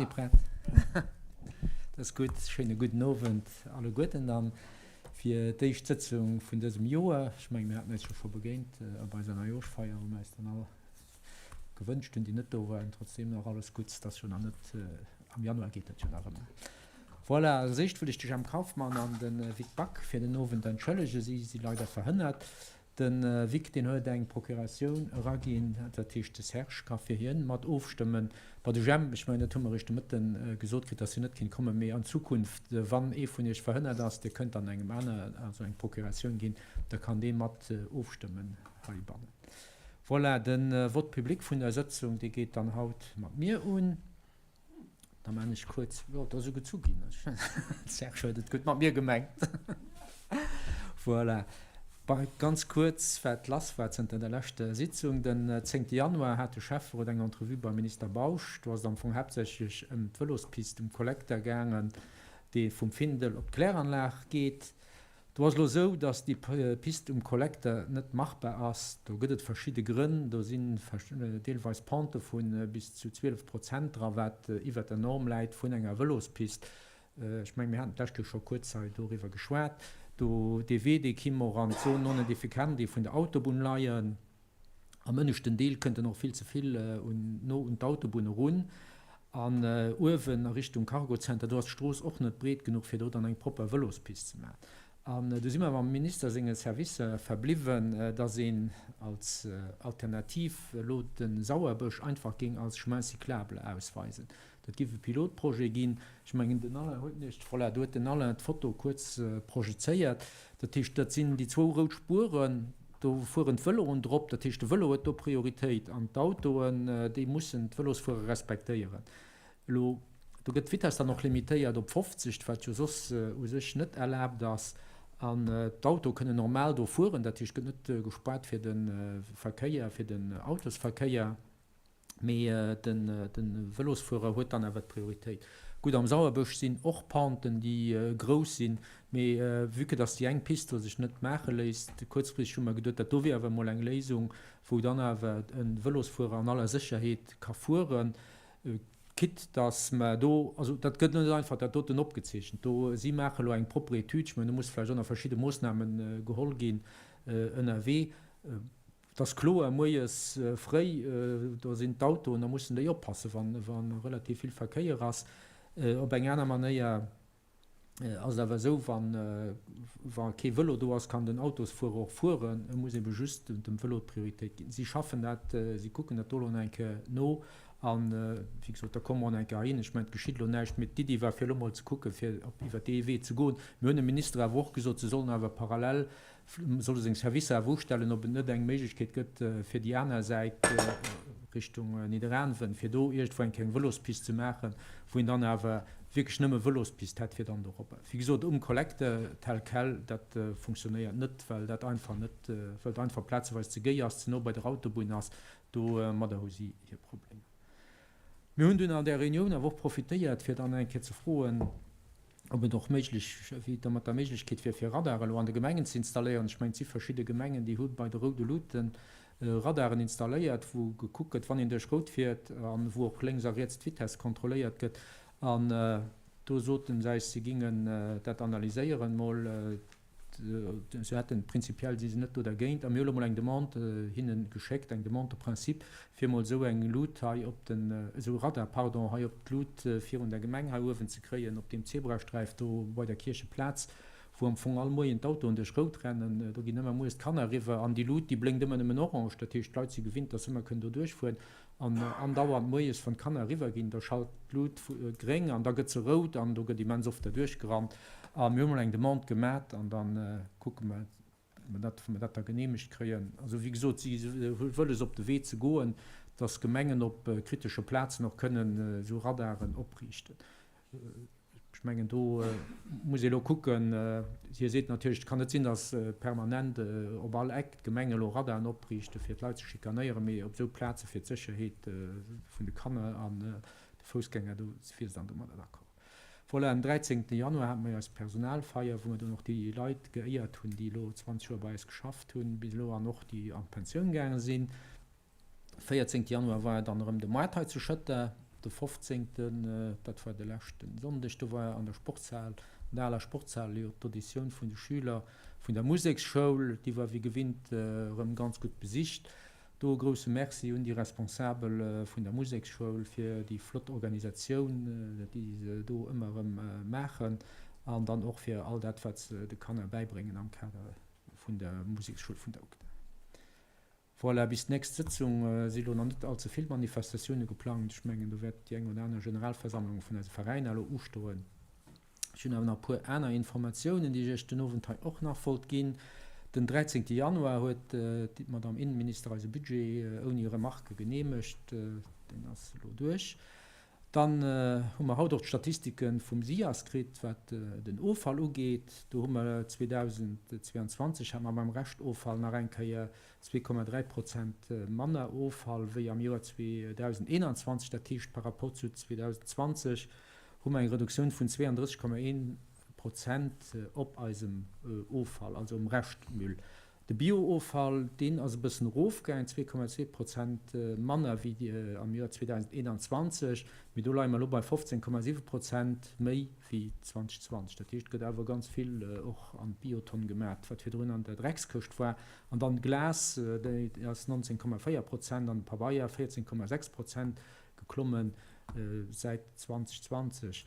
Si prett. Dat ass gutt. Schéine gudden Owend alleguerten dann fir d'éischt Sëtzung vun dësem Joer. Ech mengen, mir haten eis jo scho begéint op eiser Neijooschfeier, wou mir eis dann all gewënscht hunn, déi net do waren, trotzdeem nach alles Gutts. Dat ass jo nach net, am Januar geet dat jo nach ëmmer. Voilà, als éischt wëll ech de Jemp Kauffmann an de Vic Back fir den Owend entschëllegen. Si si leider verhënnert. De Vic, deen huet eng Procuratioun eraginn, dat heescht de Serge ka fir hien mat ofstëmmen. Bei de Jemp, ech mengen dat hu mer eréischt de Mëtten gesot kritt, datt hien net kéint kommen, mee an Zukunft, wann ee vun iech verhënnert ass, dir kënnt dann engem aner also eng Procuratioun ginn, da kann dee mat ofstëmmen heibannen. Voilà, de Vote public vun der Sëtzung, dee geet dann haut mat mir un. Da maan ech kuerz, jo, et ass esou gezu ginn. Serge huet et gutt mat mir gemengt. Voilà. Ganz kuerz, wat lass war zënter der leschter Sitzung. Den zéngte Januar hat de Schäfferot eng Entrevue beim Minister Bausch. Do ass et am Fong haaptsächlech ëm d'Vëlospist um Kollekter gaangen, dee vum Findel op d'Kläranlag geet. Do ass elo esou, datt déi Pist um Kollekter net machbar ass. Do gëtt et verschidde Grënn. Do sinn deelweis Pente vu bis zu 12 Prozent dra, wat iwwert der Norm läit vun enger Vëlospist. Ech mengen, mir haten d'lescht Joer scho kuerz hei doriwwer geschwat. Do dee Wee, dee kimm och an d'Zone non aedificandi vun der Autobunn leien. Am ënneschten Deel kënnt en och vill ze vill no un d'Autobunn erun. An uewen a Richtung Cargocenter, do ass d'Strooss och net breet genuch, fir do dann eng propper Vëlospist ze maachen. An do si mer mam Minister senge Servicer verbliwwen, dass een als Alternativ elo de Sauerbësch einfach géing als Chemin cyclable ausweisen. Dat géif e Pilotprojet ginn. Ech mengen, den Alain huet nicht, voilà, do huet den Alain d'Foto kuerz projezéiert. Dat heescht, dat sinn déi zwou rout Spueren, do fueren d'Vëloen drop. Dat heescht, de Vëlo huet do Prioritéit an d'Autoen, déi mussen d'Vëlosfuerer respektéieren. Elo, do gëtt d'Vitess dann och limitéiert op 50, wat jo soss u sech net erlaabt ass. An d'Autoe kënnen normal do fueren, dat heescht, gëtt net gespaart fir de Verkéier, fir den Autosverkéier. Mee de Vëlosfuerer huet dann awer d'Prioritéit. Gutt, am Sauerbësch sinn och Penten, déi grouss sinn, mee vue que dass déi eng Pist do sech net maache léisst, kuerzfristeg hu mer geduet, dat do wier awer emol eng Léisung, wou dann awer e Vëlosfuerer an aller Sécherheet ka fueren, quitte dass mer do, also dat gëtt net einfach dat doten opgezeechent do, si maache elo eng propper Etüd, ech mengen, do muss vläicht och nach verschidde Moossname geholl ginn ënnerwee. Et ass kloer, moies fréi, do sinn d'Autoen, da mussen déi oppassen, wa relativ vill Verkéier ass. Op eng aner Manéier ass et awer esou, wa kee Vëlo do ass, kann den Autosfuerer och fueren. E muss ebe just dem Vëlo d'Prioritéit ginn. Si schaffen dat, si kucken dat do elo nach eng Kéier no. An, wéi gesot, da komme mer och nach eng Kéier heihin. Ech mengen, et geschitt elo näischt, mee d'Iddi war fir elo mol ze kucken, fir op iwwer dee Wee ze goen. Mir hunn dem Minister awer och gesot, se sollen awer parallel soll e seng Servicer awer ustellen, ob et net eng Méiglechkeet gëtt, fir déi aner Säit Richtung Nidderaanwen, fir do iergendwou eng kleng Vëlospist ze maachen, wou een dann awer wierklech nëmme Vëlospist hätt, fir dann dorop. Wéi gesot, um Collecte tel quel, dat funktionéiert net, well dat einfach net, well et einfach plazeweis ze géi ass, ze no bei der Autobunn ass. Domadder hu si hir Problemer. Mir hunn dunn an där Reunioun awer och profitéiert, fir dann eng Kéier ze froen, ob et och méiglech, wéi et da mat der Méiglechkeet wier, fir Radare elo an de Gemengen ze installéieren. Ech mengen, et si verschidde Gemengen, déi hu bei de roude Luuten Radaren installéiert, wou gekuckt gëtt, wann een duerch Rout fiert an wou och lénks a riets d'Vitess kontrolléiert gëtt. An do soten se eis, si gingen dat analyséieren mol. Se hätten, prinzipiell si se net do dergéint. A mir hu lo mol eng Demande hinne geschéckt, eng Demande de principe, fir mol esou eng Lut hei op den, esou e Radar, pardon, hei op d'Lut virun der Gemeng hei uewen ze kréien, op deem Zebrasträif do bei der Kiercheplaz, wou am Fong all Moien d'Autoen duerch Rout rennen. Do ginn ëmmer moies d'Kanner eriwwer an déi Lut, déi blénkt ëmmer nëmmen orange. Dat heescht, d'Leit si gewinnt, dass se ëmmer kënnen do duerchfueren. An andauernd moies, wann d'Kanner eriwwer ginn, da schalt d'Lut gréng an da gëtt se rout an do gëtt immens oft derduerch gerannt. A mir hu mol eng Demande gemat an da kucke mer, ob mer dat da geneemegt kréien. Also wéi gesot, si hu wëlles op de Wee ze goen, dass Gemengen op kritesche Plazen och kënnen esou Radaren opriichten. Ech mengen, do muss ee elo kucken. Hie seet natierlech, et kann net sinn, datt permanent op all Eck d'Gemeng elo Radaren opriichte fir d'Leit ze schikanéieren, mee op esou Plaze fir d'Sécherheet vun de Kanner an de Foussgänger, do wier se dann domadder d'accord. Voilà, den 13 Januar hate mer eis Personalfeier, wou mer dann och déi Leit geéiert hunn, déi elo 20 Joer bei eis geschafft hunn bis elo an och déi an d'Pensioun gaange sinn. 14 Januar war dann erëm de Moart hei zu Schëtter. De 15. Dat war de leschte Sonndeg, do war an der Sportshal, an der aler Sportshal jo d'Auditioun vun de Schüler vun der Museksschoul. Déi war wéi gewinnt erëm ganz gutt besicht. Do e grousse Merci un déi Responsabel vun der Museksschoul fir déi flott Organisatioun, déi se do ëmmer erëm maachen an dann och fir all dat, wat se de Kanner bäibréngen am Kader vun der Museksschoul vun der UGDA. Voilà, bis d'nächst Sëtzung si lo nach net all ze vill Manifestatioune geplangt. Ech mengen, do wäert déi eng oder aner Generalversammlung vun eise Veräiner elo ustoen. Ech hunn awer nach e puer aner Informatiounen, déi ech Iech den Owend hei och nach wollt ginn. Den 13 Januar huet d'Madame Innenminister eise Budget ouni Remarque geneemegt. Deen ass elo duerch. Dann hu mer haut och d'Statistike vum SIAS kritt, wat den Offall ugeet. Do hu mer 2022 hate mer beim Reschtoffall nach eng Kéier 2,3 Prozent manner Offall wéi am Joer 2021. Dat heescht, par rapport zu 2020 hu mer eng Reduktioun vun 32,1 Prozent op eisem Offall, also um Reschtmüll. De Bio-Offall, deen ass e bëssen erofgaangen, 2,2 Prozent manner wéi am Joer 2021, mee do leie mer elo bei 15,7 Prozent méi wéi 2020. Dat heescht, et gëtt awer ganz vill och an d'Biotonn gemat, wat virdrun an der Dreckskëscht war. An dann d'Glas, déi ass 19,4 Prozent an de Pabeier 14,6 Prozent geklomme säit 2020.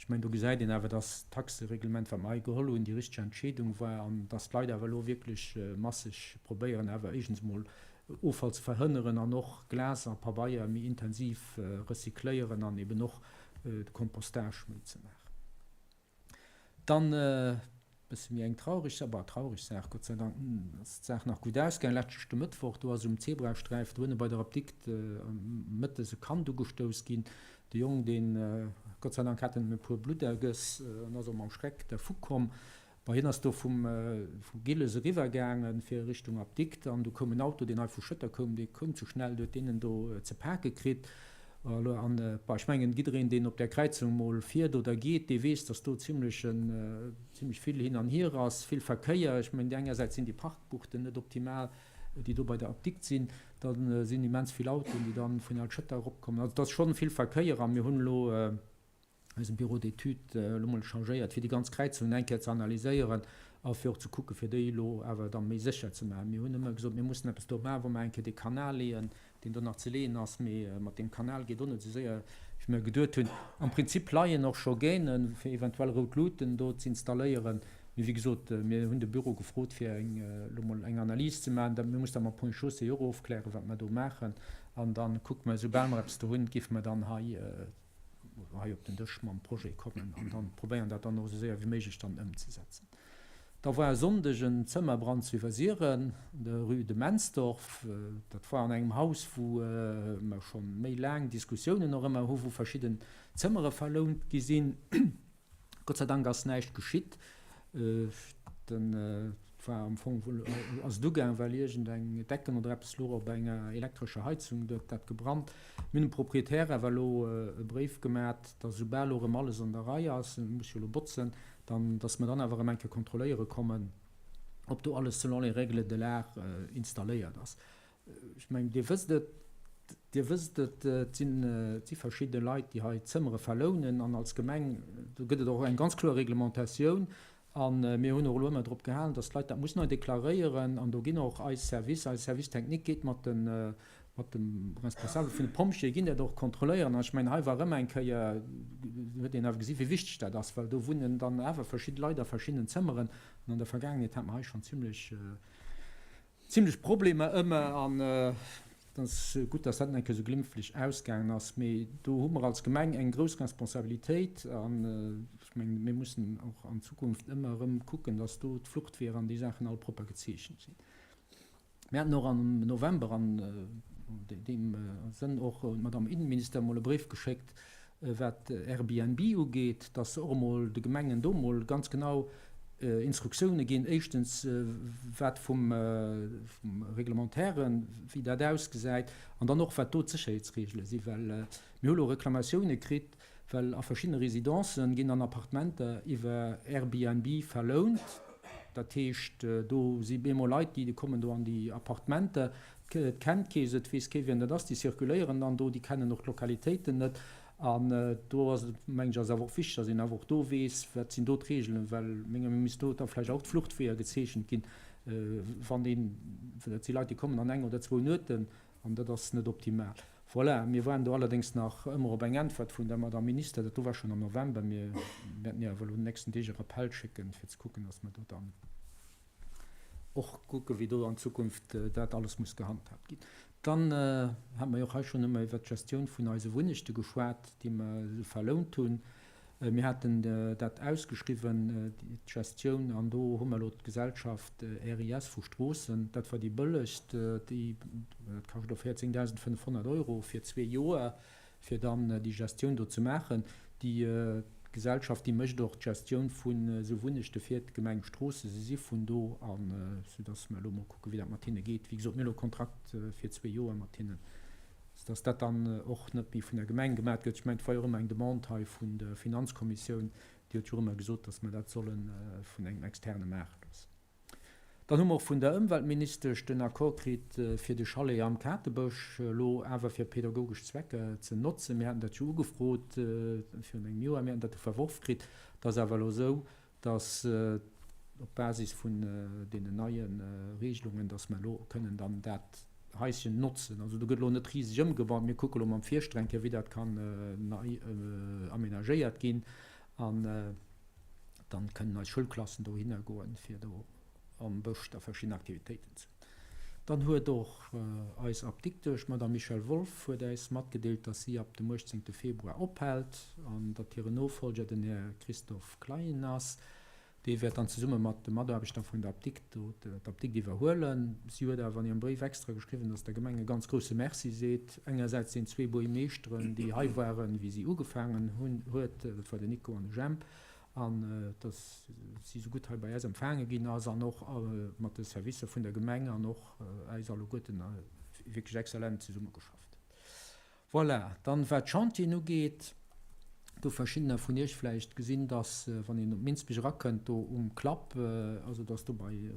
Ech mengen, do gesäit een awer, dass d'Taxereglement, wat mer hei geholl hunn, déi richteg Entscheedung war an dass d'Leit awer elo wierklech masseg probéieren, awer éischtens emol Offall ze verhënneren an och Glas a Pabeier méi intensiv recycléieren an eben och de Compostage méi ze maachen. Dann e bësse méi eng traureg Saach, bah, traureg Saach, Gott sei Dank ass d'Saach nach gutt ausgaangen, leschte Mëttwoch, do ass um Zebrasträifen do ënne bei der Apdikt mëttes e Kand ugestouss ginn. De Jong, deen, Gott sei Dank hat en e puer Bluttergëss an ass och mam Schreck dervu komm. Bon, hien ass do vum vu Gilles eriwwer gaangen fir Richtung Apdikt an du koum en Auto, deen hei vu Schëtter koum, dee koum ze schnell, du huet deen en do ze pake kritt. An bon, ech mengen, jiddereen, deen op där Kräizung mol fiert oder geet, dee weess, dass do zimlech en zimlech vill hin an hier ass, vill Verkéier. Ech mengen, engersäits sinn déi Parkbuchten net optimal, déi do bei der Apdikt sinn, da sinn immens vill Autoen, déi dann vun Al-Schëtter eropkommen. Also et ass schonn vill Verkéier a mir hunn elo, eisem Bureau d'études elo mol chargéiert, fir déi ganz Kräizungen eng Kéier ze analyséieren a fir och ze kucken, fir déi elo awer da méi sécher ze maachen. Mir hunn ëmmer gesot, mir mussen eppes do maachen, wa mer eng Kéier dee Kanal leeën, deen do nach ze leeën ass, mee mat deem Kanal geet och net esou séier, wéi mer geduet hunn. Am Prinzip leien och scho Gänen, fir eventuell rout Luuten do z'installéieren. Mee wéi gesot, mir hunn de Büro gefrot, fir eng elo mol eng Analys ze maachen. Mir mussen da mam Ponts et Chaussées och ofklären, wat mer do maachen. An da kucke mer, esoubal mer eppes do hunn, géife mer dann hei, hei op den Dësch mam Projet kommen an dann probéieren dat dann och esou séier wéi méiglech dann ëmzesetzen. Da war e Sonndeg en Zëmmerbrand zu Iwwersiren an der Rue de Mensdorf. Dat war an engem Haus wou mer scho méi laang Diskussiounen och ëmmer hu wou verschidden Zëmmere verlount gi sinn. Gott sei Dank ass näischt geschitt. Den war am Fong ass et ugaang, well iergend eng Decken oder eppes louch op enger elektrescher Heizung, do huet dat gebrannt. Mir hunn dem Proprietär awer elo e Bréif gemat, datt esoubal elo erëm alles an der Rei ass, e muss jo elo botzen, dann, datt mer dann awer erëm eng Kéier kontrolléiere kommen, ob do alles selon les règles de l'art installéiert ass. Ech mengen, Dir wësst et, Dir wësst et, et sinn, et si verschidde Leit, déi hei Zëmmere verlounen an als Gemeng, do gëtt et och eng ganz kloer Reglementatioun a mir hunn och elo ëmmer drop gehalen, dass d'Leit dat mussen hei deklaréieren an do ginn och eis Service, eise Service technique geet mat de, mat dem Responsabel vun de Pompjeeë ginn dat och kontrolléieren an ech mengen, hei war erëm eng Kéier, huet een awer gesi wéi wichteg dat ass, well do wunnen dann awer verschidde Leit a verschiddenen Zëmmeren an an der Vergaangenheet hat mer hei schonn zimlech, Zimlech Problemer ëmmer an et ass gutt, dass dat eng Kéier esou glimpflech ausgaangen ass. Mee do hu mer als Gemeng eng grouss Responsabilitéit an ech mengen, mir mussen och an Zukunft ëmmer erëm kucken, dass do d'Fluchtweeër an déi Saachen all propper gezeechent sinn. Mir haten och am November an deem Sënn och un d'Madame Innenminister emol e Bréif geschéckt, wat Airbnb ugeet, dass se och emol de Gemengen do emol ganz genau Instruktioune ginn, éischtens wat vum Reglementairen, wéi dat ausgesäit, an dann och wat do d'Sécherheetsregele sinn, well mir hu lo Reklamatioune kritt, well a verschiddene Residencen ginn dann Appartementer iwwer Airbnb verlount. Dat heescht, do si bemol Leit, déi kommen do an déi Appartementer, Et kennt kee se, et weess kee wien dat ass, déi circuléieren dann do, déi kennen och d'Lokalitéiten net. An do ass et, mengen ech, ass awer och wichteg, dass een awer och do weess, wat sinn do d'Reegelen, well menger Meenung misst do da vläicht och d'Fluchtweeër gezeechent ginn, wann een, well dat si Leit, déi kommen an eng oder zwou Nueten an dat ass net optimal. Voilà, mir waarden do allerdéngs nach ëmmer op eng Äntwert vun der Madame Minister. Dat do war schonn am November. Mir wäerten hir awer elo an den nächsten Deeg e Rappell schécken, fir ze kucken, dass mer do dann och kucken, wéi do an Zukunft dat alles muss gehandhaabt ginn. Dann hate mer jo och hei schonn ëmmer iwwert d'Gestioun vun eise Wunnechte geschwat, déi mer esou verlount hunn. Mir haten dat ausgeschriwwen, d'Gestioun, an do hu mer elo d'Gesellschaft RIS vu Stroossen, dat war déi bëllegst, déi, dat kascht elo 14.500 Euro fir zwee Joer, fir dann déi Gestioun do ze maachen. Déi Gesellschaft, déi mécht och d'Gestioun vun esou Wunnechte fir d'Gemeng Stroossen. Se si vun do, an soudass mer elo mol kucken, wéi dat mat hinne geet. Wéi gesot, mir hu elo e Kontrakt fir zwee Joer mat hinnen, soudass dat dann och net méi vun der Gemeng gemaach gëtt. Ech mengen, et war jo och ëmmer eng Demande hei vun der Finanzkommissioun, déi huet jo och ëmmer gesot, dass mer dat solle vun engem Externe maache loossen. Dann hu mer och vun der Ëmweltministesch den Accord kritt, fir de Chalet am Katebësch elo awer fir pädagogesch Zwecker ze notzen. Mir haten dat jo ugefrot virun engem Joer, mir haten dat du verworf kritt. Et ass awer elo esou, dass op Basis vun deenen neie Regelungen, dass mer elo kënnen dann dat Haischen notzen. Also do gëtt elo net riseg ëmgebaut. Mir kucke elo mam Fierschter eng Kéier, wéi dat kann nei amenagéiert ginn. An Dann kënnen eis Schoulklassen dohinner goen, fir do am Bësch da verschidden Aktivitéiten ze hunn. Dann huet och eis Apdiktesch, d'Madame Michèle Wolff, huet äis matgedeelt, dass si ab dem 18. Februar ophält an datt hiren Nofolger den Här Christophe Klein ass. Dee wäert dann zesumme mat de Mataarbechter vun der Apdikt do d'Apdikt iwwerhuelen. Si huet awer an hirem Bréif extra geschriwwen, dass der Gemeng e ganz grousse Merci seet, engersäits den zwee Buergmeeschteren, déi hei waren, wéi si ugefaangen hunn, huet, dat war den Nico an de Jemp, an dass si esou gutt hei bei äis empfaange ginn ass an och mat de Servicer vun der Gemeng an och äis alleguerten wierklech exzellent zesummegeschafft huet. Voilà, dann wat d'Chantieren ugeet, do verschiddener vun Iech vläicht gesinn, dass wann een op Minsbech erakënnt, do um Klapp, also dass do bei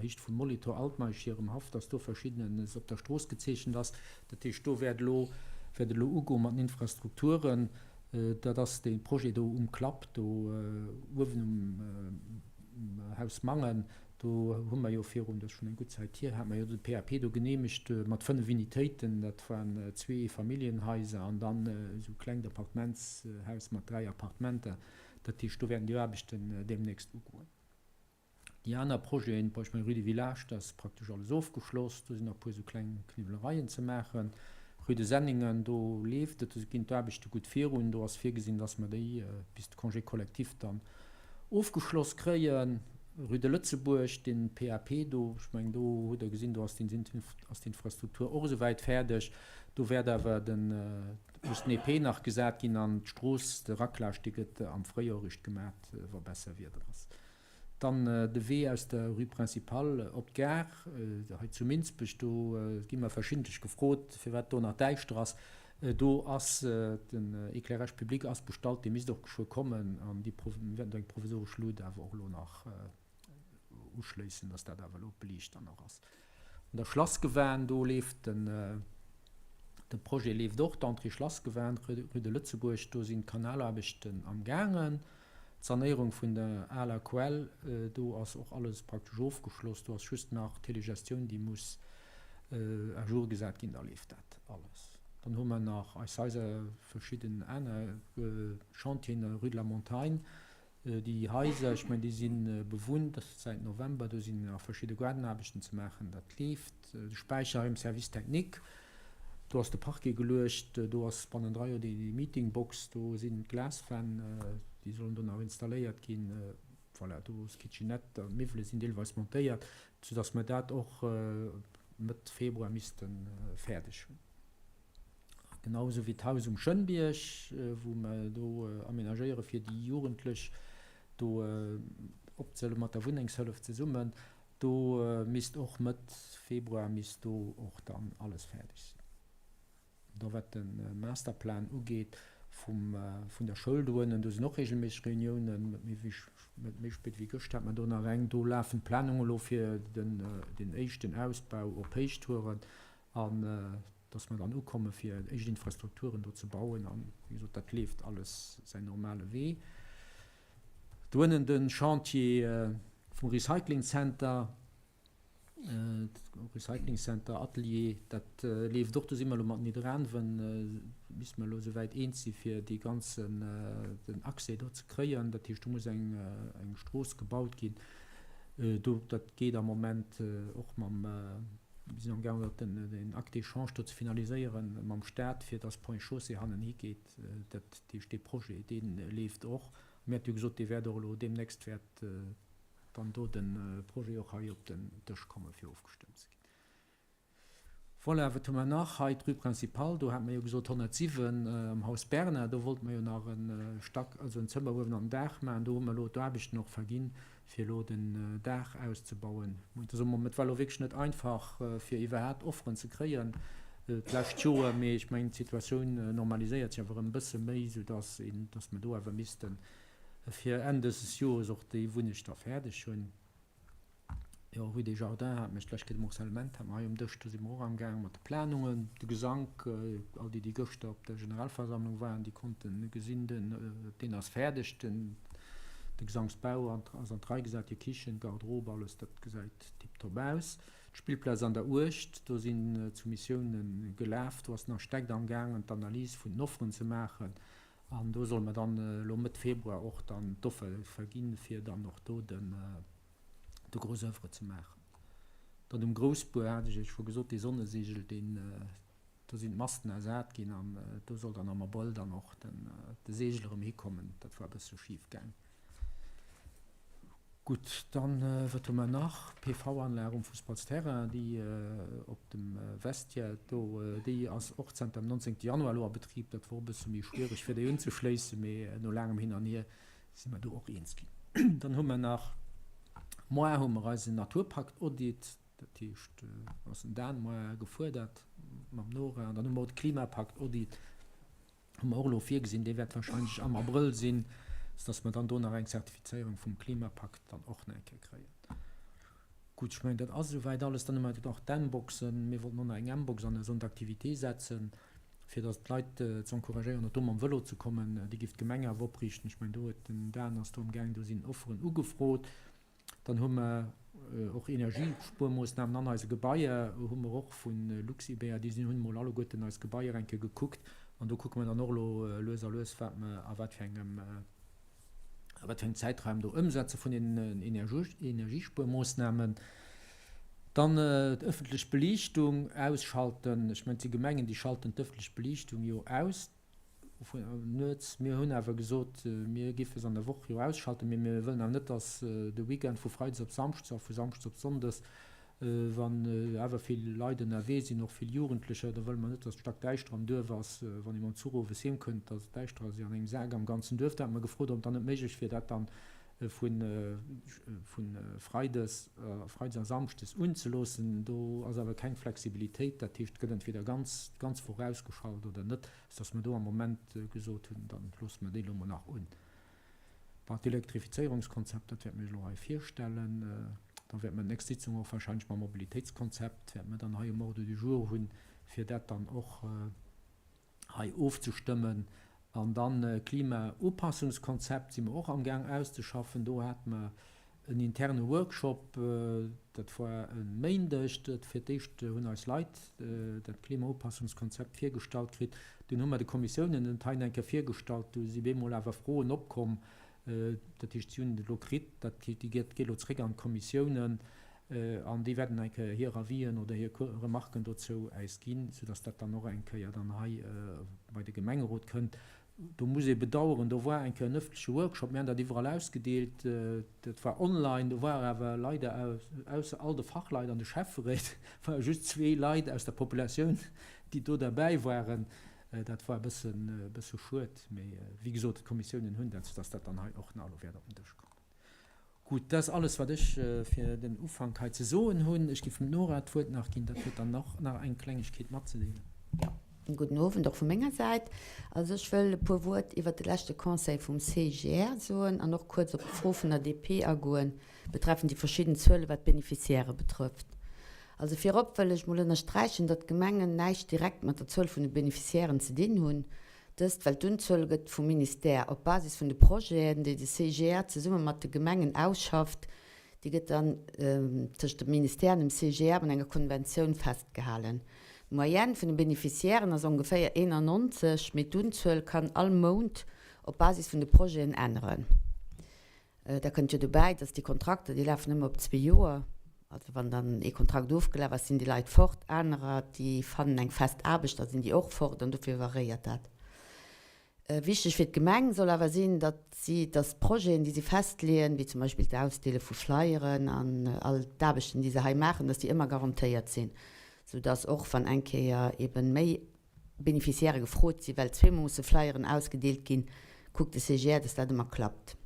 Héicht vum Molitor Altmeisch hirem Haff, dass do verschiddenes op der Strooss gezeechent ass. Dat heescht, do wäert elo, wäert et elo ugoe mat den Infrastrukturen. Dat ass dee Projet do um Klapp, do uewen um Haus Mangen. Do hu mer jo virun, dat ass schonn eng gutt Zäit hier, hate mer jo de PAP do geneemegt mat 5 Unitéiten. Dat waren zwee Eefamilljenhaiser an dann esou e klengt Appartementshaus mat 3 Appartementer. Dat heescht, do wäerten déi Aarbechten deemnächst ugoen. Déi aner Projeten, bon, ech mengen, Rue du Village, dat ass praktesch alles ofgeschloss. Do sinn nach e puer esou kleng Kniwwelereien ze maachen. Rue de Senningen, do leeft et, do ginn d'Aarbechte gutt virun. Do ass virgesinn, dass mer déi bis de Congé collectif dann ofgeschloss kréien. Rue de Lëtzebuerg, den PAP do, ech mengen do hutt Der gesinn, do ass d'Infrastruktur och esouwäit fäerdeg. Do wäert awer den, muss den EP nach gesat ginn an d'Strooss, de Raclage, dee gëtt am Fréijoer eréischt gemat, wa besser Wieder ass. Dann de Wee aus der Rue Principale op d'Gare, hei zu Minsbech, do gi mer verschiddentlech gefrot, firwat do nach däischter ass. Do ass den Éclairage public ass bestallt, dee misst och geschwë kommen an déi mir wäerten do eng provisoresch Luut awer och elo nach uschléissen, dass dat awer elo beliicht dann och ass. An der Schlassgewan, do leeft den, de Projet leeft och, d'Entrée Schlassgewan, Rue de Lëtzebuerg, do sinn d'Kanalaarbechten am gaangen. D'Sanéierung vun der aler Quell, do ass och alles praktesch ofgeschloss, do ass just nach d'Telegestioun, déi muss à jour gesat ginn, da leeft dat alles. Dann hu mer nach eis Haiser, verschidden aner Chantieren, Rue de la Montagne, déi Haiser, ech mengen, déi si bewunnt säit November, do sinn nach verschidde Gaardenaarbechten ze maachen, dat leeft. De Späicher hei um Service technique, do ass de Parquet geluecht, do ass bannendra jo déi Meetingbox, do sinn d'Glaswänn, déi sollen do nach installéiert ginn. Voilà, do ass d'Kitchenette an d'Miwwele sinn deelweis montéiert, soudass mer dat och Mëtt Februar misste fäerdeg hunn. Genau esou wéi d'Haus um Schënnbierg, wou mer do amenagéiere fir déi Jugendlech do opzehëllen mat der Wunnengshëllef zesummen. Do misst och Mëtt Februar misst do och dann alles fäerdeg sinn. Da wat de Masterplan ugeet vum, vun der Schoul do ënnen, do sinn och regelméisseg Reuniounen, net méi wéi, net méi spéit wéi gëscht hat mer do nach eng. Do lafen d'Planungen elo fir den, den éischten Ausbau op Héichtouren an. Dass mer dann ukomme fir éischt Infrastrukturen do ze bauen. An, wéi gesot, dat leeft alles säin normale Wee. Do ënnen de Chantier vum Recycling Center, Recycling Center Atelier, dat leeft och. Do si mer elo mat Nidderaanwen, bis mer elo esouwäit eens si fir dee ganzen, den Accès do ze kréien. Dat heescht, do muss eng Strooss gebaut ginn. Do, dat geet am Moment och mam, mir sinn amgaangen dat den Acte d'échange do ze finaliséieren mam Staat, fir dass Ponts et Chaussées hannen higeet. Dat heescht, dee Projet, dee leeft och. Mir hate jo gesot, dee wäert och elo deemnächst wäert dann do de Projet och hei op den Dësch komme fir ofgestëmmt ze ginn. Voilà, wat hu mer nach hei? D'Rue Principale, do hate mer jo gesot 107 am Haus Bernard, do wollte mer jo nach e Stack, also en Zëmmer uewen an den Daach maachen. Do hu mer elo d'Aarbechten och verginn, fir elo den Daach auszebauen. Also et war elo wierklech net einfach, fir iwwerhaapt Offeren ze kréien d'lescht Joer, mee ech mengen, d'Situatioun normaliséiert sech awer erëm e bësse méi, soudass een, dass mer do awer misste fir Enn dëses Jores och déi Wunnecht da fäerdeg hunn. Jo, Rue des Jardins hate mer d'lescht Kéier de Morcellement hate mer hei um Dësch. Do si mer och amgaange mat de Planungen. De Gesank, all déi, déi gëschter op der Generalversammlung waren, déi konnte gesinn, den, deen ass fäerdeg, den, de Gesangsbau ass an d'Rei gesat, hir Kichen, d'Garderobe, alles, dat gesäit tiptop aus. D'Spillplaz an der Uecht, do sinn d'Soumissioune gelaf, do ass den Architekt amgaangen, d'Analys vun den Offeren ze maachen. An do solle mer dann elo Mëtt Februar och dann d'Offer verginn, fir dann och do den, de Gros oeuvre ze maachen. Dann um Groussbuer hat ech Iech scho gesot, dee Sonnesegel, deen, do sinn d'Masten ersat ginn an do soll dann am Abrëll dann och den, de Segel erëm hikommen. Dat war e bësse schif gaang. Gutt, dann, wat hu mer nach? D'PV-Anlag um Fussballsterrain, déi op dem Vestiaire do, déi ass och zanter dem 19. Januar elo a Betrib. Dat wor e bësse méi schwiereg, fir déi unzeschléissen, mee no laangem Hin an Hier si mer do och eens ginn. Dann hu mer nach, moar hu mer eisen Naturpakt-Audit, dat heescht, do ass den Dan moar gefuerdert mam Nora. An dann hu mer och de Klimapakt-Audit, hu mer och elo virgesinn, dee wäert wahrscheinlech am Abrëll sinn, soudass mer dann do nach eng Zertifizéierung vum Klimapakt dann och nach eng Kéier kréien. Gutt, ech mengen, dat ass esouwäit alles. Dann hu mer och d'M-Boxen. Mir wollten och nach eng M-Box an der Zone d'activité setzen, fir datt d'Leit ze encouragéieren, och do mam Vëlo ze kommen. Déi géif d'Gemeng awer opriichten. Ech mengen, do huet den Dan ass do amgaang, do sinn Offeren ugefrot. Dann hu mer och Energiespuermoossnamen an eise Gebaier, hu mer och vu Luxiber, déi sinn, hunn emol alleguerten eis Gebaier eng Kéier gekuckt. An do kucke mer dann och elo lues a lues, wat mer a wat fir engem, a wat fir engem Zäitraum do ëmsetze vun den Energiespuermoossnamen. Dann d'ëffentlech Beliichtung ausschalten. Ech mengen, et si Gemengen, déi schalten d'ëffentlech Beliichtung jo aus nuets. Mir hunn awer gesot, mir géife se an der Woch jo ausschalten, mee mir wëllen awer net, datt de Weekend vu Freides op Samschdes a vu Samschdes op Sonndes Wann awer vill Leit ënnerwee sinn, och vill Jugendlecher, da wëlle mer net, datt et stackdäischter am Duerf ass, wann ee mam Zuch owes heem kënnt, datt et däischter ass wéi an engem Sak am ganzen Duerf. Da hate mer gefrot, ob et dann net méiglech wier, dat dann vu Freides, Freides a Samschdes unzeloossen. Do ass awer keng Flexibilitéit, dat heescht, et gëtt entweder ganz, d'ganz Woch ausgeschalt oder net, soudatt mer do am Moment gesot hunn, da loosse mer déi elo mol nach un. Bon, d'Elektrifizéierungskonzept, dat wäerte mir elo hei virstellen. Da wäerte mer d'nächst Sitzung och wahrscheinlech mam Mobilitéitskonzept wäerte mer dann hei um Ordre du jour hunn, fir dat dann och hei ofzestëmmen. An dann d'Klimaupassungskonzept si mer och amgaang auszeschaffen. Do hate mer en interne Workshop, dat war e Méindeg. Fir d'éischt hunn eis Leit dat Klimaupassungskonzept virgestallt kritt. Dunn hu mer de Kommissiounen et hei eng Kéier virgestallt. Du si bemol awer Froen opkomm. Dat heescht, si hunn et elo kritt. Dat déi geet elo zréck an d'Kommissiounen an déi wäerten eng Kéier hir Avisen oder hir Remarken dozou äis ginn, soudass dat dann och eng Kéier dann hei bei de Gemengerot kënnt. Do muss ee bedauern, do war eng Kéier en ëffentleche Workshop, mir han dat iwwerall ausgedeelt, dat war online, do war awer leider ausser all de Fachleit an de Schäfferéit ware just zwee Leit aus der Populatioun, déi do derbäi waren. Dat war e bëssen, e bësse schued, mee wéi gesot, d'Kommissiounen hunn dat, soudass dat dann hei och nach elo wäert op den Dësch kommen. Gutt, dat ass alles, wat ech fir den Ufank hei ze soen hunn. Ech géif dem Nora d'Wuert nach ginn, dat huet dann och nach eng Klengegkeet matzedeelen. Jo, en gudden Owend och vu menger Säit. Also ech wëll e puer Wuert iwwert de leschte Conseil vum CIGR soen an och kuerz op d'Fro vun der DP agoen, betreffend déi verschidden Zuele wat d'Beneficiairë betrëfft. Also virop wëll ech mol ënnersträichen, datt d'Gemengen näischt direkt mat der Zuel vun de Beneficiairen ze dinn hunn. Dëst well d'Unzuel gëtt vum Ministère op Basis vun de Projeten, déi de CGR zesumme mat de Gemengen ausschafft, déi gëtt dann tëscht dem Ministère an dem CGR an enger Konventioun festgehalen. D'Moyenne vun de Beneficiairen ass ongeféier 91, mee d'Unzuel kann all Mount op Basis vun de Projeten änneren. Da kënnt jo dobäi, dass déi Kontrakter, déi lafen ëmmer op zwee Joer. Also wann dann ee Kontrakt ofgelaf ass, sinn déi Leit fort. Anerer, déi fannen eng fest Aarbecht, da sinn déi och fort an dofir variéiert dat. Wichteg fir d'Gemeng soll awer sinn, datt si, datt d'Projeten, déi si festleeën, wéi zum Beispill d'Ausdeele vu Flyeren an all d'Aarbechten, déi se hei maachen, datt déi ëmmer garantéiert sinn, soudatt och wann eng Kéier eeben méi Beneficiairë gefrot sinn, well zweemol musse Flyeren ausgedeelt ginn, kuckt de CGR, dass dat ëmmer klappt.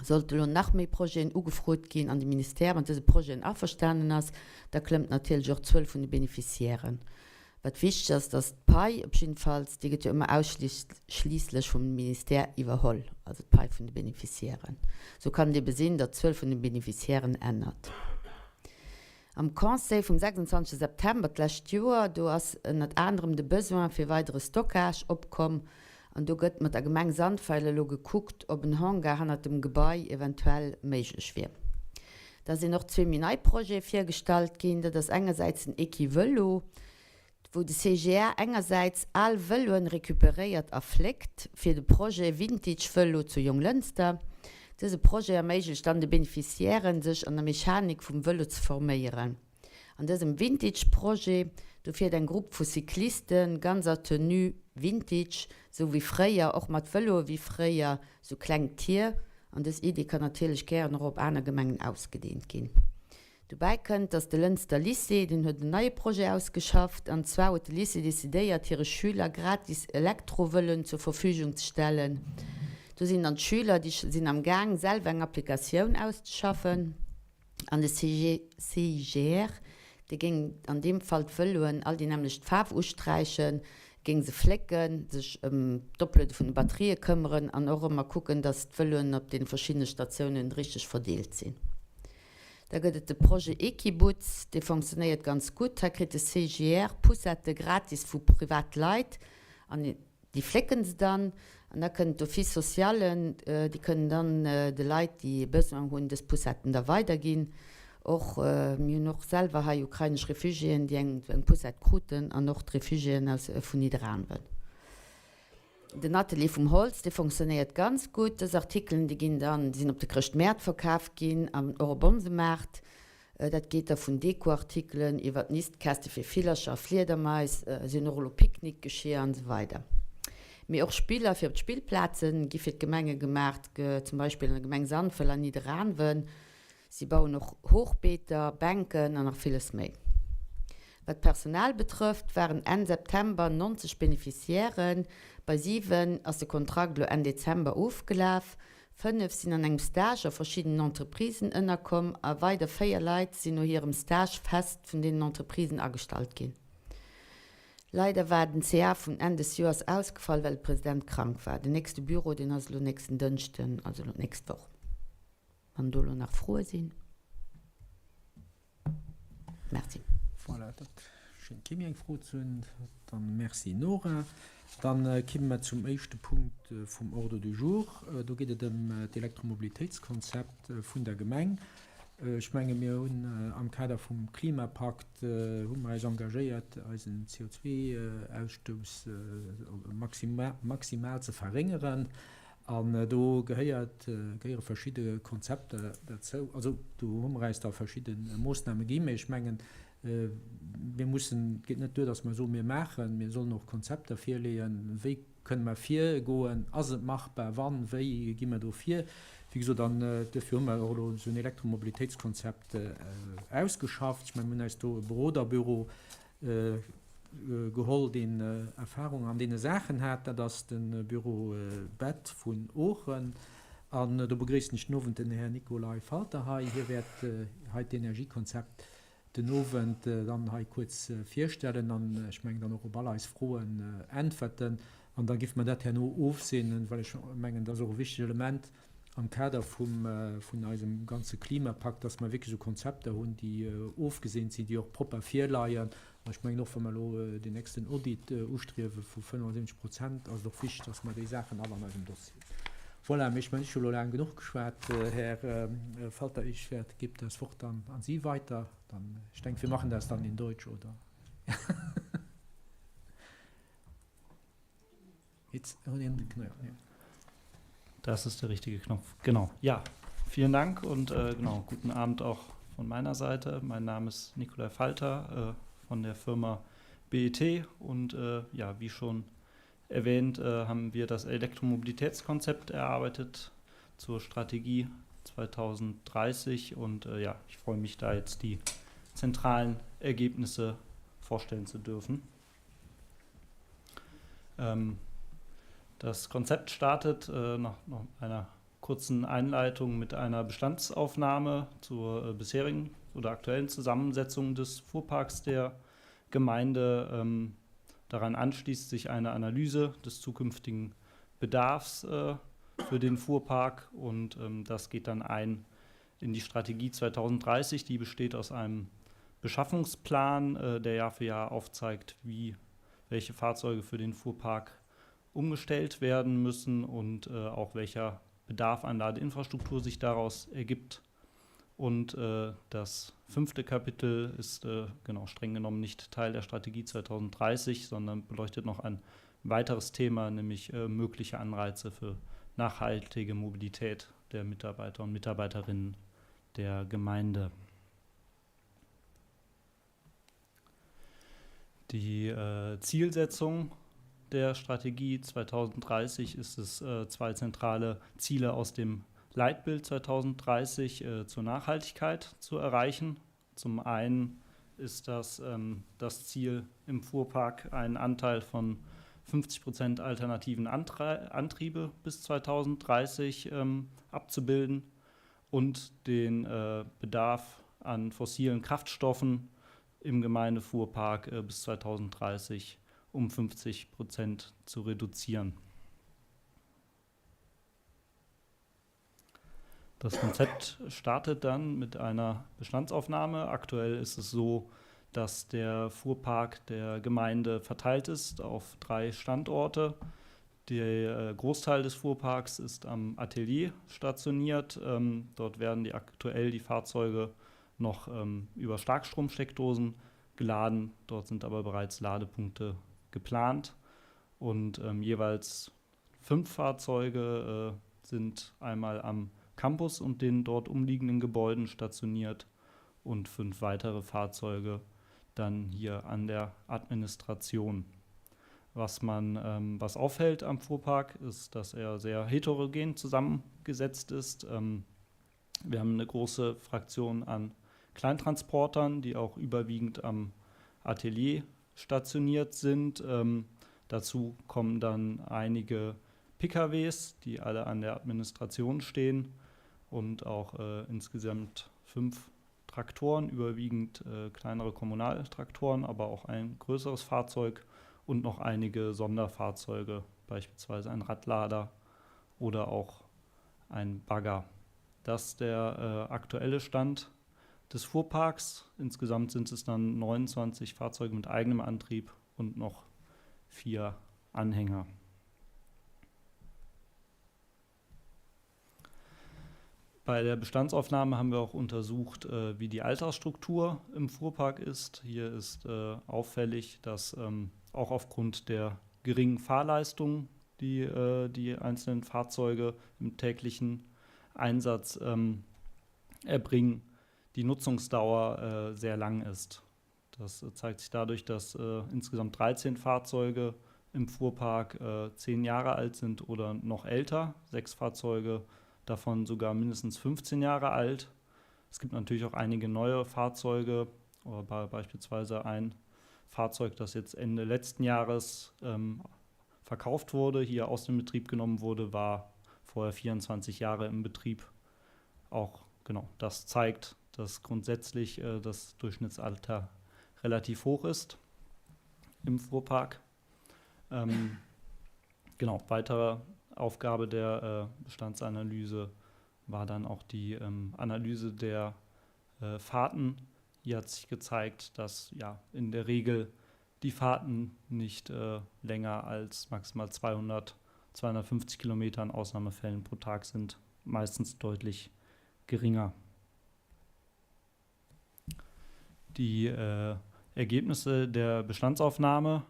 Sollte elo nach méi Projeten ugefrot ginn an de Ministère mat dëse Projeten averstanen ass, da klëmmt natierlech och d'Zuel vun de Beneficiairen. Wat wichteg ass, dass d'Pai op jiddefalls, déi gëtt jo ëmmer ausschliisslech vum Ministère iwwerholl, also d'Pai vun de Beneficiairen. Sou kann et ebe sinn, datt d'Zuel vun de Beneficiairen ännert. Am Conseil vum 26 September d'lescht Joer, do ass ënnert anerem de Besoin fir weidere Stockage opkomm an do gëtt mat der Gemeng Sandweiler elo gekuckt, ob en Hangar hannert dem Gebai eventuell méiglech wier. Da sinn och zwee méi nei Projete virgestallt ginn. Dat ass engersäits den Equivëlo, wou de CGR engersäits al Vëloen recuperéiert a fléckt fir de Projet Vintage Vëlo zu Jonglënster. Dëse Projet erméiglecht dann de Beneficiairen, sech an der Mechanik vum Vëlo ze forméieren. An dësem Vintage Projet, do fiert eng Grupp vu Cyclisten ganz a Tenue Vintage, sou wéi fréier, och mat Vëloe wéi fréier, sou kleng Tier. An dës Idee kann natierlech gären och op aner Gemengen ausgedeent ginn. Dobäi kënnt, datt de Lënster Lycée, deen huet en neie Projet ausgeschafft. An zwar huet de Lycée decidéiert, hire Schüler gratis Elektrovëloen zur Verfügung ze stellen. Do sinn dann d'Schüler, déi sinn am Gaang, selwer eng Applikatioun auszeschaffen. An de CIGR, dee géing an deem Fall d'Vëloen all déi nämmlecht Faarf usträichen, géing se flécken, sech ëm d'Opluede vun de Batterië këmmeren an och ëmmer kucken, datt d'Vëloen op deene verschiddene Statiounen richteg verdeelt sinn. Da gëtt et de Projet Equibutz, dee fonctionnéiert ganz gutt. Hei kritt de CGR Poussette gratis vu privat Leit an déi flécken se dann. An da kënnen d'Office socialen, déi kënnen dann de Leit, déi e Besoin hunn, dës Poussetten da weiderginn. Och mir hunn och selwer hei ukrainesch Refugiéen, déi eng Poussette kruten an och d'Refugiéen aus vun Nidderaanwen. Den Atelier vum Holz, dee fonctionnéiert ganz gutt. Dës Artikelen, déi ginn dann, déi sinn op de Chrëschtmäert verkaf ginn an och op onse Maart. Dat geet da vun Dekoartikelen iwwer Nistkäste fir Villercher a Fliedermais, si hunn och elo Picknickgeschier an esou weider. Mee och Spiller fir op d'Spillplaze gi fir d'Gemenge gemaach, zum Beispill an der Gemeng Sandweiler an Nidderaanwen. Si bauen och Hochbeeter, Bänken an nach villes méi. Wat d'Personal betrëfft, waren Enn September 90 Beneficiairen. Bei 7 ass de Kontrakt elo Enn Dezember ofgelaf. 5 sinn an engem Stage a verschiddenen Entreprisen ënnerkomm a weider 4 Leit sinn no hirem Stage fest vun deenen Entreprisen agestallt ginn. Leider war den CA vun Enn des Joers ausgefall, well de President krank war. Den nächste Büro, deen ass elo nächsten Dënschden, also elo d'nächst Woch. Wann do elo nach Froe sinn. Merci. Voilà, dat schéngt kee méi eng Fro ze hunn. Dann merci Nora. Dann kimme mer zum éischte Punkt vum Ordre du jour. Do geet et ëm d'Elektromobilitéitskonzept vun der Gemeng. Ech menge mir hunn am Kader vum Klimapakt hu mer eis engagéiert, eisen CO2-Ausstouss maximal ze verréngeren. An do gehéiert, gehéiere verschidde Konzepter derzou. Also do hu mer eis da verschidde Moossname ginn. Mee ech mengen, mir mussen, et geet net duer, datt mer soen, mir maachen, mir sollen och Konzepter virleeën, wéi kënne mer virgoen, ass et machbar, wann, wéi gi mer do vir. Wéi gesot, an duerfir hu mer och elo esou en Elektromobilitéitskonzept ausgeschafft. Ech mengen, mir hunn eis do e Beroderbüro geholl, deen Erfahrung an deene Saachen hat. Dat ass de Büro Bett vun Oochen. An do begréissen ech den Owend den Här Nikolai Falter hei. Hie wäert hei d'Energiekonzept den Owend dann hei kuerz virstellen an ech mengen dann och op all eis Froen äntwerten. An da géife mer dat herno ofseenen, well ech mengen, dat ass och e wichtegt Element. am Kader vum, vun eisem ganze Klimapakt, dass mer wierklech esou Konzepter hunn, déi ofgeseent sinn, déi och propper virleien. An ech mengen och, wa mer elo deen nächsten Audit ustriewe vu 75 Prozent, ass et och wichteg, dass mer déi Saachen all an eisem Dossier hunn. Voilà, mee ech mengen, ech hu elo laang genuch geschwat, Här Falter. Ich werd, gebe das Wort dann an Sie weiter. Dann, ich denke, wir machen das dann in Deutsch, oder? Das ist der richtige Knopf. Genau. Ja, vielen Dank und äh, genau, guten Abend auch von meiner Seite. Mein Name ist Nikolai Falter äh, von der Firma BET und äh, ja, wie schon erwähnt, äh, haben wir das Elektromobilitätskonzept erarbeitet zur Strategie 2030 und äh, ja, ich freue mich da jetzt die zentralen Ergebnisse vorstellen zu dürfen. Ähm, das Konzept startet äh, nach, nach einer kurzen Einleitung mit einer Bestandsaufnahme zur äh, bisherigen oder aktuellen Zusammensetzung des Fuhrparks der Gemeinde. Ähm, daran anschließt sich eine Analyse des zukünftigen Bedarfs äh, für den Fuhrpark und ähm, das geht dann ein in die Strategie 2030, die besteht aus einem Beschaffungsplan, äh, der Jahr für Jahr aufzeigt, wie welche Fahrzeuge für den Fuhrpark umgestellt werden müssen und äh, auch welcher Bedarf an Ladeinfrastruktur sich daraus ergibt. Und äh, das fünfte Kapitel ist äh, genau streng genommen nicht Teil der Strategie 2030, sondern beleuchtet noch ein weiteres Thema, nämlich äh, mögliche Anreize für nachhaltige Mobilität der Mitarbeiter und Mitarbeiterinnen der Gemeinde. Die äh, Zielsetzung der Strategie 2030 ist es, äh, zwei zentrale Ziele aus dem Leitbild 2030 äh, zur Nachhaltigkeit zu erreichen. Zum einen ist das ähm, das Ziel, im Fuhrpark einen Anteil von 50 Prozent alternativen Antre Antriebe bis 2030 ähm, abzubilden und den äh, Bedarf an fossilen Kraftstoffen im Gemeindefuhrpark äh, bis 2030 um 50 Prozent zu reduzieren. Das Konzept startet dann mit einer Bestandsaufnahme. Aktuell ist es so, dass der Fuhrpark der Gemeinde verteilt ist auf drei Standorte. Der äh, Großteil des Fuhrparks ist am Atelier stationiert. Ähm, dort werden die aktuell die Fahrzeuge noch ähm, über Starkstromsteckdosen geladen. Dort sind aber bereits Ladepunkte geplant und ähm, jeweils fünf Fahrzeuge äh, sind einmal am Campus und den dort umliegenden Gebäuden stationiert und fünf weitere Fahrzeuge dann hier an der Administration. Was man ähm, was auffällt am Fuhrpark ist, dass er sehr heterogen zusammengesetzt ist. Ähm, wir haben eine große Fraktion an Kleintransportern, die auch überwiegend am Atelier stationiert sind. Ähm, dazu kommen dann einige PKWs, die alle an der Administration stehen und auch äh, insgesamt fünf Traktoren, überwiegend äh, kleinere Kommunaltraktoren, aber auch ein größeres Fahrzeug und noch einige Sonderfahrzeuge, beispielsweise ein Radlader oder auch ein Bagger. Das ist der äh, aktuelle Stand des Fuhrparks. Insgesamt sind es dann 29 Fahrzeuge mit eigenem Antrieb und noch vier Anhänger. Bei der Bestandsaufnahme haben wir auch untersucht, äh, wie die Altersstruktur im Fuhrpark ist. Hier ist äh, auffällig, dass ähm, auch aufgrund der geringen Fahrleistung, die äh, die einzelnen Fahrzeuge im täglichen Einsatz ähm, erbringen, die Nutzungsdauer sehr lang ist. Das zeigt sich dadurch, dass insgesamt 13 Fahrzeuge im Fuhrpark zehn Jahre alt sind oder noch älter, sechs Fahrzeuge davon sogar mindestens 15 Jahre alt. Es gibt natürlich auch einige neue Fahrzeuge, oder beispielsweise ein Fahrzeug, das jetzt Ende letzten Jahres ähm, verkauft wurde, hier aus dem Betrieb genommen wurde, war vorher 24 Jahre im Betrieb. Auch genau, das zeigt, dass grundsätzlich äh, das Durchschnittsalter relativ hoch ist im Fuhrpark. Ähm, genau, weitere Aufgabe der äh, Bestandsanalyse. war dann auch die ähm, Analyse der äh, Fahrten. Hier hat sich gezeigt, dass ja in der Regel die Fahrten nicht äh, länger als maximal 200, 250 Kilometer in Ausnahmefällen pro Tag sind, meistens deutlich geringer. Die äh, Ergebnisse der Bestandsaufnahme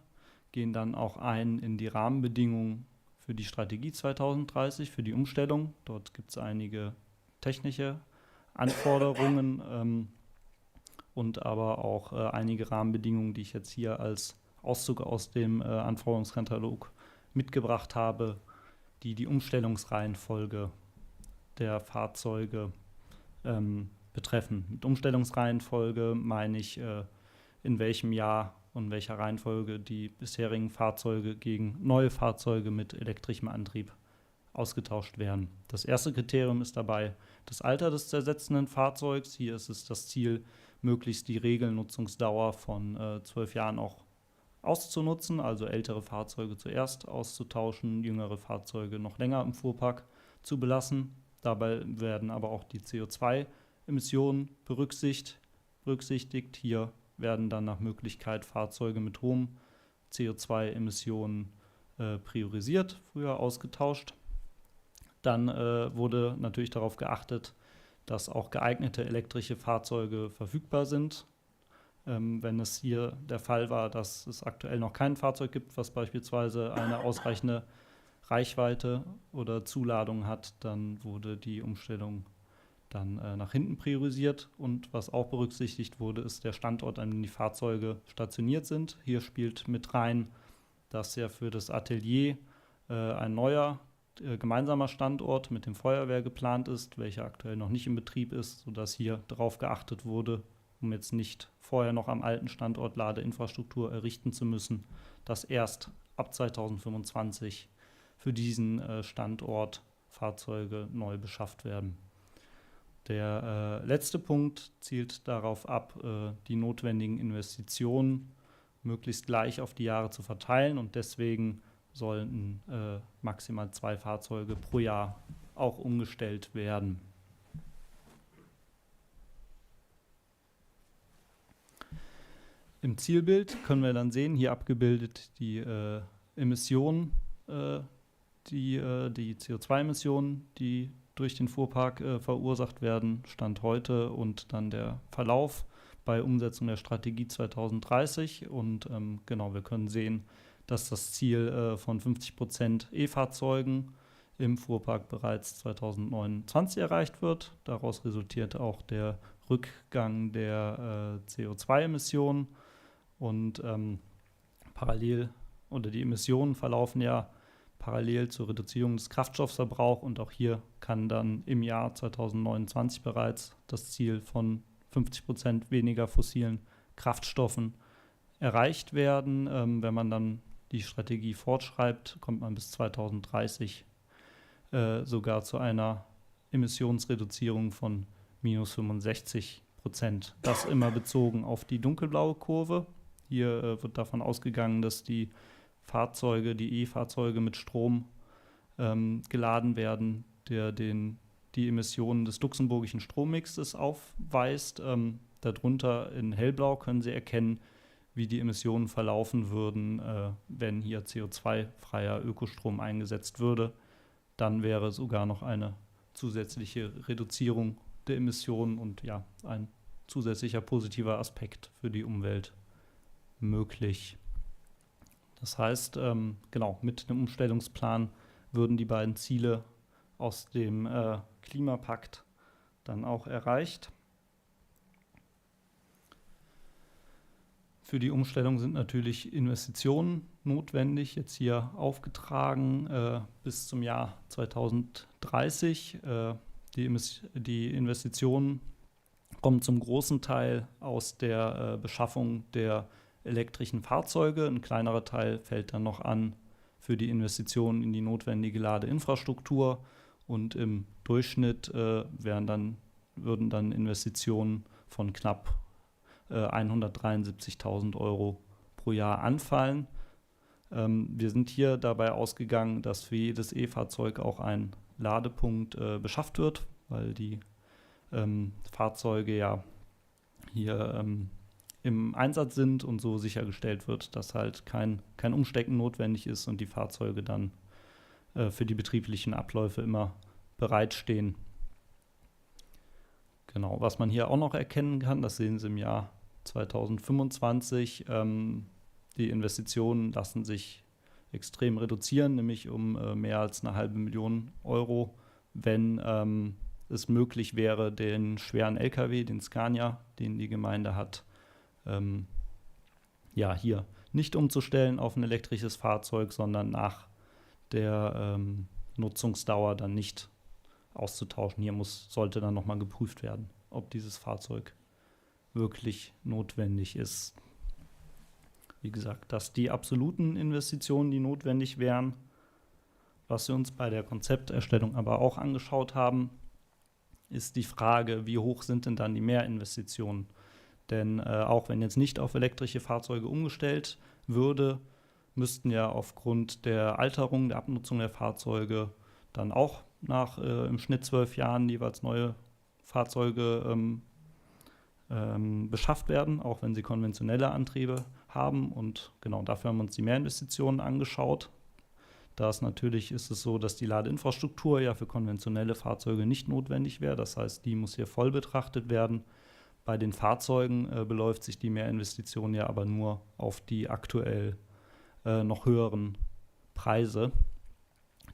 gehen dann auch ein in die Rahmenbedingungen für die Strategie 2030, für die Umstellung. Dort gibt es einige technische Anforderungen ähm, und aber auch äh, einige Rahmenbedingungen, die ich jetzt hier als Auszug aus dem äh, Anforderungskatalog mitgebracht habe, die die Umstellungsreihenfolge der Fahrzeuge ähm, betreffen. Mit Umstellungsreihenfolge meine ich, äh, in welchem Jahr und welcher Reihenfolge die bisherigen Fahrzeuge gegen neue Fahrzeuge mit elektrischem Antrieb ausgetauscht werden. Das erste Kriterium ist dabei das Alter des zu ersetzenden Fahrzeugs. Hier ist es das Ziel, möglichst die Regelnutzungsdauer von äh, zwölf Jahren auch auszunutzen, also ältere Fahrzeuge zuerst auszutauschen, jüngere Fahrzeuge noch länger im Fuhrpark zu belassen. Dabei werden aber auch die CO2-Emissionen berücksichtigt. Hier werden dann nach Möglichkeit Fahrzeuge mit hohen CO2-Emissionen äh, priorisiert, früher ausgetauscht. Dann äh, wurde natürlich darauf geachtet, dass auch geeignete elektrische Fahrzeuge verfügbar sind. Ähm, wenn es hier der Fall war, dass es aktuell noch kein Fahrzeug gibt, was beispielsweise eine ausreichende Reichweite oder Zuladung hat, dann wurde die Umstellung dann äh, nach hinten priorisiert. Und was auch berücksichtigt wurde, ist der Standort, an dem die Fahrzeuge stationiert sind. Hier spielt mit rein, dass ja für das Atelier äh, ein neuer äh, gemeinsamer Standort mit dem Feuerwehr geplant ist, welcher aktuell noch nicht in Betrieb ist, sodass hier darauf geachtet wurde, um jetzt nicht vorher noch am alten Standort Ladeinfrastruktur errichten zu müssen, dass erst ab 2025 für diesen äh, Standort Fahrzeuge neu beschafft werden. Der äh, letzte Punkt zielt darauf ab, äh, die notwendigen Investitionen möglichst gleich auf die Jahre zu verteilen und deswegen sollten äh, maximal zwei Fahrzeuge pro Jahr auch umgestellt werden. Im Zielbild können wir dann sehen, hier abgebildet die äh, Emissionen, äh, die, äh, die CO2-Emissionen, die durch den Fuhrpark äh, verursacht werden, Stand heute und dann der Verlauf bei Umsetzung der Strategie 2030. Und ähm, genau, wir können sehen, dass das Ziel äh, von 50 Prozent E-Fahrzeugen im Fuhrpark bereits 2029 erreicht wird. Daraus resultiert auch der Rückgang der äh, CO2-Emissionen. Und ähm, parallel oder die Emissionen verlaufen ja parallel zur Reduzierung des Kraftstoffverbrauchs und auch hier kann dann im Jahr 2029 bereits das Ziel von 50 Prozent weniger fossilen Kraftstoffen erreicht werden. Ähm, wenn man dann die Strategie fortschreibt, kommt man bis 2030 äh, sogar zu einer Emissionsreduzierung von minus 65 Prozent. Das immer bezogen auf die dunkelblaue Kurve. Hier äh, wird davon ausgegangen, dass die Fahrzeuge, die E-Fahrzeuge mit Strom ähm, geladen werden, der den, die Emissionen des luxemburgischen Strommixes aufweist. Ähm, darunter in hellblau können Sie erkennen, wie die Emissionen verlaufen würden, äh, wenn hier CO2-freier Ökostrom eingesetzt würde. Dann wäre sogar noch eine zusätzliche Reduzierung der Emissionen und ja, ein zusätzlicher positiver Aspekt für die Umwelt möglich. Das heißt, ähm, genau, mit dem Umstellungsplan würden die beiden Ziele aus dem äh, Klimapakt dann auch erreicht. Für die Umstellung sind natürlich Investitionen notwendig, jetzt hier aufgetragen äh, bis zum Jahr 2030. Äh, die, die Investitionen kommen zum großen Teil aus der äh, Beschaffung der elektrischen Fahrzeuge. Ein kleinerer Teil fällt dann noch an für die Investitionen in die notwendige Ladeinfrastruktur. Und im Durchschnitt äh, wären dann, würden dann Investitionen von knapp äh, 173.000 Euro pro Jahr anfallen. Ähm, wir sind hier dabei ausgegangen, dass für jedes E-Fahrzeug auch ein Ladepunkt äh, beschafft wird. weil die ähm, Fahrzeuge ja hier ähm, im Einsatz sind und so sichergestellt wird, dass halt kein, kein Umstecken notwendig ist und die Fahrzeuge dann äh, für die betrieblichen Abläufe immer bereitstehen. Genau, was man hier auch noch erkennen kann, das sehen Sie im Jahr 2025, ähm, die Investitionen lassen sich extrem reduzieren, nämlich um äh, mehr als eine halbe Million Euro, wenn ähm, es möglich wäre, den schweren LKW, den Scania, den die Gemeinde hat, ähm, ja, hier nicht umzustellen auf ein elektrisches Fahrzeug, sondern nach der ähm, Nutzungsdauer dann nicht auszutauschen. Hier muss, sollte dann nochmal geprüft werden, ob dieses Fahrzeug wirklich notwendig ist. Wie gesagt, dass die absoluten Investitionen, die notwendig wären, was wir uns bei der Konzepterstellung aber auch angeschaut haben, ist die Frage, wie hoch sind denn dann die Mehrinvestitionen? Denn äh, auch wenn jetzt nicht auf elektrische Fahrzeuge umgestellt würde, müssten ja aufgrund der Alterung, der Abnutzung der Fahrzeuge dann auch nach äh, im Schnitt zwölf Jahren jeweils neue Fahrzeuge ähm, ähm, beschafft werden, auch wenn sie konventionelle Antriebe haben. Und genau dafür haben wir uns die Mehrinvestitionen angeschaut. Da ist natürlich ist es so, dass die Ladeinfrastruktur ja für konventionelle Fahrzeuge nicht notwendig wäre. Das heißt, die muss hier voll betrachtet werden. Bei den Fahrzeugen äh, beläuft sich die Mehrinvestition ja aber nur auf die aktuell äh, noch höheren Preise,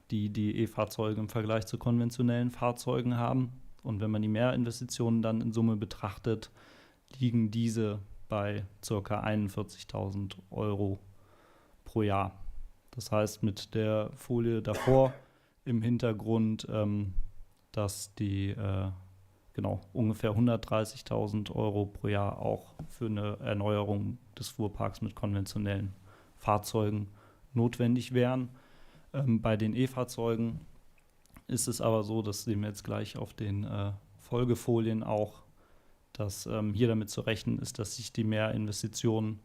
die die E-Fahrzeuge im Vergleich zu konventionellen Fahrzeugen haben. Und wenn man die Mehrinvestitionen dann in Summe betrachtet, liegen diese bei ca. 41.000 Euro pro Jahr. Das heißt, mit der Folie davor im Hintergrund, ähm, dass die äh, genau ungefähr 130.000 Euro pro Jahr auch für eine Erneuerung des Fuhrparks mit konventionellen Fahrzeugen notwendig wären. Ähm, bei den E-Fahrzeugen ist es aber so, das sehen wir jetzt gleich auf den äh, Folgefolien auch, dass ähm, hier damit zu rechnen ist, dass sich die Mehrinvestitionen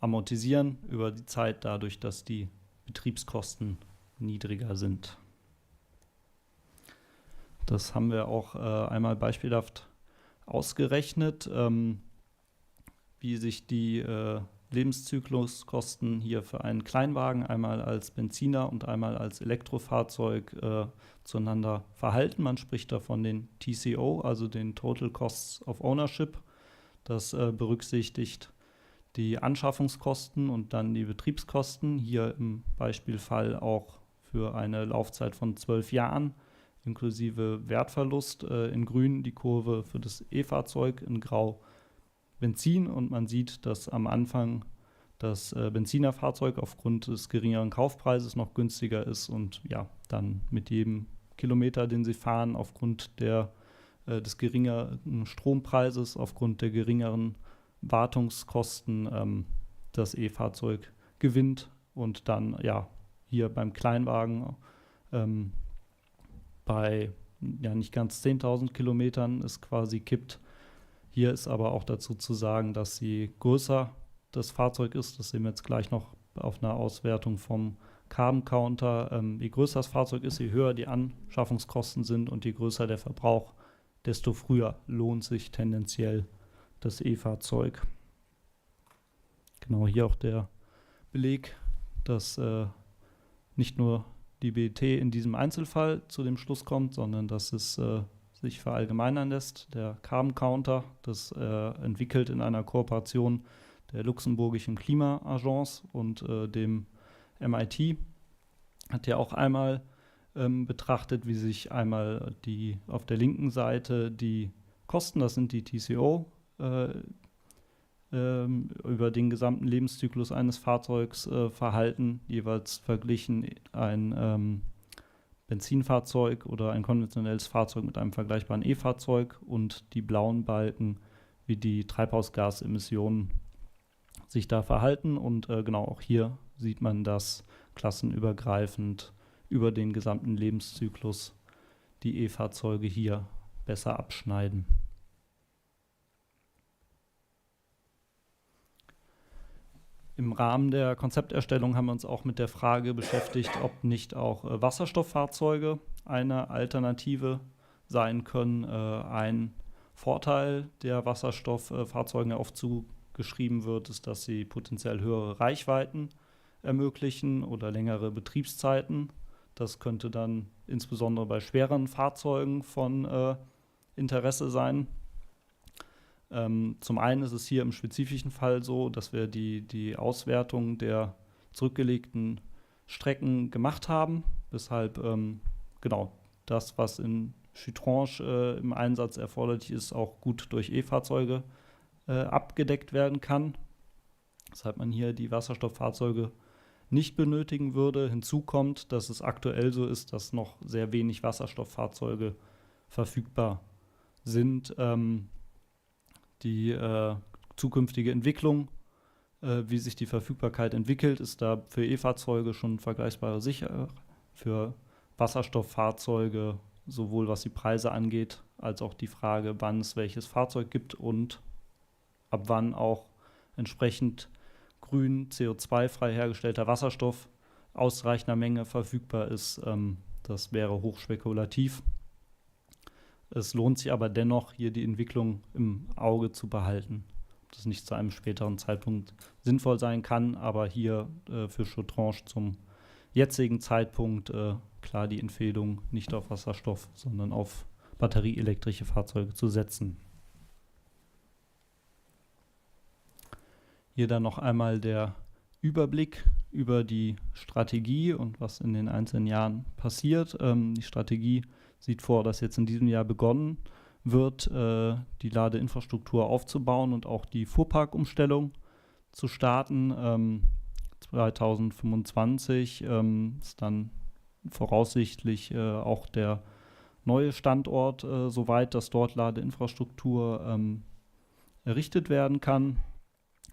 amortisieren über die Zeit, dadurch, dass die Betriebskosten niedriger sind. Das haben wir auch äh, einmal beispielhaft ausgerechnet, ähm, wie sich die äh, Lebenszykluskosten hier für einen Kleinwagen einmal als Benziner und einmal als Elektrofahrzeug äh, zueinander verhalten. Man spricht da von den TCO, also den Total Costs of Ownership. Das äh, berücksichtigt die Anschaffungskosten und dann die Betriebskosten. Hier im Beispielfall auch für eine Laufzeit von zwölf Jahren inklusive Wertverlust. Äh, in grün die Kurve für das E-Fahrzeug, in grau Benzin. Und man sieht, dass am Anfang das äh, Benzinerfahrzeug aufgrund des geringeren Kaufpreises noch günstiger ist und ja, dann mit jedem Kilometer, den sie fahren, aufgrund der, äh, des geringeren Strompreises, aufgrund der geringeren Wartungskosten ähm, das E-Fahrzeug gewinnt und dann ja hier beim Kleinwagen ähm, bei ja nicht ganz 10.000 Kilometern es quasi kippt. Hier ist aber auch dazu zu sagen, dass je größer das Fahrzeug ist, das sehen wir jetzt gleich noch auf einer Auswertung vom Carbon Counter, ähm, je größer das Fahrzeug ist, je höher die Anschaffungskosten sind und je größer der Verbrauch, desto früher lohnt sich tendenziell das E-Fahrzeug. Genau hier auch der Beleg, dass äh, nicht nur die BT in diesem Einzelfall zu dem Schluss kommt, sondern dass es äh, sich verallgemeinern lässt. Der Carbon Counter, das äh, entwickelt in einer Kooperation der luxemburgischen Klimaagence und äh, dem MIT, hat ja auch einmal ähm, betrachtet, wie sich einmal die auf der linken Seite die Kosten, das sind die TCO, äh, ähm, über den gesamten Lebenszyklus eines Fahrzeugs äh, verhalten, jeweils verglichen ein ähm, Benzinfahrzeug oder ein konventionelles Fahrzeug mit einem vergleichbaren E-Fahrzeug und die blauen Balken, wie die Treibhausgasemissionen sich da verhalten. Und äh, genau auch hier sieht man, dass klassenübergreifend über den gesamten Lebenszyklus die E-Fahrzeuge hier besser abschneiden. Im Rahmen der Konzepterstellung haben wir uns auch mit der Frage beschäftigt, ob nicht auch äh, Wasserstofffahrzeuge eine Alternative sein können. Ein Vorteil der Wasserstofffahrzeugen, der oft zugeschrieben wird, ist, dass sie potenziell höhere Reichweiten ermöglichen oder längere Betriebszeiten. Das könnte dann insbesondere bei schweren Fahrzeugen von äh, Interesse sein. Ähm, zum einen ist es hier im spezifischen Fall so, dass wir die, die Auswertung der zurückgelegten Strecken gemacht haben, weshalb ähm, genau das, was in Chitrange äh, im Einsatz erforderlich ist, auch gut durch E-Fahrzeuge äh, abgedeckt werden kann. Weshalb man hier die Wasserstofffahrzeuge nicht benötigen würde. Hinzu kommt, dass es aktuell so ist, dass noch sehr wenig Wasserstofffahrzeuge verfügbar sind. Ähm, die äh, zukünftige Entwicklung, äh, wie sich die Verfügbarkeit entwickelt, ist da für E-Fahrzeuge schon vergleichbar sicher. Für Wasserstofffahrzeuge, sowohl was die Preise angeht, als auch die Frage, wann es welches Fahrzeug gibt und ab wann auch entsprechend grün CO2-frei hergestellter Wasserstoff ausreichender Menge verfügbar ist. Ähm, das wäre hochspekulativ. Es lohnt sich aber dennoch, hier die Entwicklung im Auge zu behalten. Ob das nicht zu einem späteren Zeitpunkt sinnvoll sein kann, aber hier äh, für Chautranche zum jetzigen Zeitpunkt äh, klar die Empfehlung, nicht auf Wasserstoff, sondern auf batterieelektrische Fahrzeuge zu setzen. Hier dann noch einmal der Überblick über die Strategie und was in den einzelnen Jahren passiert. Ähm, die Strategie sieht vor, dass jetzt in diesem Jahr begonnen wird, äh, die Ladeinfrastruktur aufzubauen und auch die Fuhrparkumstellung zu starten. Ähm, 2025 ähm, ist dann voraussichtlich äh, auch der neue Standort äh, soweit, dass dort Ladeinfrastruktur ähm, errichtet werden kann.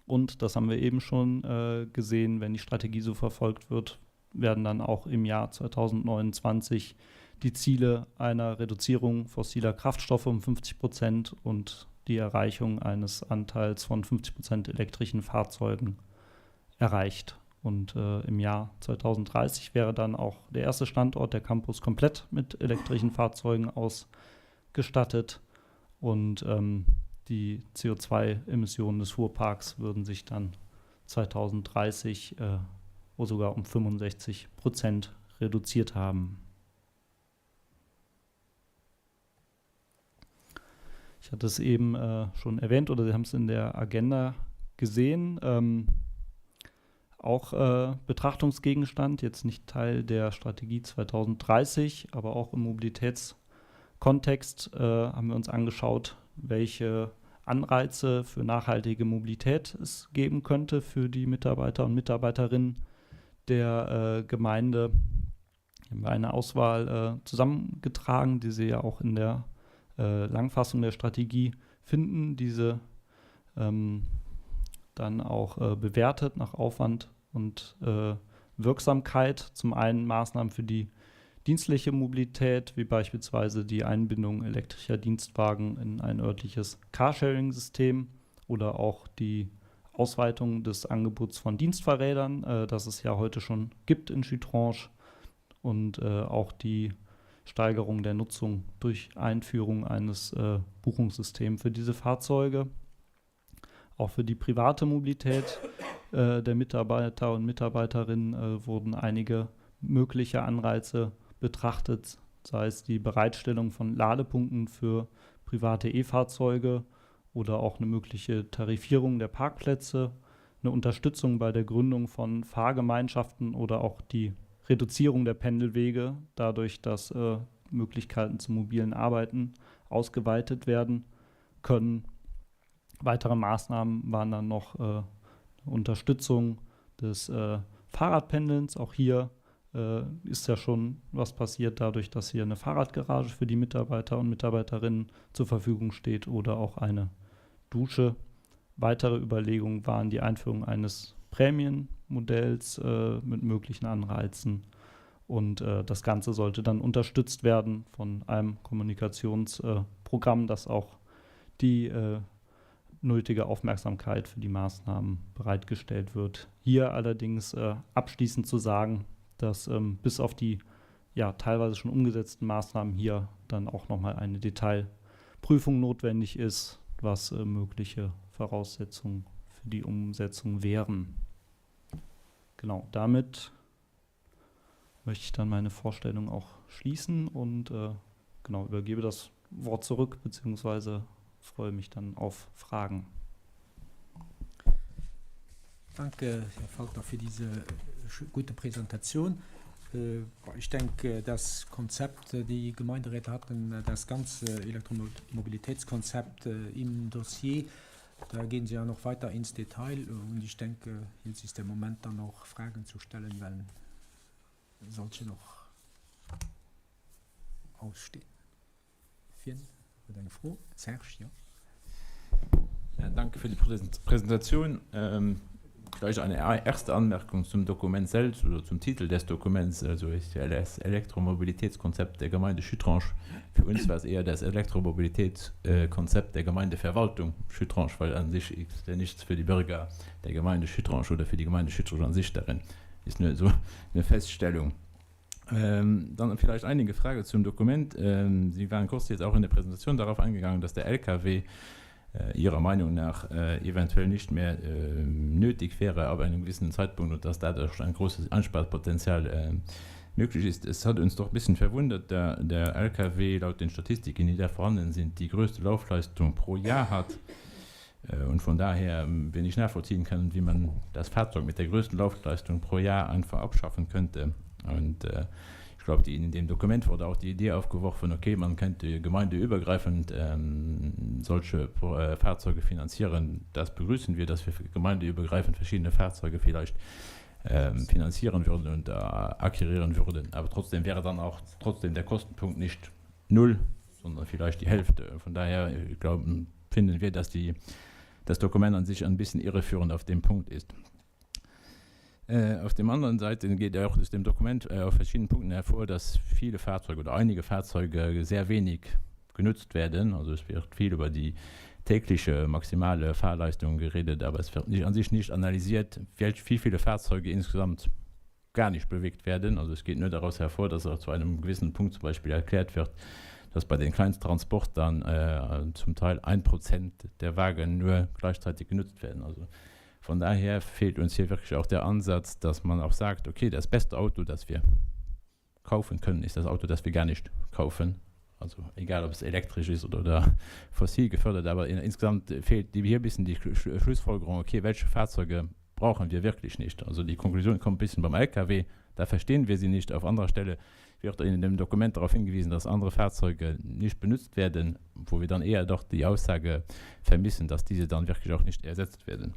Und das haben wir eben schon äh, gesehen, wenn die Strategie so verfolgt wird, werden dann auch im Jahr 2029 die Ziele einer Reduzierung fossiler Kraftstoffe um 50 Prozent und die Erreichung eines Anteils von 50 Prozent elektrischen Fahrzeugen erreicht. Und äh, im Jahr 2030 wäre dann auch der erste Standort, der Campus, komplett mit elektrischen Fahrzeugen ausgestattet. Und ähm, die CO2-Emissionen des Fuhrparks würden sich dann 2030 äh, sogar um 65 Prozent reduziert haben. Ich hatte es eben äh, schon erwähnt oder Sie haben es in der Agenda gesehen. Ähm, auch äh, Betrachtungsgegenstand, jetzt nicht Teil der Strategie 2030, aber auch im Mobilitätskontext äh, haben wir uns angeschaut, welche Anreize für nachhaltige Mobilität es geben könnte für die Mitarbeiter und Mitarbeiterinnen der äh, Gemeinde. Hier haben wir eine Auswahl äh, zusammengetragen, die Sie ja auch in der äh, Langfassung der Strategie finden. Diese ähm, dann auch äh, bewertet nach Aufwand und äh, Wirksamkeit. Zum einen Maßnahmen für die dienstliche Mobilität, wie beispielsweise die Einbindung elektrischer Dienstwagen in ein örtliches Carsharing-System oder auch die Ausweitung des Angebots von Dienstfahrrädern, äh, das es ja heute schon gibt in Chitrange und äh, auch die Steigerung der Nutzung durch Einführung eines äh, Buchungssystems für diese Fahrzeuge. Auch für die private Mobilität äh, der Mitarbeiter und Mitarbeiterinnen äh, wurden einige mögliche Anreize betrachtet, sei es die Bereitstellung von Ladepunkten für private E-Fahrzeuge oder auch eine mögliche Tarifierung der Parkplätze, eine Unterstützung bei der Gründung von Fahrgemeinschaften oder auch die Reduzierung der Pendelwege, dadurch, dass äh, Möglichkeiten zum mobilen Arbeiten ausgeweitet werden können. Weitere Maßnahmen waren dann noch äh, Unterstützung des äh, Fahrradpendelns. Auch hier äh, ist ja schon was passiert dadurch, dass hier eine Fahrradgarage für die Mitarbeiter und Mitarbeiterinnen zur Verfügung steht oder auch eine Dusche. Weitere Überlegungen waren die Einführung eines Prämienmodells äh, mit möglichen Anreizen. Und äh, das Ganze sollte dann unterstützt werden von einem Kommunikationsprogramm, das auch die äh, nötige Aufmerksamkeit für die Maßnahmen bereitgestellt wird. Hier allerdings äh, abschließend zu sagen, dass ähm, bis auf die ja, teilweise schon umgesetzten Maßnahmen hier dann auch nochmal eine Detailprüfung notwendig ist, was äh, mögliche Voraussetzungen für die Umsetzung wären. Genau, damit möchte ich dann meine Vorstellung auch schließen und äh, genau übergebe das Wort zurück beziehungsweise freue mich dann auf Fragen. Danke, Herr Falter, für diese gute Präsentation. Äh, ich denke, das Konzept, äh, die Gemeinderäte hatten äh, das ganze Elektromobilitätskonzept im Dossier. Da gehen Sie ja noch weiter ins Detail und ich denke, jetzt ist der Moment dann auch Fragen zu stellen, wenn solche noch ausstehen. Wien huet eng Fro? Serge, jo. Ja, danke für die Präsentation. Ähm, vielleicht eine erste Anmerkung zum Dokument selbst oder zum Titel des Dokuments, also ist ja das Elektromobilitätskonzept der Gemeinde Schüttrange. Für uns war es eher das Elektromobilitätskonzept der Gemeindeverwaltung Schüttrange, weil an sich ist ja nichts für die Bürger der Gemeinde Schüttrange oder für die Gemeinde Schüttrange an sich darin. Ist nur so eine Feststellung. Ähm, dann vielleicht einige Frage zum Dokument. Ähm, Sie waren kurz jetzt auch in der Präsentation darauf eingegangen, dass der LKW äh, Ihrer Meinung nach äh, eventuell nicht mehr äh, nötig wäre ab einem gewissen Zeitpunkt und dass dadurch ein großes Ansparpotenzial äh, möglich ist. Es hat uns doch ein bisschen verwundert, da der LKW laut den Statistiken, die da vorhanden sind, die größte Laufleistung pro Jahr hat. Äh, und von daher ähm, wenig nachvollziehen kann, wie man das Fahrzeug mit der größten Laufleistung pro Jahr einfach abschaffen könnte. Und äh, ich glaube, in dem Dokument wurde auch die Idee aufgeworfen, okay, man könnte gemeindeübergreifend ähm, solche äh, Fahrzeuge finanzieren. Das begrüßen wir, dass wir gemeindeübergreifend verschiedene Fahrzeuge vielleicht ähm, finanzieren würden und äh, akquirieren würden. Aber trotzdem wäre dann auch trotzdem der Kostenpunkt nicht null, sondern vielleicht die Hälfte. Von daher ich glaub, finden wir, dass die, das Dokument an sich ein bisschen irreführend auf dem Punkt ist. Äh, auf dem anderen Seite geht auch aus dem Dokument äh, auf verschiedenen Punkten hervor, dass viele Fahrzeuge oder einige Fahrzeuge sehr wenig genutzt werden. Also es wird viel über die tägliche maximale Fahrleistung geredet, aber es wird nicht, an sich nicht analysiert, welch, wie viele Fahrzeuge insgesamt gar nicht bewegt werden. Also es geht nur daraus hervor, dass auch zu einem gewissen Punkt zum Beispiel erklärt wird, dass bei den Kleinsttransportern äh, zum Teil ein Prozent der Wagen nur gleichzeitig genutzt werden. Also von daher fehlt uns hier wirklich auch der Ansatz, dass man auch sagt, okay, das beste Auto, das wir kaufen können, ist das Auto, das wir gar nicht kaufen. Also egal, ob es elektrisch ist oder, oder fossil gefördert, aber in, insgesamt fehlt die hier ein bisschen die Schlussfolgerung, okay, welche Fahrzeuge brauchen wir wirklich nicht. Also die Konklusion kommt ein bisschen beim LKW, da verstehen wir sie nicht. Auf anderer Stelle wird in dem Dokument darauf hingewiesen, dass andere Fahrzeuge nicht benutzt werden, wo wir dann eher doch die Aussage vermissen, dass diese dann wirklich auch nicht ersetzt werden.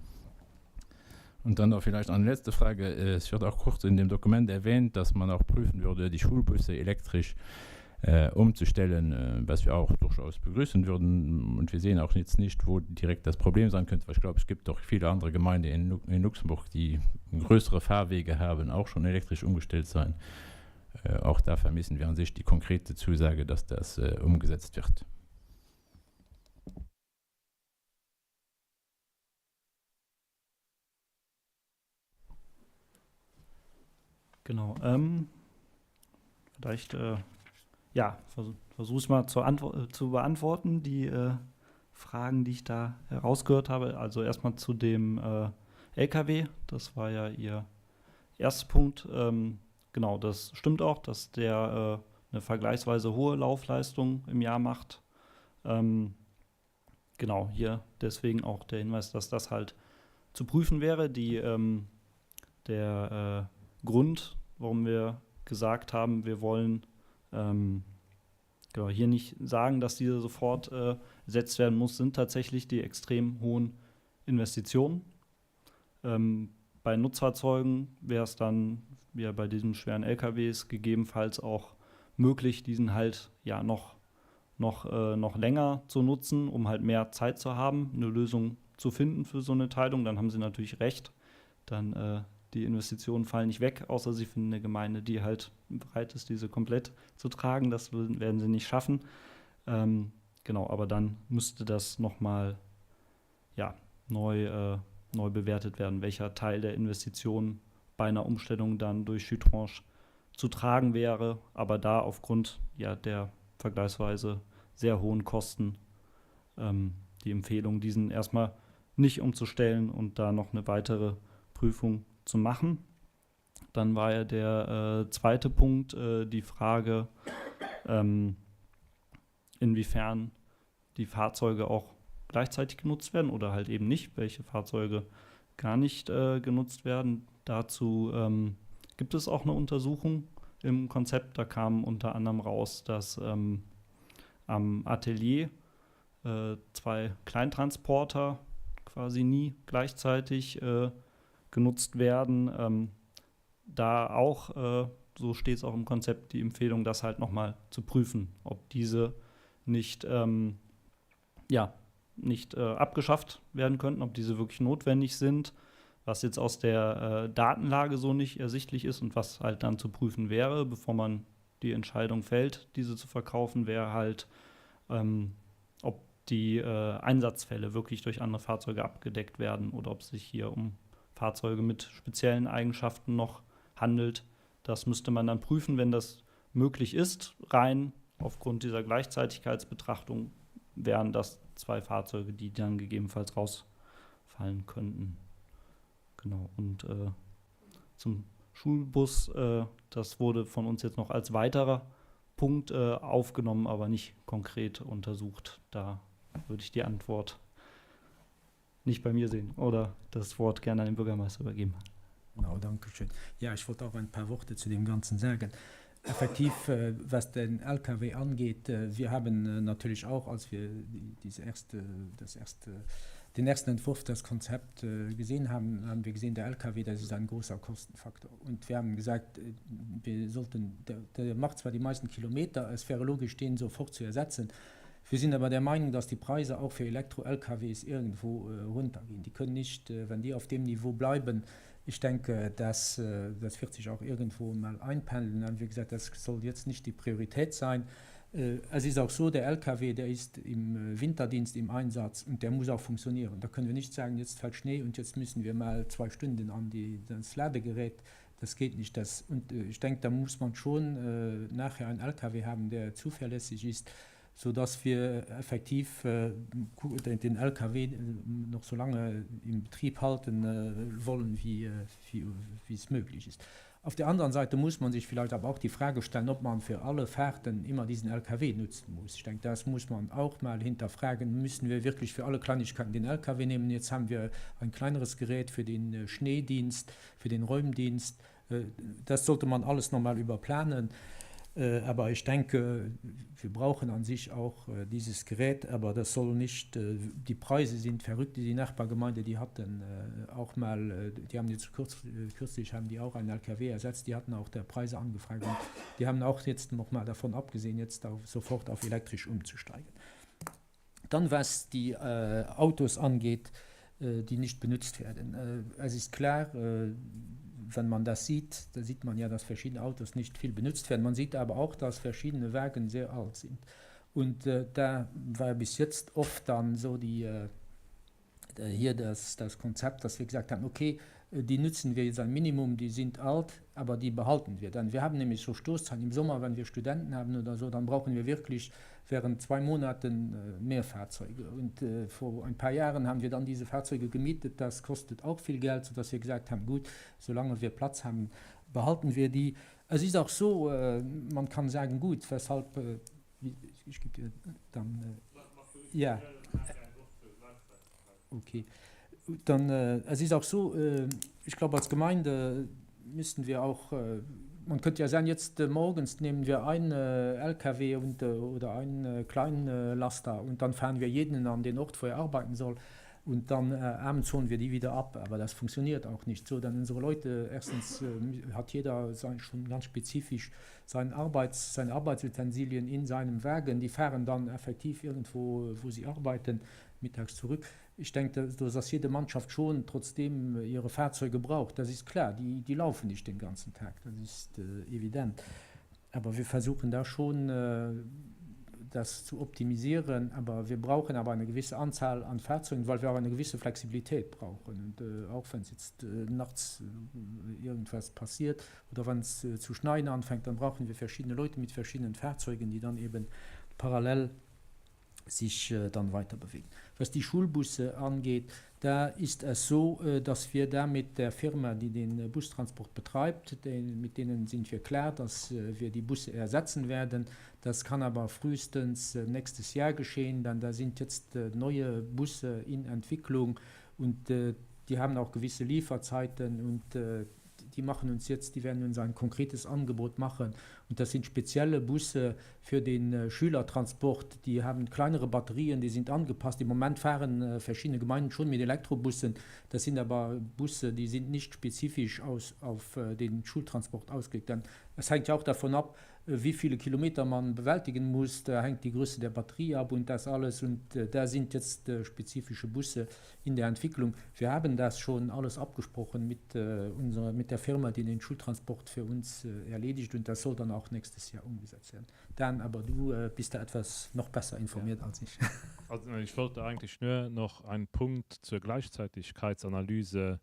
Und dann noch vielleicht eine letzte Frage. Es wird auch kurz in dem Dokument erwähnt, dass man auch prüfen würde, die Schulbusse elektrisch äh, umzustellen, äh, was wir auch durchaus begrüßen würden. Und wir sehen auch jetzt nicht, wo direkt das Problem sein könnte, weil ich glaube, es gibt doch viele andere Gemeinden in, in Luxemburg, die größere Fahrwege haben, auch schon elektrisch umgestellt sein. Äh, auch da vermissen wir an sich die konkrete Zusage, dass das äh, umgesetzt wird. Genau. Ähm, vielleicht, äh, ja, vers versuche ich mal zu, äh, zu beantworten, die äh, Fragen, die ich da herausgehört habe. Also erstmal zu dem äh, LKW, das war ja Ihr erster Punkt. Ähm, genau, das stimmt auch, dass der äh, eine vergleichsweise hohe Laufleistung im Jahr macht. Ähm, genau, hier deswegen auch der Hinweis, dass das halt zu prüfen wäre. Die, ähm, der äh, Grund, warum wir gesagt haben, wir wollen ähm, genau, hier nicht sagen, dass diese sofort äh, ersetzt werden muss, sind tatsächlich die extrem hohen Investitionen. Ähm, bei Nutzfahrzeugen wäre es dann, wie bei diesen schweren LKWs, gegebenenfalls auch möglich, diesen halt ja noch, noch, äh, noch länger zu nutzen, um halt mehr Zeit zu haben, eine Lösung zu finden für so eine Teilung. Dann haben sie natürlich recht. Dann äh, die Investitionen fallen nicht weg, außer sie finden eine Gemeinde, die halt bereit ist, diese komplett zu tragen. Das werden sie nicht schaffen. Ähm, genau, aber dann müsste das noch mal ja, neu, äh, neu bewertet werden, welcher Teil der Investitionen bei einer Umstellung dann durch Schütranche. zu tragen wäre, aber da aufgrund ja, der vergleichsweise sehr hohen Kosten ähm, die Empfehlung, diesen erstmal nicht umzustellen und da noch eine weitere Prüfung zu machen. Dann war ja der äh, zweite Punkt äh, die Frage, ähm, inwiefern die Fahrzeuge auch gleichzeitig genutzt werden oder halt eben nicht, welche Fahrzeuge gar nicht äh, genutzt werden. Dazu ähm, gibt es auch eine Untersuchung im Konzept. Da kam unter anderem raus, dass ähm, am Atelier äh, zwei Kleintransporter quasi nie gleichzeitig äh, genutzt werden. Ähm, da auch, äh, so steht es auch im Konzept, die Empfehlung, das halt nochmal zu prüfen, ob diese nicht, ähm, ja, nicht äh, abgeschafft werden könnten, ob diese wirklich notwendig sind, was jetzt aus der äh, Datenlage so nicht ersichtlich ist und was halt dann zu prüfen wäre, bevor man die Entscheidung fällt, diese zu verkaufen, wäre halt, ähm, ob die äh, Einsatzfälle wirklich durch andere Fahrzeuge abgedeckt werden oder ob es sich hier um Fahrzeuge mit speziellen Eigenschaften noch handelt. Das müsste man dann prüfen, wenn das möglich ist. Rein aufgrund dieser Gleichzeitigkeitsbetrachtung wären das zwei Fahrzeuge, die dann gegebenenfalls rausfallen könnten. Genau. Und äh, zum Schulbus, äh, das wurde von uns jetzt noch als weiterer Punkt äh, aufgenommen, aber nicht konkret untersucht. Da würde ich die Antwort nicht bei mir sehen oder das Wort gerne an den Bürgermeister übergeben. Genau, danke schön. Ja, ich wollte auch ein paar Worte zu dem Ganzen sagen. Effektiv, äh, was den LKW angeht, äh, wir haben äh, natürlich auch, als wir diese erste, das erste, den ersten Entwurf das Konzept gesehen haben, haben wir gesehen, der LKW, das ist ein großer Kostenfaktor. Und wir haben gesagt, wir sollten, der, der macht zwar die meisten Kilometer, es wäre logisch, den sofort zu ersetzen. Wir sind aber der Meinung, dass die Preise auch für Elektro-LKWs irgendwo äh, runtergehen. Die können nicht, äh, wenn die auf dem Niveau bleiben, ich denke, das, äh, das wird sich auch irgendwo mal einpendeln. Dann haben wir gesagt, das soll jetzt nicht die Priorität sein. Äh, es ist auch so, der LKW, der ist im äh, Winterdienst im Einsatz und der muss auch funktionieren. Da können wir nicht sagen, jetzt fällt Schnee und jetzt müssen wir mal zwei Stunden an die, das Ladegerät. Das geht nicht. Das, und äh, ich denke, da muss man schon äh, nachher einen LKW haben, der zuverlässig ist sodass wir effektiv äh, den LKW äh, noch so lange im Betrieb halten äh, wollen, wie, äh, wie, wie es möglich ist. Auf der anderen Seite muss man sich vielleicht aber auch die Frage stellen, ob man für alle Fahrten immer diesen LKW nutzen muss. Ich denke, das muss man auch mal hinterfragen. Müssen wir wirklich für alle Kleinigkeiten den LKW nehmen? Jetzt haben wir ein kleineres Gerät für den äh, Schneedienst, für den Räumdienst. Äh, das sollte man alles noch mal überplanen. Äh, aber ich denke, wir brauchen an sich auch äh, dieses Gerät, aber das soll nicht, äh, die Preise sind verrückt, die Nachbargemeinde, die hatten auch mal, die haben jetzt kurz, kürzlich haben die auch einen LKW ersetzt, die hatten auch der Preise angefragt und die haben auch jetzt noch mal davon abgesehen, jetzt auf, sofort auf elektrisch umzusteigen. Dann was die äh, Autos angeht, äh, die nicht benutzt werden. Äh, es ist klar, äh, wenn man das sieht, da sieht man ja, dass verschiedene Autos nicht viel benutzt werden. Man sieht aber auch, dass verschiedene Wagen sehr alt sind. Und äh, da war bis jetzt oft dann so die, äh, hier das, das Konzept, dass wir gesagt haben, okay, äh, die nützen wir jetzt ein Minimum, die sind alt, aber die behalten wir dann. Wir haben nämlich so Stoßzahlen im Sommer, wenn wir Studenten haben oder so, dann brauchen wir wirklich während zwei Monaten äh, mehr Fahrzeuge. Und äh, vor ein paar Jahren haben wir dann diese Fahrzeuge gemietet. Das kostet auch viel Geld, sodass wir gesagt haben, gut, solange wir Platz haben, behalten wir die. Es ist auch so, äh, man kann sagen, gut, weshalb äh, ich gebe dir dann äh, ja. Okay. Dann äh, es ist auch so, äh, ich glaube als Gemeinde müssten wir auch äh, man könnte ja sagen, jetzt äh, morgens nehmen wir ein äh, LKW und, äh, oder einen äh, kleinen äh, Laster und dann fahren wir jeden an den Ort, wo er arbeiten soll und dann äh, abends holen wir die wieder ab. Aber das funktioniert auch nicht so. Dann unsere Leute, erstens äh, hat jeder sein, schon ganz spezifisch sein Arbeits, seine Arbeitsutensilien in seinem Wagen, die fahren dann effektiv irgendwo, wo sie arbeiten, mittags zurück. Ich denke, dass jede Mannschaft schon trotzdem ihre Fahrzeuge braucht. Das ist klar, die, die laufen nicht den ganzen Tag, das ist äh, evident. Aber wir versuchen da schon, äh, das zu optimisieren. Aber wir brauchen aber eine gewisse Anzahl an Fahrzeugen, weil wir auch eine gewisse Flexibilität brauchen. Und äh, auch wenn es jetzt äh, nachts äh, irgendwas passiert oder wenn es äh, zu schneien anfängt, dann brauchen wir verschiedene Leute mit verschiedenen Fahrzeugen, die dann eben parallel sich äh, dann weiter bewegen. Was die Schulbusse angeht, da ist es so, äh, dass wir da mit der Firma, die den äh, Bustransport betreibt, den, mit denen sind wir klar, dass äh, wir die Busse ersetzen werden. Das kann aber frühestens äh, nächstes Jahr geschehen, denn da sind jetzt äh, neue Busse in Entwicklung und äh, die haben auch gewisse Lieferzeiten und äh, die machen uns jetzt, die werden uns ein konkretes Angebot machen. Und das sind spezielle Busse für den äh, Schülertransport, die haben kleinere Batterien, die sind angepasst. Im Moment fahren äh, verschiedene Gemeinden schon mit Elektrobussen. Das sind aber Busse, die sind nicht spezifisch aus, auf äh, den Schultransport ausgelegt. Denn es hängt ja auch davon ab, wie viele Kilometer man bewältigen muss. Da hängt die Größe der Batterie ab und das alles. Und da sind jetzt spezifische Busse in der Entwicklung. Wir haben das schon alles abgesprochen mit, äh, unserer, mit der Firma, die den Schultransport für uns äh, erledigt und das soll dann auch nächstes Jahr umgesetzt werden. Dan, aber du äh, bist da etwas noch besser informiert ja. als ich. Also ich wollte eigentlich nur noch einen Punkt zur Gleichzeitigkeitsanalyse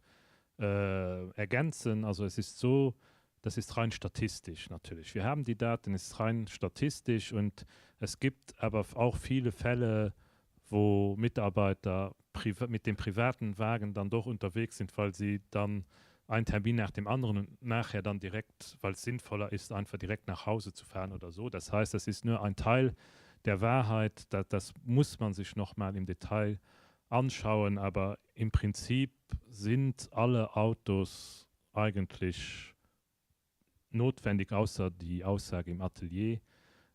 äh, ergänzen. Also es ist so, das ist rein statistisch natürlich. Wir haben die Daten, es ist rein statistisch und es gibt aber auch viele Fälle, wo Mitarbeiter mit dem privaten Wagen dann doch unterwegs sind, weil sie dann einen Termin nach dem anderen und nachher dann direkt, weil es sinnvoller ist, einfach direkt nach Hause zu fahren oder so. Das heißt, das ist nur ein Teil der Wahrheit, das, das muss man sich noch mal im Detail anschauen, aber im Prinzip sind alle Autos eigentlich notwendig, außer die Aussage im Atelier.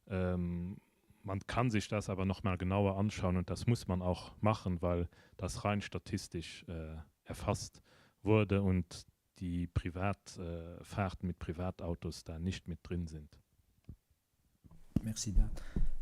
Ähm, man kann sich das aber noch mal genauer anschauen und das muss man auch machen, weil das rein statistisch äh, erfasst wurde und die Privatfahrten äh, mit Privatautos da nicht mit drin sind. Merci Dan.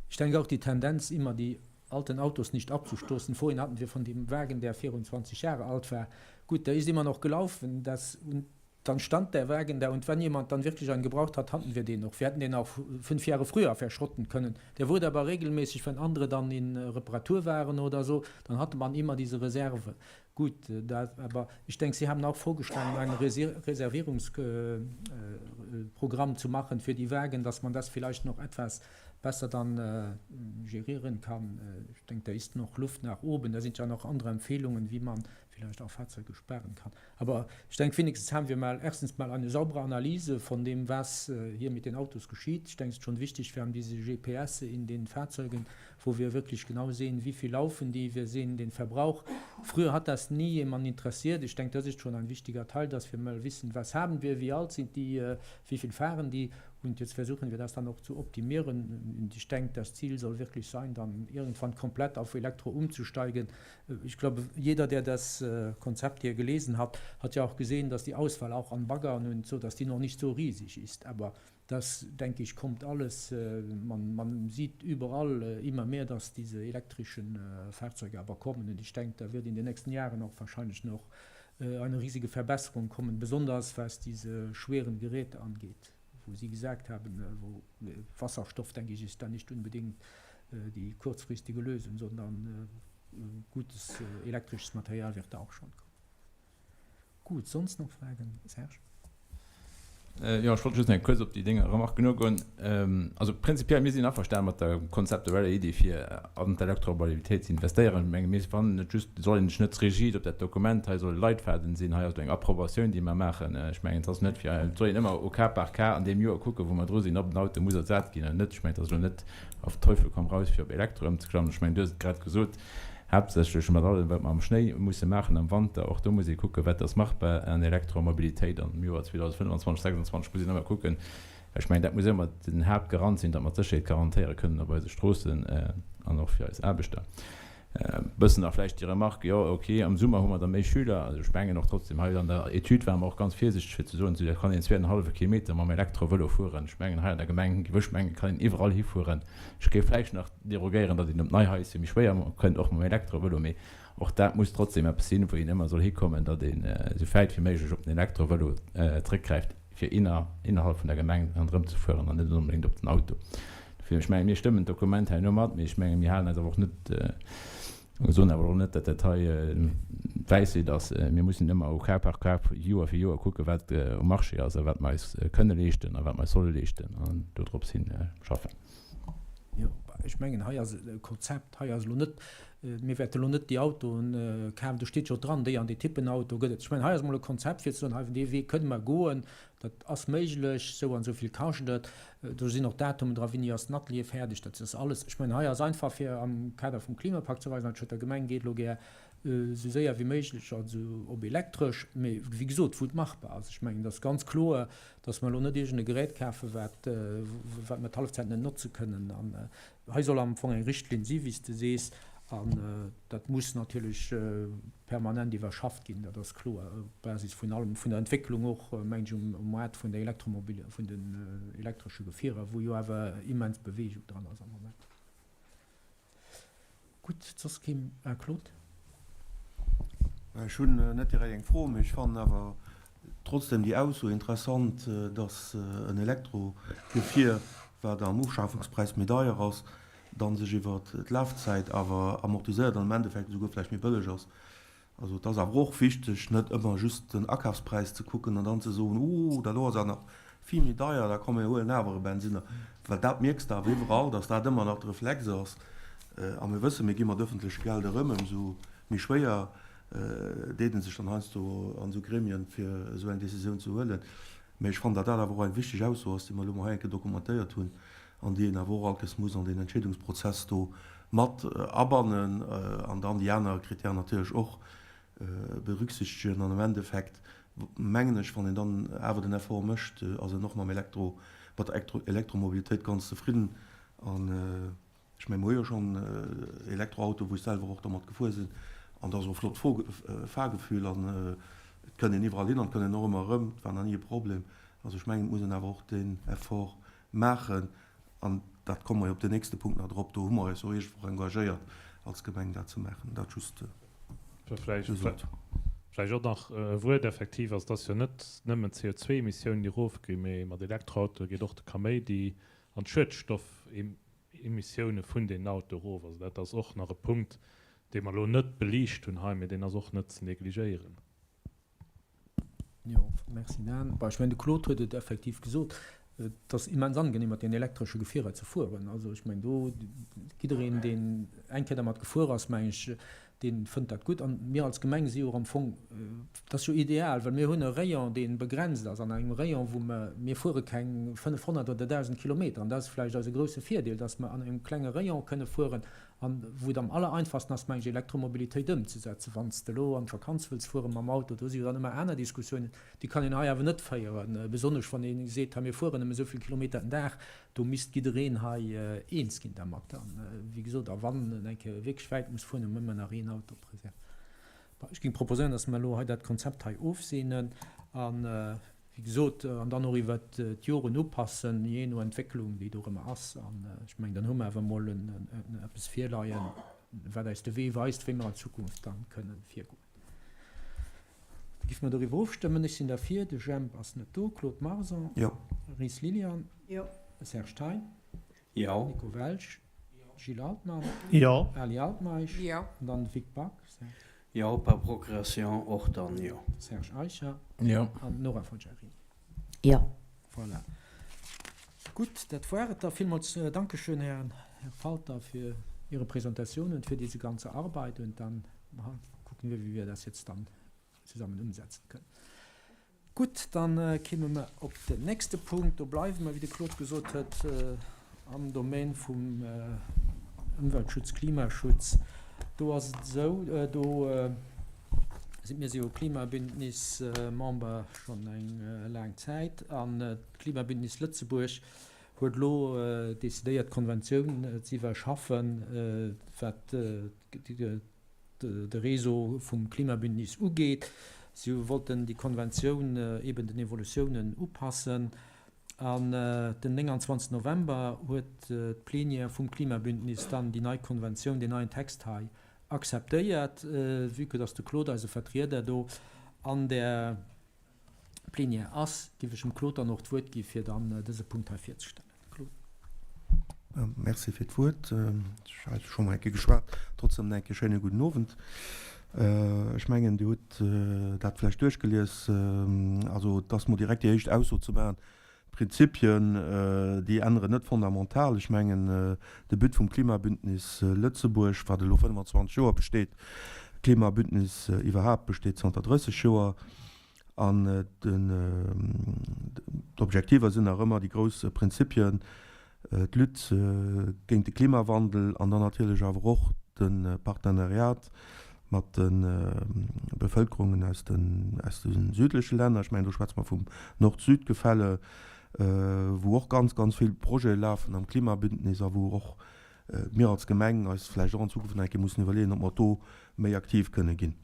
Ich denke auch die Tendenz immer die alten Autos nicht abzustoßen. Vorhin hatten wir von dem Wagen, der 24 Jahre alt war. Gut, der ist immer noch gelaufen. Das, und dann stand der Wagen da und wenn jemand dann wirklich einen gebraucht hat, hatten wir den noch. Wir hätten den auch fünf Jahre früher verschrotten können. Der wurde aber regelmäßig, wenn andere dann in äh, Reparatur waren oder so, dann hatte man immer diese Reserve. Gut, äh, da, aber ich denke, Sie haben auch vorgeschlagen, ein Reservierungsprogramm äh, zu machen für die Wagen, dass man das vielleicht noch etwas besser dann äh, gerieren kann. Ich denke, da ist noch Luft nach oben. Da sind ja noch andere Empfehlungen, wie man vielleicht auch Fahrzeuge sparen kann. Aber ich denke, wenigstens haben wir mal erstens mal eine saubere Analyse von dem, was äh, hier mit den Autos geschieht. Ich denke, es ist schon wichtig, wir haben diese GPS in den Fahrzeugen, wo wir wirklich genau sehen, wie viel laufen die, wir sehen den Verbrauch. Früher hat das nie jemand interessiert. Ich denke, das ist schon ein wichtiger Teil, dass wir mal wissen, was haben wir, wie alt sind die, äh, wie viel fahren die. Und jetzt versuchen wir das dann auch zu optimieren. Und ich denke, das Ziel soll wirklich sein, dann irgendwann komplett auf Elektro umzusteigen. Ich glaube, jeder, der das äh, Konzept hier gelesen hat, hat ja auch gesehen, dass die Auswahl auch an Baggern und so, dass die noch nicht so riesig ist. Aber das, denke ich, kommt alles. Äh, man, man sieht überall äh, immer mehr, dass diese elektrischen Fahrzeuge aber kommen. Und ich denke, da wird in den nächsten Jahren auch wahrscheinlich noch eine riesige Verbesserung kommen, besonders was diese schweren Geräte angeht, wo Sie gesagt haben, wo Wasserstoff, denke ich, ist da nicht unbedingt die kurzfristige Lösung, sondern gutes elektrisches Material wird da auch schon kommen. Gut, sonst noch Fragen, Serge? Jo, ech wollt just eng kuerz op déi Dénger Remarken agoen. Also prinzipiell, mir sinn averstane mat der konzeptueller Iddi fir an d'Elektromobilitéit ze investéieren. Ech menge mir fannen et just, et soll een sech net ze rigid op dat Dokument hei soll e Leitfaden sinn. Hei ass elo eng Approbatioun déi mer maachen. Ech mengen et ass net fir, et soll een ëmmer au cas par cas an deem Joer kucken, wou mer dru sinn, ob en Auto muss ersat ginn oder net. Ech mengen et ass elo net auf Teufel komm raus fir op Elektro ëmzeklammen. Ech mengen du hues et grad gesot, haaptsächlech mat allem wat mer am Schnéi musse maachen am Wanter, och do muss ee kucken, wat ass machbar an Elektromobilitéit am Joer 2025, 2026 muss een ëmmer kucken. Ech mengen dat muss ëmmer den Haaptgarant sinn, datt mer d'Sécherheet garantéiere kënnen op eise Stroossen an och fir eis Aarbechter. E bëssen nach vläicht déi Remarque, jo ok, am Summer hu mer da méi Schüler. Also ech mengen och trotzdem, hei an der Etüd ware mer och ganz virsichteg fir ze soen, da kann een zweeënhallwe Kilometer mam Elektrovëlo fueren. Ech mengen hei an der Gemeng, ech mengen, kann een iwwerall hifueren. Ech géif vläicht nach derogéieren, datt een op Neihaischen méi schwéier kënnt, och mam Elektrovëlo, mee och dat muss trotzdem eppes sinn, wou een ëmmer soll hikommen, datt een esou wäit wéi méiglech op den Elektrovëlo zréckgräift, fir innerhalb vun der Gemeng ronderëm ze fueren an net onbedéngt op den Auto. Fir, ech mengen, mir stëmmen d'Dokument herno mat, mee ech mengen, mir halen eis awer och net, mir soen awer och net, datt dat hei d'Wäisheet ass. Mir mussen ëmmer au cas par cas, Joer fir Joer kucken, wat um Marché ass a wat mer eis kënne leeschten a wat mer eis solle leeschten an dodrops hin schaffen. Jo, ech mengen, hei ass e Konzept, hei ass elo net, mir wäerte elo net déi Autoen kafen, do steet jo dran, déi an déi Typen Auto gëtt et. Ech mengen, hei ass emol e Konzept fir ze soen, hei iwwer dee Wee kënne mer goen, dat ass méiglech, esou an esou vill kascht et. Do sinn och Datumen dra, wéini ass den Atelier fäerdeg, dat ass alles. Ech mengen, hei ass einfach fir am Kader vum Klimapakt ze weisen, an d'Schëtter Gemeng geet elo gär esou séier wéi méiglech, also op elektresch, mee wéi gesot, wou et machbar ass. Ech mengen, dat ass ganz kloer, dass mer elo net iergend e Gerät kafen, wat, wat mer d'Hallefzäit net notze kënnen. An hei soll am Fong eng Richtlinn si wéi s de sees, an dat muss natierlech permanent iwwerschafft ginn, dat ass kloer, op Basis vun allem, vun der Entwécklung och, meng ech, um Moart vun der Elektromobile, vun den elektresche Gefierer, wou jo awer immens Bewegung dran ass am Moment. Gutt, soss keen? Ah, Claude. Ech hunn net direkt eng Fro, mee ech fannen awer trotzdem déi Ausso interessant, dass en Elektrogefier, wat am Uschafungspräis méi deier ass, dann sech iwwer d'Lafzäit awer amortiséiert an am Endeffekt esouguer vläicht méi bëlleg ass. Also et ass awer och wichteg, net ëmmer just den Akafspräis ze kucken an dann ze soen, Oh, dat do ass awer nach vill méi deier, da komm mir huelen awer e Bensinner. Well dat mierks de awer iwwerall, datt dat ëmmer nach de Reflex ass. A mir wëssen, mir gi mat ëffentleche Gelder ëm, ëmsou méi schwéier deet ee sech dann heiansdo an esou Gremien, fir esou eng Décisioun ze huelen. Mä ech fannen, datt dat awer och eng wichteg Ausso ass, déi mer elo mol hei eng Kéier dokumentéiert hunn an déi een awer och all Kéiers muss an deen Entscheedungsprozess do mat abannen an dann déi aner Kritären natierlech och berücksichtegen. An am Endeffekt mengen ech, wann een dann awer den Effort mécht, ass een och mam Elektro, mat der Elektromobilitéit ganz zefridden. An ech mengen, mir hu jo schonn Elektroauto, wou ech selwer och domat gefuer sinn, an dat ass och e flott Fahrgefühl an et kënnt een iwwerall hin an et kënnt een och ëmmer erëm, et war nach ni e Problem. Also ech mengen, et muss een awer och deen Effort maachen, an dat komme mer jo op den nächste Punkt nach drop, do hu mer eis och iergendwou engagéiert als Gemeng dat ze maachen. Dat just gesot. Vläicht och nach e Wuert, Effektiv, also et ass jo net nëmmen d'CO2-Emissiounen, déi erofginn, mee mat Elektroautoe geet och de Kaméidi an d'Schuedstoffelmissioune vun deenen Autoe erof. Also dat ass och nach e Punkt, dee mer elo net beliicht hunn hei, mee deen ass och net ze negligéieren. Jo, merci Dan. Bon, ech mengen, de Claude huet et effektiv gesot, et ass immens angenehm mat deenen elektresche Gefierer ze fueren. Also ech mengen do, jiddereen deen eng Kéier dermat gefuer ass, meng ech, dee fënnt dat gutt. An mir als Gemeng si jo och am Fong, dat ass jo ideal, well mir hunn e Rayon, dee begrenzt ass, an engem Rayon wou mer, mir fuere keng 500 oder 1.000 Kilometer an dat ass vläicht eise grousse Virdeel, dass mer an engem klenge Rayon kënne fueren An wou et am allereinfachsten ass, meng ech, Elektromobilitéit ëmzesetzen. Wann s de elo an d'Vakanz wëlls fuere mam Auto, do si jo dann ëmmer aner Diskussiounen, déi kann een hei awer net féieren, besonnesch wann ee seet, hei mir fueren nëmme esou vill Kilometer den Dag. Do misst jiddereen hei eens ginn dermat. An wéi gesot, a wann en eng Kéier wierklech wäit muss fueren, hu mer ëmmer nach een Auto op Reserve. Bon, ech géing proposéieren, dass mer elo hei dat Konzept hei ofseenen an, wéi gesot, an dann och iwwert d'Joren upassen, jee no Entwécklung, déi dorëmmer ass. An ech mengen, dann hu mer awer emol eppes virleien, wat eis de Wee weist, wéi mer an Zukunft dann kënnen virgoen. Da géife mer doriwwer ofstëmmen. Ech sinn derfir. De Jemp ass net do. Claude Marson? Jo. Ries Liliane? Jo. Serge Thein? Jo. Nico Welsch? Gilles Altmann? Jo. Ali Altmeisch? Jo. An dann de Vic Back. Jo, par procuration och dann, jo. Serge Eicher? Jo. An d'Nora Forgiarini? Jo. Voilà. Gutt, dat war et da. Villmools Dankeschön, Här Falter, für Ihre Präsentation und für diese ganze Arbeit. Und dann gucken wir, wie wir das jetzt dann zusammen umsetzen können. Gutt, dann kéime mer op den nächste Punkt. Do bleiwe mer, wéi de Claude gesot huet, am Domaine vum Ëmweltschutz, Klimaschutz. Do ass et esou, do si mir si jo Klimabündnis-Member schonn eng laang Zäit an d'Klimabündnis Lëtzebuerg huet elo decidéiert, d'Konventioun ze iwwerschaffen, wat de Réseau vum Klimabündnis ugeet. Si wollten déi Konventioun eben den Evolutiounen upassen. An den 29 November huet d'Plenière vum Klimabündnis dann déi nei Konventioun, deen neien Text hei akzeptéiert. Vue que dass de Claude, eise Vertrieder do an där Plenière ass, géif ech dem Claude dann och d'Wuert gi fir dann dëse Punkt hei virzestellen. Claude. Merci fir d'Wuert. Ech hat scho mol eng Kéier geschwat. Trotzdem nach eng Kéier schéine gudden Owend. Ech mengen, Dir hutt dat vläicht duerchgelies. Also, et ass mol direkt déi éischt Ausso ze maachen, D'Prinzipien, déi änneren net fondamental. Ech mengen, de But vum Klimabündnis Lëtzebuerg, wat elo 25 Joer besteet, d'Klimabündnis iwwerhaapt besteet zanter 30 Joer, An d'Objektiver sinn nach ëmmer déi grouss Prinzipien, d'Lutte géint de Klimawandel an dann natierlech awer och de Partenariat mat de Bevëlkerungen aus de südleche Länner. Ech mengen, do schwätze mer vum Nord-Süd-Gefälle, wou och ganz, ganz vill Projete lafen am Klimabündnis a wou och mir als Gemeng eis vläicht och an Zukunft nach eng Kéier mussen iwwerleeën, ob mer do méi aktiv kënne ginn.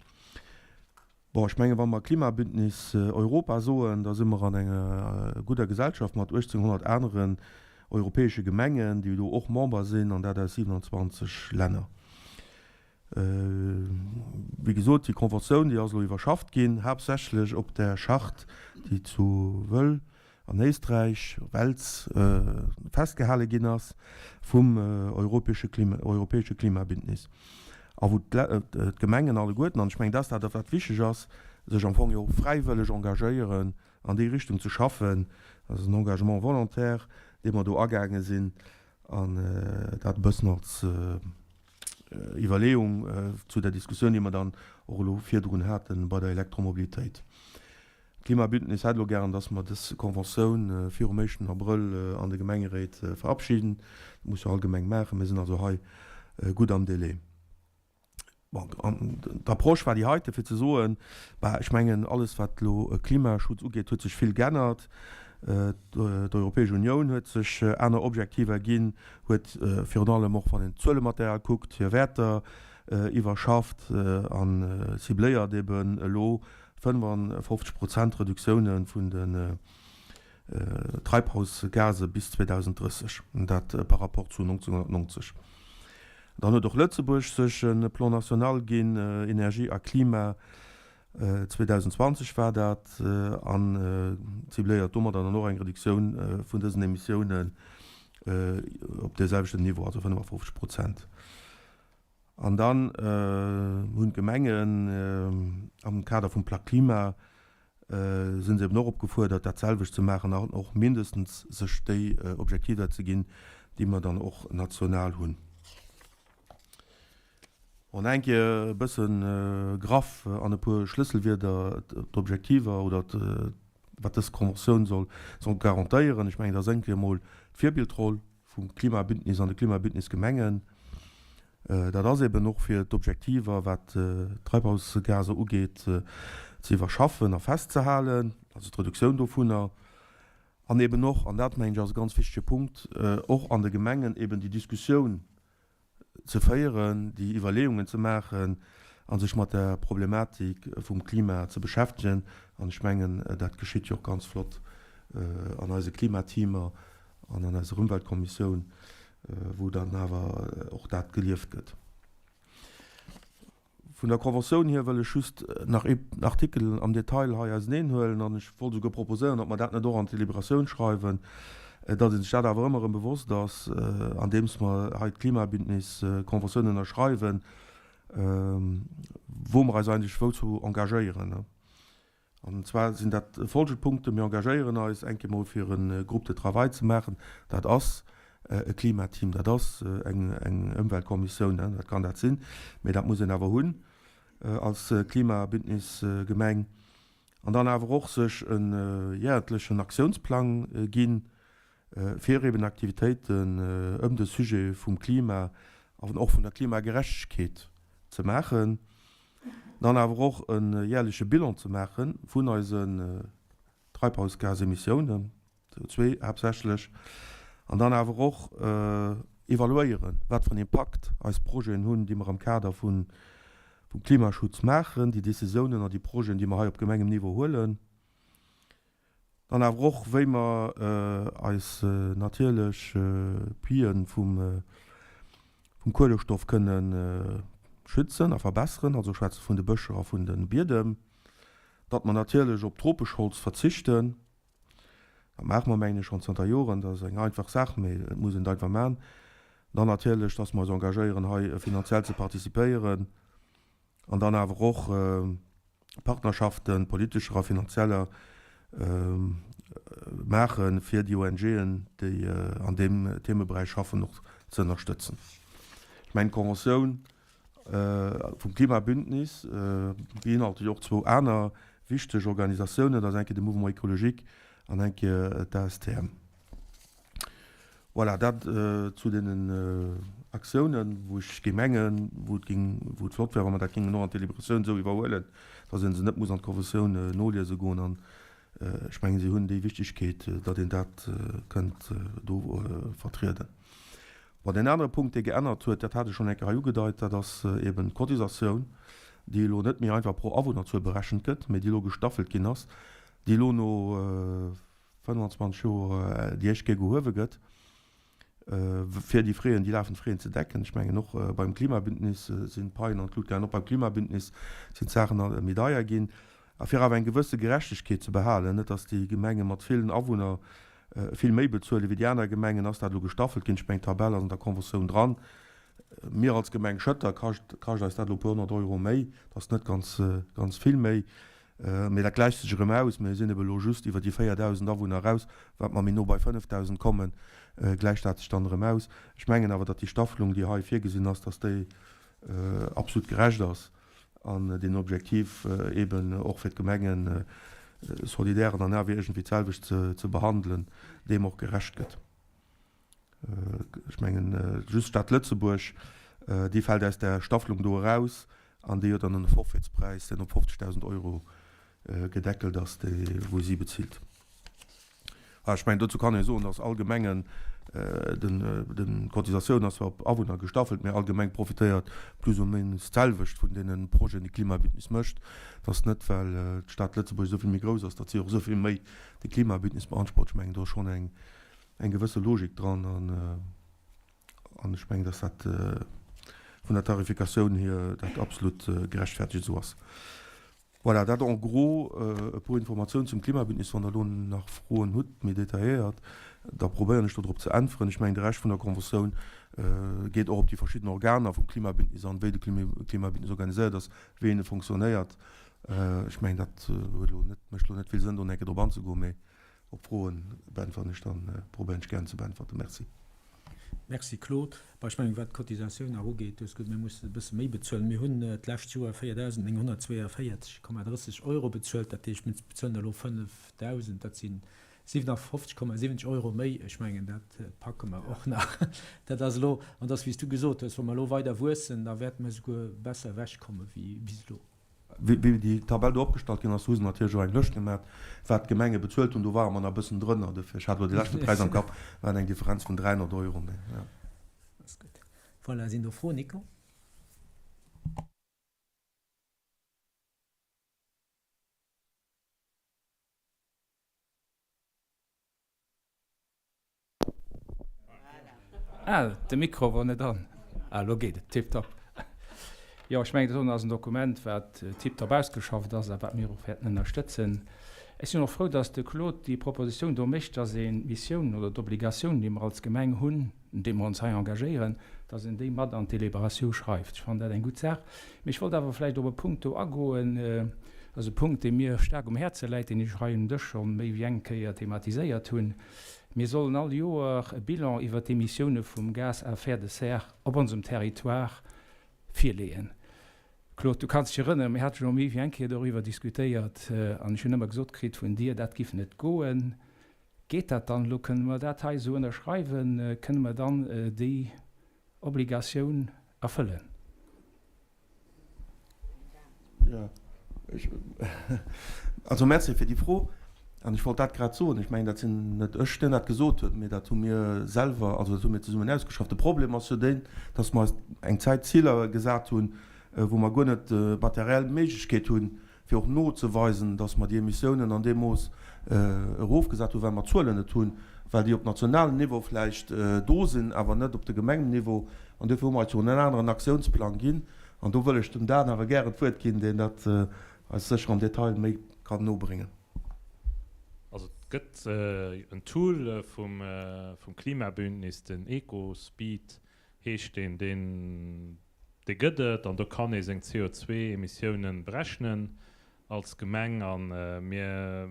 Bon, ech mengen, wa mer Klimabündnis Europa soen, da si mer an enger gudder Gesellschaft mat 1.800 aneren europäesche Gemengen, déi do och Member sinn, an dat aus 27 Länner. Wéi gesot, déi Conventioun, déi ass elo iwwerschafft ginn, haaptsächlech op där Charte, déi zu Wëll an Éisträich, Wels, festgehale ginn ass vum europäesche Klimabündnis a wou d'Gemengen alleguerten, an ech mengen, dat ass dat, wat wichteg ass, sech am Fong jo fräiwëlleg engagéieren, an déi Richtung ze schaffen. Dat ass en Engagement volontaire, dee mer do agaange sinn, an dat e bëssen als Iwwerleeung zu der Diskussioun, déi mer dann och elo virdrun hate bei der Elektromobilitéit. D'Klimabündnis hätt elo gären, dass mer dës Conventioun virum éischten Abrëll an de Gemengeréit verabschiden. Dat muss jo all Gemeng maachen. Mir sinn also hei gutt am Délai. Bon, d'Approche war déi heite fir ze soen, bah, ech mengen, alles wat elo Klimaschutz ugeet, huet sech vill geännert. D'Europäesch Unioun huet sech aner Objektiver ginn, huet virun allem och, wann een d'Zuelematerial kuckt, hir Wäerter iwwerschafft a cibléiert eben elo 55 Prozent Reduktioune vun den Treibhausgase bis 2030, dat par rapport zu 1990. Dann huet och Lëtzebuerg sech e Plan national ginn, Energie a Klima, 2020 war dat, an cibléiert domadder dann och eng Reduktioun vun dësen Emissiounen op dee selwechten Niveau, also 55 Prozent. An dann hunn d'Gemengen am Kader vum Pla Klima, si se eben och opgefuerdert, dat selwecht ze maachen an och mindestens sech déi Objektiver ze ginn, déi mer dann och national hunn. An eng Kéier e bësse graff an e puer Schlësselwierder d'Objektiver oder wat dës Conventioun soll garantéieren. Ech mengen, dat ass eng Kéier emol d'Virbildroll vum Klimabündnis an de Klimabündnisgemengen. Dat ass eben och fir d'Objektiver, wat d'Treibhausgaser ugeet, ze iwwerschaffen a festzehalen, also d'Reduktioun dovunner. An eben och, an dat mengen ech ass e ganz wichtege Punkt, och an de Gemengen eben déi Diskussioun ze féieren, déi Iwwerleeungen ze maachen a sech mat der Problematik vum Klima ze beschäftegen. An ech mengen, dat geschitt jo och ganz flott an eise Klimateamer an an eiser Ëmweltkommissioun, wou dann awer och dat gelieft gëtt. Vun der Conventioun hier wëll ech just nach ee Artikel am Detail hei auseneen huelen an ech wollt esouguer proposéieren, ob mer dat net och an d'Deliberatioun schreiwen, datt ee sech dat awer ëmmer erëm bewosst ass, andeems mer hei d'Klimabündnis-Conventioun ënnerschreiwen, wou mer eis eigentlech wouzou engagéieren. An zwar sinn dat folgend Punkten, Mir engagéieren eis eng Kéier mol fir e Groupe de travail ze maachen. Dat ass e Klimateam, dat ass eng Ëmweltkommissioun, dat kann dat sinn, mee dat muss een awer hunn als Klimabündnisgemeng. An dann awer och sech e jährtlechen Aktiounsplang ginn, fir eben Aktivitéiten ëm de Sujet vum Klima an och vun der Klimagerechtegkeet ze maachen. Dann awer och e jährleche Bilan ze maache vun eisen Treibhausgasemissiounen, CO2 haaptsächlech, an dann awer och evaluéieren, wat fir en Impakt eis Projeten hunn, déi mer am Kader vum Klimaschutz maachen, déi Décisiounen an déi Projeten, déi mer hei op Gemengenniveau huelen. Dann awer och, wéi mer eis natierlech Puiten vum Kuelestoff kënne schützen a verbesseren, also ech schwätze vun de Bëscher a vun de Biedem, datt mer natierlech op tropesch Holz verzichten, dat maache mer, mengen ech, schonn zanter Joren, dat ass eng einfach Saach, mee et muss een et einfach maachen. Dann natierlech, dass mer eis engagéieren, hei finanziell ze participéieren an dann awer och Partnerschaften, politescher a finanzieller, maachen, fir déi ONGen, déi an deem Themeberäich schaffen, och ze ënnerstëtzen. Ech mengen, d'Conventioun vum Klimabündnis beinhaltet jo och zwou aner wichteg Organisatiounen, dat ass eng Kéier de Mouvement écologique an eng Kéier d'ASTM. Voilà, dat zu deenen Aktiounen, wou ech géing mengen, wou et géing, wou et flott wär, wa mer dat géingen och an d'Deliberatioun esou iwwerhuelen, dass ee se net muss an d'Conventioun noliese goen. An ech mengen, si hunn déi Wichtigkeet, datt een dat kënnt do vertrieden. Bon, deen anere Punkt, dee geännert huet, dat hat ech schonn eng Kéier hei ugedeit, dat ass eeben d'Cotisatioun, déi elo net méi einfach pro Awunnerzuel berechent gëtt, mee déi elo gestaffelt ginn ass, déi elo no 25 Joer déi éischt Kéier gehuewe gëtt, fir déi Fräen, déi lafend Fräen ze decken. Ech mengen och beim Klimabündnis sinn d'Paien an d'Lut gaangen, och beim Klimabündnis sinn d'Saachen méi deier ginn. A fir awer eng gewësse Gerechtegkeet ze behalen, net datt déi Gemenge mat villen Awunner vill méi bezuele wéi déi aner Gemengen, ass dat elo gestaffelt ginn. Ech mengen d'Tabell ass an der Conventioun dran. Mir als Gemeng Schëtter kascht eis dat elo e puer 100 Euro méi, dat ass net ganz, ganz vill méi. Mee dat gläicht sech erëm aus. Mir sinn ebe elo just iwwer déi 4.000 Awunner eraus. Wat mer méi no bei 5.000 kommen, gläicht dat sech dann erëm aus. Ech mengen awer, datt déi Staffelung, déi hei virgesinn ass, datt déi absolut gerecht ass an deen Objektiv eeben och fir d'Gemenge solidaire an awer iergendwéi d'selwecht ze behandelen, deem och gerecht gëtt. Ech mengen, just d'Stad Lëtzebuerg, déi fält aus där Staffelung do eraus an déi huet dann e Forfaitspräis, deen op 50.000 Euro gedeckelt ass, dee wou si bezilt. Ech mengen, dozou kann ee soen, datt all Gemengen, den d'Cotisatioun ass zwar op Awunner gestaffelt, mä all Gemeng profitéiert plus ou minus d'selwecht vun deene Projeten, déi d'Klimabündnis mécht. Et ass net, well d'Stad Lëtzebuerg esou vill méi grouss ass, datt si och esou vill méi de Klimabündnis beansprucht. Ech mengen, do ass schonn eng eng gewësse Logik dran an ech mengen, dass dat vun der Tarifikatioun hier dat absolut gerechtfertigt esou ass. Voilà, dat en gros e puer Informatiounen zum Klimabündnis. Wann Der elo nach Froen hutt, méi detailléiert, da probéieren ech do drop ze äntweren. Ech mengen, de Rescht vun der Conventioun geet och op déi verschidden Organer vum Klimabündnis an, wéi de Klimabündnis organiséiert ass, wéi en e fonctionnéiert. Ech mengen, dat huet elo net, mécht elo net vill Sënn, do nach eng Kéier drop anzegoen, mä Op Froen beäntweren ech dann, probéieren ech gären ze beäntwerten. Merci. Merci Claude. Bon, ech mengen, wat d'Cotisatioun nach ugeet, du hues gesot, mir mussen e bësse méi bezuelen. Mir hunn d'lescht Joer 4.942,30 Euro bezuelt, dat heescht, mir bezuelen elo 5.000, dat si 57,70 Euro méi. Ech mengen, dat packe mer och nach. Dat ass elo, an et ass wéi s du gesot hues, wa mer elo weider wuessen, da wäerte mer esouguer besser ewechkomme wéi bis elo. Wéi déi Tabell do opgestallt ginn ass, hu se natierlech och eng Lëscht gemat, wat d'Gemenge bezuelt hunn. Do ware mer nach e bëssen drënner. Dofir, ech hat elo de leschte Präis am Kapp, war et eng Differenz vun 300 Euro. Mee jo. Ass gutt. Voilà, sinn do Froen, Nico? Ah, de Mikro wor net an. Ah, elo geet et. Tiptop. Jo, ech mengen, dat doten ass en Dokument, wat tiptop ausgeschafft ass a wat mir och wäerten ënnerstëtzen. Ech sinn och frou, dass de Claude déi Propositioun do mécht, dass een d'Missioun oder d'Obligatioun, déi mer als Gemeng hunn, déi mer ons hei engagéieren, dass een déi mat an d'Délibératioun schreift. Ech fannen dat eng gutt Saach. Mee ech wollt awer vläicht op e Punkt do agoen, dat ass e Punkt, dee mir staark um Häerze läit, deen ech hei um Dësch scho méi wéi eng Kéier thematiséiert hunn, Mir sollen all Joer e Bilan iwwert d'Emissioune vum Gaz à effet de serre op onsem Territoire virleeën. Claude, du kanns dech erënneren, mir hate scho méi wéi eng Kéier doriwwer diskutéiert an ech hunn ëmmer gesot kritt vun dir, dat giff net goen. Geet dat dann elo? Kënne mer dat hei esou ënnerschreiwen? Kënne mer dann déi Obligatioun erfëllen? Jo, ech, also Merci fir déi Fro. An ech wollt dat grad soen. Ech mengen, dat sinn net ech, deen dat gesot huet, mee dat hu mir selwer, also dat hu mir zesummen ausgeschafft. De Problem ass jo deen, dass mer eis eng Zäit Ziler gesat hunn, wou mer guer net d'materiell Méiglechkeet hunn, fir och nozeweisen, dass mer déi Emissiounen an deem Mooss erofgesat hunn, well mer d'Zuelen net hunn, well déi op nationalem Niveau vläicht do sinn, awer net op de Gemengenniveau. An duerfir hu mer eis jo en aneren Aktiounsplang ginn. An do wëll ech dem Dan awer gären d'Wuert ginn, deen dat eis sécher am Detail méi kann nobréngen. Also et gëtt en Tool vum Klimabündnis, den Ecospeed. Heescht deen, deen, dee gëtt et an do kann ee seng CO2-Emissiounen berechnen als Gemeng a mir,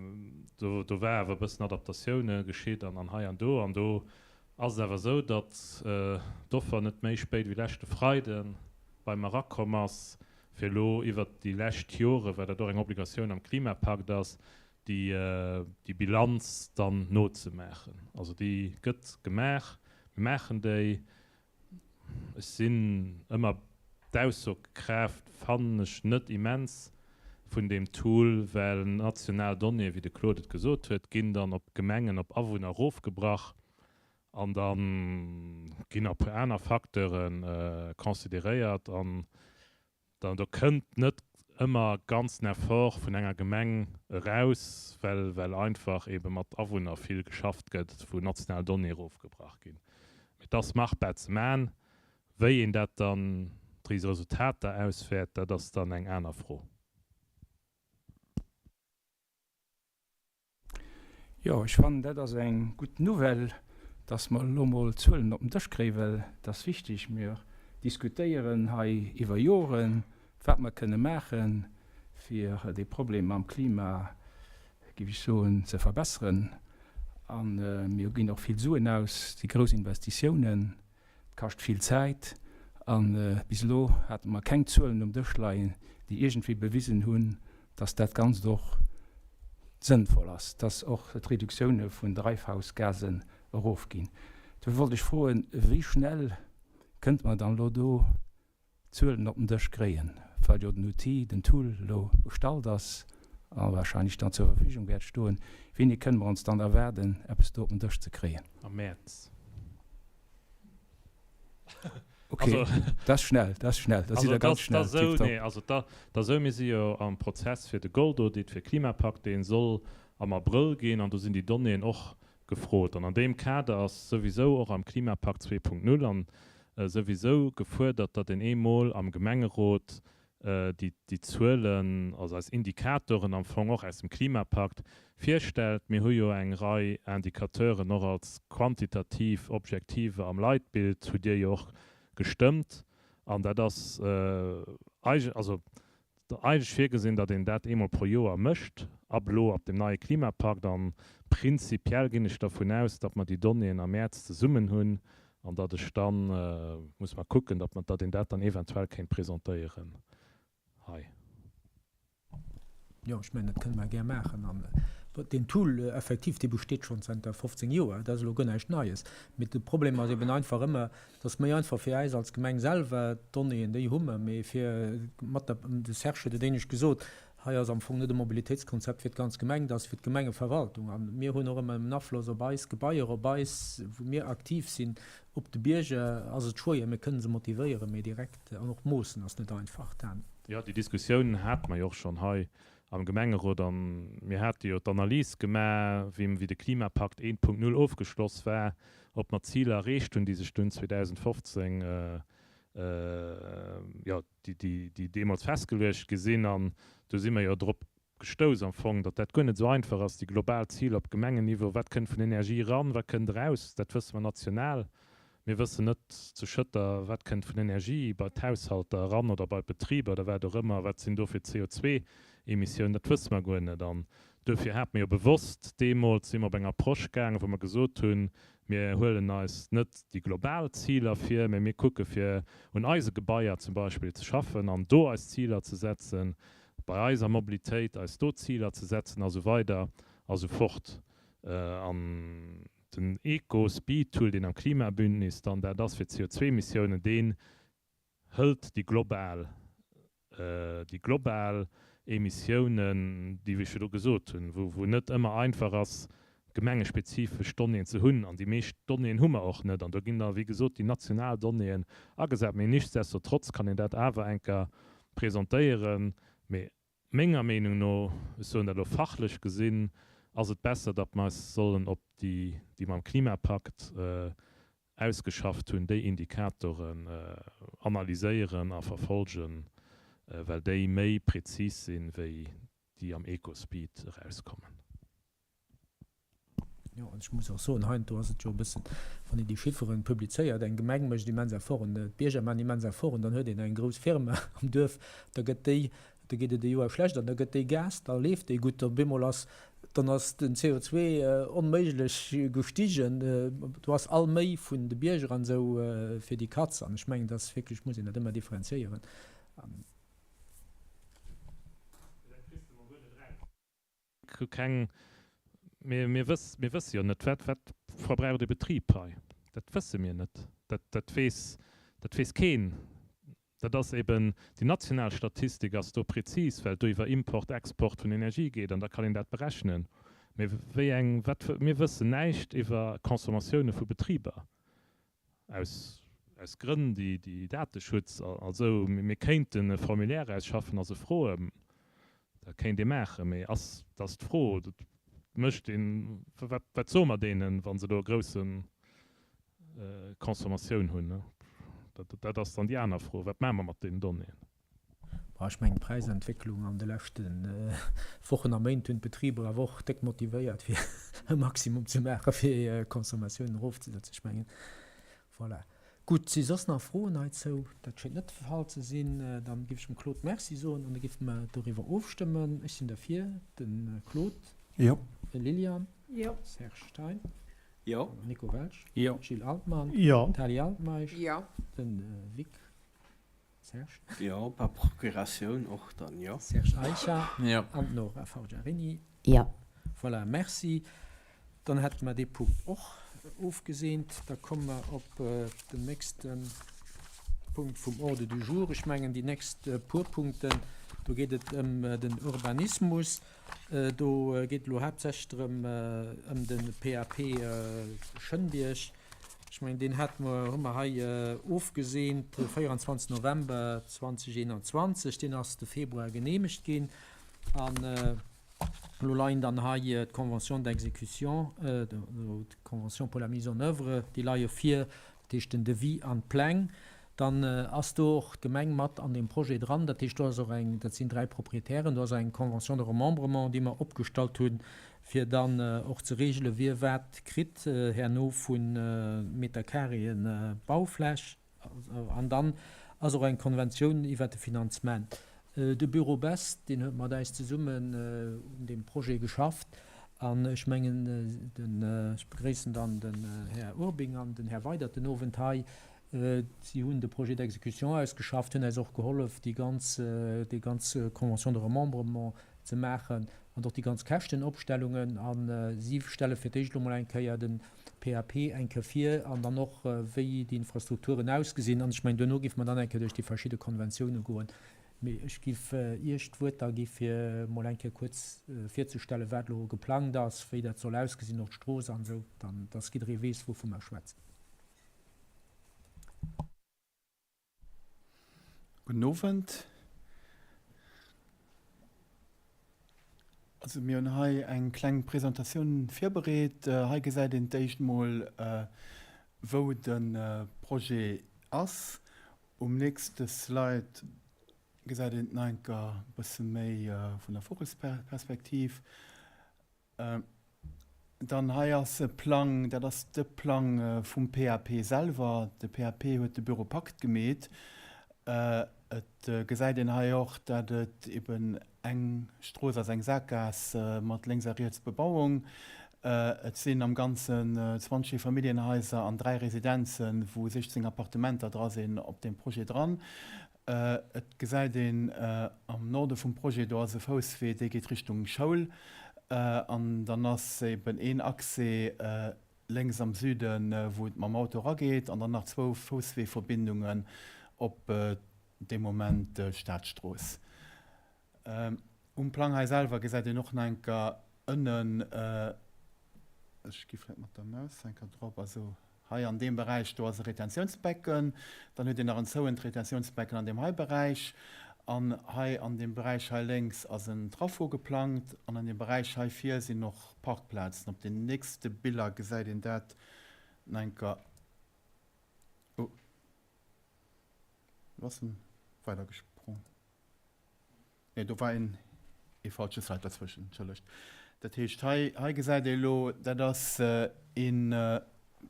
do, do war awer e bëssen Adaptatioune geschitt an, an hei an do an do ass et awer esou, datt d'Offer net méi spéit wéi leschte Freide bei mer erakomm ass, fir elo iwwert déi lescht Jore, well dat och eng Obligatioun am Klimapakt ass, déi, déi Bilanz dann nozemaachen. Also déi gëtt gemaach, mir maachen déi. Ech sinn ëmmer, d'Aussokraaft fannen ech net immens vun deem Tool, well national Donnéeë, wéi de Claude et gesot huet, ginn dann op Gemengen, op Awunner erofgebrach an da ginn e puer aner Facteure consideréiert an Dann do kënnt net ëmmer ganz den Effort vun enger Gemeng eraus, well well einfach eebe mat Awunner vill geschafft gëtt, wou national Donnéeë erofgebrach ginn. Mee et ass machbar ze man. Wéi een dat dann, d'Resultater auswäert, dat ass dann eng aner Fro. Jo, ech fannen, dat ass eng gutt Nouvelle, dass mer elo mol Zuelen op den Dësch kréien, well et ass wichtig. Mir diskutéieren hei iwwer Joren, wat mer kënne maachen, fir dee Problem mam Klima, géif ech soen, ze verbesseren. A mir ginn och vill Suen aus, déi grouss Investitiounen. Et kascht vill Zäit a bis elo hate mer keng Zuelen um Dësch leien, déi iergendwéi bewisen hunn, dass dat Ganzt och sënnvoll ass, dass och d'Reduktioune vun Dreifhausgasen erofginn. Dofir wollt ech froen, Wéi schnell kënnte mer dann elo do Zuelen op den Dësch kréien, well jo den Outil, den Tool elo bestallt ass a wahrscheinlech dann zur Verfügung wäert stoen. Wéini kënne mer ons dann erwaarden, eppes do op den Dësch ze kréien? Am Mäerz. Okay, dat ass schnell, dat ass schnell, da sidd Der ganz schnell, tiptop. Nee, also dat ass esou, mir si jo am Prozess fir de Gold Audit, fir Klimapakt, dee soll am Abrëll ginn an do sinn déi Donnéeën och gefrot. An an deem Kader ass souwisou och am Klimapakt 2.0 an souwisou gefuerdert, datt een eemol am Gemengerot déi déi Zuelen, also eis Indikatoren am Fong och aus dem Klimapakt virstellt. Mir hu jo eng Rei Indicateuren och als quantitativ Objektive am Leitbild, hutt Dir jo och gestëmmt. An dat ass eig also Eigentlech virgesinn, datt een dat eemol pro Joer mécht, ab elo, ab dem neie Klimapakt. A prinzipiell ginn ech dervun aus, datt mer déi Donnéeën am Mäerz zesummen hunn an datt ech dann, muss mer kucken, datt mer, datt een dat dann eventuell kéint presentéieren hei. Jo, ech mengen, dat kënne mer gär maachen. An deen Tool, effektiv, dee besteet schonn zanter 15 Joer. Dat ass elo guer näischt Neies. Mee de Problem ass eben einfach ëmmer, Et ass méi einfach fir äis als Gemeng selwer, d'Donnéeën, déi hu mer, mee fir mat der, de Serge huet et éinescht gesot, hei ass am Fong net e Mobilitéitskonzept fir d'ganz Gemeng, dat ass fir d'Gemengeverwaltung. A mir hunn och ëmmer en Afloss op eis Gebaier, op eis, wou mir aktiv sinn. Op de Bierger ass et schwéier, mir kënnen se motivéieren, mee direkt an och moossen ass net einfach. Dan. Jo, déi Diskussioun hate mer jo och schonn hei am Gemengerot a mir hate jo d'Analys gemaach, wéi wéi de Klimapakt 1.0 ofgeschloss war, ob mer d'Ziler erreecht hunn, déi sech dunn 2015, jo, déi, déi, déi deemools festgeluecht gi sinn. An do si mer jo drop gestouss am Fong, datt dat guer net esou einfach ass, déi global Ziler op Gemengenniveau, wat kënnt vun Energie eran, wat kënnt eraus, dat wësse mer national. Mir wëssen net zu Schëtter, wat kënnt vun Energie bei d'Haushalter eran oder bei d'Betriber oder wat och ëmmer, wat sinn do fir CO2-Emissiounen, dat wësse mer guer net. An duerfir hate mir jo bewosst deemools, si mer op eng Approche gaangen, wou mer gesot hunn, mir huelen eis net déi global Ziler vir, mä mir kucke fir un eise Gebaier zum Beispill ze schaffen an do eis Ziler ze setzen, bei eiser Mobilitéit eis do Ziler ze setzen a sou weider a sou fort. An Den Eco-Speed-Tool, deen am Klimabündnis dann dat ass fir d'CO2-Emissiounen, deen hëlt déi global, déi global Emissiounen, déi, wéi ech virdru gesot hunn, wou, wou net ëmmer einfach ass, gemengespezifesch Donnéeën ze hunn. An déi meescht Donnéeën hu mer och net. An do ginn da, wéi gesot, déi national Donnéeën agesat. Mee nichtsdestotrotz kann een dat awer eng Kéier presentéieren. Mee Menger Meenung no, ech soen dat elo fachlech gesinn, ass et besser, datt mer eis sollen op déi, déi mer am Klimapakt ausgeschafft hunn, déi Indikatoren analyséieren a verfolgen, well déi méi prezis sinn, wéi déi am Ecospeed erauskommen. Jo, an ech muss och soen, heiansdo ass et jo e bëssen, wann een déi Chifferen publizéiert, eng Gemeng mécht immens Efforten, d'Bierger maachen immens Efforten, dann huet een eng grouss Firma am Duerf, da gëtt déi, da geet et e Joer schlecht an da gëtt déi Gas, da leeft déi gutt, op eemol ass, dann ass den CO2 onméiglech gestigen, do ass all Méi vun de Bierger an esou fir déi Katz. An ech mengen, dass wierklech muss een dat ëmmer differenziéieren. Hu keng, mir, mir wëss, mir wësse jo net, wat, wat verbraucht e Betrib hei? Dat wësse mir net. Dat, dat weess, dat weess keen. Dat ass eben, déi national Statistik ass do prezis, well et do iwwer Import, Export vun Energie geet an da kann een dat berechnen. Mee wéi eng, wat, mir wëssen näischt iwwer Consommatioune vu Betriber. Aus, aus Grënn, déi, déi Dateschutz a sou. Mir kéinten e Formulaire ausschaffen a se froen. Dat kéint ee maachen. Mee ass, dat ass d'Fro, dat mécht een, wat, wat soe mer deenen, wa se do e grousse Consommatioun hunn? Dat, dat ass dann déi aner Fro. Wat maache mer mat deenen Donnéeën? Bon, ech mengen, d'Präisentwécklung an de leschte Wochen a Méint hunn d'Betriber awer och déck motivéiert, fir e Maximum ze maachen, fir hir Consommatiounen erofzesetzen. Ech mengen, voilà. Gutt, si soss nach Froen heizou? Dat schéngt net de Fall ze sinn. Dann géif ech dem Claude Merci soen an da géife mer doriwwer ofstëmmen. Ech sinn derfir. De Claude? Jo. De Lilian? Jo. Serge Stein? Jo. Nico Welsch? Jo. Gilles Altmann? Jo. Tali Altmeisch? Jo. De Vic? Serge? Jo, par procuratioun och dann, jo. Serge Eicher? Jo. An d'Nora Forgiarini? Jo. Voilà, merci. Dann hätte mer dee Punkt och ofgeseent. Da komme mer op den nächste Punkt vum Ordre du jour. Ech mengen, déi nächst puer Punkten, do geet et ëm den Urbanismus. Do geet et elo haaptsächlech drëm, ëm de PAP Schënnbierg. Ech mengen, deen hate mer, hu mer hei ofgeseent de 24 November 2021. Deen ass de Februar geneemegt ginn. An elo leien dann hei d'Convention d'exécution, d'Convention pour la mise en oeuvre, déi leie vir, dat heescht den Devis an d'Pläng. Dann ass do och d'Gemeng mat an deem Projet dran. Dat heescht, do ass och eng, dat sinn 3 Proprietären, do ass eng Convention de remembrement, déi mer opgestallt hunn, fir dann och ze regelen, wie wat kritt herno vu Meterkareeën Baufläch. An dann ass och eng Konventioun iwwert de Finanzement. De Bureau Best, deen huet mat äis zesummen un deem Projet geschafft. An ech mengen, den, ech begréissen dann den Här Urbing an den Här Weydert den Owend hei, si hunn de Projet d'exécution ausgeschafft, hunn äis och gehollef, déi ganz, déi ganz Convention de remembrement ze maachen an och déi ganz Käschtenopstellungen. A si stelle fir d'éischt elo mol eng Kéier de PAP eng Kéier vir an dann och, wéi déi Infrastrukturen ausgesinn. An ech mengen, duerno géife mer dann eng Kéier duerch déi verschidde Konventiounen goen. Mee ech géif Iech d'Wuert da gi fir mol eng Kéier kuerz virzestellen, wat elo geplangt ass, wéi dat soll ausgesinn, och d'Strooss an esou, dann dass jidderee weess, wouvu mer schwätzen. Gudden Owend. Also mir hunn hei eng kleng Presentatioun virbereet. Hei gesäit een d'éischt mol wou de Projet ass. Um nächste Slide gesäit een et nach enker e bësse méi vun der Vugelsperspektiv. Dann hei ass e Plang, dat ass de Plang vum PAP selwer. De PAP huet de Büro Pakt gemeet. Et gesäit een hei och, dat et eben eng Strooss ass, eng Sakgaass mat lénks a riets Bebauung. Et sinn am Ganzen 20 Eefamilljenhaiser an 3 Residenzen, wou 16 Appartementer dra sinn, op deem Projet dran. Et gesäit een am Norde vum Projet, do ass e Fousswee, dee geet Richtung Schoul. An dann ass eben een Accès lénks am Süden, wou et mam Auto erageet, an dann nach zwou Foussweeverbindungen op dee Moment d'Stadstrooss. Um Plang hei selwer gesäit een och nach enker ënnen, ech gi vläicht mat der Maus enker drop, also hei an deem Beräich do ass e Retentiounsbecken, dann huet een nach en zouent Retentiounsbecken an deem hei Beräich an hei an deem Beräich hei lénks ass en Traffo geplangt an an deem Beräich hei vir sinn och Parkplazen. Op den nächste Biller gesäit een dat nach enker. Oh, do ass en weidergesprong. Nee, do war een ee falsche Slide derzwëschen, entschëllegt. Dat heescht, hei, hei gesäit ee elo, dat ass ee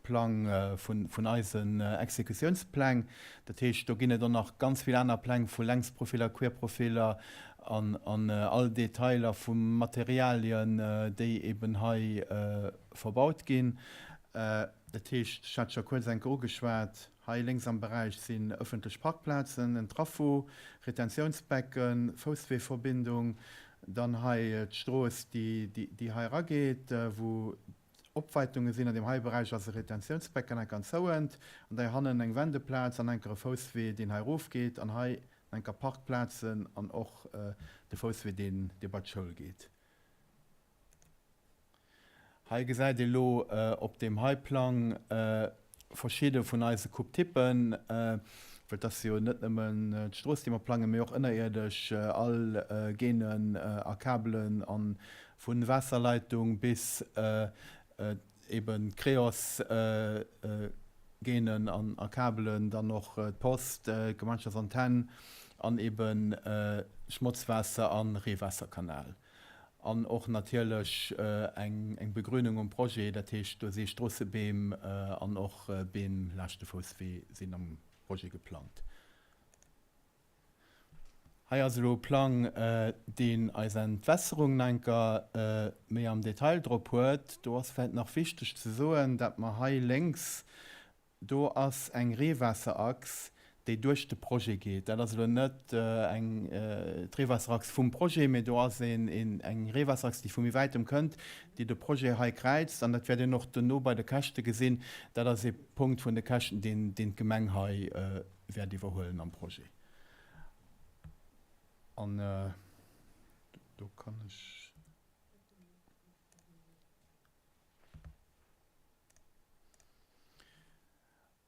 Plang vun, vun eisen Exekutiounspläng. Dat heescht, do ginn et och nach ganz vill aner Pläng vu Längsprofiller, Querprofiller an, an all Detailer vu Materialien, déi eben hei verbaut ginn. Dat heescht, ech hat scho kuerz eng Kéier ugeschwat, hei lénks am Beräich sinn ëffentlech Parkplazen, en Traffo, Retentiounsbecken, Foussweeverbindung, dann hei d'Strooss, déi hei erageet, wou Opwäitunge sinn. An deem hei Beräich ass e Retentiounsbecken enker an zouend, an dei hannen eng Wendeplaz an enker e Fousswee, deen hei erofgeet, an hei enker Parkplazen an och de Fousswee, deen bei d'Schoul geet. Hei gesäit ee lo op deem hei Plang verschidde vun eise Coupe-Typen, well et ass jo net nëmmen d'Strooss, déi mer plangen, mee och ënnerierdesch all Gainen a Kabelen a vu Waasserleitung bis eben d'Creos Gainen a Kabelen, dann och d'Post, d'Gemeinschaftsantenn an eben Schmotzwaasser a Reewaasserkanal. An och natierlech eng Begrünung um Projet, dat heescht do si Stroossebeem an och Beem laascht de Fousswee sinn am Projet geplangt. Hei ass elo e Plang, deen eis Entwässerung nach enker méi am Detail drop huet. Do ass vläicht nach wichteg ze soen, dat mer hei lénks Do ass eng Reewaasserachs, déi duerch de Projet geet. Dat ass elo net eng d'Reewaasserachs vum Projet, mee do ass een eng Reewaasserachs, déi vu méi wäitem kënnt, déi de Projet hei kräizt. An dat wäert een och dono bei de Käschte gesinn. Dat ass ee Punkt vun de Käschten, deen deen d'Gemeng hei wäert iwwerhuelen am Projet. An do kann ech.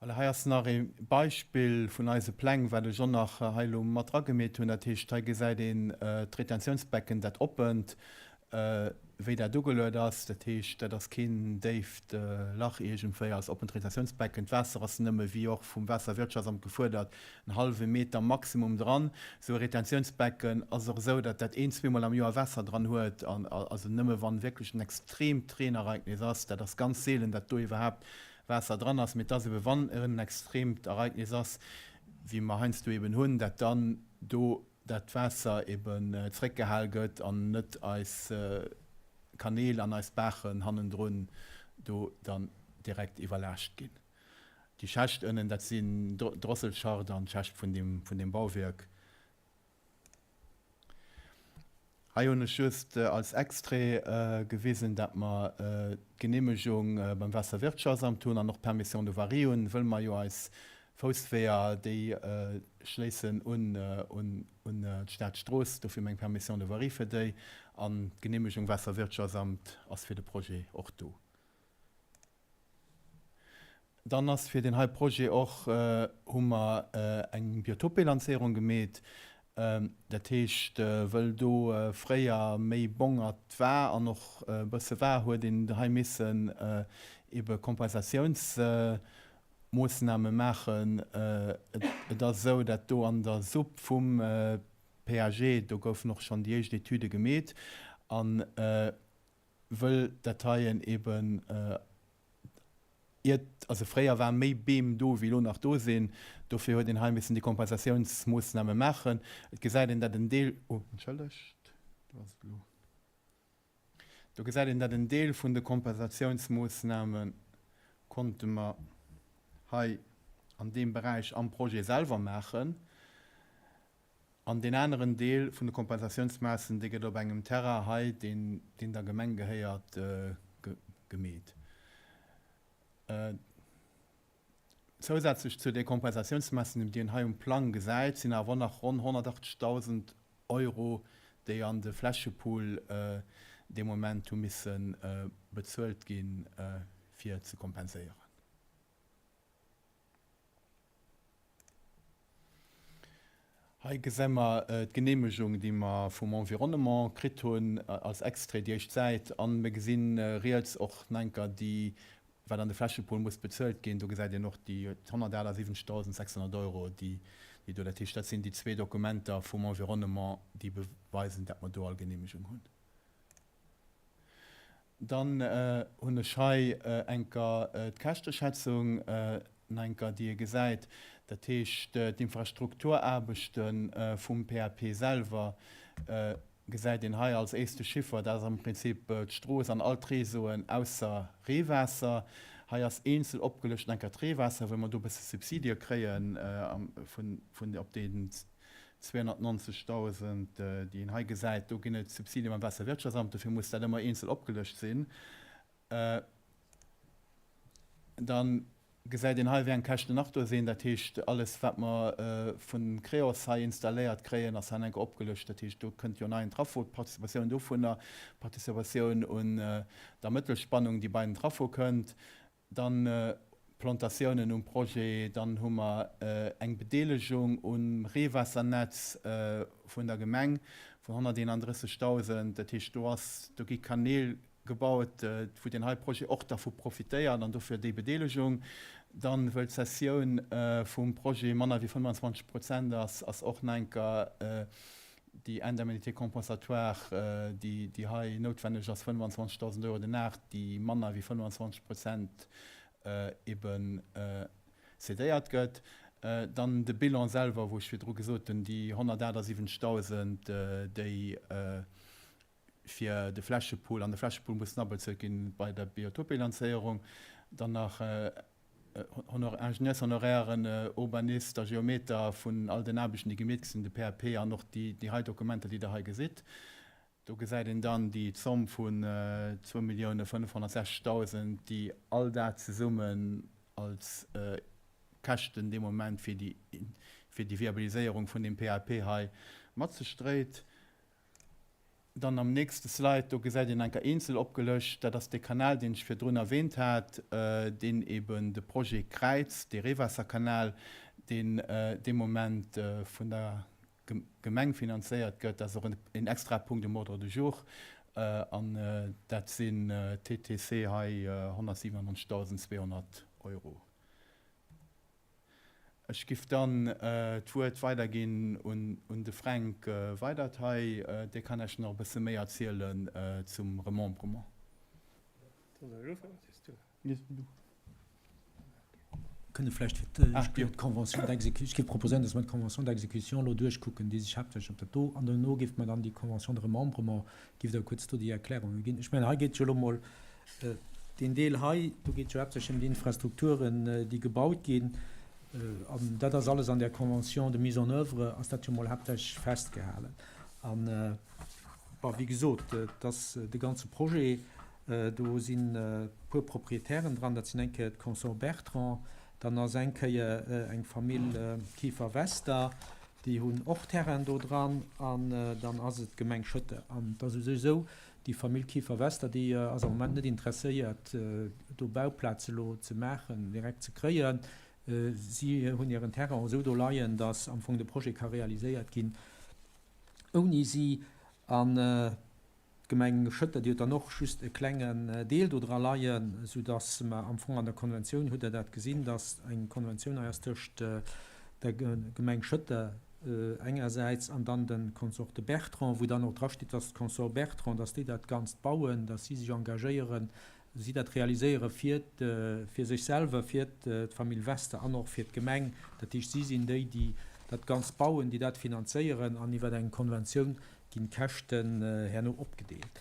Voilà, hei ass nach ee Beispill vun eise Pläng, wat ech och nach hei elo mat eragemeet hunn. Dat heescht, hei gesäit een d'Retentiounsbecken, dat oppent, wéi dat ugeluet ass. Dat heescht, dat ass keen déift Lach iergendwéi, ass oppent Retentiounsbecken. D'Waasser ass nëmme, wéi och vum Waasserwirtschaftsamt gefuerdert, en hallwe Meter maximum dran. Esou e Retentiounsbecken ass och esou, datt dat een, zweemol am Joer Waasser dran huet, an also nëmme wann wierklech en extreemt Reenereignis ass, dat ass ganz seelen, datt do iwwerhaapt Waasser dran ass, mee et ass ebe wann en extreemt Ereignis ass, wéi mer heiansdo eben hunn, datt dann do dat Waasser eben zréckgehal gëtt an net eis Kanäl an eis Baachen hannendrun do dann direkt iwwerlaascht ginn. Déi Schächt ënnen, dat sinn Drosselschacht an d'Schächt vun deem, vun deem Bauwierk. Hei hunn ech just als Extrait gewisen, dat mer d'Geneemegung beim Waasserwirtschaftsamt hunn an och d'Permission de voirie hunn, wëll mer jo eis Foussweeër, déi schléissen un un d'Stadstrooss, dofir hu mer eng Permission de voirie fir déi an d'Geneemegung Waasserwirtschaftsamt ass fir de Projet och do. Dann ass fir deen hei Projet och, hu mer eng Biotopbilanzéierung gemeet. Dat heescht, wëll do fréier méi Bongert war an och e bësse war, huet een hei missen ebe Kompensatiounsmoossname maachen. Et ass esou, dat do an der Supp vum PAG, do goufen och schonn déi éischt Etüde gemeet an, wëll dat heien eben iert, also fréier war méi Beem do wéi elo nach do sinn, dofir huet een hei missen déi Kompensatiounsmoossname maachen. Et gesäit een dat en Deel, oh entschëllegt, do ass et elo, do gesäit een dat en Deel vun de Kompensatiounsmoossname konnte mer hei an deem Beräich am Projet selwer maachen. An deen aneren Deel vun de Kompensatiounsmaassen, dee gëtt op engem Terrain hei, deen der Gemeng gehéiert, gemeet. Zousätzlech zu de Kompensatiounsmaassen, déi een hei um Plang gesäit, sinn awer och nach ronn 180.000 Euro, déi an de Flächepool dee Moment hu misse bezuelt ginn, fir ze kompenséieren. Hei gesi mer d'Geneemegung, déi mer vum Environnement kritt hunn, als Extrait, déi éischt Säit. A mir gesi riets och nach eng Kéier déi, wat an de Flächepool muss bezuelt ginn. Do gesäit een och déi 178.600 Euro, déi do, dat heescht, dat sinn déi zwee Dokumenter vum Environnement, déi beweisen, datt mer do all Geneemegung hunn. Dann hunn ech hei enker d'Käschteschätzung nach enker, déi ee gesäit. Dat heescht, d'Infrastrukturaarbechte vum PAP selwer gesäit een hei als éischte Chiffer. Dat ass am Prinzip d'Strooss an all d'Réseauen ausser Reewaasser. Hei ass eenzel opgelëscht enker d'Reewaasser, well mer do e bësse Subsidie kréien vun op deen 290.000, déi een hei gesäit, do ginn et Subsidie beim Waasserwirtschaftsamt, dofir muss dat ëmmer eenzel opgelëscht sinn. Da gesäit een hei, wéi eng Käschten nach do sinn. Dat heescht, alles, wat mer vu Creos hei installéiert kréien, ass hei enk opgelëscht. Dat heescht, do kënnt jo nei en Traffo, d'Participatioun dovunner, d'Participatioun un der Mëttelspannung, déi bei den Traffo kënnt. Dann Plantatiounen um Projet, dann hu mer eng Bedeelegung um Reewaassernetz vun der Gemeng vun 131.000. Dat heescht, do ass, do gi Kanäl gebaut, wou deen hei Projet och dervu profitéiert an dofir déi Bedeelegung. Dann, wëll d'Cessioun vum Projet manner wéi 25 Prozent ass, ass och nach enker déi Indemnité compensatoire, déi hei noutwenneg ass, 25.000 Euro den Ar, déi manner wéi 25 Prozent ebe cédéiert gëtt. Dann de Bilan selwer, wou ech virdru gesot hunn, déi 178.000, déi fir de Flächepool, an de Flächepool mussen abezuelt ginn bei der Biotopbilanzéierung. Dann nach Ingenieurshonorairen, Urbanist a Geometer vun all den Aarbechten, déi gemeet sinn, de PAP an och déi hei Dokumenter, déi Der hei gesitt. Do gesäit een dann déi Zomm vun 2.560.000, déi all dat zesummen als Käschten dee Moment fir déi Viabiliséierung vun deem PAP hei mat sech dréit. Dann am nächste Slide, do gesäit een enker eenzel opgelëscht, dat ass dee Kanal, deen ech virdrun erwähnt hat, deen eben de Projet kräizt, dee Reewaasserkanal, deen dee Moment vun der Gemeng finanzéiert gëtt. Dat ass och en extrae Punkt um Ordre du jour. An dat sinn TTC hei 197.200 Euro. Ech giff dann d'Wuert weiderginn un de Fränk Weydert hei. Dee kann Iech nach e bësse méi erzielen zum Remembrement. Kënne vläicht fir d'éischt d'Convention d'exécution, ech géif proposéieren, dass mer d'Convention d'exécution elo duerchkucken, déi sech haaptsächlech op dat do, an duerno géife mer dann déi Convention de remembrement, géif Der kuerz do déi Erklärunge ginn. Ech mengen, hei geet et jo elo emol Deen Deel hei, do geet et jo haaptsächlech ëm déi Infrastrukturen, déi gebaut ginn. An dat ass alles an där Convention de mise en oeuvre ass dat jo mol haaptsächlech festgehalen. An, bon, wéi gesot, et ass de ganze Projet, do sinn e puer Proprietären dran. Dat sinn eng Kéier d'Consorts Bertrand, dann ass eng Kéier eng Famill Kieffer-Wester, déi hunn och Terrain do dran, an dann ass et d'Gemeng Schëtter. An et ass u sech esou, Déi Famill Kieffer-Wester, déi ass am Moment net interesséiert, do Bauplaze elo ze maachen, direkt ze kréien. Si hunn hiren Terrain esou do leien, datt am Fong de Projet ka realiséiert ginn ouni si. An d'Gemeng Schëtter, déi huet dann och just e klengen Deel do dra leien, soudatt mer am Fong an der Konventioun, hutt Der dat gesinn, datt eng Konventioun hei ass tëscht der Gemeng Schëtter, engersäits an dann de Consorte Bertrand, wou dann och drasteet, dass d'Consorts Bertrand, dass déi dat Ganzt bauen, dass si sech engagéieren, si dat realiséiere fir fir sech selwer, fir d'Famill Wester an och fir d'Gemeng. Dat heescht, si sinn déi, déi dat Ganzt bauen, déi dat finanzéieren an iwwer eng Konventioun ginn d'Käschten herno opgedeelt.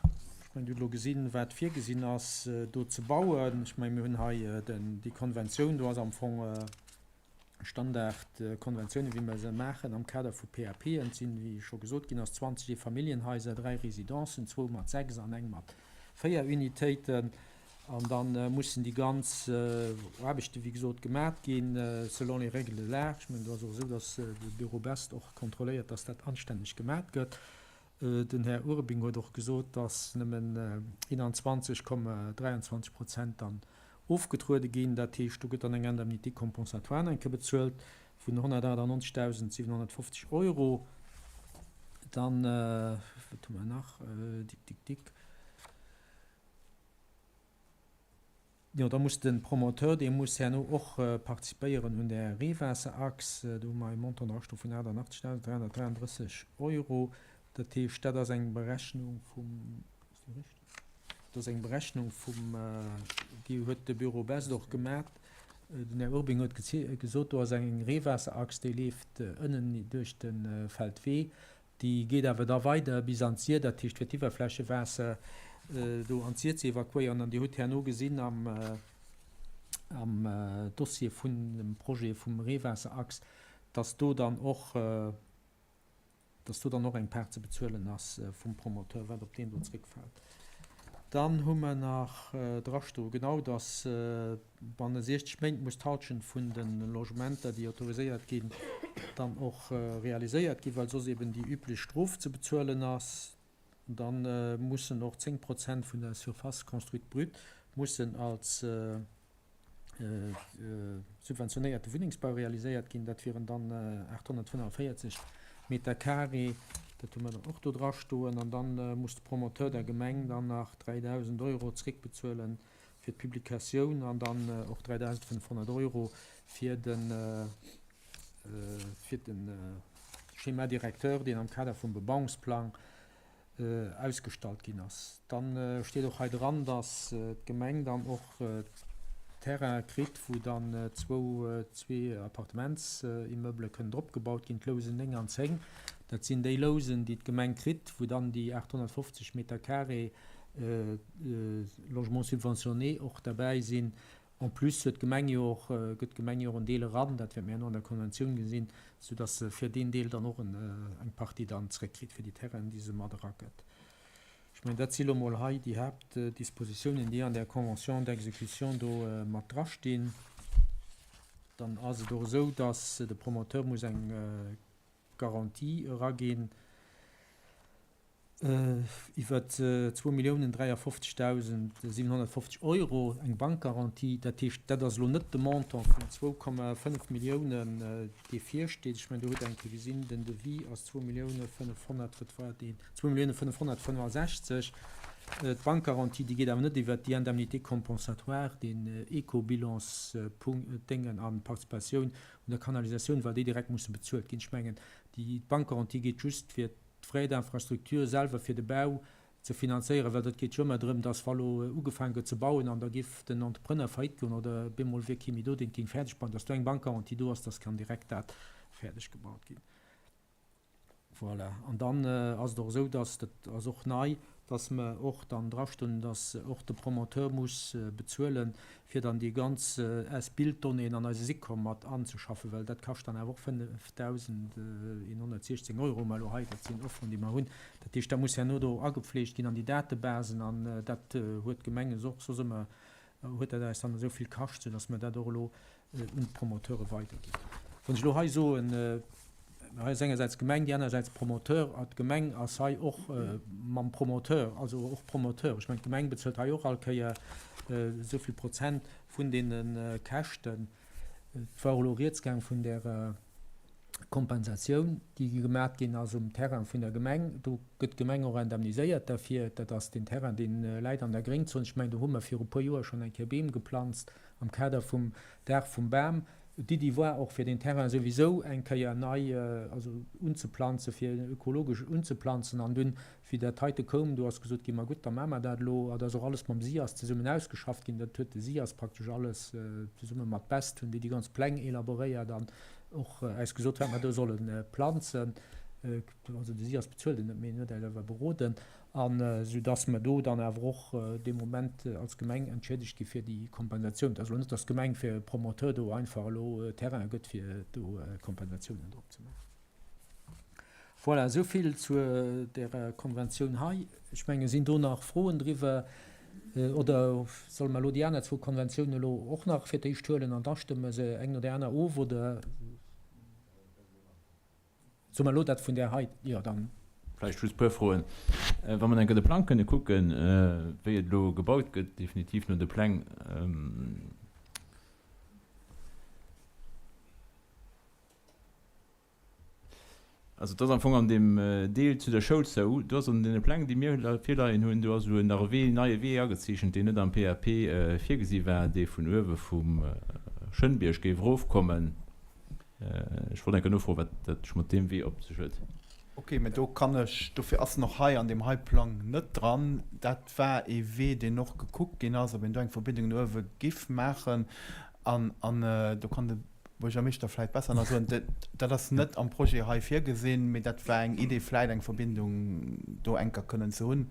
Ech mengen, Dir hutt elo gesinn, wat virgesinn ass do ze bauen. Ech mengen, mir hunn hei déi Konventioun, do ass am Fong, Standardkonventiounen, wéi mer se maachen am Kader vu PAPen. Et sinn, wéi scho gesot ginn ass, 20 Eefamilljenhaiser, dräi Residencen, zwou mat sechs an eng mat véier Unitéiten. An da mussen déi ganz Aarbechten, wéi gesot, gemat ginn, selon les règles de l'art. Ech mengen, do ass och esou, dass de Bureau Best och kontrolléiert, dass dat anstänneg gemat gëtt. Den Här Urbing huet och gesot, dass nëmmen 21,23 Prozent dann ofgetruede ginn. Dat heescht, do gëtt dann eng Indemnité compensatoire nach eng Kéier bezuelt vun 198.750 Euro. Dann, wat hu mer nach? Dick, dick, dick. Jo, da muss de Promoteur, dee muss herno och participéieren un där Reewaasserachs. Do hu mer e Montant drastoe vun 88.333 Euro. Dat heescht, dat ass eng Berechnung vum, ass déi richteg? Do ass eng Berechnung vum, déi huet de Büro Best och gemat. Den Här Urbing huet gesot, do ass eng Reewaasserachs, déi leeft ënnen duerch de Feldwee. Déi geet awer da weider bis an d'Sir, dat heescht fir d'Iwwerflächewaasser do an d'Sir ze evakuéieren. An Dir hutt herno gesinn am Dossier vun dem Projet vum Reewaasserachs, dass do dann och, dass do dann och eng Part ze bezuelen ass vum Promoteur, wat op deen do zréckfält. Dann hu mer nach drastoe genau, dass banne 60 Méint muss d'Halschent vun de Logementer, déi autoriséiert ginn, dann och realiséiert ginn, well soss eben déi üblech Strof ze bezuelen ass. Da mussen och 10 Prozent vun der Surface construite brute mussen als subventionéierte Wunnengsbau realiséiert ginn. Dat wieren dann 845 Meter carré. Dat hu mer dann och do dra stoen. An da muss de Promoteur der Gemeng dann nach 3.000 Euro zréckbezuelen fir d'Publikatioun an dann och 3.500 Euro fir de fir de Schéma directeur, deen am Kader vum Bebauungsplang ausgestallt ginn ass. Dann steet och hei dran, dass d'Gemeng dann och Terrain kritt, wou dann zwou, zwee Appartementsimmeuble kënnen drop gebaut ginn, d'Lousen 9 an 10. Dat sinn déi Lousen, déi d'Gemeng kritt, wou dann déi 850 Meter carré Logement subventionné och derbäi sinn. En plus huet d'Gemeng jo och, gëtt d'Gemeng jo och en Deel eran, dat wäerte mir herno an der Konventioun gesinn, soudass se fir deen Deel dann och eng Partie dann zréckkritt fir déi Terrainen, déi se mat eragëtt. Ech mengen, dat si lo mol hei déi Haaptdispositiounen, déi an där Convention d'exécution do mat drastinn. Dann ass et och esou, dass de Promoteur muss eng Garantie eraginn iwwer 2.053.750 Euro, eng Bankgarantie. Dat heescht, dat ass elo net de Montant vun 2,5 Milliounen, dee virsteet. Ech mengen, do hutt Der eng Kéier gesinn, den Devis ass 2 Millioune 500, wat war deen? 2 Millioune 565. D'Bankgarantie, déi geet awer net iwwert déi Indemnité compensatoire, deen Eco-Bilans-Déngen an d'Participatioun un der Kanalisatioun, well déi direkt musse bezuelt ginn. Ech mengen, déi Bankgarantie geet just fir d'Frais d'infrastructure selwer fir de Bau ze finanzéieren, well dat geet jo ëmmer drëm, dass wa lo ugefaange gëtt ze bauen an da giff den Entrepreneur faillite goen oder bemol wier kee méi do, deen et géing fäerdeg bauen, dass do eng Bankgarantie do ass, dass kann direkt dat fäerdeg gebaut ginn. Voilà. An dann ass et och esou, dass, dat ass och nei, dass mer och dann drastonn, dass och de Promoteur muss bezuelen, fir dann déi ganz S-Bild-Donnéeën an eise SICOM mat anzeschaffen, well dat kascht dann awer och 5.116 Euro, mä elo hei, dat sinn Offeren, déi mer hunn. Dat heescht, dat muss herno do agepflegt ginn an déi Datebasen an dat huet d'Gemeng och soss ëmmer, huet dat eis dann esou vill kascht, soudass mer dat och elo un d'Promoteure weiderginn. Wann ech elo hei soen, hei ass engersäits d'Gemeng, déi anersäits Promoteur, a d'Gemeng ass hei och mam Promoteur, also och Promoteur. Ech mengen, d'Gemeng bezuelt hei och all Kéier esou vill Prozent vun deene Käschten. Et war och elo rieds gaang vun där Kompensatioun, déi gemat ginn ass um Terrain vun der Gemeng. Do gëtt d'Gemeng och indemniséiert derfir. Dat ass deen Terrain, dee läit an der Gréngzon. Ech mengen, do hu mer viru puer Joer schonn eng Kéier Beem geplanzt am Kader vum Dag vum Bam. D'Iddi war och, fir deen Terrain souwisou eng Kéier nei, also unzeplanzen, fir ökologesch unzeplanzen. An dunn, wéi dat heite koum, do ass gesot ginn, ma gutt, da maache mer dat elo. A da ass och alles mam SIAS zesummen ausgeschafft ginn. Dat huet de SIAS praktesch alles zesumme mat Best, hunn déi déi ganz Pläng elaboréiert an och äis gesot, wat mer do solle planzen. Also de SIAS bezuelt et net, mee en huet äis awer beroden. An soudass mer do dann awer och dee Moment als Gemeng entschiedegt gi fir déi Kompensatioun. Et ass elo net, dass d'Gemeng fir e Promoteur do einfach elo Terraine gëtt, fir do Kompensatiounen drop ze maachen. Voilà, esou vill zu där Konventioun hei. Ech menge sinn do nach Froen driwwer? Oder solle mer elo déi aner zwou Konventiounen elo och nach fir d'éischt huelen an da stëmme se eng no där aner of, oder solle mer elo dat vun där hei? Jo, dann. Vläicht just e puer Froen. Wa mer eng Kéier de Plang kënne kucken, wéi et elo gebaut gëtt, definitiv no de Pläng. Also et ass am Fong an deem Deel zu der Schoul zou, do ass an deene Pläng, déi mir virleien hunn, do ass esou nach e Wee, neie Wee agezeechent, deen net am PAP virgesi war, dee vun uewe vum Schënnbierg géif erofkommen. Ech wollt eng Kéier nofroen, wat dat mat deem Wee op sech huet. Ok, mä do kann ech, dofir ass en och hei an deem hei Plang net dran. Dat war ee Wee, deen och gekuckt ginn ass, ob een do eng Verbindung no uewe giff maachen. An, an do kann de Buergermeeschter vläicht besser nach soen, dat ass net am Projet hei virgesinn, mee dat war eng Idee, vläicht eng Verbindung do enker kënnen ze hunn.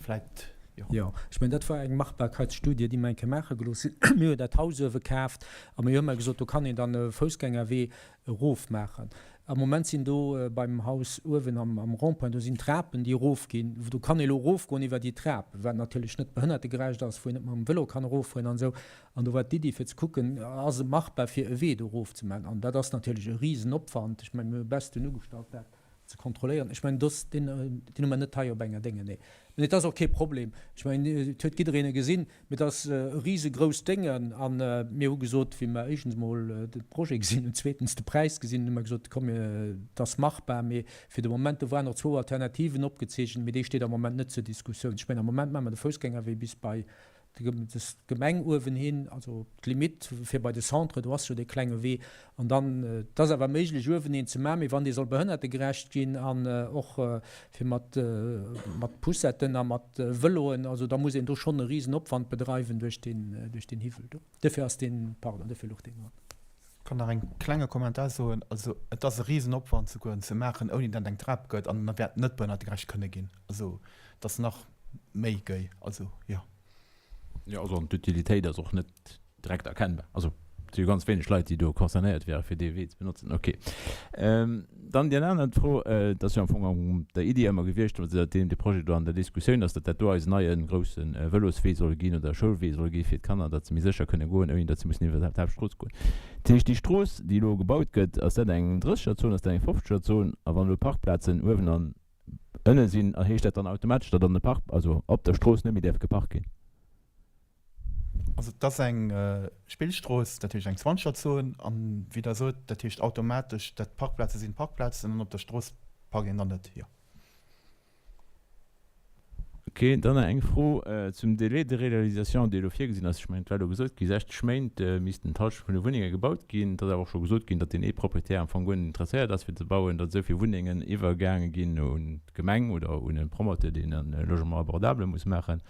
Vläicht, jo. Jo, ech mengen, dat war eng Machbarkeitsstudie, déi mer eng Kéier maache gelooss hunn. Mir hu dat Haus uewe kaaft a mir hu ëmmer gesot, do kann een dann e Foussgängerwee erofmaachen. Am Moment sinn do beim Haus uewen am Rond-point, do sinn Trapen, déi erofginn. Do kann ee elo erofgoen iwwer déi Trap, wat natierlech net behënnertegerecht ass, wou een net mam Vëlo kann eroffueren an esou. An do war d'Iddi fir ze kucken, ass et machbar fir e Wee do erofzemaachen. An dat ass natierlech e Risenopwand. Ech mengen, mir hu besten ugestallt dat ze kontrolléieren. Ech mengen, dass deen, deen hu mer net hei op enger Dénge, nee. Mä et ass och kee Problem. Ech mengen, et huet jiddereen e gesinn. Mä et ass e risegrousst Déngen. A mir hu gesot, wéi mer éischtens emol de Projet gesinn hunn, zweetens de Präis gesinn hunn, hu mer gesot, komm, et ass machbar. Mee fir de Moment, do waren och zwou Alternativen opgezeechent, mee déi steet am Moment net zur Diskussioun. Ech mengen, am Moment maache mer de Foussgängerwee bis bei d'Gemeng uewen hin, also d'Limite fir bei de Centre, do ass jo dee klenge Wee. An dann, et ass awer méiglech uewen een ze maachen, mee wann dee soll behënnertegerecht ginn an och fir mat mat Poussetten a mat Vëloen, also da muss een do schonn e Risenopwand bedreiwen duerch deen duerch deen Hiwwel do. Duerfir ass deen, pardon, duerfir louch deen dran. Ech kann nach eng klenge Kommentar soen. Also et ass e Risenopwand souguer en ze maachen, ouni datt eng Trap gëtt an da wäert net behënnertegerecht kënne ginn. Also et ass nach méi géi, also jo. Jo, also an d'Utilitéit ass och net direkt erkennbar. Also et si jo ganz wéineg Leit, déi do concernéiert wäre fir dee Wee ze benotzen. Ok. Dann déi aner Fro, et ass jo am Fong an der Iddi ëmmer gewiescht, wa säitdeem dee Projet do an der Diskussioun ass, datt dat do eisen neie grousse Vëloswee soll ginn oder Schoulwee soll gi fir d'Kanner, datt se méi sécher kënne goen, ouni datt se mussen iwwer d'Haaptstrooss goen. Dat heescht, déi Strooss, déi elo gebaut gëtt, ass dat eng Drëssegerzon, ass dat eng Fofzegerzon? A wann elo Parkplazen uewen an ënne sinn, heescht dat dann automatesch, datt an de Park, also op der Strooss net méi däerf geparkt ginn? Also et ass eng Spillstrooss, dat heescht eng Zwanzegerzon, an wéi Der sot, dat heescht automatesch, dat Parkplaze sinn Parkplazen an op der Strooss parkt een dann net, jo. Ok, dann nach eng Fro zum Délai de réalisation, dee elo virgesinn ass. Ech mengen, et war elo gesot ginn, 60 Méint missten d'Hallschent vun de Wunnenge gebaut ginn. Et ass awer och scho gesot ginn, datt deen ee Proprietär am Fong guer net interesséiert ass fir ze bauen, datt esou vill Wunnengen iwwergaange ginn un d'Gemeng oder un e Promoteur, deen e Logement abordable muss maachen.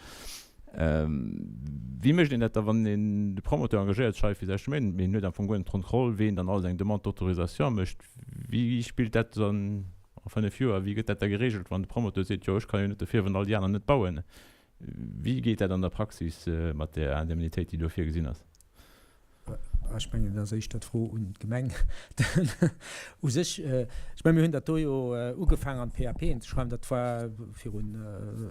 Wéi mécht een dat da, wann een de Promoteur engagéiert sech hei fir 60 Méint, mee en huet am Fong guer net d'Kontroll, ween dann alles eng Demande d'autorisation mécht? Wéi spillt dat dann a 5 Joer? Wéi gëtt dat da geregelt, wann de Promoteur seet, jo ech ka jo net dofir, wann all déi aner net bauen? Wéi geet dat an der Praxis mat där Indemnitéit, déi do virgesinn ass? Ech mengen, dat ass éischter d'Fro un d'Gemeng. U sech, ech mengen, mir hunn dat do jo ugefaangen an d'PAPen ze schreiwen. Dat war virun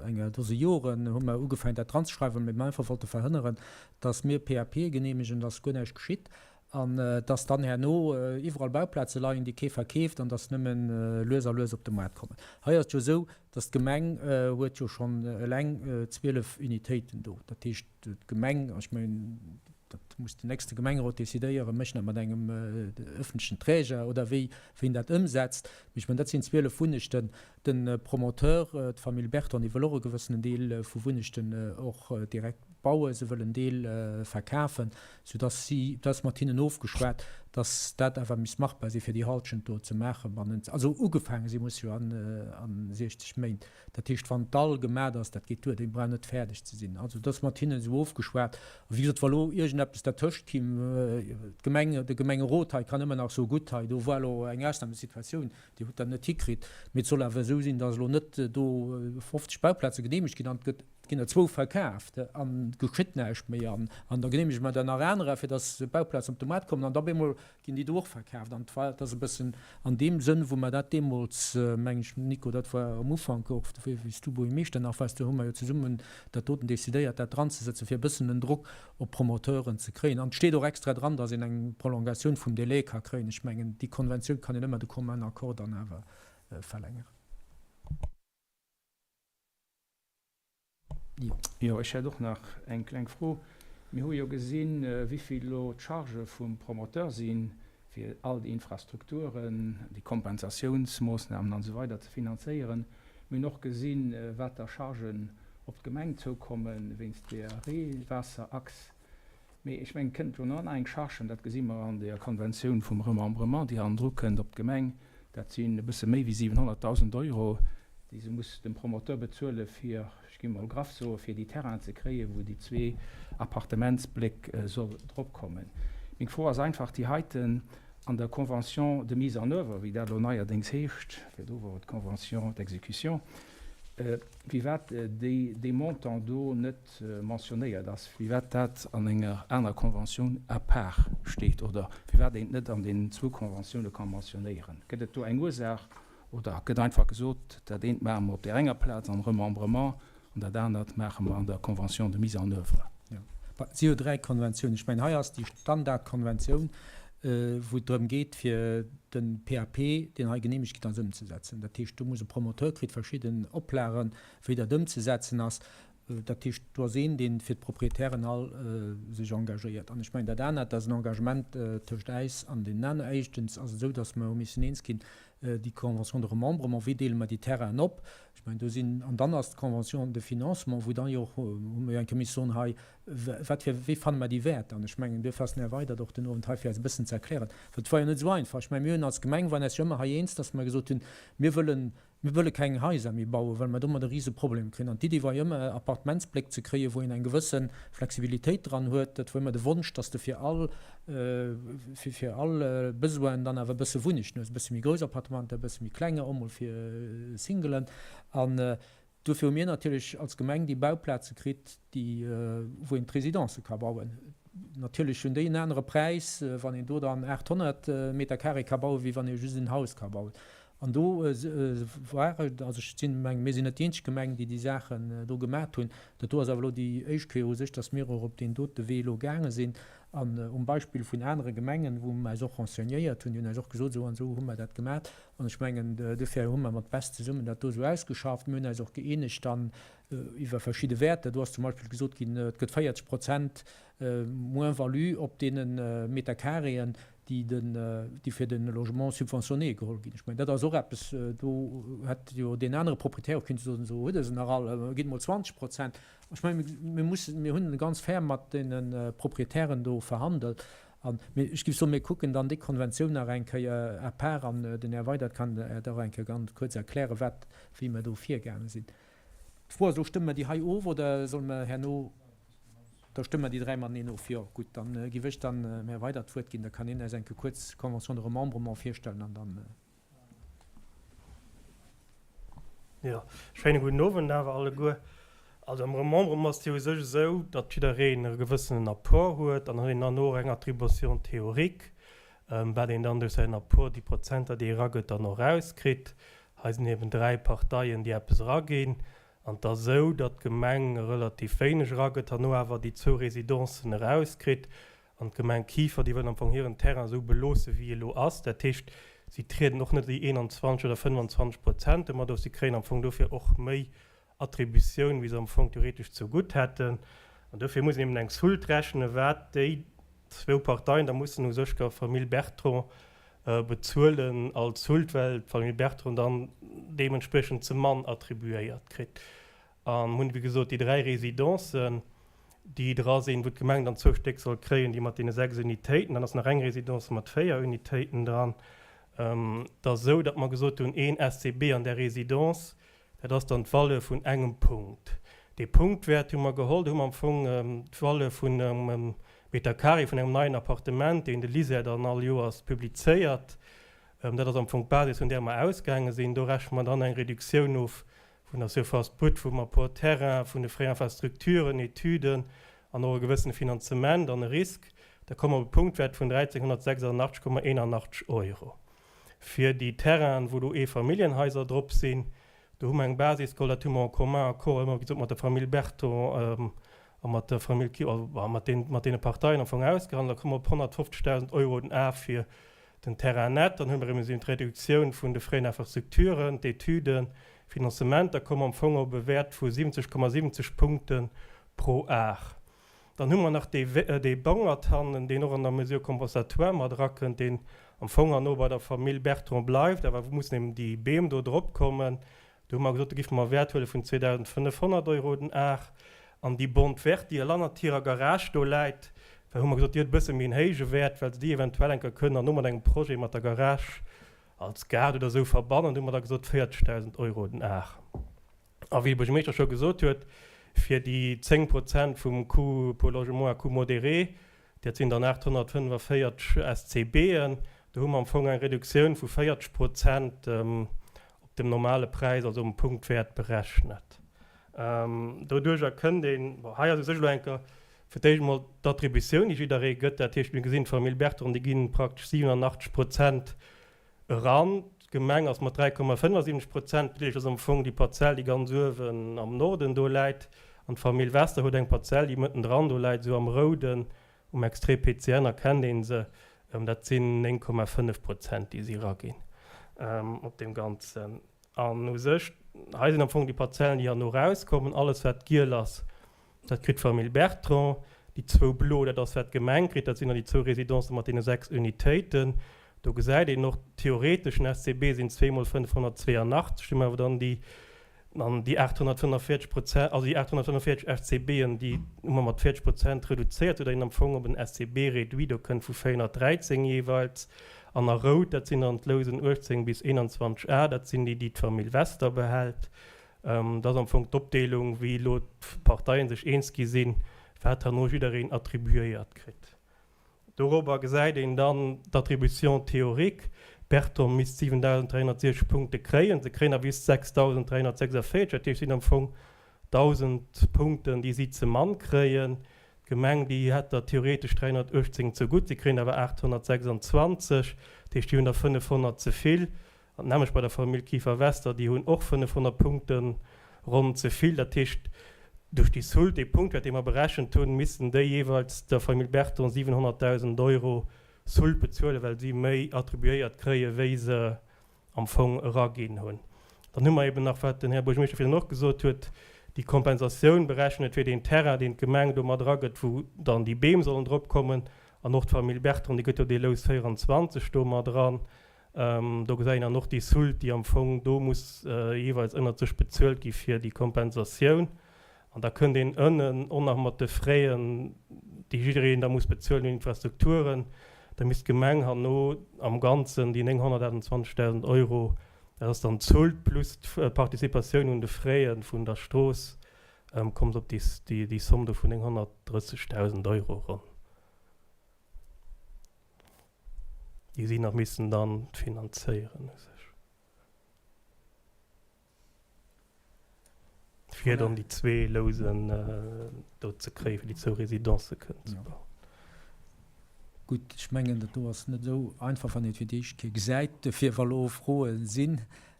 enger Dose Joren, hu mer ugefaangen dat dranzeschreiwen, well mir einfach wollte verhënneren, dass mir PAPe geneemegen, dass guer näischt geschitt. An dass dann herno iwwerall Bauplaze leien, déi kee verkeeft an dass nëmmen lues a lues op de Moart kommen. Hei ass et jo esou, dass d'Gemeng huet jo schonn eleng 12 Unitéiten do. Dat heescht, d'Gemeng, ech mengen, dat muss den nächste Gemengerot decidéieren, mécht dat mat engem öffentlichen Träger oder wéi wien dat ëmsetzt. Mee ech mengen, dat sinn 12 Wunnechten. De Promoteur, d'Famill Berton, déi wëll och e gewëssenen Deel vu Wunnechten och direkt bauen. Se wëll en Deel verkafen. Soudass si, dat ass mat hinnen ofgeschwat, dass dat awer misst machbar si fir déi Halschent do ze maache bannent, also ugefaange si muss jo an 60 Méint. Dat heescht, wann d'Dall gemat ass, dat geet duer, déi brauch net fäerdeg ze sinn. Also dat ass mat hinnen esou ofgeschwat. A wéi gesot, wa lo iergendeppes dertëscht kimm, d'Gemeng, de Gemengerot hei kann ëmmer nach soe gutt, hei do war elo eng Ausnamesituatioun, Dir hutt dat net hikritt. Mee et soll awer esou sinn, dass elo net do 50 Bauplaze geneemegt ginn an et gëtt, et ginn der zwou verkaaft an et geschitt näischt méi an an da geneemege mer der nach anerer, fir dass Bauplazen op de Maart kommen an da op eemol ginn déi do och verkaaft. An et war, et ass e bëssen an deem Sënn, wou mer dat deemools, meng ech, Nico, dat war am Ufank och, wéi s du Buergermeeschter nach waars, do hu mer jo zesummen dat doten decidéiert, dat dranzesetzen, fir e bëssen en Drock op Promoteuren ze kréien. An et steet och extra dran, dass een eng Prolongatioun vum Délai ka kréien. Ech mengen, déi Konventioun kann een ëmmer de commun accord dann awer verlängeren. Jo. Jo, ech hätt och nach eng kleng Fro. Mir hu jo gesinn, wéivill elo d'Chargë vum Promoteur sinn, fir all déi Infrastrukturen, déi Kompensatiounsmoossnamen an esou weider ze finanzéieren. Mir hunn och gesinn, wat da Chargen op d'Gemeng zoukomme wéinst der Reewaasserachs. Mee ech mengen, et kënnt elo nach eng Charge, an dat gesi mer an der Konventioun vum Remembrement, déi hannendru kënnt op d'Gemeng. Dat sinn e bësse méi wéi 700.000 Euro, déi se muss dem Promoteur bezuele fir, ech gi mol graff soen, fir déi Terrainen ze kréien, wou déi zwee Appartementsbléck soll drop kommen. Meng Fro ass einfach déi heiten, An der Convention de mise en oeuvre, wéi dat elo neierdéngs heescht, virdu wor et Convention d'exécution, firwat déi, dee Montant do net mentionnéiert ass, firwat dat an enger aner Conventioun à part steet oder firwat een et net an deenen zwou Conventioune ka mentionnéieren. Gëtt et do eng Ursaach oder gëtt einfach gesot, dat eent maache mer op där enger Plaz am Remembrement an dat anert maache mer an der Convention de mise en oeuvre? Jo, et si jo dräi Konventiounen. Ech mengen, hei ass déi Standardkonventioun, wou et drëm geet, fir de PAP, deen hei geneemegt ginn ass, ëmzesetzen. Dat heescht, do muss e Promoteur kritt verschidden Oplagen, wéi dat ëmzesetzen ass. Dat heescht, do ass een, dee fir d'Proprietären all sech engagéiert. An ech mengen, dat anert, dat ass en Engagement tëscht äis an deenen aneren. Éischtens ass et esou, datt mer hu missen eens ginn, déi Convention de remembrement, wéi deele mer déi Terrainen op? Ech mengen, do sinn, an dann ass d'Convention de financement, wou dann jo och, hu mer jo eng Kéier misse soen, hei, wat fir, wéi fanne mer déi Wäerter? An ech mengen, duerfir ass den Här Weydert och den Owend hei, fir eis e bëssen ze erklären, well et war jo net esou einfach. Ech mengen, mir hunn als Gemeng, waren eis jo ëmmer hei eens, datt mer gesot hunn, mir wëllen Mir wëlle keng Haiser méi bauen, well mer domat e rise Problem kréien. An d'Iddi war jo ëmmer, Appartementsbléck ze kréien, wou een eng gewësse Flexibilitéit dran huet. Dat war ëmmer de Wonsch, dass de fir all, fir, fir all Besoinen dann awer e bësse Wunnechten hues, e bësse méi grouss Appartementer, e bësse méi klenger, och mol fir Singelen. An dofir hu mir natierlech als Gemeng déi Bauplaze kritt, déi, wou een d'Residencë ka bauen. Natierlech hunn déi en anere Präis, wann een do dann 800 Meter carré ka bauen, wéi wann ee just en Haus ka bauen. An do war et, also ech sinn, mengen, mir sinn net déi eenzeg Gemeng, déi déi Saachen do gemat hunn. Dat do ass awer elo déi éischt Kéier u sech, datt mir och op deen dote Wee elo gaange sinn. An um Beispill vun anere Gemengen, wou mer eis och renseignéiert hunn, déi hunn eis och gesot, esou an esou hu mer dat gemat. An ech mengen, dofir hu mer mat Best zesummen dat do esou ausgeschafft. Mir hunn eis och gëeenegt dann iwwer verschidde Wäerter. Do ass zum Beispill gesot ginn, et gëtt 40 Prozent Moins-value op deene Meterkareeën, déi den, déi fir de Logement subventionné geholl ginn. Ech mengen, dat ass och eppes, do hätt jo deen anere Proprietär och kinnte soen, esou huet e se nach all, gitt emol 20 Prozent. Ech mengen, mir mussen, mir hunn ganz fair mat deene Proprietären do verhandelt. An, mee ech géif soen, mir kucken dann déi Konventioun nach eng Kéier à part an den Här Weydert kann dat och eng Kéier ganz kuerz erklären, wat, wéi mer do virgaange sinn. D'Fro ass elo, Stëmme mer déi hei of oder solle mer herno. Da stëmme mer déi dräi mateneen of. Jo, gutt, da géif ech dann dem Här Weydert d'Wuert ginn. Da kann hien eis eng Kéier kuerz d'Convention de remembrement virstellen an dann. Jo, schéine gudden Owend awer alleguer. Also am Remembrement ass et jo u sech esou, datt jiddereen e gewëssenen Apport huet an dann huet een dann och eng Attribution théorique, wat een dann duerch säin Apport, déi Prozenter, déi ee eragëtt, dann och erauskritt. Hei sinn eben dräi Parteien, déi eppes eraginn. An et ass esou, datt d'Gemeng relativ wéineg eragëtt, herno awer déi zwou Residencen erauskritt. An d'Gemeng Kifer, déi wëll am Fong hiren Terrain esou beloosse wéi e lo ass. Dat heescht, si trieden och net déi 21 oder 25 Prozent domat of. Si kréien am Fong dofir och méi Attributioun, wéi se am Fong theoretesch zegutt hätten. An dofir muss een eben eng Soult rechnen, wat déi zwou Parteien da mussen u sech der Famill Bertrand bezuelen als Soult, well d'Famill Bertrand dann deementspriechend ze mann attribuéiert kritt. A mir hunn, wéi gesot, déi dräi Residencen, déi dra sinn, wou d'Gemeng dann zwou Stéck soll kréien, déi mat deene sechs Unitéiten. Dann ass nach eng Residence mat véier Unitéiten dran. Et ass esou, datt mer gesot hunn, een SCB an där Residence, Dat ass dann d'Valeur vun engem Punkt. Dee Punktwäert hu mer geholl, do hu mer am Fong d'Valeur vun engem Meter carré vun engem neien Appartement, deen de LISER dann all Joers publizéiert. Dat ass am Fong d'Basis, vun där mer ausgaange sinn. Do rechne mer dann eng Reduktioun of vun der Surface brute, vum Apport terrain, vun de Frais infrastructures, Etüden an och e gewëssene Finanzement an e Risk. Da komme mer op e Punktwäert vun 1.386,81 Euro. Fir déi Terrainen, wou do Eefamilljenhaiser drop sinn, do hu mer eng Basis geholl, dat hu mer en commun accord ëmmer, wéi gesot, mat der Famill Berton a mat der Famill Kill, also mat deenen, mat deene Parteien am Fong ausgehandelt. Da komme mer op 150.000 Euro den Ar fir den Terrain net. Dann hu mer eben d'Reduktioun vun de fréien Infrastrukturen, d'Etüden, Financement. Da komme mer am Fong op e Wäert vu 70,70 Punkte pro Ar. Dann hu mer nach dee Bongert hannen, deen och an der Mesure compensatoire mat erakënnt, deen am Fong herno bei der Famill Bertrand bleift, awer wou mussen eben déi Beem do drop kommen. Do hu mer gesot, do géife mer e Wäert huele vun 2.500 Euro den Ar. An déi Bande verte, déi hannert hirer Garage do läit, well hu mer gesot, déi huet e bësse méi en héije Wäert, well se déi eventuell eng Kéier kënnen herno mat engem Projet mat der Garage. Als Gaart oder esou verbannen. Do hu mer da gesot 40.000 Euro den Ar. A wéi de Buergermeeschter scho gesot huet, fir déi 10 Prozent vum Coût pour logement à coût modéré, dat sinn dann 845 SCBen, do hu mer am Fong eng Reduktioun vu 40 Prozent op dem normale Präis, also um Punktwäert berechnet. Doduerjer kënnt een, bon, hei ass u sech elo eng Kéier fir d'éischt emol d'Attributioun, déi jidderee gëtt. Dat heescht, mir gesinn, d'Famill Bertron, déi gi praktesch 87 Prozent eran. D'Gemeng ass mat 3,75 Prozent bedeelegt. Dat ass am Fong déi Parzell, déi ganz uewen am Norden do läit. An d'Famill Wester huet eng Parzell, déi mëttendran do läit, esou am Rouden. Um Extrait PCN erkennt ee se. Dat sinn 9,5 Prozent, déi si eraginn op deem Ganzen. An u sech, hei sinn am Fong déi Parzellen, déi herno erauskommen. Alles, wat giel ass, dat kritt d'Famill Bertrand. Déi zwou blo, dat ass, wat d'Gemeng kritt. Dat sinn dann déi zwou Residencen mat deene 6 Unitéiten. Do gesäit een och, theoretesch, den SCB sinn zweemol 582, do hu mer awer dann déi An déi 845 Prozent, also déi 845 SCBen, déi hu mer mat 40 Prozent reduzéiert, soudatt een am Fong op en SCB réduit do kënnt vu 413 jeeweils. An a rout, dat sinn dann d'Lousen 18 bis 21 A, dat sinn déi, déi d'Famill Wester behält. Dat ass am Fong d'Opdeelung, wéi elo d'Parteien sech eens gi sinn, wat herno jiddereen attribuéiert kritt. Dorobber gesäit een dann d'Attribution théorique, Berton misst 7.360 Punkte kréien, se kréien awer just 6.346, dat heescht, et sinn am Fong 1.000 Punkten, déi si ze mann kréien. D'Gemeng, déi hätt der theoretesch 318 ze gutt, si kréien awer 826, dat heescht, déi hunn der 500 ze vill. An d'nämmlecht bei der Famill Kieffer-Wester, déi hunn och 500 Punkte ronn ze vill. Dat heescht, duerch déi Soulte, dee Punktwäert, dee mer berechent hunn, missten déi jeeweils der Famill Berton 700.000 Euro Soulte bezuelen, well si méi attribuéiert kréien, wéi se am Fong eraginn hunn. Dann hu mer eben nach, wat den Här Buergermeeschter virdrun och gesot huet, déi Kompensatioun berechnet fir deen Terrain, deen d'Gemeng do mat eragëtt, wou dann déi Beem sollen drop kommen. An och d'Famill Berton, déi gëtt jo dee Lous 24 do mat eran. Do gesäit een dann och déi Soulte, déi am Fong do muss jeeweils ënnert sech bezuelt gi fir déi Kompensatioun. An da kënnt een ënnen och nach mat de Fräen, déi jiddereen da muss bezuelen un Infrastrukturen. Da misst d'Gemeng herno am Ganzen déi 928.000 Euro, dat ass dann d'Soulte plus d'Participatioun un de Fräe vun der Strooss, kommt op déi Somme do vun 930.000 Euro ronn. Déi si nach missen dann finanzéieren u sech. Fir dann déi zwee Lousen do ze kréien, fir déi zwou Residencë kënnen ze bauen. Gutt, ech mengen, dat do ass net esou einfach, wann een et fir déi éischt Kéier gesäit. Dofir, wa lo Froe sinn,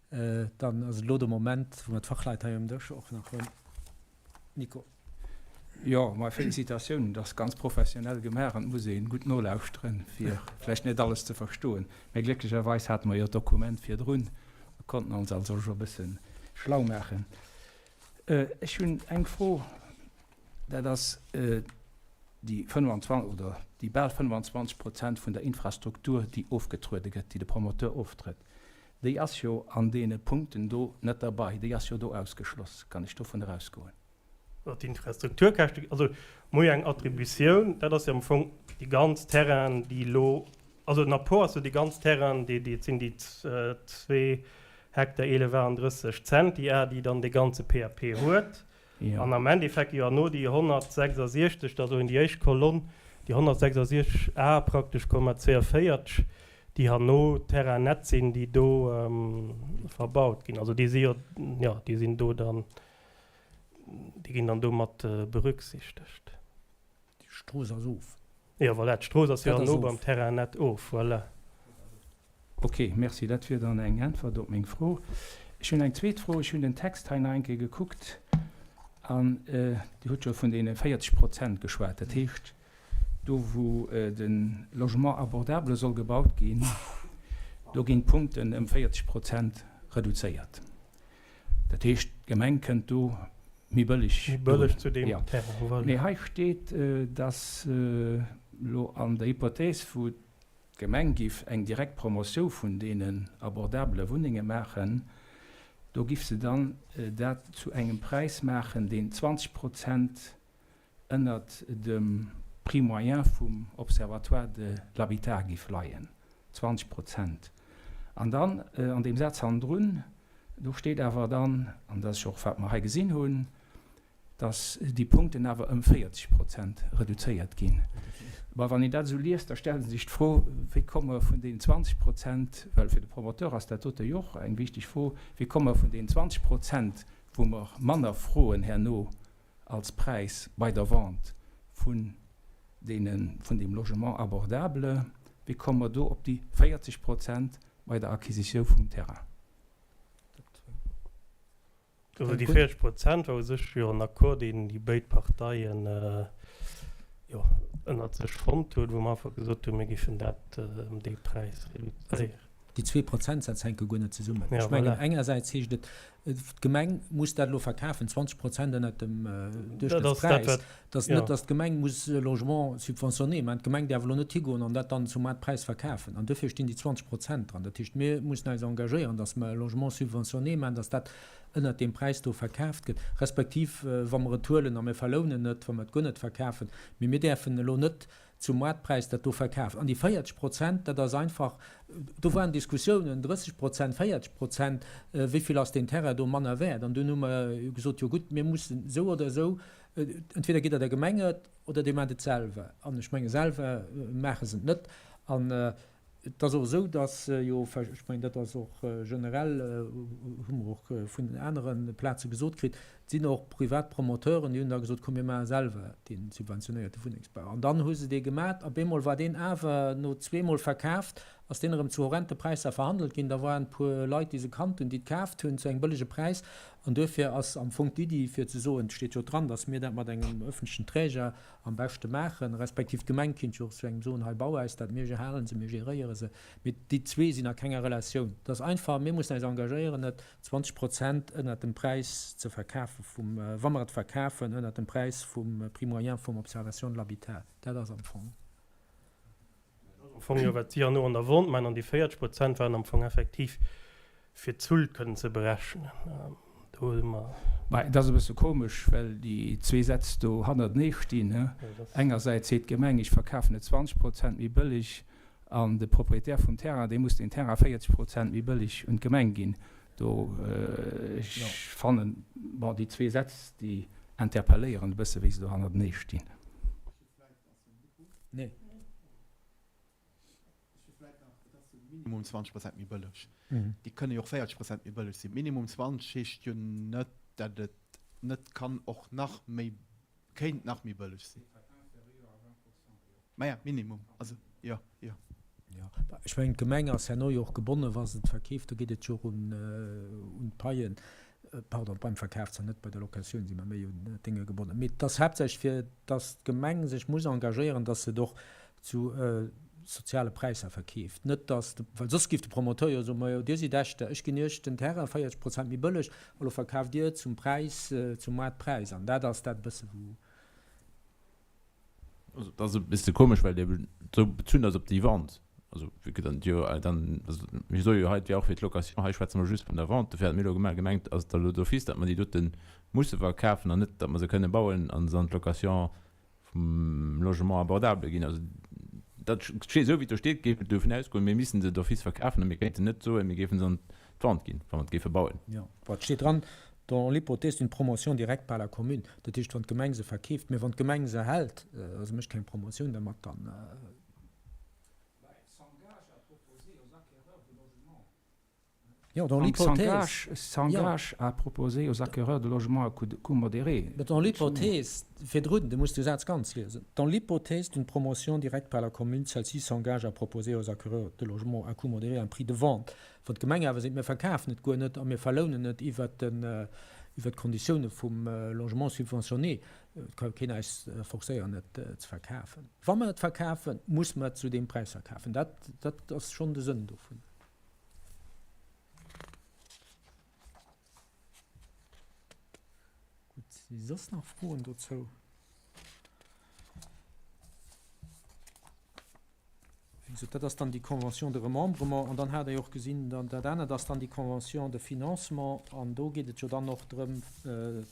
dann ass et elo de Moment, wou mer d'Fachleit hei um Dësch och nach hunn. Nico. Jo, mei Félicitatiounen, et ass ganz professionell gemaach an et muss een gutt nolauschteren fir vläicht net alles ze verstoen. Mä glécklecherweis hate mer jo d'Dokument virdrun a konnten ons also scho e bësse schlau maachen. Ech hunn eng Fro, dat ass déi 25 oder déi bal 25 Prozent vun der Infrastruktur, déi ofgetruede gëtt, déi de Promoteur oftrëtt. Déi ass jo an deene Punkten do net derbei, déi ass jo do ausgeschloss. Kann ech dovun erausgoen? D'Infrastrukturkäschte, also mir hu jo eng Attributioun, dat ass jo am Fong déi ganz Terrainen, déi elo, also den Apport ass jo déi ganz Terrainen, déi, déi, et sinn déi zwee Hektar 11,38 Centi Ar, déi dann dee ganze PAP huet. An am Endeffekt jo herno déi 166, da soen déi éischt Kolonn, déi 166 A praktesch Komma 42, déi herno Terrain net sinn, déi do verbaut ginn. Also déi si jo, jo, déi sinn do dann, déi ginn dann do mat berücksichtegt. Déi Strooss ass of. Jo, voilà, d'Strooss ass jo herno beim Terrain net of, voilà. Ok, merci, dat wier dann eng Äntwert op meng Fro. Ech hunn eng zweet Fro. Ech hunn den Text hei nach eng Kéier gekuckt an Dir hutt jo vun deene 40 Prozent geschwat. Dat heescht, do wou de Logement abordable soll gebaut ginn, do ginn d'Punkten ëm 40 Prozent reduzéiert. Dat heescht, d'Gemeng kënnt do méi bëlleg drun. Mee hei steet, dass elo an der Hypothèse, wou D'Gemeng giff eng direkt Promotiou vun deenen abordabele Wunnenge maachen. Do giff se dann dat zu engem Präis maachen, deen 20 Prozent ënnert dem Prix moyen vum Observatoire de l'habitat giff leien. 20 Prozent. An dann an deem Saz hannendrun, do steet awer dann, an dat ass jo och wat mer hei gesinn hunn, dass déi Punkten awer ëm 40 Prozent reduzéiert ginn. Bon, wann een dat esou liest, da stellt ee sech d'Fro, Wéi komme mer vun deenen 20 Prozent, well fir de Promoteur ass dat dote jo och eng wichteg Fro, wéi komme mer vun deenen 20 Prozent, wou mer manner froen herno als Präis bei der Vente vun deene, vun deem Logement abordable, wéi komme mer do op déi 40 Prozent bei der Acquisitiou vum Terrain? Also déi 40 Prozent war u sech jo en Accord, deen déi béid Parteien jo ënnert sech fonnt hunn, wou mer einfach gesot hunn, mir géifen dat ëm dee Präis reduzéieren. Déi zwee Prozentsätz hänke guer net zesummen. Ech mengen, engersäits heescht et, d'Gemeng muss dat elo verkafen, 20 Prozent ënnert dem Duerchschnëttspräis. Et ass net, datt d'Gemeng muss e Logement subventionné maachen. D'Gemeng däerf elo net higoen an dat dann zum Maartpräis verkafen. An duerfir stinn déi 20 Prozent dran. Dat heescht, mir mussen eis engagéieren, datt mer e Logement subventionné maachen, datt dat ënnert deem Präis do verkaaft gëtt, respektiv wa mer et huelen a mir verlounen et, wa mer et guer net verkafen. Mee mir däerfen elo net zum Moartpräis dat do verkaaft. An déi 40 Prozent, dat ass einfach, do waren Diskussiounen, 30 Prozent, 40 Prozent, wéi vill ass deen Terrain do manner wäert? An dunn hu mer gesot, jo gutt, mir mussen esou oder esou, entweder gitt Der der Gemeng et oder Dir maacht et selwer. An ech menge selwer maache se et net. An Et ass och esou, dass jo, ech mengen, dat ass och generell, hu mer och vun den anere Plaze gesot kritt, et sinn och privat Promoteuren, déi hunn da gesot, komm mir maache selwer dee subventionéierte Wunnengsbau. An dann hu se dee gemat a bemol war deen awer no zweemol verkaaft, ass deen erëm zu horrente Präisser verhandelt ginn. Da waren e puer Leit, déi se kannt hunn, déi et kaaft hunn zu engem bëllege Präis. An duerfir ass am Fong d'Iddi fir ze soen, et steet jo dran, dass mir dat mat engem öffentlechen Träger am beschte maachen, respektiv d'Gemeng kinnt jo och zu engem soen, hei bau äis dat, mir halen se, mir geréiere se. Mee déi zwee sinn a kenger Relatioun. Et ass einfach, mir mussen äis engagéieren, et 20 Prozent ënnert dem Präis ze verkafe vum, wa mer et verkafen, ënnert dem Präis vum Prix moyen vum Observation de l'habitat. Dat ass am Fong. Am Fong jo, wat si herno an der Vente maachen. An déi 40 Prozent waren am Fong effektiv fir d'Zuel kënnen ze berechnen. Do hu mer. Mä et ass e bësse komesch, well déi zwee Sätz do hannertenee stinn. Engersäits seet d'Gemeng, ech verkafen et 20 Prozent méi bëlleg, an de Proprietär vum Terrain, dee muss deen Terrain 40 Prozent méi bëlleg un d'Gemeng ginn. Do, ech fannen, bon, déi zwee Sätz, déi interpelléieren e bësse wéi se do hannertenee stinn. Nee. Minimum 20 Prozent méi bëlleg. Déi kënne jo och 40 Prozent méi bëlleg sinn. Minimum 20 heescht jo net, datt et net kann och nach méi, kéint nach méi bëlleg sinn. Maja, Minimum, also jo, jo. Jo, ech mengen, d'Gemeng ass herno jo och gebonnen, wa se et verkeeft, do geet et jo och un d'Paien, pardon, beim Verkaf zwar net, bei der Locatioun si mer méi un d'Dénge gebonnen, mee et ass haaptsächlech fir datt d'Gemeng sech muss engagéieren, datt se et och zu soziale Präisser verkeeft, net datt de, well soss géif de Promoteur jo soen, majo Dir sidd Echter, ech ginn Iech den Terrain 40 Prozent méi bëlleg, elo verkaaft Dir et zum Präis, zum Moartpräis an dat ass dat e bësse wou. Also dat ass e bësse komesch, well Dir esou bezunn ass op déi Vente. Also vu que dann jo dann, also mir soe jo hei, et wier och fir d'Location, hei schwätze mer just vun der Vente. Dofir hat mir elo gemaach, gemengt, ass et da elo d'office, datt mer déi dote musse verkafen an net, datt mer se kënne bauen a se an d'Location vum Logement abordable ginn. Also dat steet esou, wéi et do steet, géif et dovun ausgoen, mir missten se d'office verkafen a mir kéinten net soen, mir géifen se an d'Vente ginn, wa mer et géife bauen. Jo, bon, et steet dran, dans l'hypothèse d'une promotion directe par la commune. Dat heescht, wann d'Gemeng se verkeeft. Mä wann d'Gemeng se hält a se mécht keng Promotioun dermat, dann. Jo, dans l'hypothèse. S'engage à proposer aux acquéreurs de logements à coût modéré. Dans l'hypothèse, virdrun, du muss de Saz ganz liesen, Dans l'hypothèse d'une promotion directe par la commune, celle-ci s'engage à proposer aux acquéreurs de logements à coût modéré un prix de vente. Wann d'Gemeng awer seet, mir verkafen et guer net a mir verlounen et iwwert den, iwwert d'Konditioune vum Logement subventionné, et ka jo keen eis forcéieren et ze verkafen. Wa mer et verkafen, muss mer et zu deem Präis verkafen. Dat, dat ass schonn de Sënn dovun. Gutt, si soss nach Froen dozou? Wéi gesot, dat ass dann déi Convention de remembrement. An dann hat Der jo och gesinn, dann dat anert ass dann déi Convention de financement. An do geet et jo dann och drëm,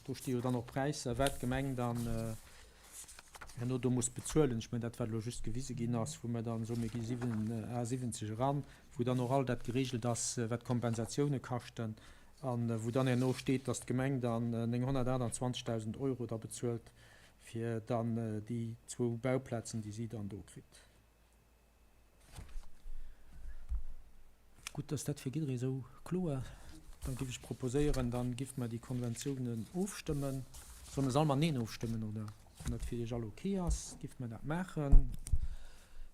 do sti jo dann och Präisser, wat d'Gemeng dann. Herno do muss bezuelen. Ech mengen dat wat elo just gewise ginn ass, wou mer dann soen, mir gi 7 a 70 eran, wou dann och all dat geregelt ass, wat d'Kompensatioune kaschten a wou dann herno steet, datt d'Gemeng dann 928.000 Euro da bezuelt fir dann déi zwou Bauplazen, déi si dann do kritt. Gutt, ass dat fir jidderee esou kloer? Da géif ech proposéieren, da géife mer déi Konventiounen ofstëmmen. Solle mer se all mateneen ofstëmmen, oder? Wann dat fir Iech all ok ass, géife mer dat maachen.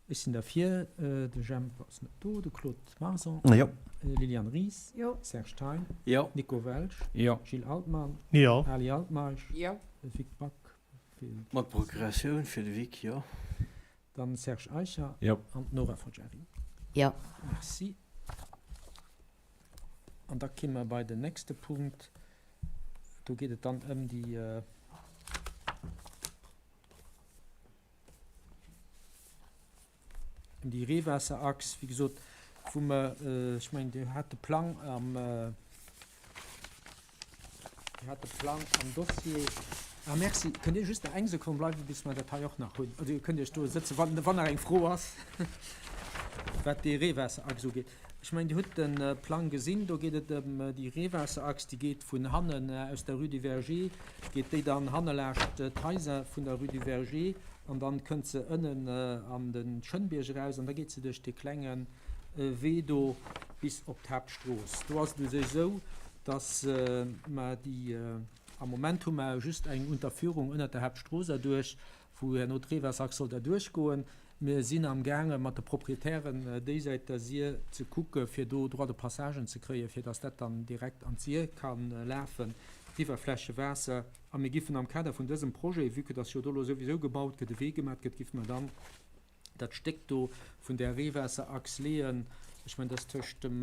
Ech sinn derfir. De Jemp ass net do. De Claude Marson. Jo. Liliane Ries. Jo. Serge Thein. Jo. Nico Welsch. Jo. Gilles Altmann. Jo. Ali Altmeisch. Jo. Vic Back fir. Mat Progressioun fir de Vic, jo. Dann Serge Eicher. Jo. An d'Nora Foggiari. Jo. Merci. An da ki mer bei den nächste Punkt. Do geet et dann ëm déi. Ëm déi Reewaasserachs, wéi gesot, wou mer, ech mengen, Dir hat de Plang am, Dir hat de Plang am Dossier. Ah, merci. Kënnt Dir just nach eng Sekonn bleiwen, bis mer dat hei och nach hunn? Oder Dir kënnt Iech do sëtzen, wann, wann nach eng Fro ass, wat déi Reewaasserachs ugeet. Ech mengen, Dir hutt de Plang gesinn. Do geet et ëm déi Reewaasserachs, déi geet vun hannen aus der Rue du Verger, geet déi dann hanne laascht d'Haiser vun der Rue du Verger an dann kënnt se ënnen an de Schënnbierg eraus an da geet se duerch dee klenge Wee do bis op d'Haaptstrooss. Do ass et u sech esou, dass mer déi, am Moment hu mer just eng Unterführung ënnert der Haaptstrooss erduerch, wou herno d'Reewaasserachs soll derduerch goen. Mir sinn am gaange mat de Proprietären déisäit der Sir ze kucke fir do Droit de passagen ze kréien, fir dass dat dann direkt an d'Sir ka lafen, d'Iwwerflächewaasser. A mir giffen am Kader vun dësem Projet, vue que dass jo do elo souwisou gebaut gëtt, e Wee gemat gëtt, giffe mer dann dat Stéck do vun där Reewaasserachs leeën. Ech mengen, dat ass tëscht dem,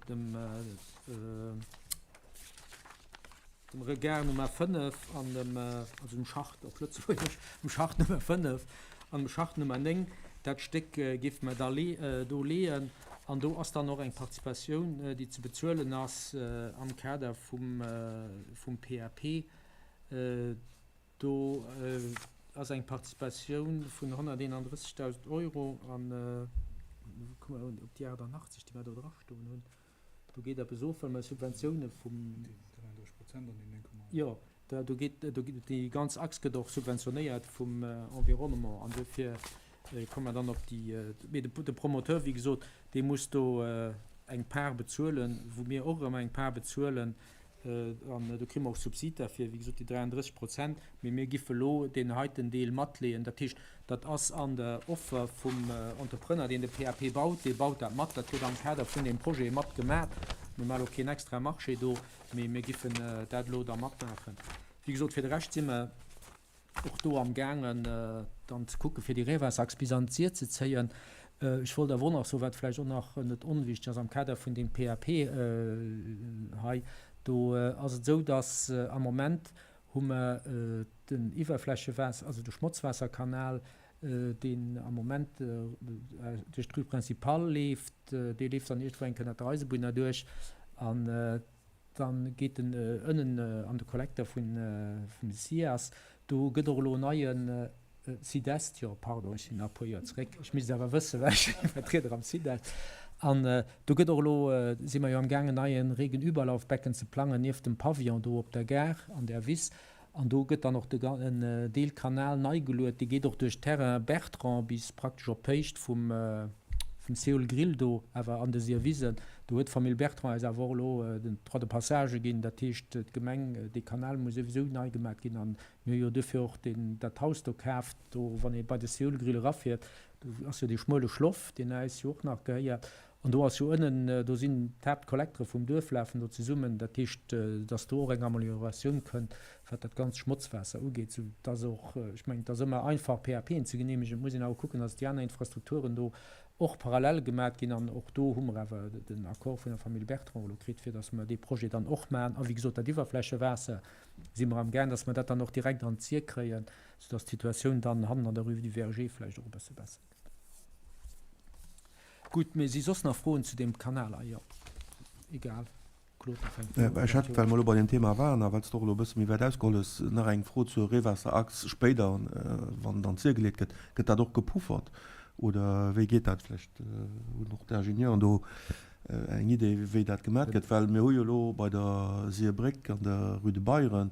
dem, dem Regard Nummer 5 an dem, also dem Schacht op Lëtzebuergesch, dem Schacht Nummer 5 an dem Schacht Nummer 9. Dat Stéck géife mer da do leeën. An do ass dann och eng Participatioun, déi ze bezuelen ass am Kader vum, vum PAP. Do ass eng Participatioun vun 131.000 Euro an, kucke mer op déi 88, déi mer do drastoen hunn. Do geet eppes of, well mer Subventioune vum. Déi 33 Prozent an déi 9,8. Jo, do geet, do déi ganz Achs gëtt och subventionéiert vum Environnement an dofir komme mer dann op déi. Mee de Promoteur, wéi gesot, dee muss do eng Part bezuelen, wou mir och erëm eng Part bezuelen. An do kréie mer och Subsid derfir, wéi gesot, déi 33 Prozent. Mee mir giffe elo deen heiten Deel matleeën. Dat heescht, dat ass an der Offer vum Entrepreneur, deen de PAP baut. Dee baut dat mat. Dat gëtt am Kader vun deem Projet matgemat. Mir maache elo keen extra Marché do, mee mir giffen dat elo da matmaachen. Wéi gesot, fir de Rescht si mer och do am gaangen dann ze kucke fir déi Reewaasserachs bis an d'Sir ze zéien. Ech wollt awer och nach soen, wat vläicht och nach net onwichtig ass am Kader vun deem PAP hei, do ass et esou, datt am Moment hu mer den Iwwerflächewaasser, also de Schmotzwaasserkanal, deen am Moment duerch d'Rue Principale leeft, dee leeft dann iergendwou eng Kéier ënnert der Eisebunn erduerch an Dann geet en ënnen an de Kollekter vun vum SIAS. Do gëtt och elo en neien Sidest, jo pardon, ech sinn nach e puer Joer zeréck, ech misst et awer wëssen, well ech sinn Vertrieder am Sidest. An do gëtt och elo, si mer jo am gaang en neie Regenüberlaufbecken ze plangen nieft dem Pavillon do op der Gare an der Wiss. An do gëtt dann och de en Deelkanal nei geluet, dee geet och duerch d'Terrain Bertrand bis praktesch op d'Héicht vum vum Seoul Grill do, awer an de Sierwisen. Do huet d'Famill Bertrand eis awer och elo den Droit de passage ginn. Dat heescht, d'Gemeng, dee Kanal muss souwisou nei gemat ginn. An mir hu jo duerfir och deen dat Haus do kaaft, do wann ee bei de Seoul Grill erafiert, do ass jo dee schmuele Schloff, deen eis jo och nach gehéiert. An do ass jo ënnen, do sinn d'Haaptkollektere vum Duerf lafen do zesummen. Dat heescht, dass do och eng Amelioratioun kënnt, wat dat ganzt Schmotzwaasser ugeet, sou dass och, ech mengen, et ass ëmmer einfach PAPen ze genehmegen, et muss een awer kucken, dass déi aner Infrastrukturen do och parallel gemat ginn. An och do hu mer awer den Accord vun der Famill Bertrand elo kritt, fir dass mer dee Projet dann och maachen. A wéi gesot, dat Iwwerflächewaasser si mer amgaang, dass mer dat dann och direkt an d'Sir kréien, sou dass d'Situatioun dann hannen an der Rue du Verger vläicht och e bësse besser gëtt. Gutt, mee si soss nach Froen zu deem Kanal? Ah jo, egal. Claude, nach eng Fro? Ech hätt, well mer elo bei deem Thema waren a well s de och elo e bësse méi wäit ausgeholl hues, nach eng Fro zur Reewaasserachs spéider, wann dann d'Sir geleet gëtt. Gëtt dat och gepuffert oder wéi geet dat? Vläicht hunn och d'Ingenieuren do eng Idee, wéi dat gemat gëtt, well mir hu jo elo bei der Sierbréck an der Rue de Beyren,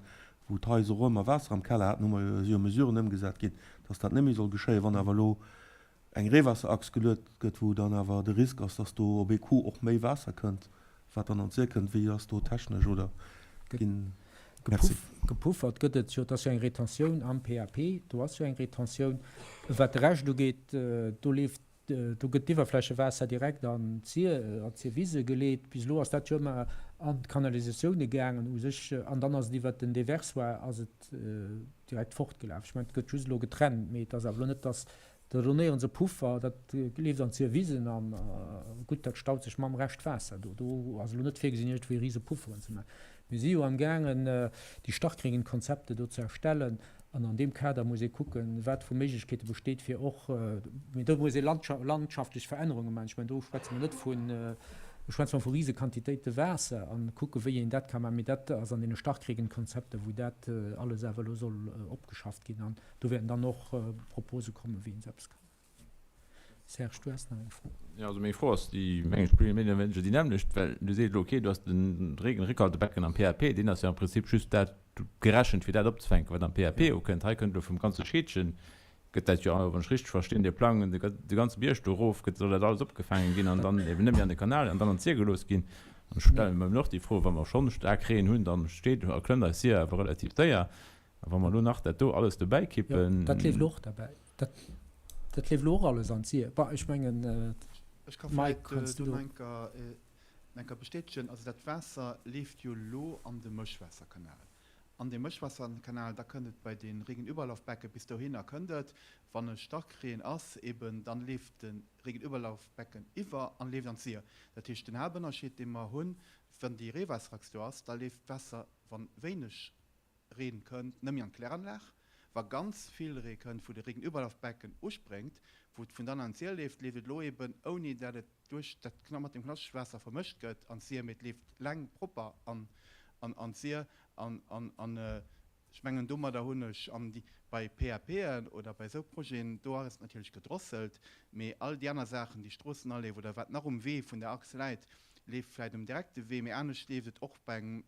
wou d'Haiser och ëmmer Waasser am Keller haten, hu mer jo, si jo Mesuren ëmgesat ginn, dass dat net méi soll geschéien. Wann awer elo eng Reewaasserachs geluet gëtt, wou dann awer de Risk ass, dass do op ee Coup och méi Waasser kënnt, wat dann an d'Sir kënnt. Wéi ass do technesch oder ginn? Merci. Gepuffert gëtt et jo, et ass jo eng Retentioun am PAP, do ass jo eng Retentioun. Wat de Rescht ugeet, do leeft, do gëtt d'Iwwerflächewaasser direkt an d'Sir, an d'Sirwise geleet. Bis elo ass dat jo ëmmer an d'Kanalisatioune gaangen u sech an dann ass et iwwert den Déversoir ass et direkt fortgelaf. Ech mengen, et gëtt just elo getrennt, mee et ass awer elo net, dass Do donéieren se Puffer, dat leeft an d'Zierwisen an gutt, dat staut sech mam Rescht Waasser do. Do ass elo net virgesinn, iergendwéi rise Pufferen ze maachen. Mir si jo am gaangen, déi Starkregenkonzepte do ze erstellen an an deem Kader muss ee kucken, wat vu Méiglechkeete besteet, fir och, mee do muss ee landschaftlech Verännerunge maachen. Ech mengen, do schwätze mer net vun, do schwätze mer vu rise Quantitéite Waasser a kucke wéi een dat ka maachen. Mee dat ass an deene Starkregenkonzepte, wou dat alles awer elo soll opgeschafft ginn. An Do wäerten dann och Propose kommen, wéi een esou eppes kann. Serge, du has nach eng Fro. Jo, also meng Fro ass déi, mengen ech, méi oder wéineger déi nämmlecht, well du sees elo, okay, du has de Regenréckhaltebecken am PAP, deen ass jo am Prinzip just dat gerechent, fir dat opzefänken, wat am PAP ukënnt. Hei kënnt elo vum ganze Scheedgen, gëtt dat jo, wann ech richteg verstinn, dee Plang, de ganze Bierg do erof gëtt, soll dat alles opgefaangen ginn an dann eben net méi an de Kanal an dann an d'Sir gelooss ginn. An ech stelle mer eben och déi Fro, wa mer schonn staark Reen hunn, dann steet a klëmmt eis Sir awer relativ séier. A wa mer elo nach dat do alles dobäi kippen. Jo, dat leeft elo och derbäi. Dat, dat leeft elo och alles an d'Sir. Bon, ech mengen, Ech ka vläicht do nach eng Kéier bestätegen, also dat Waasser leeft jo elo an de Mëschwaasserkanal. An dee Mëschwaasserkanal, da kënnt et bei de Regenüberlaufbecke bis dohinner kënnt et. Wann e Starkreen ass eben, dann leeft de Regenüberlaufbecken iwwer an leeft an d'Sir. Dat heescht, den Haaptënnerscheed, dee mer hunn, wann déi Reewaasserachs do ass, da leeft d'Waasser, wa wéineg Reen kënnt, net méi an d'Kläranlag. Wa ganz vill Ree kënnt, wou de Regenüberlaufbecken uspréngt, wou et vun dann an d'Sier leeft, leeft et elo eben, ouni dat et duerch dat mat dem Knaschtwaasser vermëscht gëtt, an d'Sier, mee et leeft leng propper an an d'Sier. An an ech mengen, domadder hunn ech an déi bei PAPen oder bei esou Projeten, do ass et natierlech gedrosselt, mee all déi aner Saachen, déi Stroossenalleef oder wat nach um Wee vun der Achs läit, leeft vläicht um direkte Wee, mee anescht leeft et och bei engem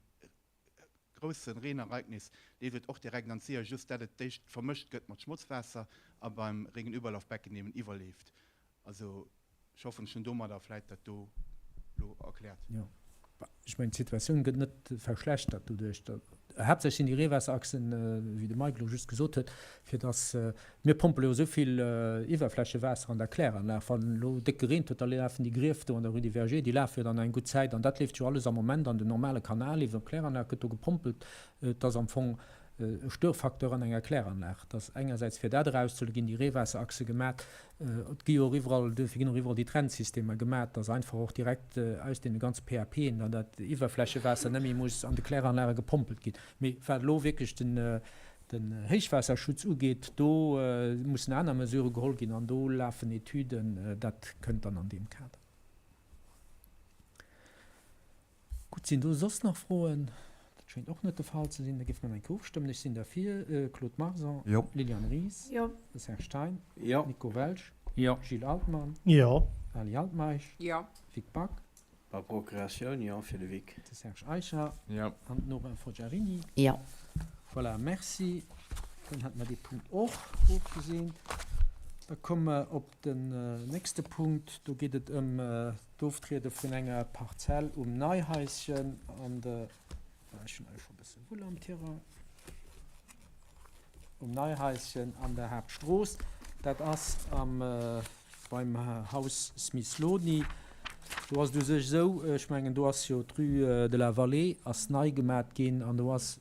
groussen Reenereignis leeft et och direkt an d'Sir, just dat et d'éischt vermëscht gëtt mat Schmotzwaasser a beim Regenüberlaufbecken eben iwwerleeft. Also ech hoffen ech hunn domadder vläit dat do lo erkläert. Jo, ech mengen d'Situatioun gëtt net verschlechtert doduerch. Haaptsächlech sinn déi Reewaasserachsen, wéi de Mike elo just gesot huet, fir dass Mir pompele jo esou vill Iwwerflächewaasser an der Kläranlag. Wann elo déck gereent huet, da lafen déi Grief do an der Rue des Vergers, déi lafe jo dann eng gutt Zäit an dat leeft jo alles am Moment an den normale Kanal iwwer d'Kläranlag gëtt do gepompelt. Et ass am Fong e Störfacteur an enger Kläranlag. Et ass engersäits fir dat erauszehuelen, ginn déi Reewaasserachse gemat. Et gi jo och iwwerall, duerfir ginn och iwwerall déi Trennsystemer gemat, dass einfach och direkt aus deene ganze PAPen dann dat Iwwerflächewaasser net méi muss an de Kläranlage gepompelt ginn. Mee wat elo wierklech den den Héichwaasserschutz ugeet, do mussen aner Mesurë geholl ginn an do lafen Etüden. Dat kënnt dann an deem Kader. Gutt, sinn do soss nach Froen? Dat schéngt och net de Fall ze sinn. Da géife mer nach eng Kéier ofstëmmen. Ech sinn derfir. Claude Marson. Jo. Liliane Ries. Jo. Serge Thein. Jo. Nico Welsch. Jo. Gilles Altmann. Jo. Ali Altmeisch. Jo. Vic Back. Par procuratioun, jo, fir de Vic. De Serge Eicher. Jo. An d'Nora Forgiarini. Jo. Voilà, merci. Dann hätte mer dee Punkt och ofgeseent. Da komme mer op den nächste Punkt. Do geet et ëm d'Oftriede vun enger Parzell um Neihaischen an de, ech hunn hei scho e bësse Wull am Tirang, um Neihaischen an der Haaptstrooss. Dat ass am. Beim Haus Smisloni, do ass et u sech esou, ech mengen do ass jo d'Rue de la Vallée ass nei gemat ginn an do ass,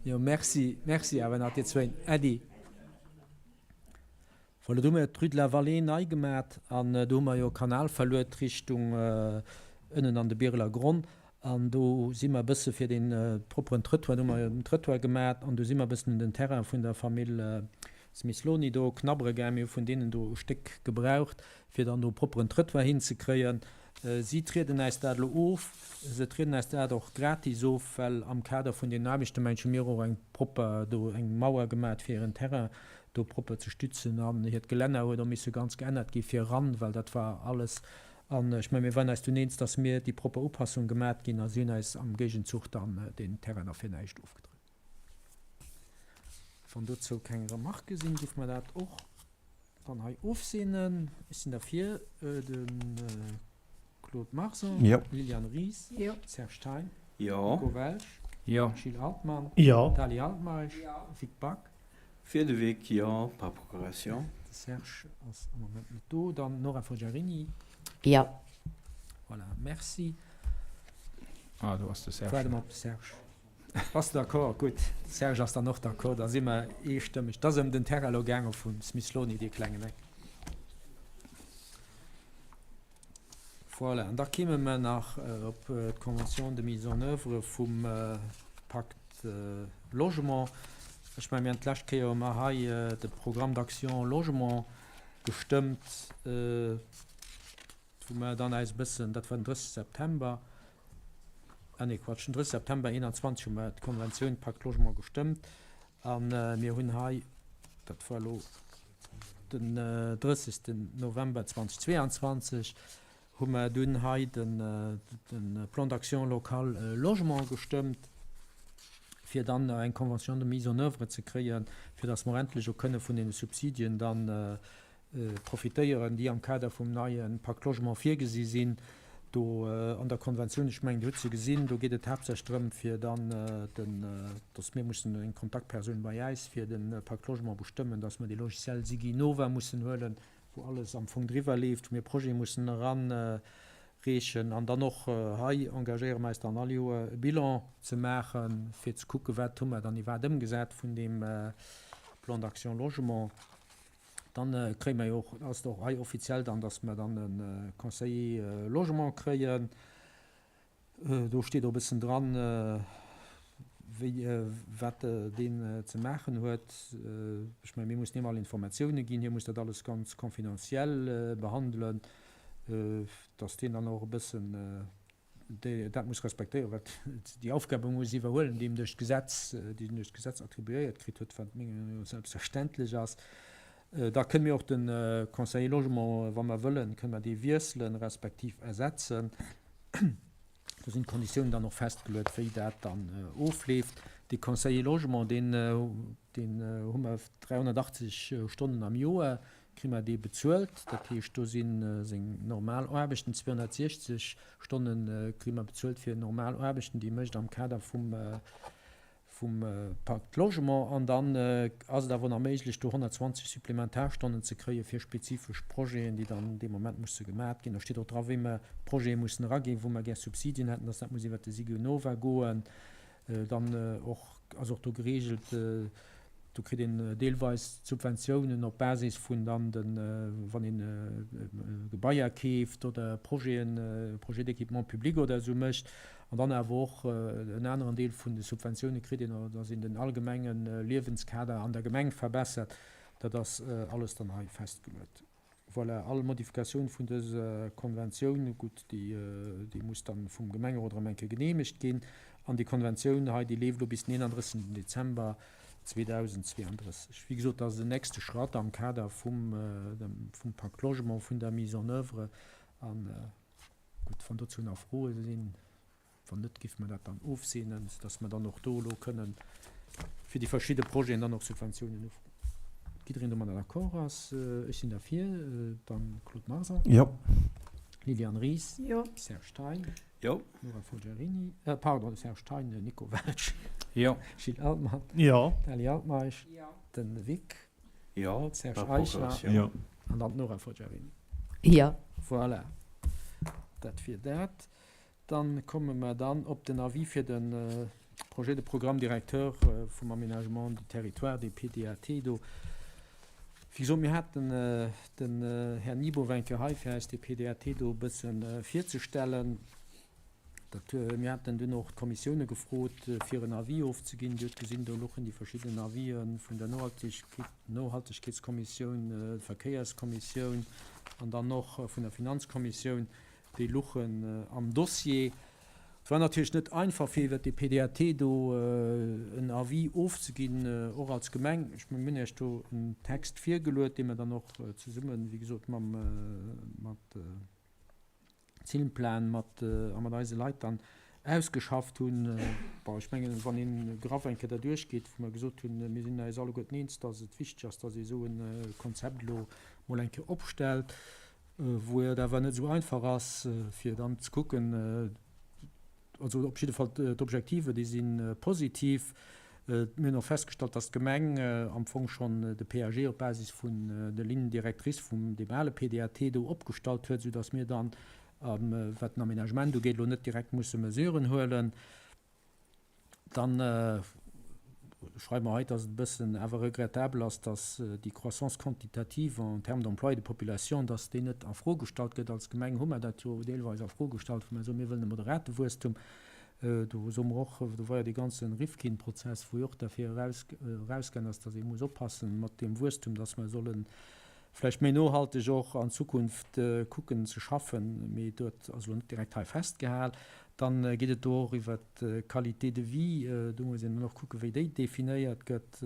jo merci, merci awer nach dir zwéin, Äddi. Voilà, do hu mir d'Rue de la Vallée nei gemat an do hu mer jo e Kanal verluet Richtung ënnen an de Bireler Gronn an do si mer e bësse fir dee propperen Trëttoir, do hu mer jo den Trëttoir gemat an do si mer e bëssen un den Terrain vun der Famill Smisloni do knabbere gaang. Mir hu vun deenen do e Stéck gebraucht, fir dann do e propperen Trëttoir hinzekréien. Si trieden äis dat elo of. Se trieden äis dat och gratis of, well am Kader vun deenen Aarbechten, mengen ech, hu mir och eng propper do eng Mauer gemat fir hiren Terrain do propper ze stützen an hiert Gelänner huet och misse ganz geännert gi fir eran, well dat war alles an ech mengen, mir waren äis dunn eens, dass mir déi propper Upassung gemat ginn a si hunn äis am Géigenzuch dann deen Terrain da fir näischt ofgedroen. Wann dozou keng Remarquë sinn, géife mer dat och dann hei ofseenen. Ech sinn derfir. De Claude Marson, Liliane Ries, Serge Thein, Nico Welsch, Gilles Altmann, Dali Altmeisch, Vic Back. Fir de Vic, jo, par procuration. De Serge ass am Moment net do. Dann d'Nora Forgiarini. Jo. Voilà, merci. Ah, do ass de Serge. Waarde mer op de Serge. Bass de d'accord? Gutt, de Serge ass dann och d'accord, da si mer eestëmmeg. Et ass ëm den Terrain elo gaange vum Smisloni, dee klengen Eck. Voilà, an da kéime mer nach op d'Convention de mise en oeuvre vum Pacte Logement. Ech mengen, mir hunn d'lescht Kéier hu mer hei de Programme d'action logement gestëmmt, wou mer dann eis e bëssen, dat war den 30 September, ah nee, Quatsch, den 30 September 2021 hu mer d'Konventioun Pacte Logement gestëmmt a mir hunn hei, dat war elo den 30. November 2022, hu mer dunn hei de Plan d'action local logement gestëmmt, fir dann eng Convention de mise en oeuvre ze kréien, fir datt mer endlech och kënne vun deene Subsidien dann profitéieren, déi am Kader vum neie Pacte Logement virgesi sinn. Do an der Konventioun, ech mengen, Dir hutt se gesinn, do geet et haaptsächlech drëm, fir dann den, dass mir mussen eng Kontaktpersoun bei äis fir de Pacte Logement bestëmmen, dass mer dee Logiciel Siginova mussen huelen, wou alles am Fong driwwer leeft, wou mir Projete mussen eranreechen. An dann och hei engagéiere mer eis dann all Joer e Bilan ze maachen, fir ze kucken, wat hu mer dann iwwerhaapt ëmgesat vun deem Plan d'action logement. Dann kréie mer jo och, ass et och hei offiziell dann, dass mer dann e Conseiller Logement kréien. Do steet och e bëssen dran, wéi, wat deen ze maachen huet. Ech mengen, mir mussen him all Informatioune ginn, hie muss dat alles ganz confidentiel behandelen, dass deen dann och e bëssen déi dat muss respektéieren, wat déi Aufgabe muss iwwerhuelen, déi em duerch d'Gesetz, déi en duerch d'Gesetz attribuéiert kritt huet, wat menger Meenung no selbstverständlech ass. Da kënne mir och de Conseiller Logement, wa mer wëllen, kënne mer dee wiesselen, respektiv ersetzen. Do sinn d'Konditiounen dann och festgeluet, wéi dat dann ofleeft. Dee Conseiller Logement, deen, deen hu mer 380 Stonnen am Joer, Kri mer dee bezuelt. Dat heescht, do si seng normal Aarbechten, 260 Stonne kri mer bezuelt fir normal Aarbechten, déi e mécht am Kader vum, vum Pacte Logement. An dann ass et awer nach méiglech, do 120 Supplementarstonnen ze kréie fir spezifesch Projeten, déi dann dee Moment musse gemat ginn. Do steet och dra, wéi mer d'Projete mussen eraginn, wou mer gär Subsidien hätten, dass dat muss iwwert de SIGENOVA goen. Dann och ass och do geregelt, do kritt een deelweis d'Subventiounen op Basis vun dann de wann een Gebaier keeft oder Projeten, Projets d'équipement public oder esou mécht. An dann awer och en aneren Deel vun de Subventioune kritt een, dass een den allgemenge Liewenskader an der Gemeng verbessert. Dat ass alles dann hei festgeluet. Voilà, all Modifikatioun vun dëser Konventioun, gutt, déi, déi muss dann vum Gemengerot erëm eng Kéier geneemegt ginn. An déi Konventioun hei, déi leeft elo bis den 31. Dezember 2032. Wéi gesot, dat ass en nächste Schratt am Kader vum, vum Pacte Logement, vun der Mise en oeuvre. An, gutt, wann dozou nach Froe sinn. Wann net, géife mer dat dann ofseenen, soudass mer dann och do elo kënnen fir déi verschidde Projeten dann och Subventiounen ufroen. Jiddereen domadder d'accord ass? Ech sinn derfir. Dann Claude Marson. Jo. Liliane Ries. Jo. Serge Thein. Jo. Nora Folgiarini. Pardon, Serge Thein, Nico Welsch. Jo. Gilles Altmann. Jo. Dali Altmeisch. Jo. De Vic. Jo. Serge Eichler. Jo. An dann d'Nora Folgiarini. Jo. Voilà. Dat wier dat. Dann komme mer dann op den Avis fir de Projet de programme directeur vum Aménagement du territoire, dee PDAT do. Wéi gesot, mir haten den Här Nibow eng Kéier hei, fir eis dee PDAT do e bësse virzestellen. Dat, mir haten dunn och d'Kommissioune gefrot, fir en Avis ofzeginn. Dir hutt gesinn, do louchen déi verschidden Avisë vun der Nohaltegkeetskommissioun, Verkéierskommissioun an dann och vun der Finanzkommissioun. Déi luchen am Dossier. Et war natierlech net einfach, fir iwwert dee PDAT do en Avis ofzeginn, och als Gemeng. Ech mir hunn Iech do en Text virgeluet, dee mer dann och zesummen, wéi gesot, mam mat Zilmplan mat a mat eise Leit dann ausgeschafft hunn. Bon, ech mengen, wann ee graff eng Kéier derduerch geet, wou mer gesot hunn, mir sinn eis alleguerten eens, dass et wichteg ass, dass ee esou e Konzept elo mol eng Kéier opstellt, wou et awer net esou einfach ass, fir dann ze kucken, also op jidde Fall d'Objektive, déi si positiv. Mir hunn och festgestallt, dass d'Gemeng am Fong schonn de PAG op Basis vun de Lignes directrices vum deem ale PDAT do opgestallt huet, soudass mir dann, wat den Aménagement ugeet, elo net direkt musse Mesuren huelen. Dann schreiwe mer hei, dass et e bëssen awer regrettabel ass, dass déi Croissance quantitative en termes d'emploi et de population, dass déi net a Fro gestallt gëtt. Als Gemeng hu mer dat jo deelweis a Fro gestallt, wou mer soen, mir wëllen e moderate Wuesstum. Do soe mer och, do war jo dee ganze Rifkin-Prozess, wou jo och derfir erausgaang ass, dass ee muss oppassen mat deem Wuesstum, dass mer solle vläicht méi nohalteg och an Zukunft kucken ze schaffen, mee dat ass elo net direkt hei festgehal. Dann geet et do och iwwert d'Qualité de vie, do muss een dann och kucken, wéi déi definéiert gëtt,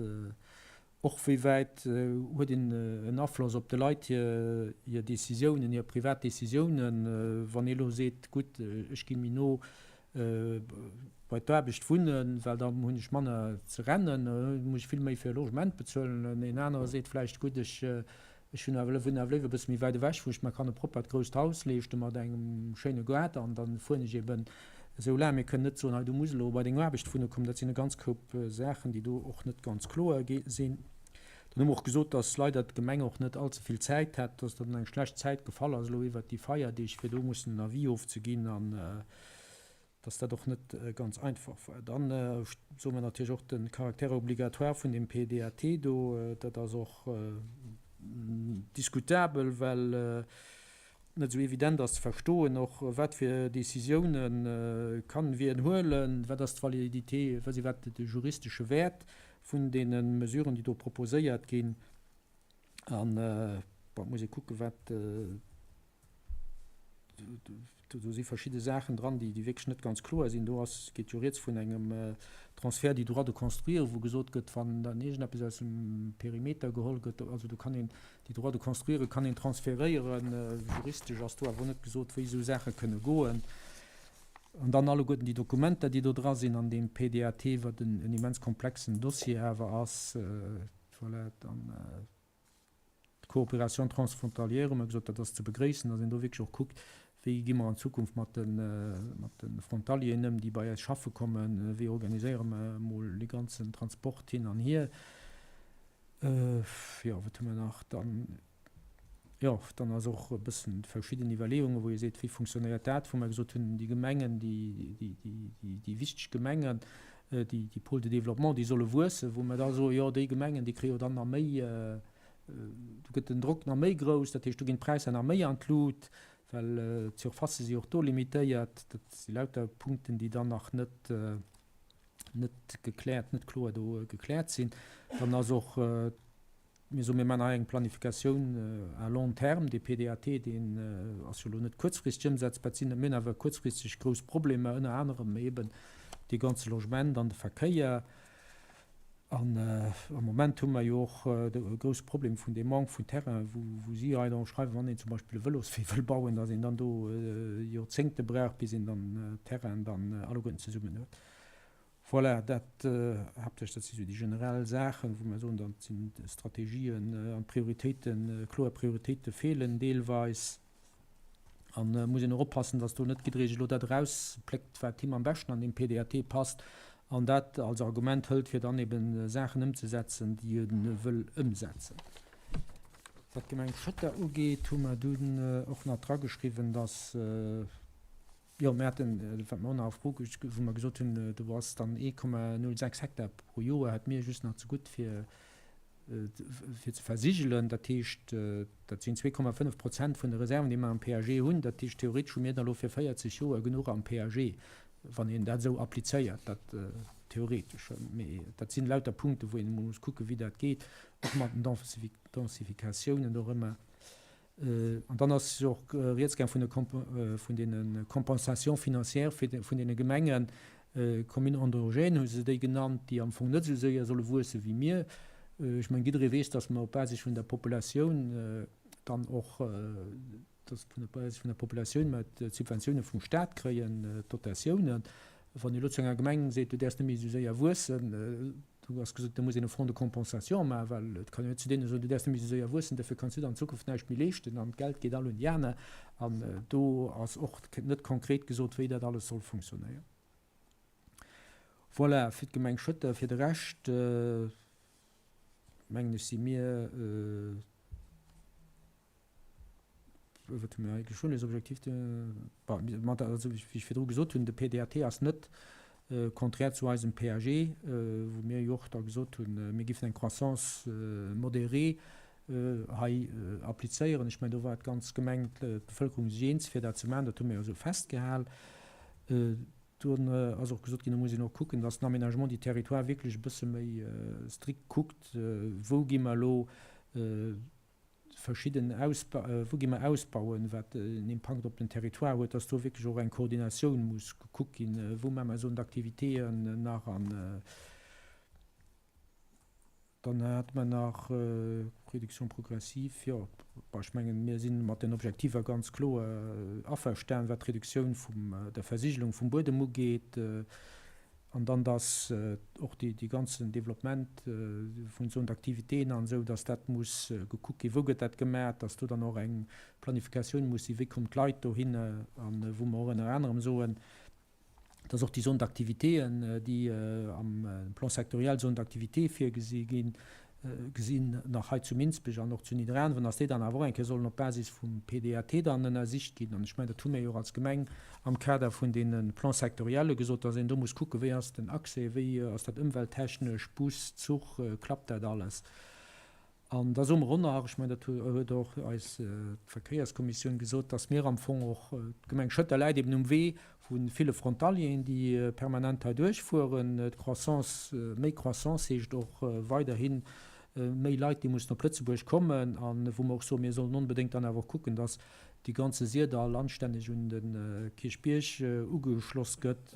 och wéi wäit huet een en Afloss op de Leit hir Décisiounen, hir privat Décisiounen, wann ee elo seet, gutt, ech gi méi no bei d'Aarbecht wunnen, well da hunn ech manner ze rennen, da muss ech vill méi fir e Logement bezuelen. An een anere seet vläicht, gutt, ech ech hunn awer wunnen awer léiwer e bësse méi wäit ewech, wou ech mer kann e proppert grousst Haus leeschte mat engem schéine Gaart an da fueren ech eben esou laang. Mir kënnen net soen, hei du muss elo bei deng Aarbecht wunne kommen. Dat sinn e ganz Koup Saachen, déi do och net ganz kloer sinn. Dann hu mer och gesot, dass leider d'Gemeng och net allze vill Zäit hat, dass dat an eng schlecht Zäit gefall ass elo iwwert déi Feierdeeg, fir do mussen en Avis ofzeginn an dass dat och net ganz einfach war. Dann soe mer natierlech och de Caractère obligatoire vun deem PDAT do, dat ass och diskutabel, well et net esou evident ass ze verstoen och, wat fir Décisiounen kann wien huelen, wat ass d'Validité, wat ass de juristesche Wäert vun deene Mesuren, déi do proposéiert ginn. An, bon, et muss ee kucken, wat do si verschidde Saachen dran, déi wierklech net ganz kloer sinn. Do ass, geet jo rieds vun engem Transfert du droit de construire, wou gesot gëtt, wann dann iergendeppes aus dem Perimeter geholl gëtt, also do kann een déi Droits de construire kann een transferéieren. Juristesch ass do awer net gesot, wéi esou Saache kënne goen. An dann alleguerten déi Dokumenter, déi do dra sinn an deem PDAT, wat en immens komplexen Dossier awer ass. Voilà, dann d'Coopération transfrontalière hu mer gesot, dat ass ze begréissen, datt een do wierklech och kuckt, wéi gi mer an Zukunft mat de, mat de Frontalieren ëm, déi bei eis schaffe kommen, wéi organiséiere mer emol dee ganzen Transport hin an hier. Jo, wat hu mer nach? Dann, jo, dann ass och e bëssen verschidden Iwwerleeungen, wou ee seet, wéi funktionéiert dat, wou mer gesot hunn, déi Gemengen, déi, déi, déi, déi wichteg Gemengen, déi, déi Pôles de développement, déi solle wuessen, wou mer da soen, jo, déi Gemengen, déi kréie jo dann nach méi, do gëtt den Drock nach méi grouss, dat heescht, do ginn d'Präisser nach méi an d'Lut, well d'Surfacë si och do limitéiert. Dat si lauter Punkten, déi dann nach net, net gekläert, net kloer do gekläert sinn. Dann ass och, mir soen, mir maachen hei eng Planifikatioun à long terme. Dee PDAT, deen ass jo elo net kuerzfristeg ëmsetzbar. Et sinn, mir hunn awer kuerzfristeg grouss Problemer, ënner anerem eeben dee ganze Logement an de Verkéier. An am Moment hu mer jo och de grousse Problem vun deem Manque vun Terrain, wou si hei dann schreiwen, wann een zum Beispill e Vëloswee wëll bauen, datt een dann do Joerzéngte brauch, bis een dann d'Terrainen dann alleguerten zesummen huet. Voilà, dat haaptsächlech, dat si sou déi generell Saachen, wou mer soen, dat sinn d'Strategien an d'Prioritéiten, kloer Prioritéite feelen deelweis. An et muss een och oppassen, dass do net jidderee elo dat erauspléckt, wat him am beschten an deem PDAT passt, an dat als Argument hëlt, fir dann eben Saachen ëmzesetzen, déi e wëll ëmsetzen. Wat d'Gemeng Schëtter ugeet, hu mer dunn och nach drageschriwwen, dass, jo, mir haten, wat mer och nach a Fro, wou mer gesot hunn, do ass dann 1,06 Hektar pro Joer hätt mir just nach zegutt, fir fir ze versigelen. Dat heescht, dat sinn 2,5 Prozent vun de Reserven, déi mer am PAG hunn. Dat heescht, theoretesch hu mir da elo fir 40 Joer genuch am PAG, wann een dat esou applizéiert. Dat theoretesch. Mee dat sinn lauter Punkten, wou een emol muss kucken, wéi dat geet, och mat den Densifikatiounen och ëmmer. An dann ass jo och rieds gaang vun de vun deene Compensations financières fir vun deene Gemengen, Communes endogènes hu se déi genannt, déi am Fong net esou séier solle wuesse wéi mir. Ech mengen, jidderee weess, dass mer op Basis vun der Populatioun dann och, dass op Basis vun der Populatioun mer d'Subventioune vum Stat kréien, d'Dotatiounen. Wann ee elo zu enger Gemeng seet, du däerfs net méi esou séier wuessen, do ass gesot, da muss een e Fonds de compensation maachen, well et kann een net zu deene soen, du däerfs net méi esou séier wuessen, dofir kanns du der an Zukunft näischt méi leeschten an d'Geld geet all un déi aner. An do ass och net konkret gesot, wéi dat alles soll funktionéieren. Voilà, fir d'Gemeng Schëtter. Fir de Rescht, mengen ech, si mir, Wat hu mir hei geschriwwen? Les objectifs de, bon, mat der, also wéi ech virdru gesot hunn, de PDAT ass net konträr zu eisem PAG, wou mir jo och da gesot hunn, mir giffen eng Croissance modérée hei applizéieren. Ech mengen, do war d'ganz Gemeng, d'Bevëlkerung sech eens, fir dat ze maachen. Dat hu mir jo esou festgehal. Dunn ass och gesot ginn, do muss een och kucken, dass den Aménagement du territoire wierklech e bësse méi strikt kuckt, wou gi mer elo verschidden Ausba wou gi mer ausbauen, wat en Impakt op den Territoire huet, dass do wierklech och eng Koordinatioun muss gekuckt ginn, wou maache mer Zone d'activitéen nach an dann hate mer nach Réduction progressive, jo, bon, ech mengen, mir si mat den Objektiver ganz kloer averstan, wat d'Reduktioun vum der Versigelung vum Buedem ugeet. An dann, dass och dee ganzen Développement vun Zones d'activitéen an esou, dass dat muss gekuckt ginn, wou gëtt dat gemaach, dass do dann och eng Planifikatioun muss sinn, wéi kommen d'Leit dohinner, a wou mer och ënner anerem soen, dass och déi Zones d'activitéen, déi am Plan sectoriel Zones d'activités virgesi ginn, gesinn, nach hei zu Minsbech an och zu Nidderaanwen, dass déi dann awer och eng Kéier sollen op Basis vum PDAT dann ënnersicht ginn. An ech mengen, dat hu mir jo och als Gemeng am Kader vun deene Plans sectorielle gesot, dass een do muss kucken, wéi ass den Accès, wéi ass dat ëmwelttechnesch, Bus, Zuch, klappt dat alles? An da soe mer och nach, ech mengen, dat huet och eis d'Verkéierskommissioun gesot, dass mir am Fong och, d'Gemeng Schëtter läit eben um Wee vu ville Frontalieren, déi permanent hei duerchfueren. D'Croissance, méi Croissance heescht och weiderhi méi Leit, déi mussen op Lëtzebuerg kommen. A wou mer och soen, mir sollen onbedéngt dann awer och kucken, dass dee ganze Syrdall anstänneg un de Kierchbierg ugeschloss gëtt,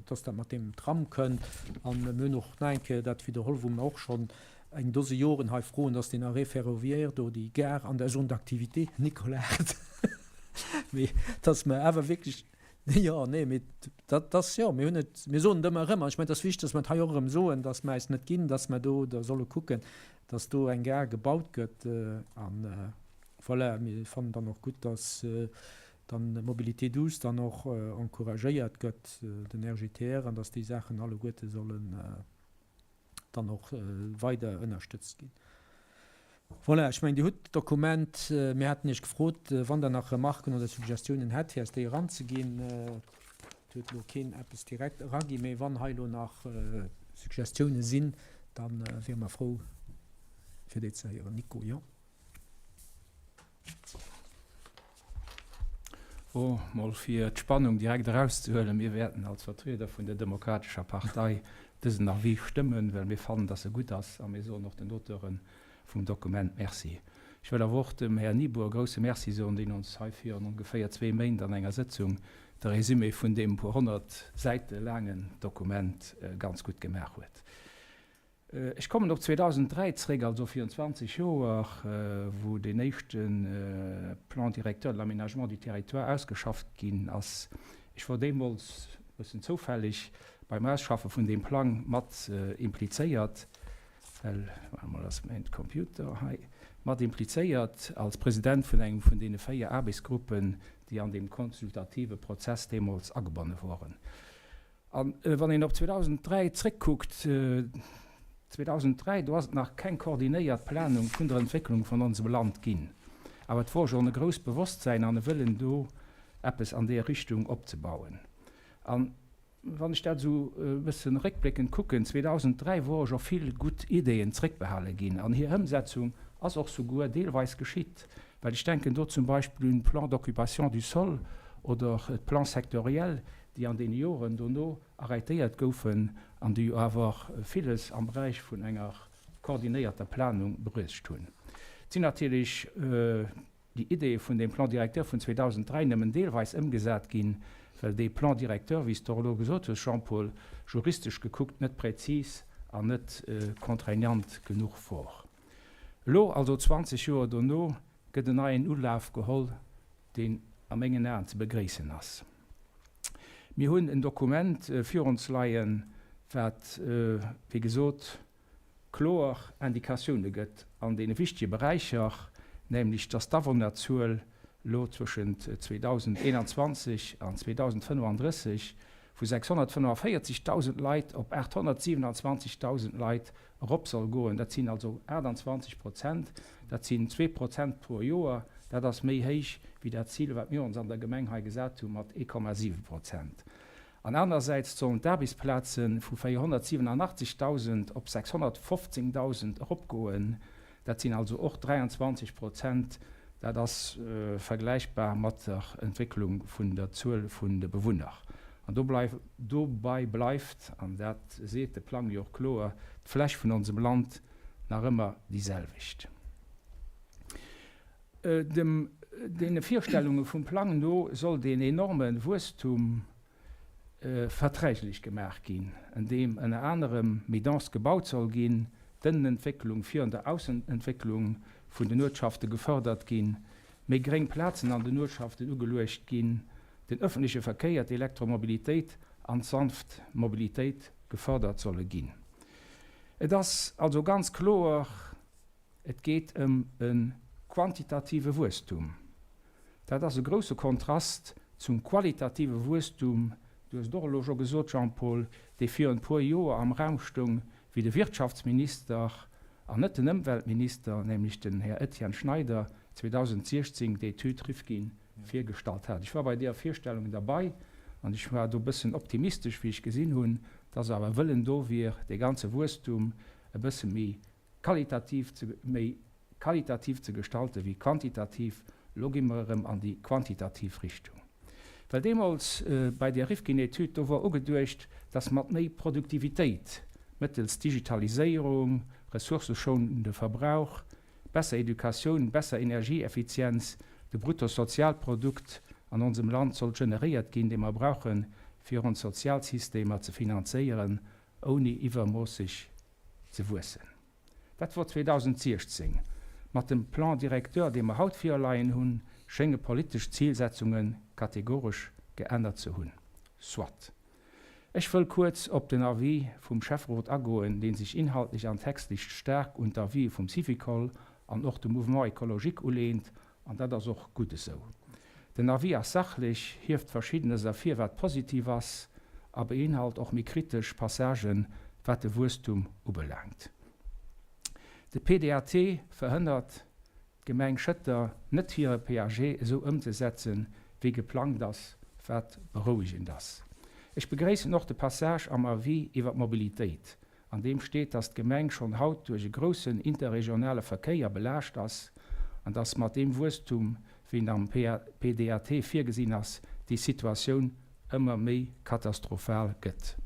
dass dat mat deem Tram kënnt. A mir hunn och nach eng Kéier dat widderholl, wou mer och schonn eng Dose Joren hei froen, dass deen Arrêt ferroviaire do, déi Gare an der Zone d'activité, Nicolas, mee dass mer awer wierklech, jo, nee, mee dat ass, jo, mir hunn et, mir soen et ëmmer erëm, an ech mengen, et ass wichteg, dass mer et hei och erëm soen, dass mer äis net ginn, dass mer do da solle kucken, dass do eng Gare gebaut gëtt. An voilà, mir fannen dann och gutt, dass dann d'Mobilité douce dann och encouragéiert gëtt, den RGTR, an dass déi Saachen alleguerte sollen dann och weider ënnerstëtzt ginn. Voilà, ech mengen, Dir hutt d'Dokument. Mir haten Iech gefrot, wann Der nach Remarken oder Suggestiounen hätt, fir eis déi eranzeginn. Et huet elo keen eppes direkt eraginn, mee wann hei elo nach Suggestiounen sinn, da wiere mer frou, fir déi ze héieren. Nico, jo? Oh, mol fir d'Spannung direkt erauszehuelen, Mir wäerten als Vertrieder vun der Demokratescher Partei dësen Avis stëmmen, well mir fannen, dass e gutt ass, a mir soen och den Auteure vum Dokument Merci. Ech wëll awer och dem Här Niebour e grouse Merci soen, deen ons hei virun ongeféier zwee Méint an enger Sëtzung de Résumé vun deem puer honnert Säite laangen Dokument ganz gutt gemaach huet. Ech kommen op 2003 zréck, also virun 20 Joer, wou deen éischte Plan directeur de l'aménagement du territoire ausgeschafft ginn ass. Ech wor deemools, e bëssen zoufälleg, beim Ausschaffe vun deem Plang mat implizéiert, well, waart emol, ass mäin Computer hei, mat implizéiert als President vun engem vun deene 4 Aarbechtsgruppen, déi an deem konsultative Prozess deemools agebonne woren. A wann een op 2003 zréckkuckt, 2003, do ass et nach keng koordinéiert Planung vun der Entwécklung vun onsem Land ginn, awer et wor schonn e grousst Bewosstsäin an e Wëllen do, eppes an deer Richtung opzebauen. A wann ech dat esou e bësse réckbléckend kucken, 2003 wore scho vill gutt Ideeën zréckbehale ginn an hir Ëmsetzung ass och souguer deelweis geschitt, well ech denken do zum Beispill un d'Plan d'occupation du sol oder d'Plans sectoriels, déi an deene Joren dono arrêtéiert goufen an déi jo awer villes am Beräich vun enger koordinéierter Planung bruecht hunn. Et sinn natierlech. déi Ideeë vun deem Plan directeur vun 2003 nëmmen deelweis ëmgesat ginn, well dee Plan directeur, wéi s de och elo gesot hues, Jean-Paul, juristesch gekuckt net präzis an net contraignant genuch wor. Elo, also 20 Joer dono, gëtt en neien Ulaf geholl, deen a mengen Aen ze begréissen ass. Mir hunn en Dokument virun ons leien, wat, wéi gesot, kloer Indikatioune gëtt an deene wichtege Beräicher, nämlech dass d'Awunnerzuel elo zwëschent 2021 an 2035 vu 645.000 Leit op 827.000 Leit erop soll goen. Dat sinn also 28 Prozent, dat sinn zwee Prozent pro Joer. Dat ass méi héich wéi dat Zil, wat mir ons an der Gemeng hei gesat hu mat 1,7 Prozent. An anersäits sollen d'Aarbechtsplaze vu 487.000 op 615.000 eropgoen. Dat sinn also och 23 Prozent. Dat ass vergläichbar mat der Entwécklung vun der Zuel vun de Bewunner. An dobei bleift, an dat seet de Plang jo och kloer, d'Fläch vun onsem Land nach ëmmer déi selwecht. Dem deene Virstellunge vum Plang no soll deen enorme Wuesstum verträglech gemaach ginn, en deem ënner anerem méi dense gebaut soll ginn, d'Ënnenentwécklung virun der Aussenentwécklung vun den Uertschafte gefërdert ginn, méi gréng Plazen an den Uertschaften ugeluecht ginn, den ëffentleche Verkéier, d'Elektromobilitéit an d'sanft Mobilitéit gefërdert solle ginn. Et ass also ganz kloer, Et geet ëm e quantitative Wuesstum. Dat ass e grousse Kontrast zum qualitative Wuesstum, du hues et och elo scho gesot, Jean-Paul, dee virun e puer Joer am Raum stoung, wéi de Wirtschaftsminister, an net den Ëmweltminister, nämlech den Här Etienne Schneider, 2016 d'Etüd Rifkin virgestallt hat. Ech war bei deeër Virstellung derbei an ech war do e bëssen optimistesch, wéi ech gesinn hunn, dass awer e Wëllen do wier, dee ganze Wuesstum e bësse méi qualitativ ze méi qualitativ ze gestalte wéi quantitativ. Elo gi mer erëm an déi quantitativ Richtung. Well deemools bei där Rifkin-Etüd, do wor ugeduecht, dass mat méi Produktivitéit, mëttels Digitaliséierung, ressourcëschonende Verbrauch, besser Educatioun, besser Energieeffizienz, de Bruttosozialprodukt an onsem Land sollt generéiert ginn, dee mer brauchen, fir ons Sozialsystemer ze finanzéieren, ouni iwwermoosseg ze wuessen. Dat wor 2016. Mat dem Plan directeur, dee mer haut virleien hunn, schénge politesch Zilsetzunge kategoresch geännert ze hunn. Soit. Ech wëll kuerz op den Avis vum Schäfferot agoen, dee sech inhaltlech an textlech staark un d'Avisë vum Syvicol an och dem Mouvement écologique uleent An dat ass och gutt esou. Den Avis ass sachlech, hieft Verschiddenes ervir wat positiv ass a beinhalt och méi kritesch Passagen, wat de Wuesstum ubelaangt. De PDAT verhënnert d'Gemeng Schëtter net hire PAG esou ëmzesetzen, wéi geplangt ass, wat berouegend ass. Ech begréissen och de Passage am Avis iwwer d'Mobilitéit. an deem steet, dass d'Gemeng schonn haut duerch e groussen interregionale Verkéier belaascht ass an dass mat deem Wuesstum, wéi en am PDAT virgesinn ass, déi Situatioun ëmmer méi katastrophal gëtt.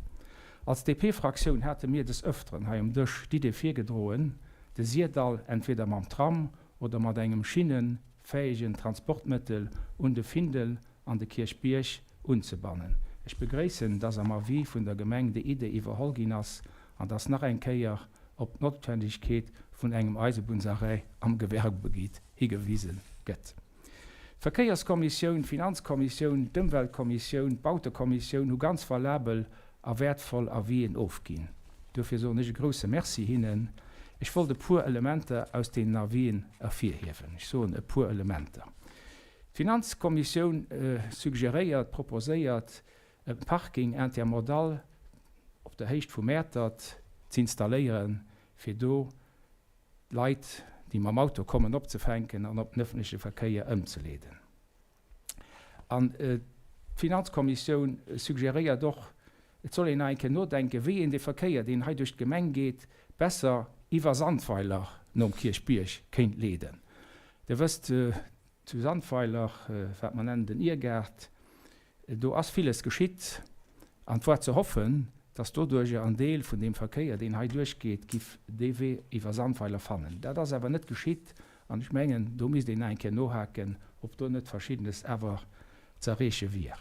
Als DP-Fraktioun hate mir des Ëfteren hei um Dësch d'Idee virgedroen, de Syrdall entweder mam Tram oder mat engem schinnefäegen Transportmëttel un de Findel an de Kierchbierg unzebannen. Ech begréissen, dass am Avis vun der Gemeng déi Idee iwwerholl ginn ass an dass nach eng Kéier op d'Notwendegkeet vun engem Eisebunsarrêt am Gewerbegebitt higewise gëtt. D'Verkéierskommissioun, d'Finanzkommissioun, d'Ëmweltkommissioun, d'Bautekommissioun hu ganz valabel a wäertvoll Avisen ofginn. Duerfir soen ech e grouse Merci hinnen. Ech wollt e puer Elementer aus deenen Avisen ervirhiewen. Ech soen e puer Elementer. D'Finanzkommissioun suggeréiert, proposéiert, e Parking intermodal op der Héicht vu Mäertert z'installéieren, fir do d'Leit, déi mam Auto kommen, opzefänken an op den ëffentleche Verkéier ëmzeleeden. An d'Finanzkommissioun suggeréiert och, et soll een nach eng Kéier nodenken, wéi een dee Verkéier, deen hei duerch d'Gemeng geet, besser iwwer Sandweiler nom Kierchbierg kéint leeden. Dir wësst, zu Sandweiler, wat mer nennen den Irgaart, do ass villes geschitt an 't war ze hoffen, dass doduerjer en Deel vun deem Verkéier, deen hei duerchgeet, giff dee Wee iwwer Sandweiler fannen. Dat ass awer net geschitt. An ech mengen, do misst een nach eng Kéier nohaken, ob do net Verschiddenes awer z'erreeche wier.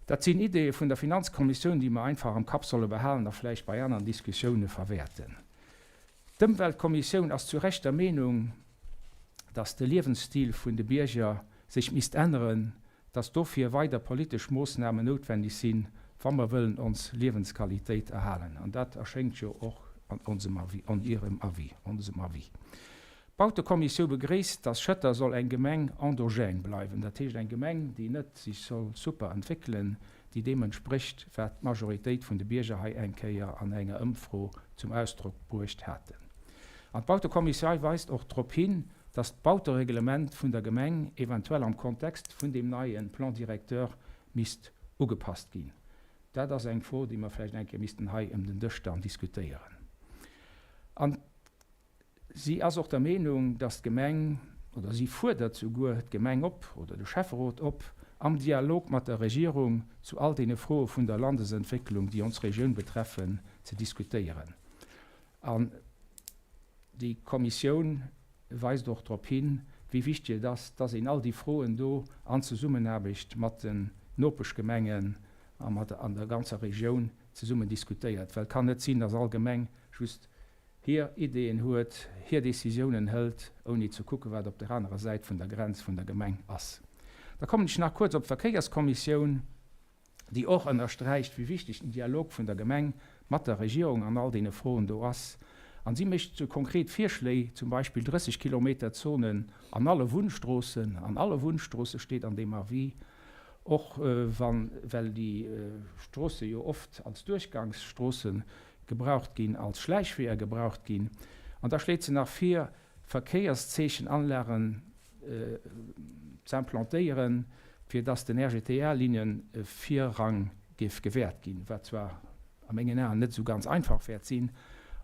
Dat sinn Ideeë vun der Finanzkommissioun, déi mer einfach am Kapp solle behalen a vläicht bei aneren Diskussioune verwäerten. D'Ëmweltkommissioun ass zu Recht der Meenung, dass de Liewensstil vun de Bierger sech misst änneren, dass dofir weider politesch Moossnamen noutwendeg sinn, wa mer wëllen ons Liewensqualitéit erhalen. An dat erschéngt jo och an onsem Avis, an Ierem Avis, onsem Avis. D'Bautekommissiou begréisst, dass Schëtter soll eng Gemeng endogène bleiwen, dat heescht eng Gemeng, déi net sech soll super entwéckelen, déi deem entsprécht, wat d'Majoritéit vun de Bierger hei eng Kéier an enger Ëmfro zum Ausdrock bruecht haten. An d'Bautekommissiou weist och drop hin, dass d'Bautereglement vun der Gemeng eventuell am Kontext vun deem neie Plan directeur misst ugepasst ginn. Dat ass eng Fro, déi mer vläicht eng Kéier missten hei ëm den Dësch dann diskutéieren. An si ass och der Meenung, dass d'Gemeng, oder si fuerdert souguer d'Gemeng op, oder de Schäfferot op, am Dialog mat der Regierung zu all deene Froe vun der Landesentwécklung, déi ons Regioun betreffen, ze diskutéieren. An déi Kommissioun weist och drop hin, wéi wichteg et ass, dass een all déi Froen do an Zesummenaarbecht mat den Nopeschgemengen a mat an der ganzer Regioun zesummen diskutéiert, well et kann net sinn, dass all Gemeng just hir Ideeën huet, hir Décisiounen hëlt, ouni ze kucken, wat op der anerer Säit vun der Grenz vun der Gemeng ass. Da kommen ech nach kuerz op d'Verkéierskommissioun. déi och ënnersträicht, wéi wichteg den Dialog vun der Gemeng mat der Regierung an all deene Froen do ass. An si mécht sou konkret Virschléi, zum Beispill 30 Kilometer Zonen an alle Wunnstroossen, an alle Wunnstroosse steet an deem Avis, och wann, well déi Stroosse jo oft als Duerchgangsstroosse gebraucht ginn, als Schläichweeër gebraucht ginn. An da schléit se nach vir, Verkéierszeechenanlagen z'implantéieren, fir dass den RGTR-Linne Virrang géif gewäert ginn, wat zwar a mengen Aen net esou ganz einfach wäert sinn.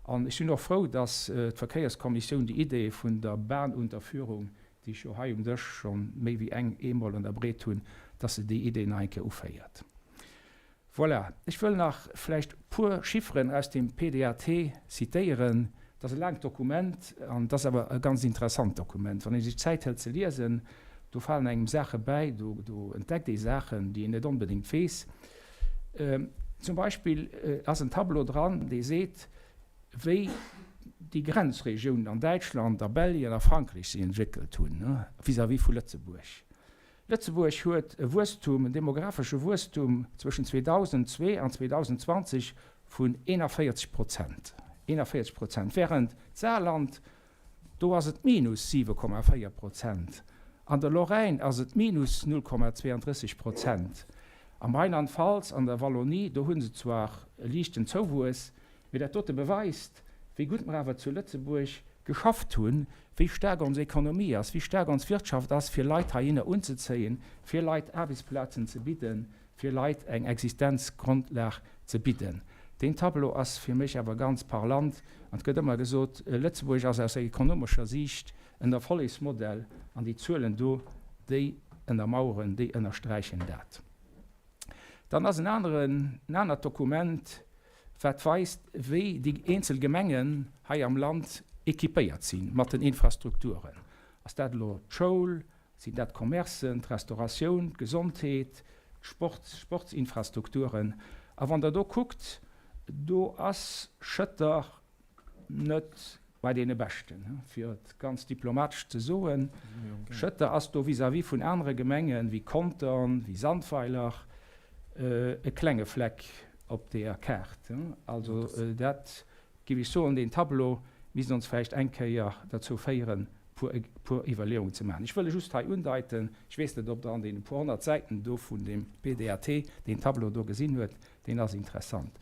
An ech sinn och frou, dass d'Verkéierskommissioun déi Idee vun der Bahnunterführung, déi ech jo hei um Dësch scho méi wéi eng eemol ënnerbreet hunn, dass se déi Idee nach eng Kéier uféiert. Voilà, ech wëll nach vläicht e puer Chifferen aus dem PDAT zitéieren. Dat ass e laangt Dokument an et ass awer e ganz interessant Dokument, wann ee sech d'Zäit hëlt ze liesen. Do falen engem Saache bäi, do do entdeckt ee Saachen, déi een net onbedéngt weess. Zum Beispill ass en Tableau dran, dee seet, wéi déi Grenzregiounen an Däitschland, a Belgien a Frankräich sech entwéckelt hunn vis-à-vis vu Lëtzebuerg. Lëtzebuerg huet e Wuesstum, en demographesche Wuesstum zwëschen 2002 an 2020 vun 41 Prozent, 41 Prozent, während d'Saarland, do ass et minus 7,4 Prozent, an der Lorraine ass et minus 0,32 Prozent, am Rheinland-Pfalz an der Wallonie, do hu se zwar e liichten Zouwuess, Mee dat dote beweist, wéi gutt mer awer zu Lëtzebuerg geschafft hunn, wéi staark ons Ekonomie ass, wéi staark ons Wirtschaft ass, fir Leit heihinner unzezéien, fir Leit Aarbechtsplazen ze bidden, fir Leit eng Existenzgrondlag ze bidden. Deen Tableau ass fir mech awer ganz parlant. An et gëtt ëmmer gesot, Lëtzebuerg ass aus ekonomescher Siicht en Erfollegsmodell. An déi Zuelen do, déi ënnermaueren, déi ënnersträichen dat. Dann ass en aneren, en anert Dokument, wat weist, wéi déi eenzel Gemengen hei am Land équipéiert si mat den Infrastrukturen. Ass dat elo d'Schoul, sinn dat d'Commercen, d'Restauratioun, d'Gesondheet, d'Sport, d'Sportsinfrastrukturen? A wann Der do kuckt, do ass Schëtter net bei deene Beschten, fir et ganz diplomatesch ze soen. Schëtter ass do vis-à-vis vun anere Gemenge wéi Contern, wéi Sandweiler e klenge Fleck op deeër Kaart. Also dat géif ech soen, deen Tableau misst ons vläicht eng Kéier derzou féieren, e puer Iwwerleeungen ze maachen. Ech wëll e just hei undeiten, ech weess net, ob Der an deene puer 100 Säiten do vun deem PDAT deen Tableau do gesinn huet, Deen ass interessant.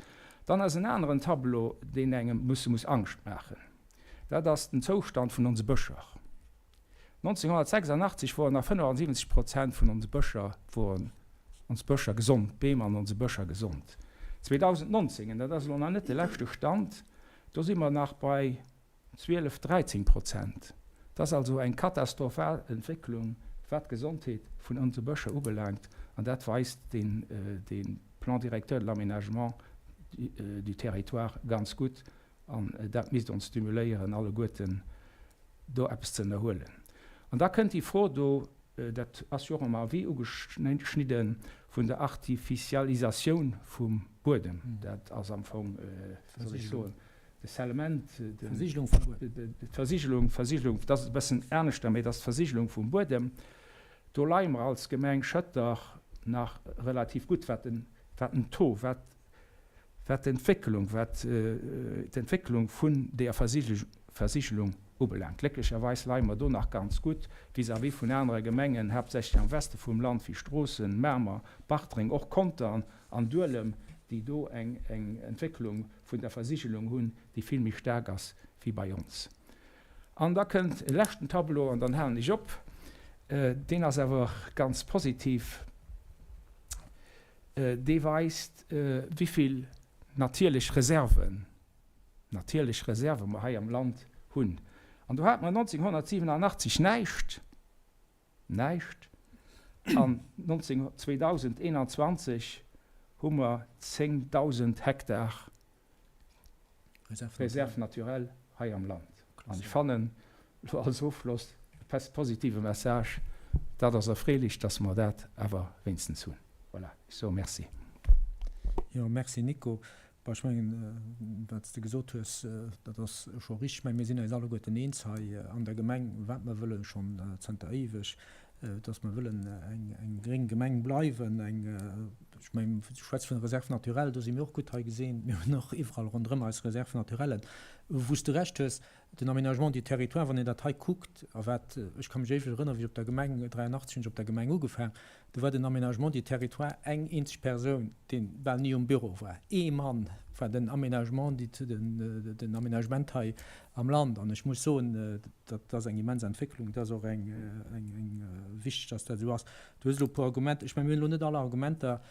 Dann ass en aneren Tableau, deen engem musse muss Angscht maachen. Dat ass den Zoustand vun onse Bëscher. 1986 woren nach 75 Prozent vun onse Bëscher woren ons Bëscher gesond, d'Beem an onse Bëscher gesond. 2019, en dat ass elo nach net de leschte Stand, do si mer nach bei 12, 13 Prozent. Dat ass also eng katastrophal Entwécklung, wat d'Gesondheet vun onse Bëscher ubelaangt, an dat weist dee Plan directeur de l'aménagement du territoire ganz gutt. An dat misst ons stimuléieren, alleguerten. do eppes ze ënnerhuelen. An da kënnt déi Fro do, dat ass jo och am Avis ugeschnidden, vun der Artificialisatioun vum Buedem. Dat ass am Fong, wéi soll ech soen, de Scellement, d'Versigelung, Versigelung, dat ass e bëssen aneschter, mee dat ass d'Versigelung vum Buedem. Do leie mer als Gemeng Schëtter nach relativ gutt, wat den, wat den Taux, wat, wat d'Entwécklung, wat d'Entwécklung vun deeër Versigelung ubelaangt. Glécklecherweis leie mer do nach ganz gutt vis-à-vis vun anere Gemengen, haaptsächlech am Weste vum Land, wéi Stroossen, Mamer, Bartreng, och Contern an Duelem, déi do eng Entwécklung vun der Versigelung hunn, déi vill méi staark ass wéi bei ons. An da kënnt e leschten Tableau an dann halen ech op. Deen ass awer ganz positiv. Dee weist, wivill natierlech Reserven, natierlech Reserve mer hei am Land hunn. An do hate mer 1987 näischt, näischt, an 2021 hu mer 10.000 Hektar Réserve naturelle hei am Land. An ech fannen, elo als Ofschloss e positive Message, dat ass erfreelech, dass mer dat awer wéinstens hunn. Voilà, ech soe Merci. Jo, merci Nico. Bon, ech mengen, wat s de gesot hues, dat ass scho richteg. Ech mengen, mir sinn eis alleguerten eens hei an der Gemeng, wat mer wëllen, schonn zënter éiweg, dass mer wëllen eng gréng Gemeng bleiwen, eng, ech mengen, du schwätz vun Réserve naturelle, do si mir och gutt hei gesinn. Mir hunn och iwwerall ronderëm eis Réserves naturellen. Wou s de Recht hues, den Aménagement du territoire, wann een dat hei kuckt, a wat, ech ka mech éiweg erënneren, wéi ech op der Gemeng, 83 hunn ech op der Gemeng ugefaang, do war den Aménagement du territoire eng eenzeg Persoun, dee bal ni um Büro war. Ee Mann war den Aménagement du, den Aménagement hei am Land. An ech muss soen, dat ass eng immens Entwécklung, dat ass och eng, eng wichteg, dass dat esou ass. Du hues elo e puer Argumenter, ech mengen, mir hunn elo net all Argumenter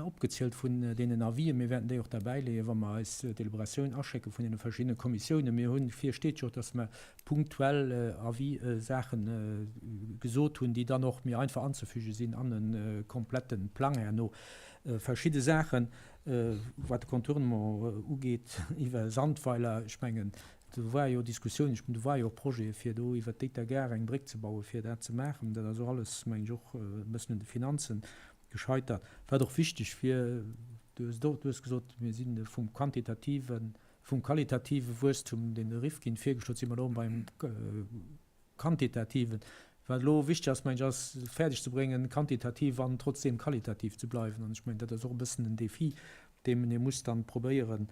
opgezielt vun deenen Avisen, mir wäerten déi och derbäileeën, wa mer eis Deliberatioun aschécke vun deene verschiddene Kommissiounen. Mir hunn, vir steet jo och, dass mer punktuell Avis-Saache gesot hunn, déi dann och méi einfach anzefüge sinn an e komplette Plang herno. Verschidde Saachen, wat de Contournement ugeet iwwer Sandweiler, ech mengen, do ware jo Diskussiounen, ech mengen, do ware jo och Projete fir do iwwer d'Éiter Gare eng Bréck ze bauen, fir dat ze maachen. Dat ass och alles, mengen ech, och e bëssen un de Finanzen gescheitert. Wat och wichteg wier, du hues et och, du hues gesot, mir si vum quantitativen, vum qualitative Wuesstum, deen de Rifkin virgeschloen huet, si mer elo beim quantitativen. Wat elo wichteg ass, mengen ech, ass fäerdeg ze bréngen, quantitativ an trotzdeem qualitativ ze bleiwen. An ech mengen, dat ass och e bëssen den Défi, deem ee muss dann probéieren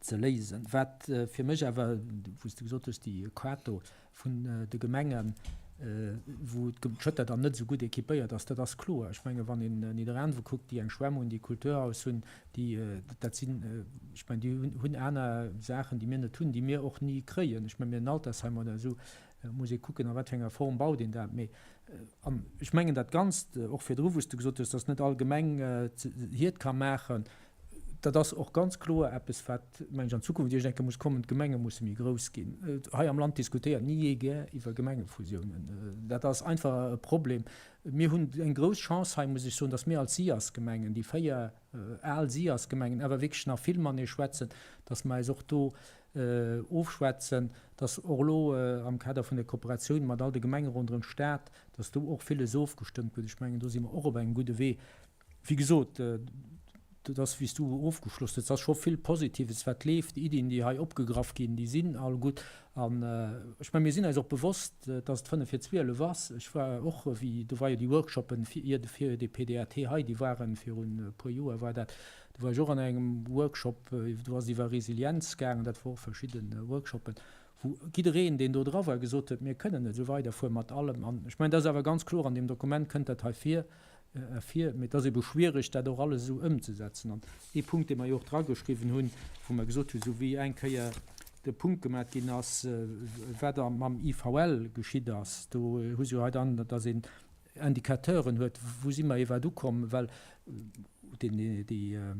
ze léisen. Wat fir mech awer, wou s de gesot hues, déi Quato vun de Gemengen, wou d'Schëtter dann net esou gutt équipéiert ass, dat ass kloer. Ech menge wann een Nidderaanwe kuckt, déi eng Schwämm hunn, déi Kulturhaus hunn, déi, dat sinn, ech mengen, déi hunn aner Saachen, déi mir net hunn, déi mir och ni kréien. Ech menge mir en Altersheim oder esou, muss ee kucken, a wat fir enger Form baut een dat. Mee, an ech mengen dat Ganzt, och virdru wou s de gesot hues, datt net all Gemeng hiert ka maachen, dat ass och ganz kloer eppes, wat, meng ech, an Zukunft iergend eng Kéier muss kommen, D'Gemenge musse méi grouss ginn. Hei am Land diskutéiert ni ee gär iwwer Gemengefusiounen. Dat ass einfach e Problem. Mir hunn eng grouss Chance hei, muss ech soen, datt mir als SIAS-Gemengen, déi 4 al SIAS-Gemengen, awer wierklech nach vill matenee schwätzen, datt mer eis och do ofschwätzen, datt och elo am Kader vun der Kooperatioun mat all de Gemenge ronderëm d'Stad, datt do och villes ofgestëmmt gëtt. Ech mengen, do si mer och op engem gudde Wee. Wéi gesot, dat ass, wéi s du ofgeschloss hues, dat ass scho vill Positives, wat leeft. Déi Iddien, déi hei opgegraff ginn, déi sinn all gutt. An ech mengen, mir sinn eis och bewosst, dass et fënnef vir 12 ass. Ech war och, wéi, do war jo déi Workshoppen fir fir dee PDAT hei, déi waren virun e puer Joer war dat, do war ech och an engem Workshop, do ass et iwwer Resilienz gaangen, dat war och verschidde Workshoppen, wou jiddereen, deen do dra war, gesot huet, mir kënnen net esou weiderfuere mat allem. An ech mengen, dat ass awer ganz kloer, an deem Dokument kënnt dat hei vir, ervir, mee et ass ebe schwierig, dat och alles esou ëmzesetzen. An ee Punkt, dee mer jo och drageschriwwen hunn, wou mer gesot hunn, esou wéi eng Kéier de Punkt gemat ginn ass, wat a mam IVL geschitt ass, do hu se jo hei dann, datt een Indicateuren huet, wou si mer iwwerhaapt ukomm, well deen, déi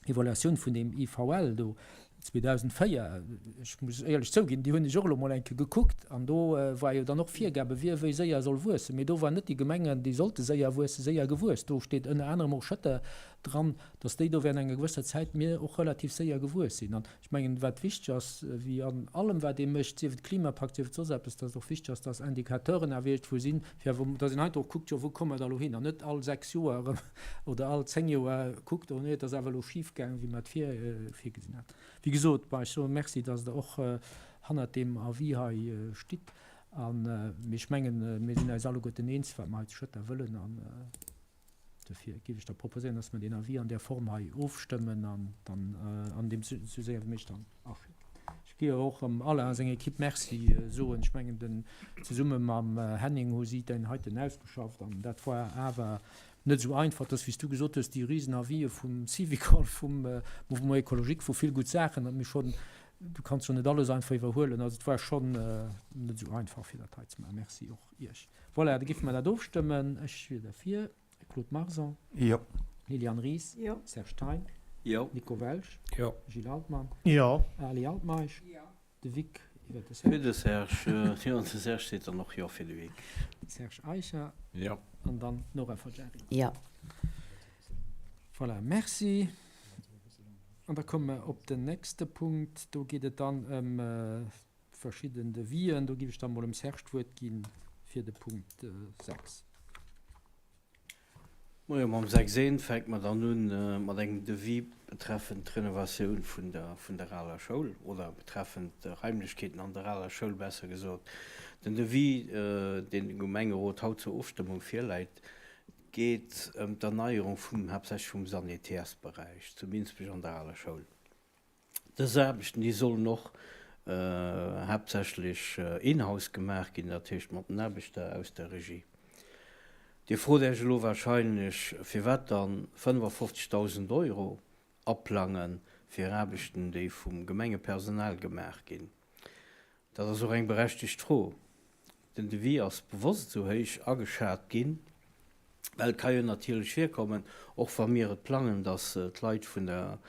Evaluatioun vun deem IVL do. 2004, ech muss éierlech zouginn, déi hunn ech och elo mol eng Kéier gekuckt, an do war jo dann och Virgabe wie wéi séier soll wuessen. Mee do waren net déi Gemengen, déi sollte séier wuessen, séier gewuess. Do steet ënner anerem och Schëtter dran, dass déi do während enger gewësser Zäit mir och relativ séier gewuess sinn. An ech mengen, wat wichteg ass, wéi an allem wat ee mécht, sief et Klimapakt, sief et soss eppes, dass et och wichteg ass, dass Indicateuren awer iergendwou sinn, fir awer, dass een heiansdo och kuckt, jo wou komme mer da elo hin, an net all 6 Joer erëm oder all 10 Joer kuckt, oh nee, et ass awer elo schif gaangen, wéi mer et virgesinn haten. Wéi gesot, bon, ech soe Merci, dass Der och hannert deem Avis hei stitt. An, mee ech mengen, mir sinn eis alleguerten eens, wat mer hei zu Schëtter wëllen. An dofir géif ech da proposéieren, dass mer deen Avis an där Form hei ofstëmmen an dann an deem sou séier wéi méiglech dann aschécken. Ech géif awer och dem Alain a senger Equipe Merci soen. Ech mengen, den, zesumme mam Henning hu si deen heiten ausgeschafft an dat war awer net esou einfach. Dass, wéi s du gesot hues, déi risen Avisë vum Syvicol, vum Mouvement écologique, wou vill gutt Saachen, dat mir schonn, du kanns jo net alles einfach iwwerhuelen. Also et war schonn net esou einfach, fir dat hei ze maachen. Merci och Iech. Voilà, da géife mer dat ofstëmmen. Ech wier derfir. Claude Marson. Jo. Liliane Ries. Jo. Serge Thein. Jo. Nico Welsch. Jo. Gilles Altmann. Jo. Ali Altmeisch. Jo. De Vic iwwer de Serge. Fir de Serge, jo, de Serge seet dann och Jo fir de Vic. De Serge Eicher. Jo. An dann d'Nora Fogiari. Jo. Voilà, merci. An da komme mer op den nächste Punkt. Do geet et dann ëm verschidden Devisen. Do géif ech da mol dem Serge d'Wuert gi fir de Punkt 6. Moie, mam 6 I fänke mer dann un mat engem Devis betreffend d'Renovatioun vun der vun der aler Schoul, oder betreffend d'Raimlechkeeten an der aler Schoul besser gesot. Den Devis, deen dem Gemengerot haut zur Ofstëmmung virläit, geet ëm d'Erneierung vum haaptsächlech vum Sanitärsberäich zu Minsbech an der aler Schoul. Dës Aarbechten, déi sollen och haaptsächlech in-house gemaach ginn, dat heescht mat den Aarbechter aus der Regie. Dir frot Iech elo wahrscheinlech, firwat dann 55.000 Euro aplange fir Aarbechten, déi vum Gemengepersonal gemaach ginn. Dat ass och eng berechtegt Fro. Den Devis ass bewosst esou héich ageschat ginn, well et ka jo natierlech virkommen, och wa mir et plangen, dass d'Leit vun der,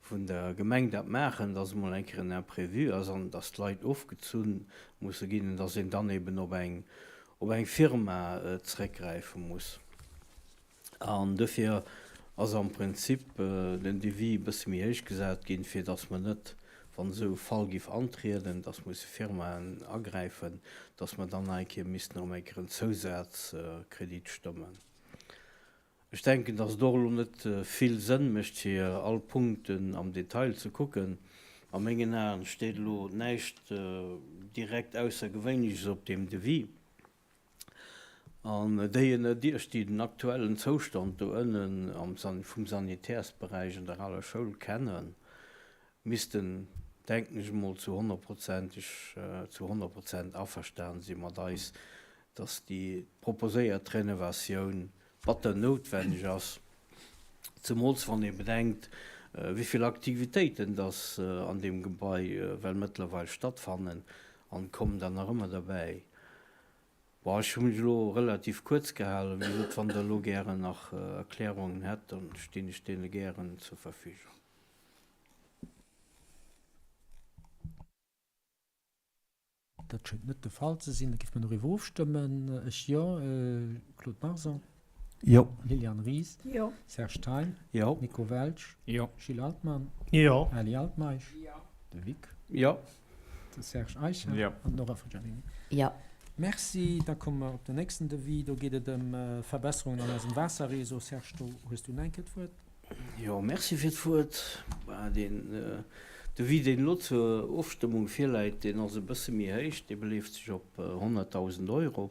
vun der Gemeng dat maachen, dass emol eng Kéier en Imprévu ass an dass d'Leit ofgezunn musse ginn an dass een dann eben op eng, op eng Firma zréckgräife muss. An dofir ass am Prinzip den Devis e bësse méi héich gesat ginn, fir datt mer net, wann esou e Fall géif antrieden, datt musse Firmaen agräifen, datt mer dann nach eng Kéier missten erëm eng Kéier en Zousazkredit stëmmen. Ech denken, datt et och elo net vill Sënn mécht, fir all Punkten am Detail ze kucken. A mengen Aen steet elo näischt direkt Aussergewéinleches op deem Devis. An déi ënnert Iech, déi den aktuellen Zoustand do ënnen am vum Sanitärsberäich an der aler Schoul kennen, missten, denken ech emol, zu honnertprozenteg, zu 100 Prozent averstan si mat eis, dass déi proposéiert Renovatioun batter noutwenneg ass, zemools wann ee bedenkt, wéi vill Aktivitéiten dass an deem Gebai well mëttlerweil stattfannen an kommen der nach ëmmer derbäi. Bon, ech hu mech elo relativ kuerz gehalen. Wéi gesot, wann Der elo gären nach Erklärungen hätt, da stinn ech deene gären zur Verfügung. Dat schéngt net de Fall ze sinn. Da géife mer doriwwer ofstëmmen. Ech jo. Claude Marson? Jo. Liliane Ries? Jo. Serge Thein? Jo. Nico Welsch? Jo. Gilles Altmann? Jo. Ali Altmeisch? Jo. De Vic? Jo. De Serge Eicher? Jo. An d'Nora Fogiarini? Jo. Merci. Da komme mer op den nächsten Devis. Do geet et ëm Verbesserungen an eisem Waasserreseau. Serge, do hues du nach eng Kéier d'Wuert. Jo, merci fir d'Wuert. Deen Devis, deen elo zur Ofstëmmung virläit, deen ass e bësse méi héich. Dee beleeft sech op 100.000 Euro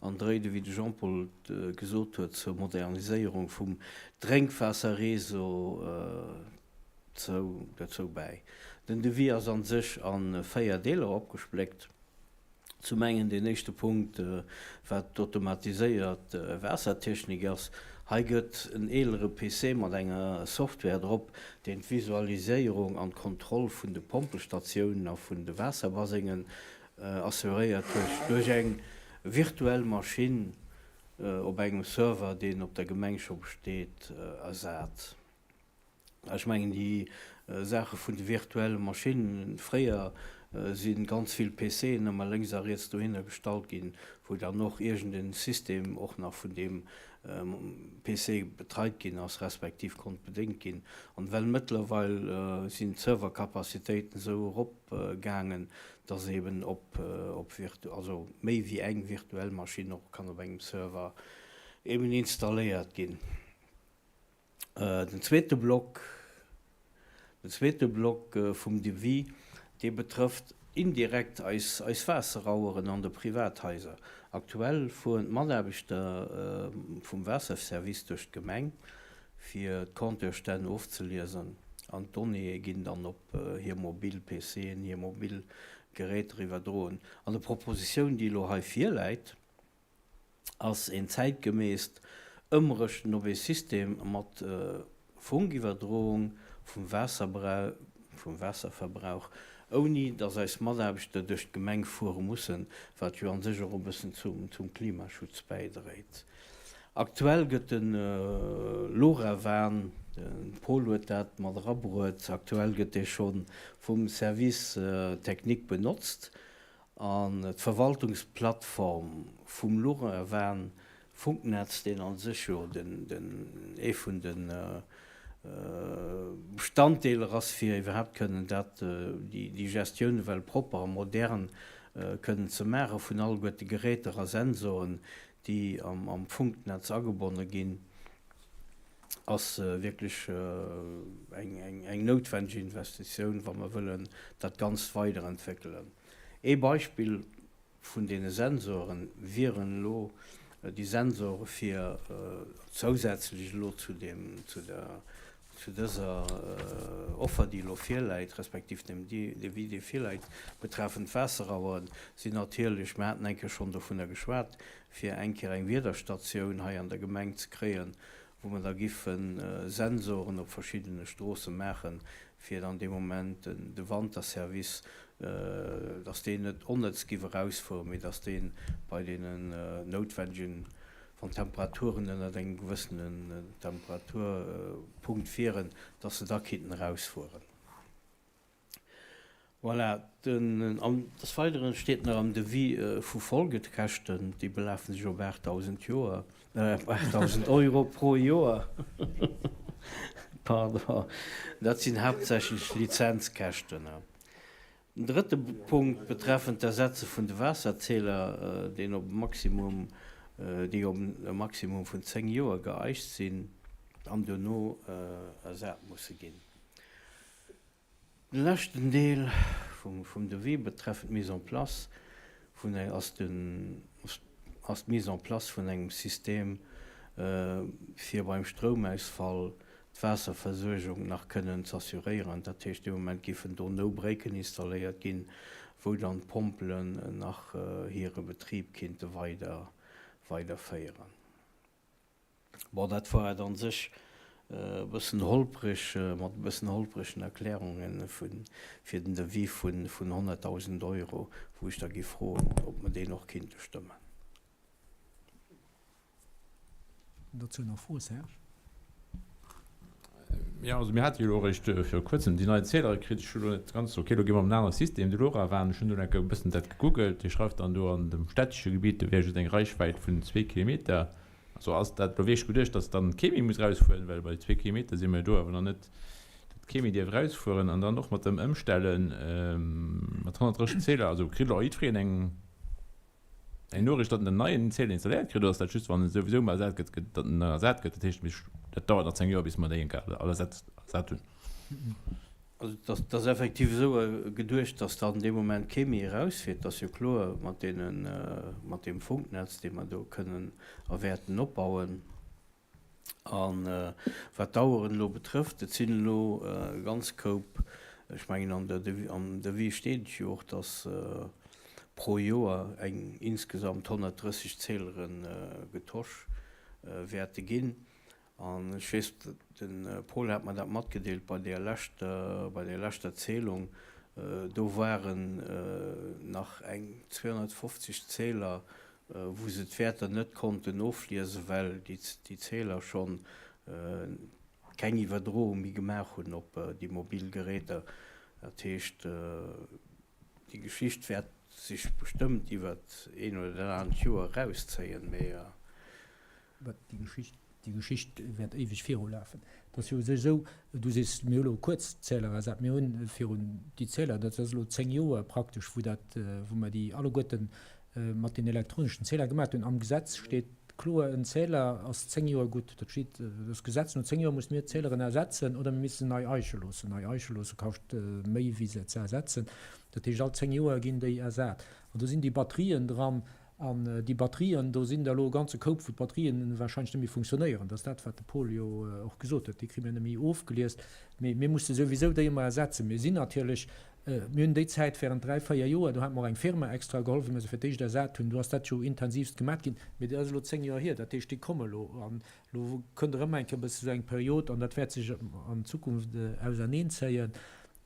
an dréit, ewéi de Jean-Paul et gesot huet, zur Moderniséierung vum Drénkwaasserreseau dozou bäi. Den Devis ass a sech a 4 Deeler opgespléckt. Zum engen deen éischte Punkt, wat d'automatiséiert Waassertechnik ass. Hei gëtt en eelere PC mat enger Software drop, deen d'Visualiséierung an d'Kontroll vun de Pompelstatiounen a vun de Waasserbasengen assuréiert duerch eng virtuell Maschinn op engem Server, deen op der Gemeng scho besteet, ersat. Ech mengen, déi Saache vun de virtuelle Maschinnen, fréier si ganz vill PCen ëmmer lénks a riets dohinner gestallt ginn, wou dann och iergend e System och nach vun deem PC betreit ginn ass, respektiv konnt bedéngt ginn. An well mëttlerweil sinn d'Servercapacitéiten esou eropgaangen, dass eben op, op virtu-, also méi wéi eng virtuell Maschinn och kann op engem Server eben installéiert ginn. Den zweete Block, den zweete Block vum Devis, dee betrëfft indirekt eis, eis Waasseraueren an de Privathaiser. Aktuell fueren d'Mataarbechter vum Waasserservice duerch d'Gemeng, fir d'Compteurstänn ofzeliesen an d'Donnéeë ginn dann op hir mobil PCen, hir mobil Geräter iwwerdroen. An der Propositioun, déi elo hei virläit, ass een zäitgemässt Ëmrëschten op ee System mat Funkiwwerdroung vum Waasserverbrauch, ouni datt eis Mataarbechter duerch d'Gemeng fuere mussen, wat jo an sech och e bëssen zum Klimaschutz bäidréit. Aktuell gëtt de LoRaWAN, de Paul huet dat mat erabruet, aktuell gëtt dee scho vum Service technique benotzt. An d'Verwaltungsplattform vum LoRaWAN Funknetz, deen a sech jo den, ee vun de Bestanddeeler ass, fir iwwerhaapt kënnen dat, déi Gestioun ewell propper a modern kënnen ze maache vun alleguerte Geräter a Sensoren, déi am Funknetz agebonne ginn, ass wierklech eng noutwendeg Investitioun, wa mer wëllen dat Ganzt weiderentwéckelen. Ee Beispill vun deene Sensore wieren elo déi Sensore fir zousätzlech elo zu deem, zu der, zu dëser Offer, déi elo virläit, respektiv dem Devis, dee virläit, betreffend d'Waasseraueren, sinn natierlech, mer haten eng Kéier schonn dovunner geschwat, fir eng Kéier eng Wiederstatioun hei an der Gemeng ze kréien, wou mer da giffe Sensoren op verschiddene Stroosse maachen, fir dann dee Moment de Wanterservice, dass deen net onnëtz giff erausfueren, mee dass dee bei deenen noutwennegen, wann d'Temperaturen ënnert engem gewëssenen Temperaturpunkt wieren, dass se da kinnten erausfueren. Voilà, den, an des Weideren steet nach am Devis vu Folgekäschten, déi belafen sech op 8.000 Joer, 8.000 Euro pro Joer, pardon, dat sinn haaptsächlech Lizenzkäschten. Den drëtte Punkt betreffend d'Ersetze vun de Waasserzähler, deen op e Maximum, déi op e Maximum vun 10 Joer geeicht sinn an duerno ersat musse ginn. De leschten Deel vum Devis betreffend d'Mise en place vun eng ass den ass d'Mise en place vun engem System fir beim Stroumausfall d'Waasserversuergung nach kënnen z'assuréieren. Dat heescht, dee Moment géifen do Noubrécken installéiert ginn, wou dann d'Pompelen nach hire Betrib kinnte weider weiderféieren. Bon, dat war et an sech e bëssen holpreg, mat e bëssen holpregen Erklärungen fir den Devis vun 100.000 Euro, wou ech da géif froen, ob mer deen och kinnte stëmmen. Dozou nach Froe, Serge? Jo, also mir hate jo elo eréischt viru kuerzem déi nei Zählere kritt. Ech hu lo net ganz, okay, elo gi mer op en anere System, de LoRaWAN. Ech hunn do eng Kéier e bëssen dat gegoogelt. Dee schreift dann do an dem städtesche Gebitt, do wär just eng Reichwäit vun zwee Kilometer. Also ass dat elo wierklech geduecht, dass dann kee méi muss erausfueren? Well bei zwee Kilometer si mer jo do awer nach net, datt kee méi dierf erausfueren. An dann och mat dem Ëmstellen mat 130 Zähler, also kritt elo jiddwereen eng. Eng Noriicht, datt en den neien Zähler installéiert kritt, oder ass dat just, wann en souwisou emol ersat gëtt, datt en dann ersat gëtt? Dat heescht, mir, dat dauert nach 10 Joer, bis mer déi eng Kéier all ersat, ersat hunn. Also et ass effektiv esou geduecht, datt dann dee Moment kee méi erausfiert. Dat ass jo kloer mat deenen, mat deem Funknetz, dee mer do kënnen a wäerten opbauen. A wat d'Aueren elo betrëfft, et sinn elo e ganz Koup, ech mengen an der am Devis steet et jo och, datt pro Joer eng insgesamt 130 Zählere getosch wäerte ginn. An ech weess, de Paul hat mer dat matgedeelt bei där leschter, bei där leschter Zählung, do waren nach eng 250 Zähler wou se d'Wäerter net konnten ofliesen, well déi Zähler scho keng Iwwerdroung méi gemaach hunn op déi mobil Geräter. Dat heescht, déi Geschicht wäert sech bestëmmt iwwert een oder dat anert Joer erauszéien, mee. Déi Geschicht, déi Geschicht wäert éiweg virulafen. Et ass jo u sech esou, du sees, mir hu elo kuerz d'Zähler ersat. Mir hunn virun déi Zähler, dat ass elo 10 Joer praktesch, wou dat, wou mer déi alleguerten mat den elektroneschen Zähler gemaat hunn. Am Gesetz steet kloer, en Zähler ass 10 Joer gutt. Dat steet, dat ass Gesetz. No 10 Joer musse mir d'Zähleren ersetzen oder mir misse se nei eiche loossen. Nei eiche loosse kascht méi wéi se ze ersetzen. Dat heescht, all 10 Joer ginn déi ersat. An do sinn déi Batterien dran. An déi Batterien, do sinn der elo e ganze Koup, wou d'Batterien warscheinlech net méi funktionéieren. Dat ass dat, wat de Paul jo och gesot huet. Déi kri mir net méi ofgeliest. Mee mir musse souwisou déi ëmmer ersetzen. Mir sinn natierlech, mir hunn déi Zäit während dräi, véier Joer, do hat mer och eng Firma extra geholl, wou mir se fir d'éischt ersat hunn, do ass dat jo intensivst gemat ginn. Mee dat ass elo 10 Joer hier. Dat heescht, déi komme elo. An elo kënnt erëm eng Kéier e bësse sou eng Period an dat wäert sech an Zukunft auserneenzéien.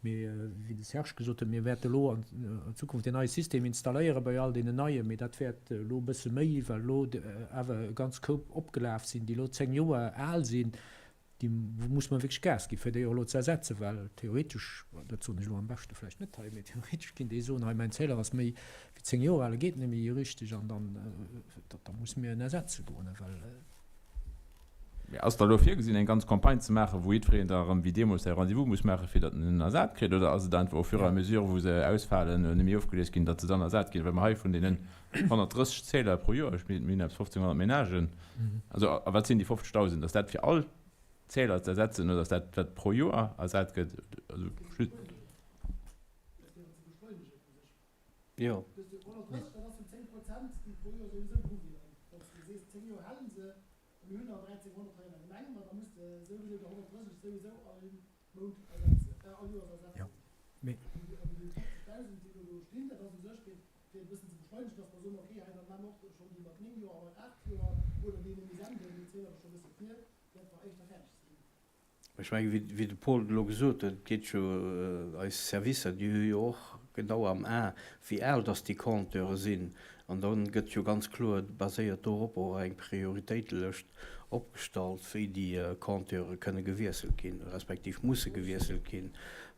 Mee wéi de Serge gesot huet, mir wäerte elo an Zukunft deen neie System installéiere bei all deenen neien, mee dat wäert elo e bësse méi, well elo awer e ganz Koup opgelaf sinn, déi elo 10 Joer al sinn, déi muss mer wierklech Gas ginn, fir déi och elo ze ersetzen, well theoretesch, dat soen ech elo am beschte vläicht net hei, mee theoretesch kinnt ee soen, hei mäin Zähler ass méi wéi 10 Joer al, e geet net méi richteg an dann, da musse mir en ersetze goen, well. Mee ass da elo virgesinn, eng ganz Campagne ze maachen, wou jiddwereen da erëm wéi deemools säi Rendez-vous muss maachen, fir datt en en ersat kritt? Oder ass et einfach au fur et à mesure, wou se ausfalen oder net méi ofgelies ginn, datt se dann ersat ginn? Well mer hei vun deenen 130 Zähler pro Joer, ech mir hunn eppes 1.500 Menagen, also a wat sinn déi 50.000? Ass dat fir all Zähler ze ersetzen oder ass dat wat pro Joer ersat gëtt? Also just. Jo. Ech mengen, wéi de Paul et elo gesot huet, et geet jo, eis Servicer, déi hu jo och genau am A, wéi al dass déi Compteure sinn. An da gëtt jo ganz kloer baséiert dorop och eng Prioritéitelëscht opgestallt, wéi déi Compteure kënne gewiesselt ginn, respektiv musse gewiesselt ginn.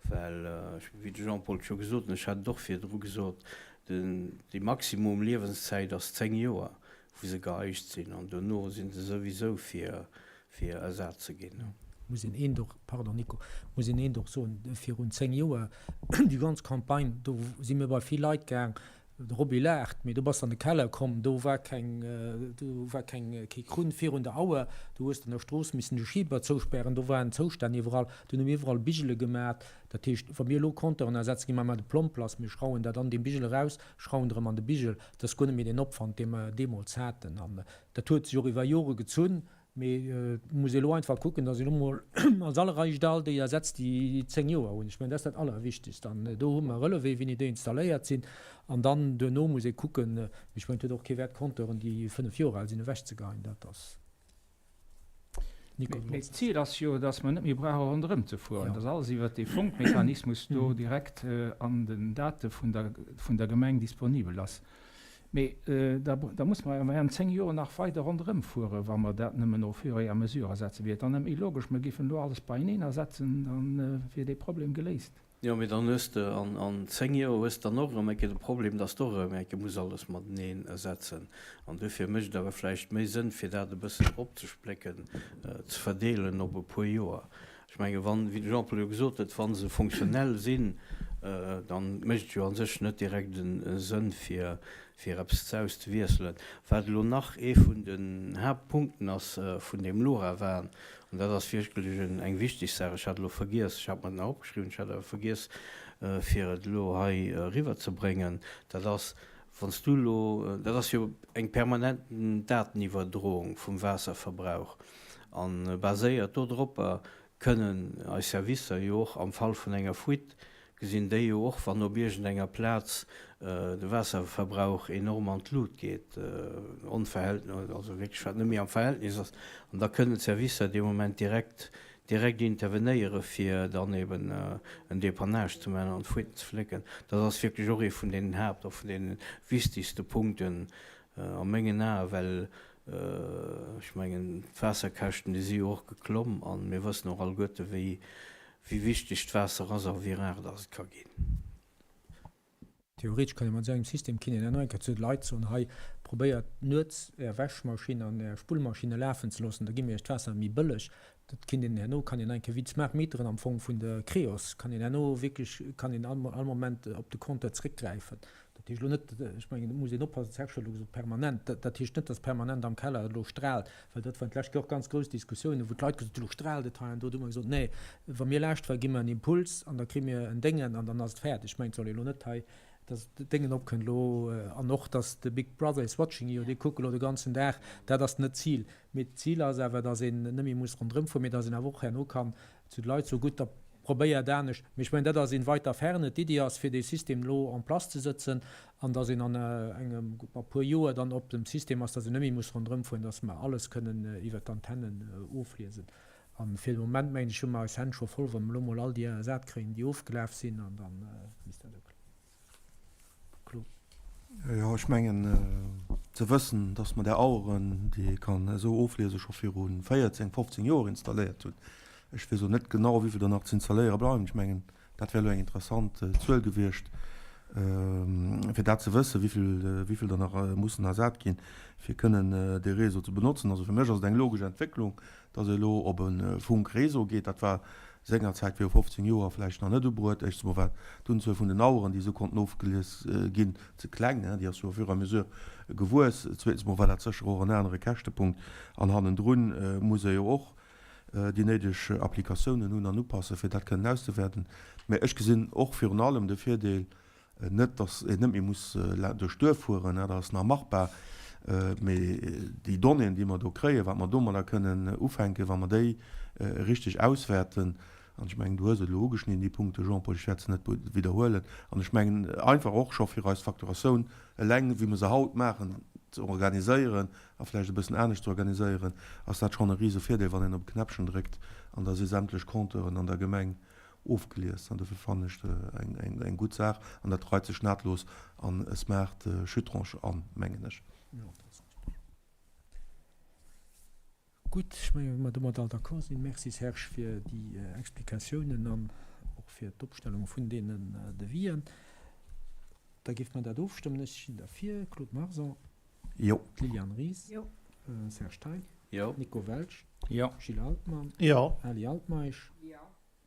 Well, wéi de Jean-Paul et scho gesot huet, ech hat et och virdru gesot, déi maximum Liewenszäit ass 10 Joer, wou se geeicht sinn, an dono si se souwisou fir fir ersat ze ginn. Muss een eent och, pardon Nico, muss een eent och soen, virun 10 Joer, déi ganz Campagne, do si mir bei vill Leit gaang, de Roby laacht, mee do bass de an de Keller komm, do war keng, do war keng, kee Krunn virun der Auer, do hues de an der Strooss missen de Schiber zouspären, do waren Zoustänn iwwerall, dunn hu mir iwwerall Bigele gemat, dat heescht, wa mir elo Compteuren ersetzen, gi mer ëmmer de Plomb lass, mir schrauen dat an deem Bigel eraus, schrauen et erëm an de Bigel, dat ass guer net méi deen Opwand, dee mer deemools haten an dat huet sech och iwwer Jore gezunn. Mee et muss ee elo einfach kucken, datt een elo mol als alleréischt all déi ersetzt, déi 10 Joer hunn. Ech mengen, dat ass dat Allerwichtegst. An do hu mer Relevé, wéini déi installéiert sinn. An dann duerno muss ee kucken, mee ech mengen, et huet och kee Wäert, Compteuren, déi 5 Joer al sinn, ewechzegeheien. Dat ass. Nico, du Mee wollts. d'Zil ass jo, datt mer net méi brauche ronderëm ze fueren, datt alles iwwert dee Funkmechanismus do direkt an den Date vun der, vun der Gemeng disponibel ass. Mee da da muss mer awer während 10 Joer nach weider ronderëm fueren, wa mer dat nëmmen au fur et à mesure ersetzen. Wier et dann net méi logesch, mer géifen elo alles beieneen ersetzen, da wier dee Problem geléist? Jo, mee dann hues de an an 10 Joer hues de dann och erëm eng Kéier de Problem, dass de och erëm eng Kéier muss alles mateneen ersetzen. An duerfir mécht et awer vläicht méi Sënn, fir dat e bëssen opzesplécken, ze verdeelen op e puer Joer. Ech menge wann, wéi de Jean-Paul jo gesot huet, wa se funktionell sinn, da mécht et jo a sech net direkt e Sënn fir fir eppes ze auszewiesselen. Wat elo nach ee vun den Haaptpunkten ass vun deem LoRaWAN, an dat ass wierklech eng wichteg Saach, ech hat elo vergiess, ech hat mer et nach opgeschriwwen, ech hat awer vergiess fir et elo hei eriwwerzebréngen, dat ass, wann s du elo, dat ass jo eng permanent Dateniwwerdroung vum Waasserverbrauch, A baséiert dodropper kënnen eis Servicer jo och am Fall vun enger Fuite, gesinn déi jo och, wann op iergendenger Plaz de Waasserverbrauch enorm an d'Lut geet, onverhältn-, also wierklech wat net méi am Verhältnis ass, an da kënnen d'Servicer dee Moment direkt, direkt intervenéiere fir dann eben en Dépannage ze maachen an d'Fuiten ze flécken. Dat ass wierklech och ee vun deenen Haapt a vun deene wichtigste Punkten a mengen Aen, well. Ech mengen, d'Waasserkäschten, déi si jo och geklomm a mir wëssen och alleguerte wéi wichteg d'Waasser ass a wéi rar dass et ka ginn. Theoretesch kann ee mat esou engem System kinne dann och eng Kéier zu de Leit soen, hei probéiert nuets är Wäschmaschinn an är Spullmaschinne lafen ze loossen, da gi mir iech d'Waasser méi bëlleg. Dat kinnt een herno, kann een eng Kéier wéi d'Smart Meteren am Fong vun der Creos, kann een herno wierklech, kann een all all Moment op de Compteur zréckgräifen. Dat heescht elo net, ech mengen, et muss een oppassen, d'Serge huet elo gesot permanent, dat dat heescht net, datt permanent am Keller et elo straalt, well dat waren d'lescht Joer och ganz grouss Diskussiounen, wou d'Leit gesot hunn, elo straalt et hei an do. Do hu mer gesot, nee, wa mir laascht war, gi mer en Impuls an da kri mir en Déngen an dann ass et fäerdeg. Ech mengen, et soll ee elo net hei, datt d'Déngen opkënnt elo an och, datt de Big Brother is watching you, déi kucke elo de ganzen Dag, dat ass net d'Zil. Mee d'Zil ass awer, datt een net méi muss ronderëm fueren, mee datt een awer och herno kann zu de Leit soen, gutt, da probéiert anescht. Mee ech mengen, dat ass in weiter Ferne. D'Iddi ass, fir dee System elo en place ze sëtzen an datt een an engem, a puer Joer dann op dem System ass, datt een net méi muss ronderëm fueren, datt mer alles kënnen iwwert d'Antennen ofliesen. A fir de Moment, mengen ech, hu mer eis Hänn scho voll, wa mer elo mol all déi ersat kréien, déi ofgelaf sinn, an da misst dat och klappen. Claude. Jo, ech mengen ze wëssen, dass mer där Aueren, déi ee kann esou ofliesen, scho viru 14, 15 Joer installéiert hunn. Ech weess elo net genau, wéi vill der nach ze installéiere bleiwen. Ech mengen, dat wär elo eng interessant Zuel gewiescht, fir dat ze wëssen, wéi vill, wéi vill der nach mussen ersat ginn, fir kënnen dee Réseau ze benotzen. Also fir mech ass et eng logesch Entwécklung, dass ee elo op e Funkréseau geet. Dat war sengerzäit viru 15 Joer vläicht nach net ubruet. Éischtens emol war d'Unzuel vun den Aueren, déi esou konnten ofgelies ginn, ze kleng. Déi ass jo au fur et à mesure gewuess. Zweetens emol war dat sécher och en anere Käschtepunkt. An hannendrun muss ee jo och déi néideg Applikatiounen hunn an upassen, fir dat kënnen auszewäerten. Mä ech gesinn och virun allem de Virdeel, Net, datt een net méi muss duerch d'Duerf fueren, dat ass nach machbar, mee déi Donnéeën, déi mer do kréien, wat mer domadder kënnen ufänken, wa mer déi richteg auswäerten, an ech mengen, du hues et elo ugeschnidden, déi Punkte, Jean-Paul, ech wäert se net widderhuelen, an ech mengen einfach och scho fir eis Facturatioun eleng, wéi mer se haut maachen, ze organiséieren a vläicht e bëssen anescht ze organiséieren, ass dat schonn e rise Virdeel, wann een op e Knäppchen dréckt an da si sämtlech Compteuren an der Gemeng ofgelies an dofir fannen ech eng eng gutt Saach an dat reit sech nahtlos an e Smart Schüttrange an, mengen ech. Jo, dat ass richteg. Gutt, ech mengen, wa mer domat all d'accord sinn. Merci Serge fir déi Explikatiounen an och fir d'Opstellung vun deenen Devisen. Da géife mer dat ofstëmmen. Ech sinn derfir. Claude Marson. Jo. Liliane Ries. Jo. Serge Thein. Jo. Nico Welsch. Jo. Gilles Altmann. Jo. Ali Altmeisch. Jo.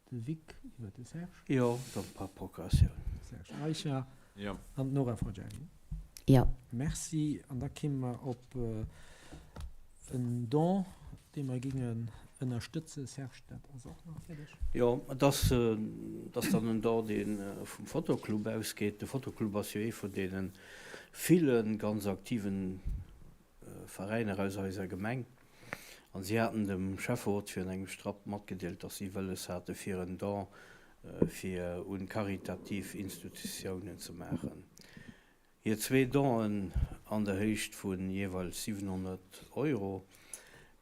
De Vic iwwer de Serge. Jo, dann par Procuratioun. Serge Eicher. Jo. An d'Nora Fraggiani. Jo. Merci. An da kéime mer op en Don, dee mer géingen ënnerstëtzen. Serge, dat ass och nach fir dech. Jo, et ass, et ass dann en Don, dee vum Fotoclub ausgeet. De Fotoclub ass jo ee vun deene ville ganz aktiven Veräiner aus eiser Gemeng an si haten dem Schäfferot virun engem Strapp matgedeelt, dass si wëlles hate fir en Don fir un karitativ Institutiounen ze maachen. Hir zwee Don'en an der Héicht vu jeeweils 700 Euro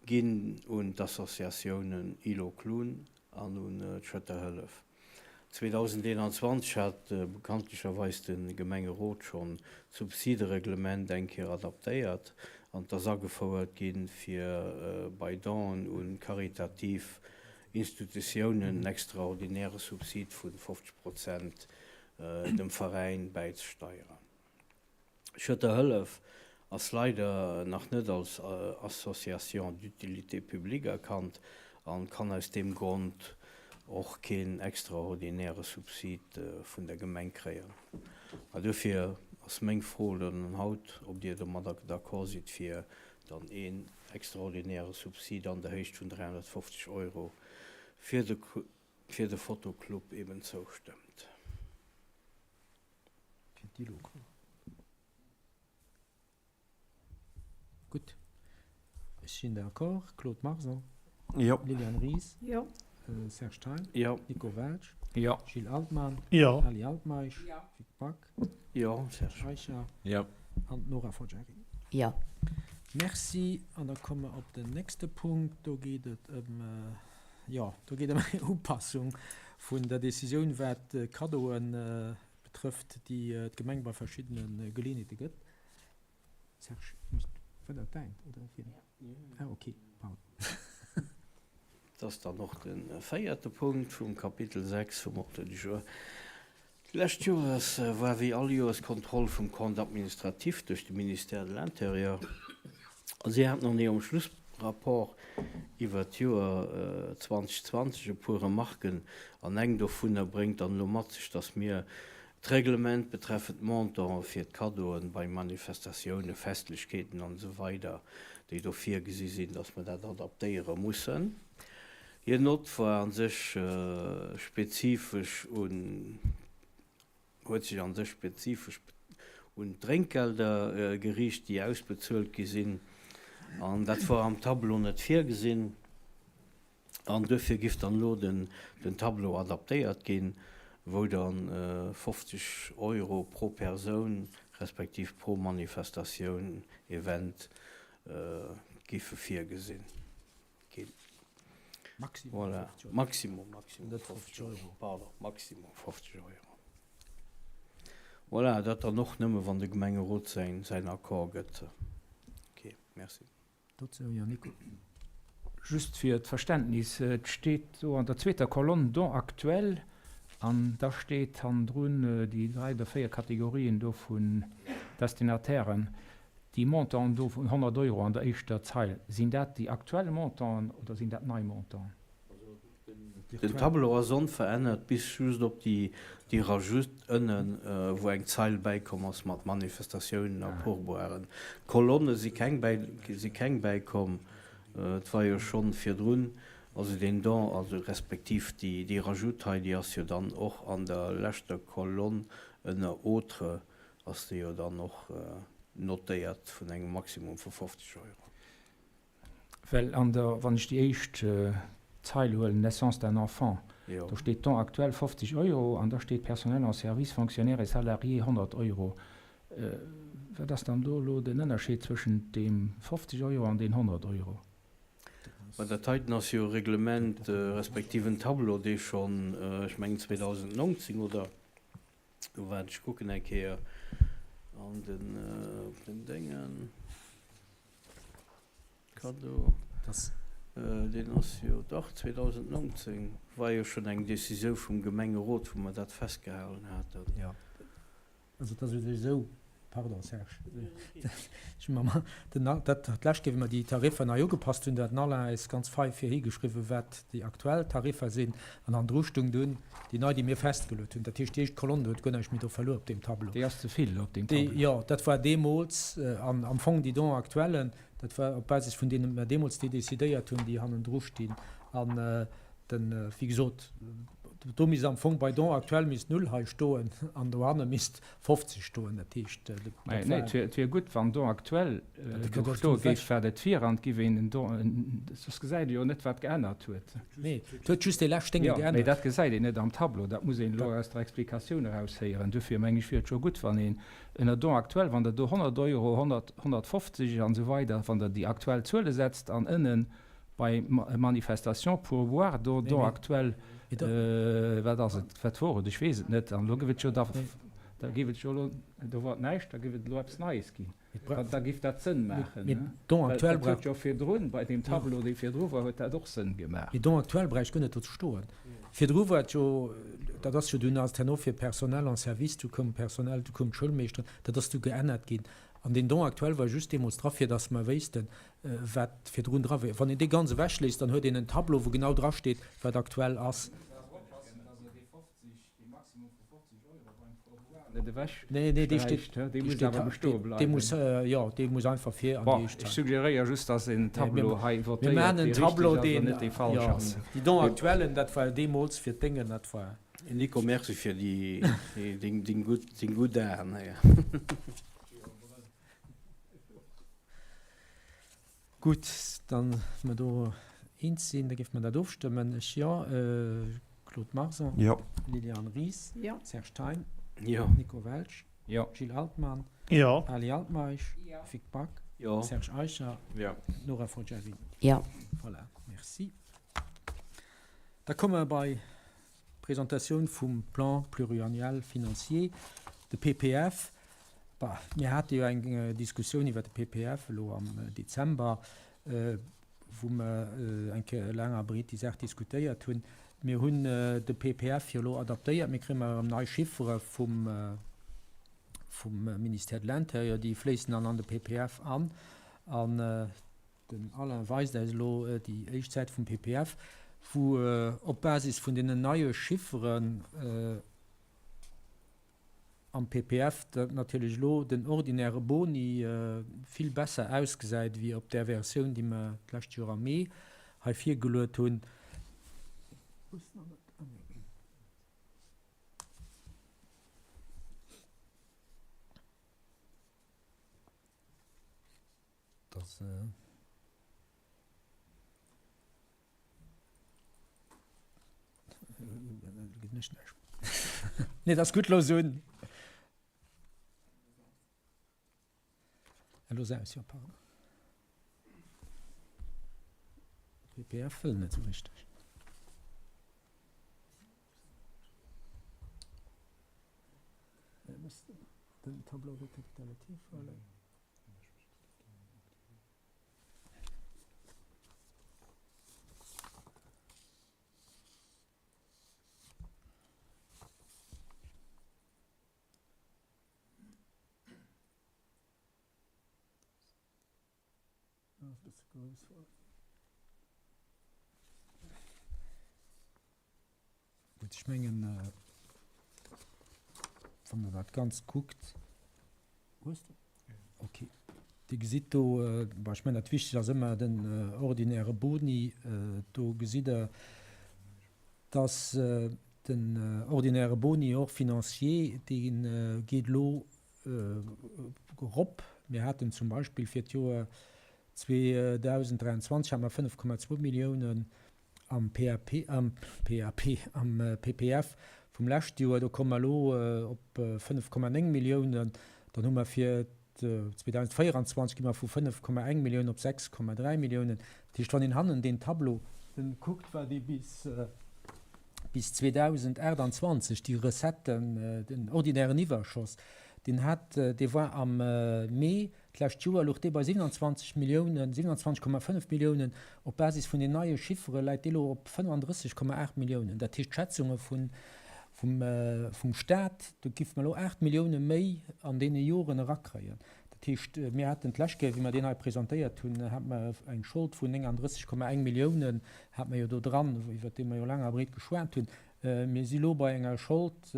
ginn un d'Associatiounen Îlot Clown an un d'Schëtter Hëllef. 2021 hat bekanntlecherweis de Gemengerot schonn d'Subsidereglement eng Kéier adaptéiert an et ass agefouert ginn, fir bei Don'en u karitativ Institutiounen en extraordinäre Subsid vu 50 Prozent dem Veräin bäizesteieren. Schëtter Hëllef ass leider nach net als Association d'utilité publique erkannt an kann aus deem Grond och keen extraordinäre Subsid vun der Gemeng kréien. A duerfir ass meng Fro dann haut, ob Dir domadder d'accord sidd fir dann een extraordinäre Subsid an der Héicht vun 350 Euro fir de fir de Fotoclub eben zoustëmmt. Fir d'ILO. Gutt, ech sinn d'accord. Claude Marson. Jo. Liliane Ries. Jo. Serge Thein. Jo. Nico Welsch. Jo. Gilles Altmann. Jo. Ali Altmeisch. Jo. Vic Back. Jo. Serge Eicher. Jo. An d'Nora Foggiarini. Jo. Merci. An da komme mer op den nächste Punkt. Do geet et ëm, jo, do geet ëm eng Upassung vun der Decisioun, wat d'Kaddoen betrëfft, déi d'Gemeng bei verschiddene Geleeënheete gëtt. Serge, muss. War dat däint oder wien? Ah ok, pardon. Dat ass dann och de véierte Punkt vum Kapitel 6 vum Ordre du jour. D'lescht Joers war wéi all Joers d'Kontroll vum Compte administratif duerch de Ministère de l'Intérieur a si haten an hirem Schlussrapport iwwert d'Joer 2020 e puer Remarken an eng dovunner bréngt dann elo mat sech, dass mir d'Reglement betreffend d'Montanten fir d'Kaddoen bei Manifestatiounen, Festlechkeeten an esou weider, déi do virgesi sinn, dass mer dat adaptéiere mussen. Hir Nott war a sech spezifesch un, huet sech a sech spezifesch un d'Drénkgelder geriicht, déi ausbezuelt gi sinn. An dat war am Tableau net virgesinn. An duerfir giff dann elo den Tableau adaptéiert ginn, wou dann 50 Euro pro Persoun respektiv pro Manifestatioun, Event, giffe virgesinn ginn. Maximum Voilà. 50 Euro. Maximum, maximum Net 50 Euro. Pardon, maximum 50 Euro. Voilà, dat dann och nëmme wann de Gemengerot säin, säin Accord gëtt. Ok, merci. Dozou, jo, Nico. Just fir d'Verständnis, Et steet do an der zweeter Kolonn Dons actuels an da steet hannendrun déi dräi oder véier Kategorien do vun Destinatairen. Déi Montanten do vun 100 Euro an der éischter Zeil, sinn dat déi aktuell Montanten oder sinn dat nei Montanten? Den Tableau ass onverännert bis just op déi Rajoute ënnen, wou eng Zeil bäikomm ass mat Manifestatiounen a Pourboiren. Kolonne si keng si keng bäikomm, et war jo schonn virdrun, also deen Don, also respektiv déi Rajoute hei, déi ass jo dann och an der leschter Kolonn ënner Autres ass déi jo dann och notéiert vun engem Maximum vu 50 Euro. Well an der, wann ech déi éischt Zeil huelen, Naissance d'un enfant, do steet Don actuel 50 Euro an da steet Personnel en service, fonctionnaires et salariés 100 Euro. Wat ass dann do elo den Ënnerscheed zwëschent deem 50 Euro an deen 100 Euro? Mä dat heiten ass jo e Reglement respektiv en Tableau, dee schonn, ech mengen 2019 oder Waart, ech kucken eng Kéier an den, op den Déngen. Cadeau. Deen ass jo, dach, 2019 war jo schonn eng Décisioun vum Gemengerot, wou mer dat festgehalen haten. Jo, also et ass jo esou, pardon Serge, ech hu mer den, dat d'lescht Kéier, wéi mer déi Tariffer nei ugepasst hunn, do hat den Alain eis ganz fei vir higeschriwwen, wat déi aktuell Tariffer sinn, an hannendru stung dunn déi nei, déi mir festgeluet hunn. Dat heescht, déi éischt Kolonn do huet guer näischt méi do verluer op deem Tableau. Déi ass ze vill op deem Tableau. Jo, dat war deemools, an am Fong déi Dons actuellen, Dat war op Basis vun deenen mer deemools déi decidéiert hunn, déi hannendru stinn. An den, wéi gesot, do misst am Fong bei Don actuel misst null hei stoen an dohanne misst 50 stoen. Dat heescht, dat war. Nee, et wier gutt, wann Don actuel do stoe géif, wat et wier, an et géif een en Don, soss gesäit ee jo net, wat geännert huet. Nee, et huet just dee lescht Dénge geännert. Jo, mee dat gesäit een net am Tableau. Dat muss een elo aus der Explikatioun eraushéieren. Duerfir meng ech, wier et scho gutt, wann een Ënner Don actuel, wann Der do 100 Euro, 100, 150 an esou weider, wann Der déi aktuell Zuele setzt an ënnen bei Manifestation, Pourboire, do Don actuel, wat ass et, wat wor et, ech weess et net, an elo géif et jo da, da géif et jo elo, do wor et näischt, da géif et elo eppes Neies ginn. Da géif dat Sënn maachen. Don actuel brauch. Dat huet jo virdrun, bei deem Tableau, dee virdru war, huet dat och Sënn gemaach. Mee Don actuel bräicht guer net do ze stoen. Virdru war et jo, dat ass jo dunn ass herno fir Personnel en service, du koum Personnel, du koum d'Schoulmeeschteren, dat ass du geännert ginn. An deen Don actuel war just deemools dra fir datt mer wéissten, wat virdrun dra war. Wann een dee ganz ewechléisst, dann huet een en Tableau, wou genau drasteet, wat aktuell ass. Dee Maximum vu 50 Euro beim Pourboire net ewech Nee, nee, dee steet, sträicht, dee muss awer bestoe bleiwen. Dee muss, jo, dee muss einfach fir an déi Bon, éischt ech suggeréiere just, dass een Tableau hei Mir votéiert, maachen en dee Tableau, richteg ass an deen, net dee falsch jo, ass. déi Dons actuellen, dat war deemools fir d'Déngen, dat war. Nico, merci fir déi, deng, deng gutt, deng gutt Aen hei. Gutt, dann mer do eens sinn, da géife mer dat ofstëmmen. Ech jo. Claude Marson. Jo. Liliane Ries. Jo. Serge Thein. Jo. Nico Welsch. Jo. Gilles Altmann. Jo. Ali Altmeisch. Jo. Vic Back. Jo. Serge Eicher. Jo. Nora Foggiavini. Jo. Voilà, merci. Da komme mer bei d'Presentatioun vum Plan pluriannuel financier, de PPF. Bah, mir hate jo eng Diskussioun iwwert de PPF elo am Dezember, wou mer eng Kéier laang a breet déi Saach diskutéiert hunn. Mir hunn de PPF jo elo adaptéiert. Mir kréie mar erëm nei Chiffere vum, vum Ministère de l'Intérieur. Déi fléissen dann an de PPF an. An den Alain weist eis elo déi éischt Säit vum PPF, wou op Basis vun deenen neie Chifferen, am PPF dat natierlech elo den ordinäre Boni vill besser ausgesäit wéi op där Versioun, déi mer d'lescht Joer am Mee hei virgeluet hunn. Nee, dat ass gutt, looss un. Looss aus, jo, pardon. PPF wëll net esou richteg. Den Tableau récapitulatif huelen. Gutt, ech mengen, wann Der dat Ganzt kuckt, hues de? Ok. Dir gesitt do, bon, ech mengen, dat Wichtegst ass ëmmer den ordinäre Boni. Do gesitt Der, dass den ordinäre Boni hors financier, dee geet elo erop. Mir haten zum Beispill fir d'Joer 2023 hate mer 5,2 Milliounen am PAP, am PAP, am PPF vum leschte Joer, do komme mer elo op 5,9 Milliounen. Dann hu mer fir 2024 gi mer vu 5,1 Milliounen op 6,3 Milliounen. Dat heescht, wann een hannen deen Tableau kuckt, wat ee bis, bis 2028 déi Recetten, den ordinären Iwwerschoss, deen hat, dee war am Mee D'lescht Joer louch dee bei 27 Milliounen, 27,5 Milliounen. Op Basis vun den neie Chiffere läit dee lo op 35,8 Milliounen. Dat heescht, d'Schätzunge vum vum Staat, do géife mer elo 8 Millioune méi an deene Joren erakréien. Dat heescht, mir haten d'lescht Kéier, wéi mer deen hei presentéiert hunn, hate mer eng Schold vun 39,1 Milliounen, hate mer jo do dran, iwwert déi mer jo laang a breet geschwat hunn. Mir si lo bei enger Schold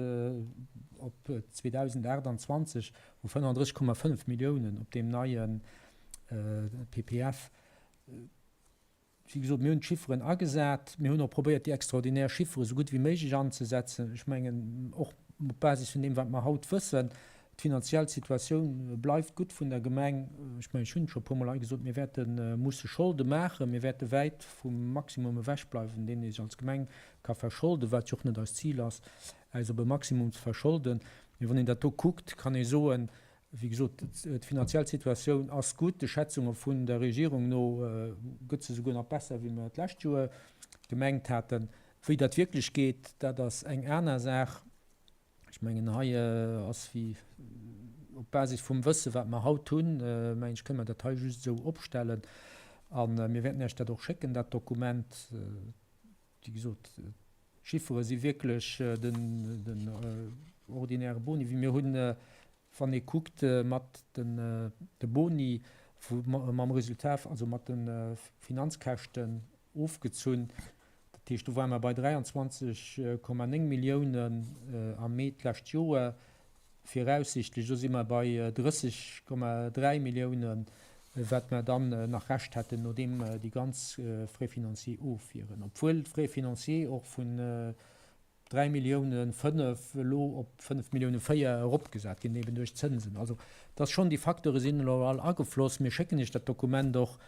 op 2028 vu 35,5 Milliounen op deem neie PPF. Wéi gesot, mir hunn d'Chifferen agesat. Mir hunn och probéiert, déi extraordinär Chiffere sou gutt wéi méiglech anzesetzen. Ech mengen, och op Basis vun deem, wat mer haut wëssen, d'finanziell Situatioun bleift gutt vun der Gemeng. Ech mengen, ech hunn et scho e puermol hei gesot, mir wäerte musse Scholde maachen. Mir wäerte wäit vum Maximum ewechbleiwen, deen ee sech als Gemeng ka verscholden, wat jo och net eist Zil ass, eis op e Maximum ze verscholden. Mee wann een dat do kuckt, kann ee soen, wéi gesot, d'finanziell Situatioun ass gutt. De Schätzunge vun der Regierung no gëtt se souguer nach besser, wéi mer d'lescht Joer gemengt haten. Wéi dat wierklech geet, dat ass eng aner Saach. Ech mengen, hei ass wéi op Basis vum Wësse wat mer haut hunn, mengen ech, kënne mer dat hei just esou opstellen. A mir wäerten Iech dat och schécken, dat Dokument. Wéi gesot, d'Chiffere si wierklech den ordinäre Boni. Wéi mir hunn, wann ee kuckt mat de Boni mam Resultat, also mat de Finanzkäschten ofgezunn, dat heescht do ware mer bei 23,9 Milliounen am Mee d'lescht Joer, Viraussichtlech, do si mer bei 30,3 Milliounen, wat mer dann nach Rescht hätten, nodeem déi ganz Frais financiers of wieren. Obwuel d'Frais financiers och vun 3 Milliounen 5 elo op 5 Milliounen 4 eropgesat ginn, eben duerch d'Zënsen. Also, et ass schonn, déi Facteure sinn elo all agefloss. Mir schécken Iech dat Dokument och.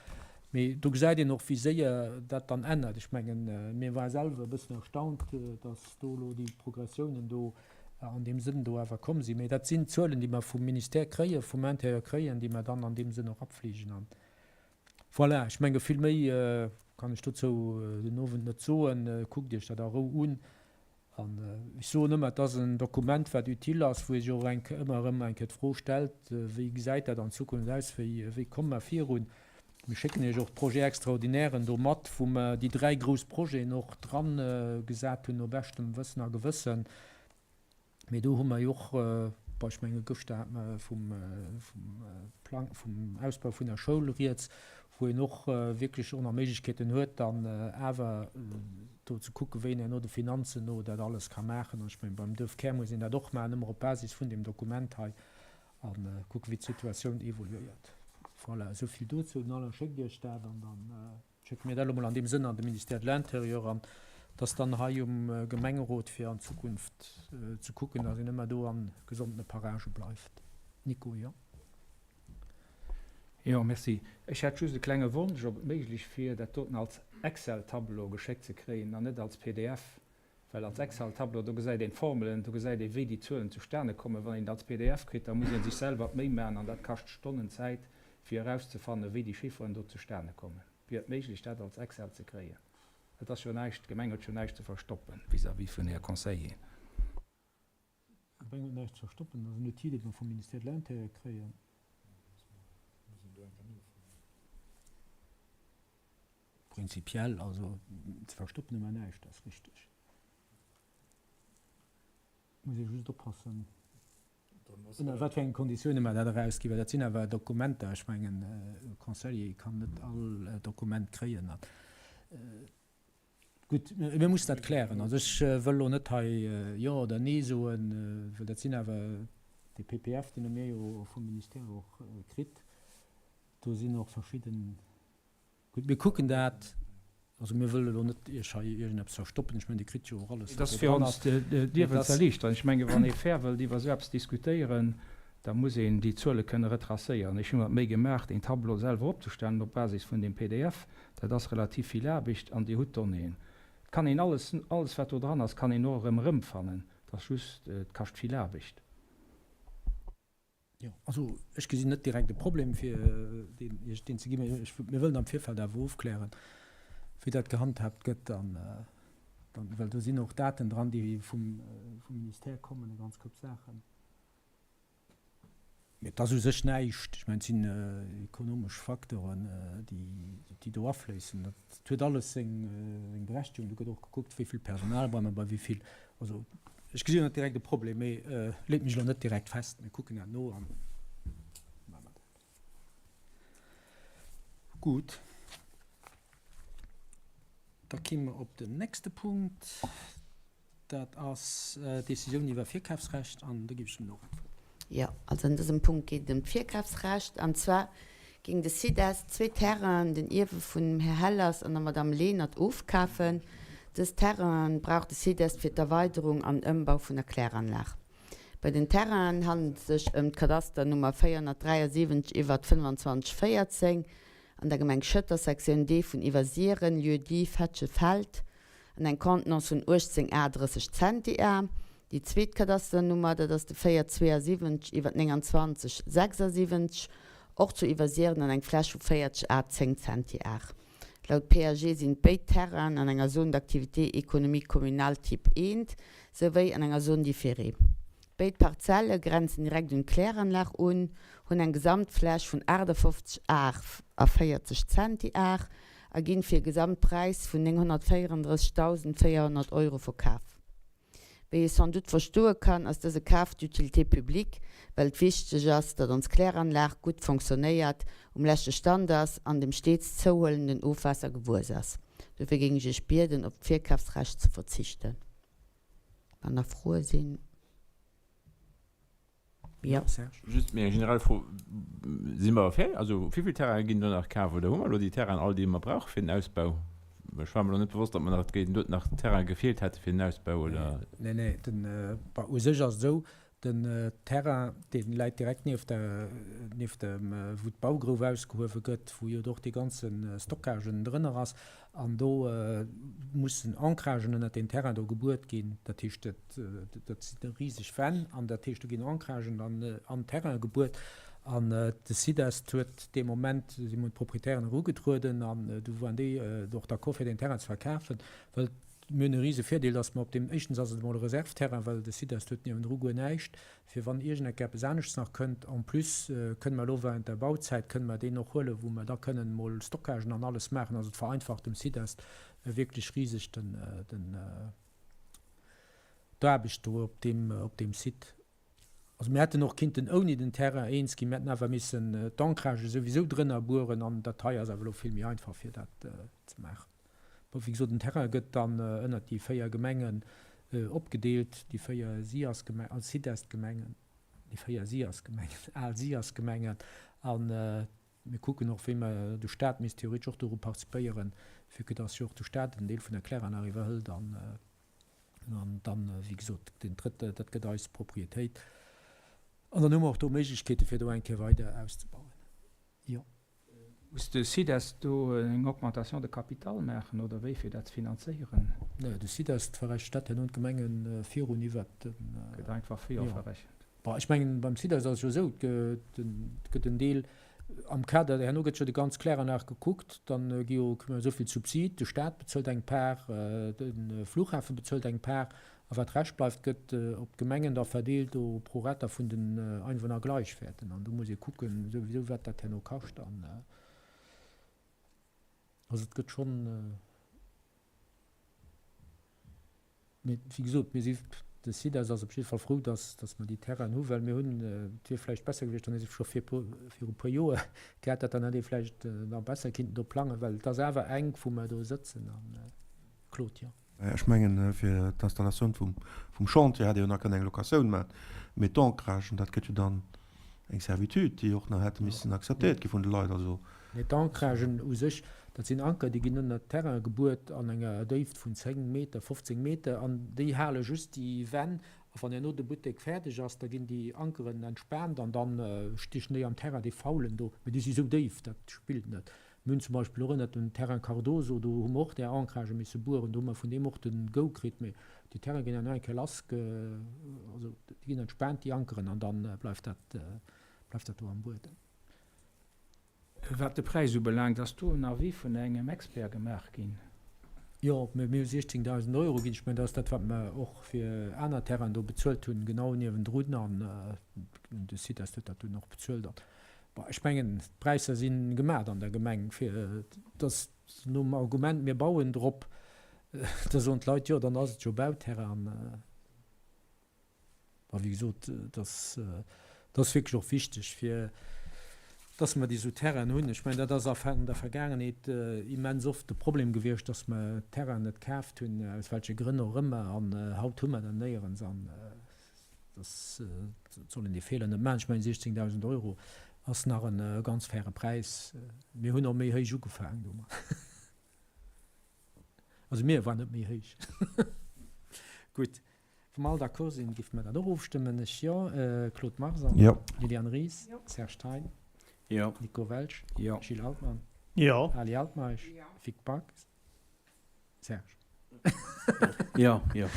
Mee do gesäit een och, wéi séier dat dann ännert. Ech mengen, mir ware selwer e bëssen erstaunt, dass do elo déi Progressiounen do an deem Sënn do awer komm sinn. Mee dat sinn Zuelen, déi mer vum Ministère kréien, vum Intérieur kréien, déi mer dann an deem Sënn och apfleegen. An voilà, ech menge vill méi kann ech dozou den Owend net soen. Kuckt Iech dat a Rou un. An ech soen ëmmer, et ass en Dokument, wat utile ass, wou ee sech och eng ëmmer erëm eng Kéier d'Fro stellt, Wéi gesäit dat an Zukunft aus? Wéi, wéi komme mer virun? Mir schécken Iech och d'Projet-extraordinairen do mat, wou mer déi dräi grouss Projeten och dran gesat hunn, no beschtem Wëssen a Gewëssen. Mee do hu mer jo och, bon, ech menge gëschter hate mer vum Plang, vum Ausbau vun der Schoul rieds, wou een och wierklech och nach Méiglechkeeten huet, dann awer do ze kucken, wéi een herno de Finanzen no dat alles ka maachen. An ech mengen, beim Duerfkär muss een dat och maachen, ëmmer op Basis vun deem Dokument hei, a kucken, wéi d'Situatioun evoluéiert. Voilà, esou vill dozou. Den Alain schéckt Iech dat an dann. Schécke mir dat elo mol an deem Sënn an de Ministère de l'Intérieur an dass dann hei um Gemengerot fir an Zukunft ze kucken, dass een ëmmer do a gesondene Parage bleift. Nico, jo? Jo, merci. Ech hätt just e klenge Wonsch, ob et méiglech wier, dat doten als Excel-Tableau geschéckt ze kréien an net als pdf. Well als Excel-Tableau, do gesäit een d'Formelen, do gesäit ee wéi déi Zuelen zustane kommen. Wann een et als pdf kritt, da muss ee sech selwer d'Méi maachen an dat kascht Stonnen Zäit, fir erauszefannen, wéi déi Chifferen do zustane kommen. Wier et méiglech, dat als Excel ze kréien? Et ass jo näischt, d'Gemeng huet jo näischt ze verstoppen vis-à-vis vun Här Conseilleren. D'Gemeng huet näischt ze verstoppen, dat ass en Outil, dee mer vum Ministère de l'Intérieur kréien. Prinzipiell, also ze verstoppen hu mer näischt, dat ass richteg. Muss ee just oppassen, ënner wat fir enge Konditioune mer dat erausginn, well dat sinn awer Dokumenter. Ech mengen, e Conseiller kann net all Dokument kréien. Gutt, mir mussen dat klären. Also ech wëll elo net hei Jo oder Nee soen, well dat sinn awer dee PPF, deen hu mir jo vum Ministère och kritt. Do sinn och verschidden Gutt, mir kucken dat. Also mir wëlle elo net Iech hei iergendeppes verstoppen. Ech mengen, Dir kritt jo och alles, Et wat ass do fir dran ons ass. d'Liewen ze erliichteren. Ech menge wann ee fair wëllt iwwer esou eppes diskutéieren, da muss een déi Zuele kënne retracéieren. Ech hu mer d'Méi gemaach, deen Tableau selwer opzestellen op Basis vun deem pdf. Dat ass relativ vill Aarbecht an Dir hutt d'Donnéeën. Et kann een alles, alles wat do dran ass, kann een och erëm erëmfannen. Et ass just, et kascht vill Aarbecht. Jo, also ech gesinn net direkt e Problem, fir deen, Iech deen ze ginn. Mee ech, mir wëllen am Virfeld awer ofklären, wéi dat gehandhaabt gëtt an dann, well do sinn och Daten dran, déi vum, vum Ministère kommen, e ganz Koup Saachen. Mee et ass u sech näischt, ech mengen, et sinn ekonomesch Facteuren, déi, déi do afléissen. Dat huet alles seng, seng Berechtigung. Do gëtt och gekuckt, wéi vill Personal brauch mer bei wéi vill, also Ech gesinn net direkt e Problem, mee leet mech elo net direkt fest. Mir kucken dat no an da maache mer dat. Gutt, da gi mer op den nächste Punkt. Dat ass d'Decisioun iwwer Virkafsrecht an do géif ech dem Nora d'Wuert. Jo, also an dësem Punkt geet et ëm d'Virkafsrecht. An zwar géing de SIDEST zwee Terrainen, den Ierwe vun dem Här Hellers an der Madame Lenert, ofkafen. Dës Terrainen brauch de SIDEST fir d'Erweiderung an Ëmbau vun der Kläranlag. Bei den Terrainen handelt et sech ëm d'Kadasternummer 473 iwwert 2514 an der Gemeng Schëtter, Sektioun D vun Iwwersiren, Lieu-dit Fetschefeld, an eng Contenance vun 18 Ar 30 Centiar. Déi zweet Kadasternummer, dat ass de 472 iwwer 29 76, och zu Iwwersiren an eng Fläch vu 40 Ar 10 Centiar. Laut PAG sinn béid Terrainen an enger Zone d'activité économique communale Type I souwéi an enger Zone différée. Béid Parzelle grenzen direkt un d'Kläranlag un, hunn eng Gesamtfläch vun 58 Ar a 40 Centiar a ginn fir e Gesamtpräis vun 934.400 Euro verkaf. Wéi ee sans doute verstoe kann, ass dëse Kaf d'utilité publique, well et wichteg ass, datt ons Kläranlag gutt fonctionnéiert, um leschte Stand ass an dem stets zouhuelenden Ofwaasser gewuess ass. Dofir géing ech Iech bieden, op d'Virkafsrecht ze verzichten. Wann nach Froe sinn. Jo. Just méi eng generell Fro, Si mer fäerdeg? Also wéi vill Terraine ginn do nach kaf oder hu mer elo déi Terrainen all, déi mer brauche fir den Ausbau? Ech war mer elo net bewosst, datt mer nach do nach Terraine gefeelt hätte fir den Ausbau, oder? Nee, nee, den, bon, u sech ass et esou, den Terrain, dee läit direkt nieft der, nieft dem, wou d'Baugrouf ausgehuewe gëtt, wou jo och dee ganze Stockage ënnendrënner ass. An do mussen Ancragen ënnert deen Terrain do gebuert ginn. Dat heescht, dat si riseg Wänn an dat heescht, do ginn Ancragen dann an Terrain gebuert. An de SIDEST huet dee Moment, si un d'Proprietären erugetrueden an du waren déi och d'accord fir deen Terrain ze verkafen, well. Mir hunn e rise Virdeel, dass mer op deem, éischtens ass et emol e Reserveterrain, well de Sud-Est huet niewendru guer näischt, fir wann iergendecke eppes aneschts nach kënnt. En plus kënne mer elo während der Bauzäit kënne mer deen och huelen, wou mer da kënnen emol Stockagen an alles maachen. Also et vereinfacht dem Sud-Est wierklech riseg den, den, d'Aarbecht do op deem, op deem Site. Also mir hätten och kinnten ouni den Terrain eens ginn, mir hätten awer missen d'Ancragë souwisou drënner bueren an dat hei ass awer elo vill méi einfach fir dat ze maachen. Bon, wéi gesot, den Terrain gëtt dann ënnert déi 4 Gemengen opgedeelt, déi 4 SIAS-Gemengen, also Sud-Est-Gemengen, déi 4 SIAS-Gemengen, al SIAS-Gemengen an mir kucken och wéi mer, de Stat misst theoretesch och doru participéieren, vue que dass jo och de Stat en Deel vun der Kläranlag iwwerhëlt an An dann, wéi gesot, deen drëtte, dat gëtt eis Propriétéit. An dann hu mer och do Méiglechkeete fir do eng Kéier weider auszebauen. Jo. Muss de SIDEST do eng Augmentation de capital maachen oder wéi fir dat ze finanzéieren? Nee, de SIDEST verrechent dat herno un d'Gemenge virun iwwert den. Gëtt einfach virverrechent. Bon, ech mengen, beim SIDEST ass et jo esou, et gëtt en Deel am Kader, herno gëtt jo déi ganz Kläranlag gekuckt, dann gi jo, kritt mer esou vill Subsid, de Stat bezuelt eng Part, de Flughafen bezuelt eng Part, a wat Rescht bleift, gëtt op d'Gemengen da verdeelt au prorata vun den Einwohner gleichwerten. An do muss ee kucken souwisou, wat dat herno kascht. An also et gëtt schonn. Mee wéi gesot, mir si, de SIDAS ass op jidde Fall frou, dass, dass mer déi Terrainen hu, well mir hunn, et wier vläicht besser gewiescht, wann ee se scho vir puer, viru puer Joer gehat hätt, dann hätt ee vläicht nach besser kinnten do plangen, well et ass awer enk, wou mer do sëtzen. An, Claude, jo. Ech mengen, fir d'Installatioun vum, vum Chantier hätt ee jo nach kënnen eng Locatioun maachen, mee d'Ancragen, dat gëtt jo dann Eng Servitude, déi och nach hätte missen akzeptéiert gi vun de Leit. Also. Mee d'Ancragen u sech, dat sinn Anker, déi ginn ënner d'Terrain gebuert an enger Déift vun 10 Meter, 15 Meter, an déi hale just déi Wänn. A wann herno de Buttek fäerdeg ass, da ginn déi Ankeren entspaant an da stiechen déi am Terrain, déi faulen do. Mee déi si sou déif, dat spillt net. Mir hunn zum Beispill och ënnert dem Terrain Cardoso, do hu mer och där Ancragë misse bueren, do hu mer vun deem och de Go kritt. Mee déi Terraine ginn herno eng Kéier lass, also déi ginn entspaant, déi Ankeren, an da bleift dat, bleift dat do am Buedem. Wat de Präis ubelaangt, ass do en Avis vun engem Expert gemaach ginn? Jo, mir hu 16.000 Euro ginn. Ech mengen, dat ass dat, wat mer och fir aner Terrainen do bezuelt hunn, genau niewendrun. An de Sud-Est huet dat dunn och bezuelt. Bon, ech mengen, d'Präisser si gemat an der Gemeng, fir dass nom Argument, mir bauen drop, da soen d'Leit, jo, dann ass et jo Bauterrain. A wéi gesot, dass dat ass wierklech och wichteg, fir dass mer déi esou Terrainen hunn. Ech mengen, dat ass an der Vergaangenheet immens oft de Problem gewiescht, dass mer Terrainen net kaaft hunn, aus welche Grënn och ëmmer. An haut hu mer der néierens. An Dass soll een dee Feeler net maachen. Ech mengen 16.000 Euro ass nach e ganz faire Präis. Mir hunn och méi héich ugefaangen domat. Also mir war net méi héich. Gutt, wa mer all d'accord sinn, géife mer dat och ofstëmmen. Ech jo. Claude Marson? Jo. Liliane Ries? Jo. Serge Thein? Jo. Nico Welsch? Jo. Gilles Altmann? Jo. Ali Altmeisch? Jo. Vic Back? Serge. Jo, jo.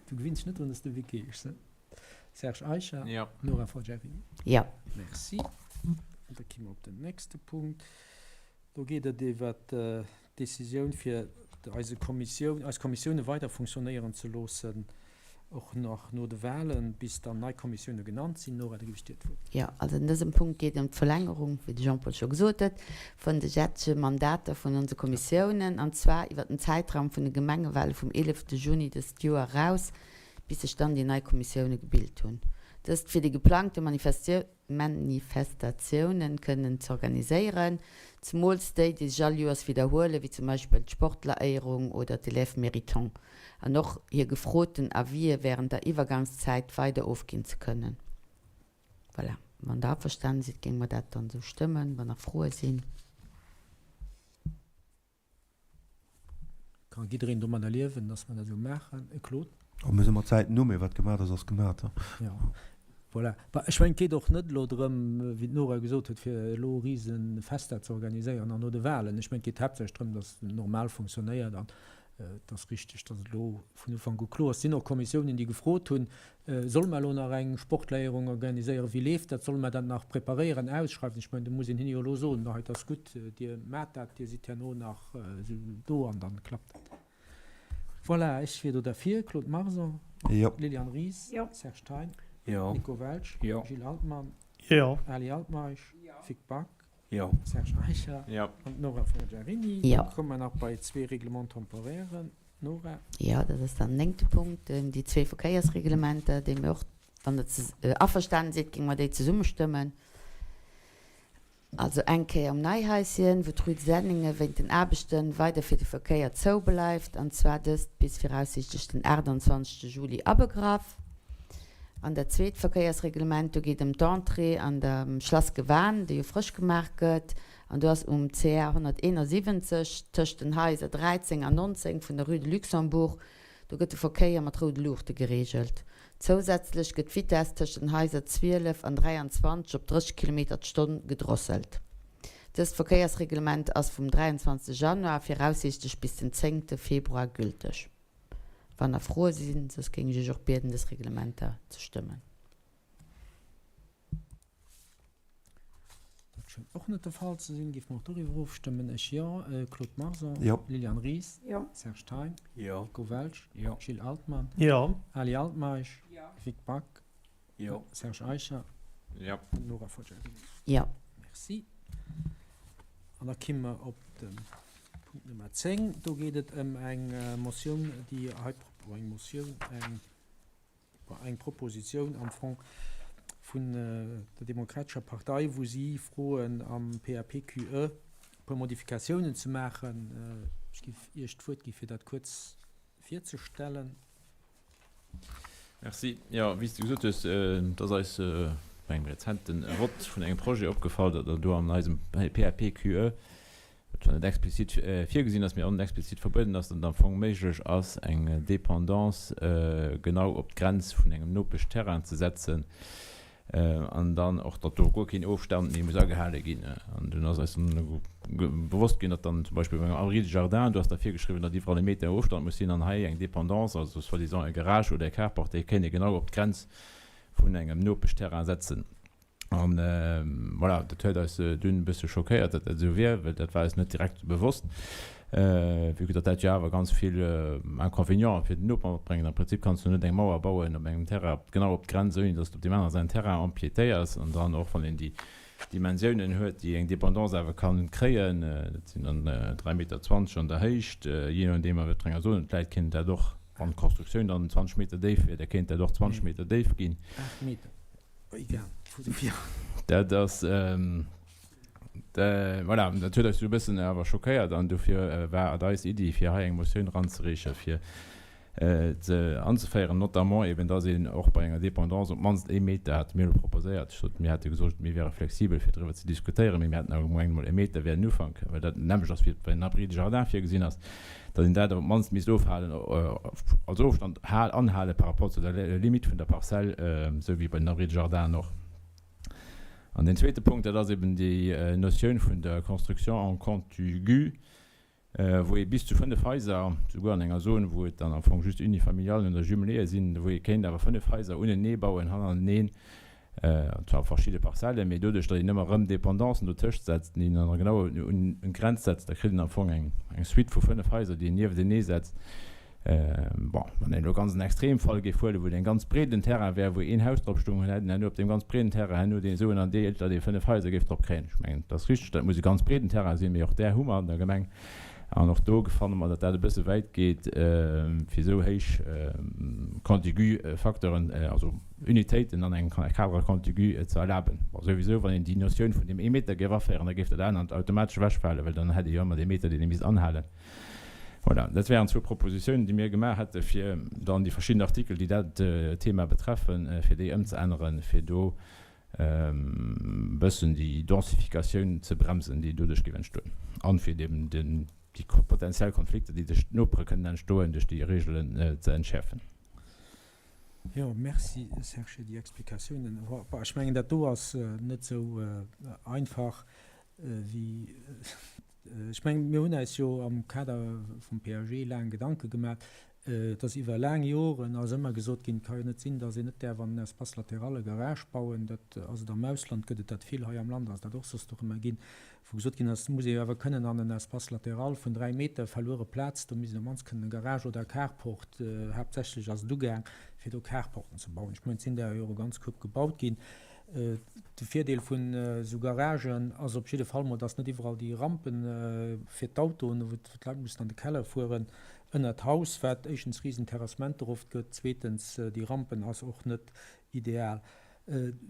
Du gewinns dech net drun, dass du Vic heeschs, ne? Serge Eicher? Jo. Nora Forgiarini? Jo. Merci. Da gi mer op den nächste Punkt. Do geet et iwwert d'Decisioun, fir eise Kommissioun, eis Kommissioune weider funktionéieren ze loossen. Och nach no de Wahlen, bis dann nei Kommissioune genannt sinn. Nora, da ginn ech dir d'Wuert. Jo, also an dësem Punkt geet et ëm d'Verlängerung, wéi de Jean-Paul scho gesot huet, vun de jetzege Mandater vun onse Kommissiounen, an zwar iwwert den Zäitraum vun de Gemengewahle vum 11 Juni dëst Joer eraus, bis sech dann déi nei Kommissioune gebilt hunn. Dëst fir déi geplangte Manifestatiounen kënnen z'organiséieren, zemools déi, déi sech all Joers widderhuelen, wéi zum Beispill d'Sportleréierung oder d'Élèves méritants, an och hir gefroten Avisë wärend der Iwwergangszäit weider ofginn ze kënnen. Voilà, wann Der averstanen sidd, géinge mer dat dann esou stëmmen, wann nach Froe sinn. Ka jiddereen domadder liewen, dass mer dat esou maachen? Claude? Oh, mir si mat Zäiten no, mee wat gemat ass, ass gemat. Jo, voilà. Bah, ech mengen, et geet och net elo drëm, wéi d'Nora gesot huet, fir elo rise Fester ze organiséieren an no de Wahlen. Ech mengen, et geet haaptsächlech drëm, dass et normal funktionéiert an et ass richtig, dass et elo vun Ufank u kloer ass. Et sinn och Kommissiounen, déi gefrot hunn, Solle mer elo nach eng Sportleierung organiséieren? Wéi leeft dat? Solle mer dat nach preparéieren, ausschreiwen? Ech mengen, do muss een hinne jo elo soen, Hei, et ass gutt, Dir maacht dat, Dir sidd herno nach do an dann klappt dat. Voilà, ech wier do derfir. Claude Marson. Jo. Liliane Ries. Jo. Serge Thein. Jo. Nico Welsch. Jo. Gilles Altmann. Jo. Ali Altmeisch. Jo. Vic Back. Jo. Serge Eicher. Jo. An d'Nora Forgiarini. Jo. Da komme mer nach bei zwee Règlements-temporairen. Nora. Jo, dat ass dann den néngte Punkt, déi zwee Verkéiersreglementer, déi mir och, wann Der averstanen sidd, géinge mer déi zesumme stëmmen. Also eng Kéier um Neihaischen, wou d'Rue de Senningen wéint den Aarbechte weider fir de Verkéier zou bleift, an zwar dëst bis viraussiichtlech den 28 Juli abegraff. An dat zweet Verkéiersreglement, do geet ëm d'Entrée an dem Schlass Gewan, déi jo frësch gemaach gëtt, an do ass um CR 171 tëscht den Haiser 13 an 19 vun der Rue de Luxembourg, do gëtt de Verkéier mat roude Luuchte gereegelt. Zousätzlech gëtt d'Vitess tëscht den Haiser 12 an 23 op 30 Kilometer d'Stonn gedrosselt. Dëst Verkéiersreglement ass vum 23 Januar viraussiichtlech bis den 10 Februar gülteg. Wann nach Froe sinn, soss géing ech Iech och bieden, dës Reglementer ze stëmmen. Dat schéngt och net de Fall ze sinn. Géife mer och doriwwer ofstëmmen? Ech jo. Claude Marson? Jo. Liliane Ries? Jo. Serge Thein? Jo. Nico Welsch? Jo. Gilles Altmann? Jo. Ali Altmeisch? Jo. Vic Back? Jo. Serge Eicher? Jo. An Nora Forgiarini? Jo. Merci. An da kimme mer op de Punkt Nummer 10. Do geet et ëm eng Motioun, déi hei, eng Motioun, eng. eng Propositioun am Fong vun der Demokratescher Partei, wou si froen am PAPQE e puer Modifikatiounen ze maachen. Ech géif Iech d'Wuert gi fir dat kuerz virzestellen. Merci. Jo, wéi s de gesot hues, et ass eis bei engem rezente Vott vun engem Projet opgefall, datt do an eisem PAPQE wat zwar net explizit virgesinn ass, mee och net explizit verbueden ass, datt et am Fong méiglech ass, eng Dépendance genau op d'Grenz vun engem Nopeschterrain ze setzen an dann och, datt do guer keen Ofstand méi muss agehale ginn. An dunn ass eis dann bewosst ginn, datt dann zum Beispill bei engem Abri de jardin, do ass da virgeschriwwen, datt iwwerall e Meter Ofstand muss sinn an hei eng Dépendance, also soi-disant e Garage oder e Carport, dee kéint ee genau op d'Grenz vun engem Nopeschterrain setzen. An voilà, dat huet eis dunn e bësse schockéiert, datt dat esou wier, well dat war eis net direkt bewosst, vue que datt dat jo awer ganz vill Inconvénienten fir den Noper matbréngt. Am Prinzip kanns du net eng Mauer bauen op engem Terrain, genau op d'Grenz, ouni datt s de op deem anere säin Terrain empiétéiers. An dann och, wann een déi Dimensiounen huet, déi eng Dépendance awer kann kréien, dat sinn dann 3,20 Meter an der Héicht, jee nodeem a wat fir enger Zone et läit, kéint dat och, wann d'Constructioun dann 20 Meter déif wier, da kéint dat och 20 Meter déif ginn. 8 Meter. Dat ass, voilà, dat huet eis esou e bëssen awer schockéiert an dofir war et eis Iddi, fir hei eng Motioun eranzereechen, fir se anzeféieren, notamment eben, dass een och bei enger Dépendance op d'mannst ee Meter, hate mir elo proposéiert, ech sot, mir hate gesot, mir wiere flexibel, fir driwwer ze diskutéieren, mee mir haten awer gemengt, emol e Meter wär en Ufank, well dat nämmlecht ass, wéi et bei den Abris de jardin virgesinn ass. datt een dat op d'mannst misst ofhalen, als Ofstand anhale par rapport zu der Limite vun der Parzell, esou wéi bei den Abris de jardin och. An deen zweete Punkt, dat ass eben déi Notioun vun der Construction en contigu, wou ee bis zu 5 Haiser, souguer an enger Zon, wou et dann am Fong just Unifamilialen oder Jumeléeë sinn, wou ee kéint awer 5 Haiser unenee bauen, hannerteneen, zwar op verschidde Parzellen, mee doduerch, datt een ëmmer erëm Dependancen dotëscht setzt, déi een dann genau un d'Grenz setzt, da kritt een am Fong eng Suite vu 5 Haiser, déi een nieftenee setzt. Bon, wann een elo ganz en Extremfall géif huelen, wou et en ganz breeden Terrain wär, wou een Haus drop stoung, dann hätt een herno op deem ganz breeden Terrain herno deen esou ënnerdeelt, datt ee 5 Haiser géif drop kréien. Ech mengen, et ass richteg, dat muss e ganz breeden Terrain sinn, mee och där hu mer an der Gemeng. An och do fanne mer, datt dat e bësse wäit geet, fir esou héich contigu Facteuren, also Unitéiten an engem Cadre contigu ze erlaben. Bon, souwisou, wann een déi Notioun vun deem ee Meter géif aféieren, da géif dat anert automatesch ewechfalen, well dann hätt ee jo ëmmer dee Meter, deen ee misst anhalen. Voilà, dat wären zwou Propositiounen, déi mir gemaach hätte fir dann déi verschidden Artikel, déi dat Thema betreffen, fir déi ëmzeänneren, fir do e bëssen déi Densifikatioun ze bremsen, déi doduerch géif entstoen, an fir eben déi potenziell Konflikter, déi tëscht Nopere kënnen entstoen, duerch déi Regelen ze entschäerfen. Jo, merci Serge fir déi Explikatiounen. Bon, ech mengen dat do ass net esou einfach wéi, ech mengen mir hunn eis jo am Kader vum PAG laang Gedanke gemaach. Et ass iwwer laang Joren ass ëmmer gesot ginn, et ka jo net sinn, datt een net däerf an en Espace latéral e Garage bauen. Dat ass et am Ausland, gëtt et dat vill, hei am Land ass dat och soss doch ëmmer ginn, wou gesot ginn ass, et muss ee jo awer kënnen an en Espace latéral vun 3 Meter verluere Plaz, do misst een op d'mannst kënnen e Garage oder e Carport, haaptsächlech ass et ugaang, fir do Carporten ze bauen. Ech mengen, et sinn der jo och e ganz Koup gebaut ginn. De Virdeel vun esou Garagen ass op jidde Fall mol, datt net iwwerall déi Rampen fir d'Autoen, wou d'Leit mussen an de Keller fueren, ënnert d'Haus, wat éischtens risen Terrassementer oft gëtt, zweetens déi Rampen ass och net ideal.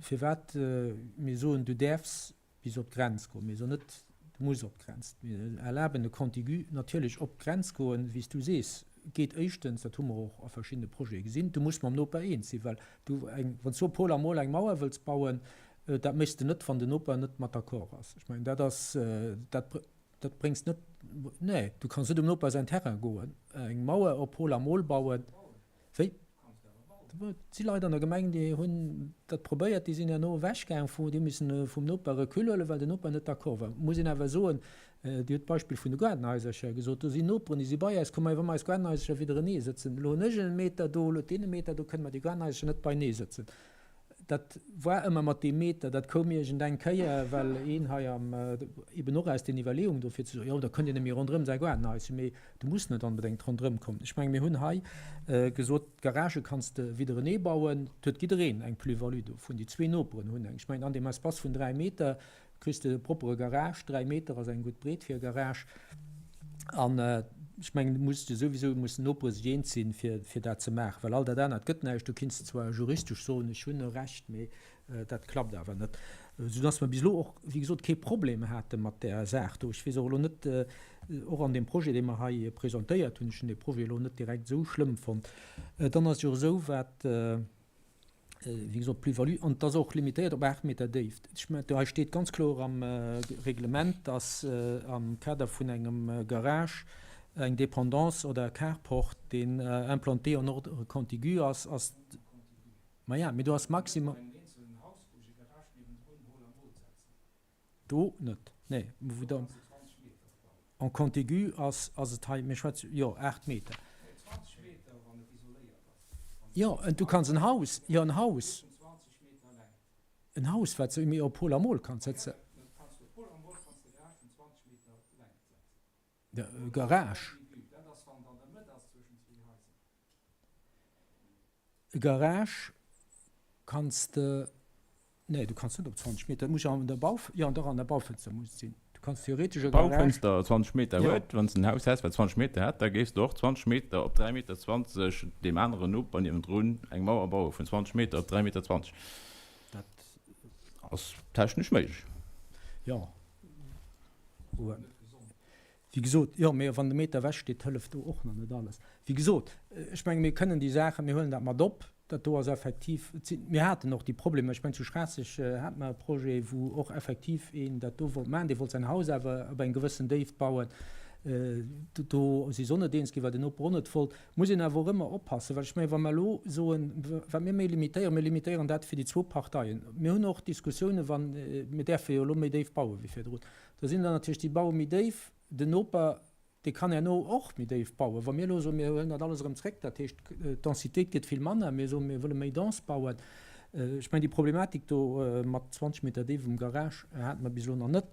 Firwat mir soen, du däerfs bis op d'Grenz goen, mir soen net, du muss op d'Grenz, mir erlaben de Contigu natierlech op d'Grenz goen, wéi s du sees, geet éischtens, dat hu mer och a verschiddene Projete gesinn, du muss mam Noper eens sinn, well du eng, wann s du op Pol a Mol eng Mauer wëlls bauen, dat méchs de net, wann den Noper net mat d'accord ass. Ech mengen, dat ass, dat. Dat bréngs net, nee, du kanns net um Noper säin Terrain goen, eng Mauer op Hol a Mol bauen. Wéi? Et si Leit an der Gemeng, déi hunn dat probéiert, déi sinn herno ewechgaang vu, déi hu missen vum Noper Recul huelen, well den Noper net d'accord war. Muss een awer soen, Dir hutt d'Beispill vun de Gaardenhaisercher gesot, do sinn Noperen, déi si bei eis komm, ma wa mer eis Gaardenhaisercher widderenee sëtzen, elo hunn ech e Meter do, elo huet deen e Meter do, kënne mer déi Gaardenhaisercher net beienee sëtzen. Dat war ëmmer mat deem Meter, dat koum iergend eng Kéier, well een hei am, eben och aus den Iwwerleeungen do fir ze soen, jo da kënnt een nëmme ronderëm säi Gaardenhaischen, mee du muss net onbedéngt ronderëm kommen. Ech menge mir hunn hei gesot, d'Garagë kanns de widderenee bauen, et huet jiddereen eng Plus-value dovun, déi zwee Noperen hunn eng. Ech mengen an deem Espace vun 3 Meter Kriss de e proppere Garage, 3 Meter ass eng gutt Breet fir e Garage. An ech mengen, du muss de souwisou, mussen d'Nopere sech eens sinn, fir, fir dat ze maachen, well all dat anert gëtt näischt. Du kinns zwar juristesch soen, ech hunn e Recht, mee dat klappt awer net. Soudass mer bis elo och, wéi gesot, kee Problem hate mat där Saach do. Ech weess och elo net, och an deem Projet, dee mer hei presentéiert hunn, ech hunn dee Projet elo net direkt esou schlëmm fonnt. Dann ass et jo och esou, wat, wéi gesot, d'Plus-value, an et ass och limitéiert op 8 Meter Déift. Ech mengen, do hei steet ganz kloer am Reglement, dass am Kader vun engem Garage eng Dépendance oder e Carport, deen implanté en ordre contigu ass, ass, maja, mee do ass maximum. Do net, nee. Wou dann en contigu ass, ass et hei, mir schwätze jo 8 Meter. Jo, en du kanns en Haus, jo en Haus, en Haus wat se méi op Pol a Mol kanns sëtzen. E Garage. E Garage kanns de, nee du kanns net op 20 Meter, dat muss jo an der Bau, jo dach an der Baufënster muss et sinn. Du kanns theoretesch e Garage. Baufënster 20 Meter huet, wann s de en Haus häss wat 20 Meter hätt, da géifs de och 20 Meter op 3 Meter 20 deem aneren Noper niewendrun eng Mauer baue vun 20 Meter op 3 Meter 20. Dat ass technesch méiglech. Jo. Wéi gesot, jo, mee wann de Meter ewech steet, hëlleft do och nach net alles. Wéi gesot, ech menge mir kënnen déi Saachen, mir huelen dat mat op, dat do ass effektiv, et sinn, mir haten och déi Problemer, ech mengen zu Schraasseg hate mer e Projet, wou och effektiv een dat do wollt maachen, dee wollt säin Haus awer op eng gewëssen Déift bauen, do si se och net eens ginn, well den Noper och net wollt. Muss een awer och ëmmer oppassen, well ech mengen, wa mer elo soen, wat mir méi limitéieren, mir limitéieren dat fir déi zwou Parteien. Mir hunn och Diskussiounen, wann, mir däerfe jo elo méi déif baue wéi virdrun, Do sinn dann natierlech déi baue méi déif. Den Noper, dee kann herno och méi déif bauen. Wa mir elo soen, mir huelen dat alles erëm zréck, dat heescht, d'Densitéit gëtt vill manner, mir soen, mir wëlle méi dense bauen. Ech mengen, déi Problematik do mat 20 Meter Déif um Garage hate mer bis elo nach net.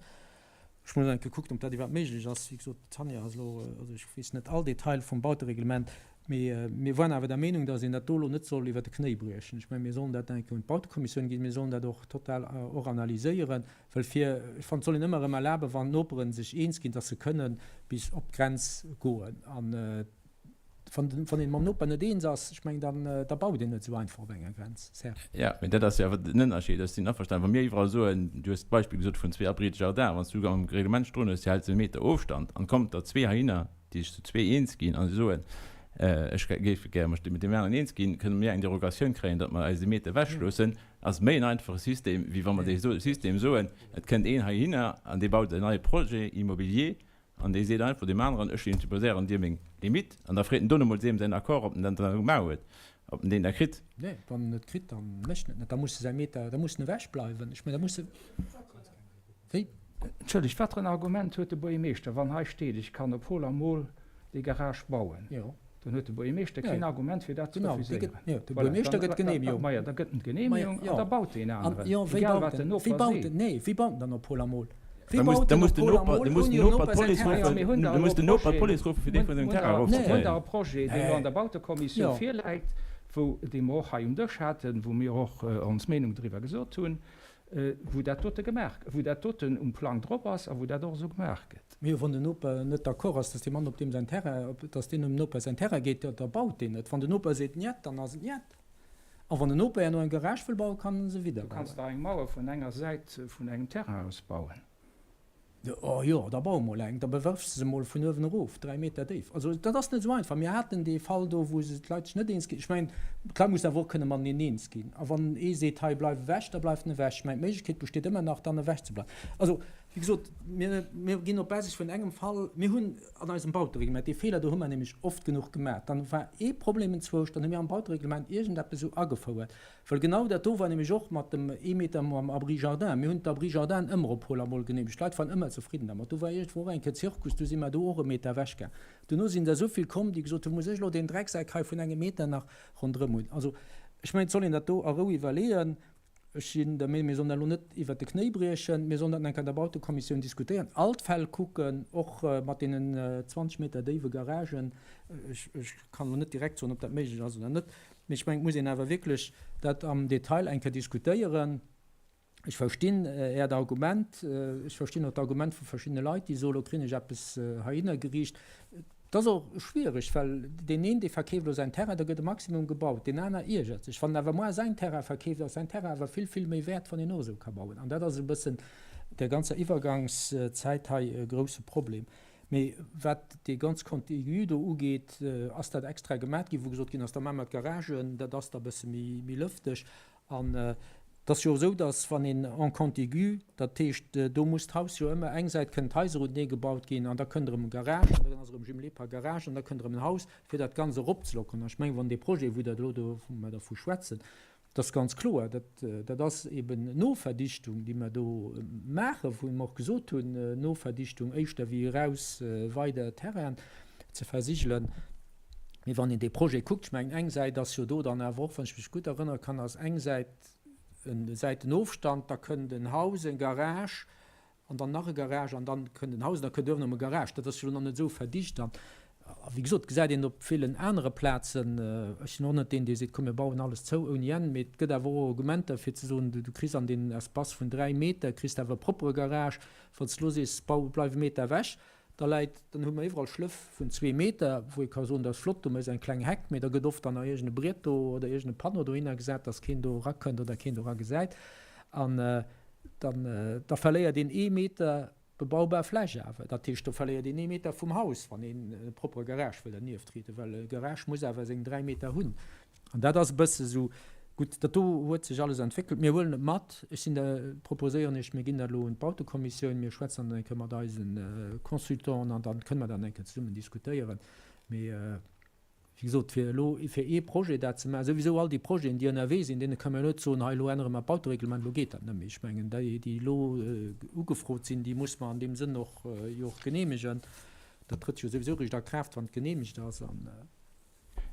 Ech muss nach eng Kéier kucken, ob dat iwwerhaapt méiglech ass. Wéi gesot, d'Tanja ass elo, also ech weess net all Detail vum Bautereglement, mee mir waren awer der Meenung, datt een dat do elo net soll iwwert de Knéi briechen. Ech mengen, mir sollen dat eng Kéier un d'Bautekommissioun ginn, mir sollen dat och total och analyséieren. Well fir, ech fannen, et soll een ëmmer erëm erlaben, wann d'Nopere sech eens ginn, datt se kënnen bis op d'Grenz goen. An wann, wann een mam Noper net eens ass, ech mengen, dann, da baut een net esou einfach op enger Grenz. Serge. Jo, mee dat ass jo awer den Ënnerscheed. Ech sinn averstanen, wa mir iwwerall soen, du hues d'Beispill gesot vun zwee Abris de jardin, wann s du am Reglement stoen hues, du häls e Meter Ofstand an et kommt der zwee heihinner, déi sech zu zwee eens ginn a se soen, ech géif gär mech mat deem aneren eens ginn, kënne mir eng Derogatioun kréien, datt mer eis e Meter ewechloossen, ass méi en einfache System, wéi wa mer dee System soen, et kënnt een heihinner an dee baut en neie Projet immobilier an dee seet einfach deem aneren, ech imposéieren dir meng Limitt an da freet en dono mol deem säin Accord, ob en dat dann gemaach huet, ob en deen da kritt. Nee, wann en net kritt, da mécht en et net, da muss e säi Meter, da muss en ewechbleiwen. Ech mengen, da muss e, wéi? Entschëllegt, wat fir en Argument huet de Buergermeeschter, wann hei steet, ech kann op Hol a Mol déi Garage bauen? Jo. Dann huet de Buergermeeschter keen Argument, fir dat ze refuséieren. Jo, de Buergermeeschter gëtt d'Geneemegung. Majo, da gëtt en d'Geneemegung an da baut deen aneren, egal wat den Noper seet. Nee, wie baut dann op Hol a Mol? Da muss den Noper d'Police ruffen, da muss den Noper d'Police ruffen, fir dee vun sengem Terrain erofzekréien. Mir hunn da e Projet, deen elo an der Bautekommissioun virläit, wou, dee mer och hei um Dësch haten, wou mir och ons Meenung driwwer gesot hunn, wou dat dote gemaach, wou dat doten um Plang drop ass a wou dat och esou gemaach gëtt. Mee wann den Noper net d'accord ass, dass dee Mann op deem säin Terrain, dass deen um Noper säin Terrain geet, da baut deen net. Wann den Noper seet Njet, dann ass et Njet. A wann den Noper herno eng Garage wëll bauen, kann en se widder Du kanns bauen. dach eng Mauer vun enger Säit vun engem Terrain aus bauen. Oh jo, da bau emol eng, da bewërfs de se emol vun uewen erof, 3 Meter déif. Also dat ass net esou einfach. Mir haten dee Fall do, wou se d'Leit sech net eens ginn. Ech mengen, d'Leit mussen awer och kënne mateneen eens ginn. A wann ee seet, hei bleif ewech, da bleift en ewech. Ech mengen, d'Méiglechkeet besteet ëmmer nach, dann ewech ze bleiwen. Also, wéi gesot, mir, mir ginn op Basis vun engem Fall, mir hunn an eisem Bautereglement, dee Feeler do hu mer nämlech oft genuch gemaach, dann war ee Problem enzwousch, dann hu mir am Bautereglement iergendeppes esou agefouert, Well genau dat do war nämlech och mat dem ee Meter mam Abri jardin. Mir hunn d'Abri jardin ëmmer op Hol a Moll geneemegt. D'Leit waren ëmmer zefridden dermat. Do war iergendwou och eng Kéier Zirkus, du si mer do och e Meter ewech gaang. Duerno sinn der esou vill komm, déi gesot hunn, Muss ech elo deen Drecksak hei vun engem Meter nach ronderëm hunn? Also, ech mengen, et soll een dat do a Rou iwwerleeën. Ech sinn der Meenung, mir sollen dat elo net iwwert de Knéi briechen. Mir sollen dat nach eng Kéier an der Bautekommissioun diskutéieren, all d'Fäll kucken, och mat deenen 20 Meter déiwe Garagen. Ech kann elo net direkt soen, ob dat méiglech ass oder net. Mee ech mengen, et muss een awer wierklech dat am Detail eng Kéier diskutéieren. Ech verstinn Äert Argument. Ech verstinn och d'Argument vu verschiddene Leit, déi soen, elo kréien ech eppes heihinner geriicht. Et ass och schwierig, well deen een, dee verkeeft elo säin Terrain, da gëtt e Maximum gebaut, deen aner iergert sech. Wann en awer moar säin Terrain verkeeft, ass säin Terrain awer vill, vill méi wäert, wann een och esou ka bauen. An dat ass e bëssen där ganzer Iwwergangszäit hei e grouse Problem. Mee wat dee ganz Contenu do ugeet, ass dat extra gemat ginn, wou gesot ginn ass, da maache mer d'Garagen, dat ass da e bësse méi lëfteg. An et ass jo och esou, datt wann een en contigu, dat heescht do muss d'Haus jo ëmmer, eng Säit kënnen d'Haiser unenee gebaut ginn an da kënnt erëm e Garage an dann ass erëm jumelé par Garage an da kënnt erëm en Haus, fir dat Ganzt eropzelockeren. An ech mengen, wann dee Projet, wou Der elo do, wou mer dervu schwätzen, Dat ass ganz kloer, dat, dat ass eben Noverdichtung, déi mer do maachen, wou mer och gesot hunn, Noverdichtung éischter wéi eraus weider Terrainen ze versigelen. Mee wann een dee Projet kuckt, ech mengen, eng Säit ass jo do dann awer och, wann ech mech gutt erënnere kann, ass eng Säit e Säitenofstand, da kënnt en Haus, eng Garage, An dann nach e Garage an dann kënnt en Haus an da kënnt uewen erëm e Garage. Dat ass jo elo nach net esou verdicht. An, wéi gesot, gesäit een op villen anere Plazen, ech sinn och net deen, dee seet, komm mir bauen alles zou ouni Enn, mee et gëtt awer och Argumenter fir ze soen, du kriss an deen Espace vun 3 Meter kriss de awer e proppere Garage. Wann s de elo sees, bau, bleif e Meter ewech, da läit, dann hu mer iwwerall Schlëff vun zwee Meter, wou ee ka soen, dat ass flott, do méchs eng kleng Heck, mee da gëtt oft dann nach iergend e Briet do oder iergend e Panneau dohinner gesat, dass keen do erakënnt oder keen do eragesäit. An dann da verléiert een ee Meter bebaubar Fläch awer. Dat heescht, do verléiert een ee Meter vum Haus, wann een e proppere Garage wëll dernieft rieden, well e Garage muss awer seng 3 Meter hunn. An dat ass e bësse sou, gutt, dat do huet sech alles entwéckelt. Mir huelen et mat. Ech sinn der, proposéieren Iech, mir ginn dat elo un d'Bautekommissioun, mir schwätzen dann eng Kéier mat eise Consultanten an dann kënne mer dat eng Kéier zesummen diskutéieren. Mee Wéi gesot, fir elo fir ee Projet dat ze maachen, souwisou all déi Projeten, déi ënnerwee sinn, deene kënnen mer jo net soen, hei elo ännere mer d'Bautereglement, elo geet dat net méi. Ech mengen, déi, déi elo ugefrot sinn, déi muss mer an deem Sënn och jo och geneemegen. Dat trëtt jo souwisou eréischt a Kraaft, wann et geneemegt ass. An.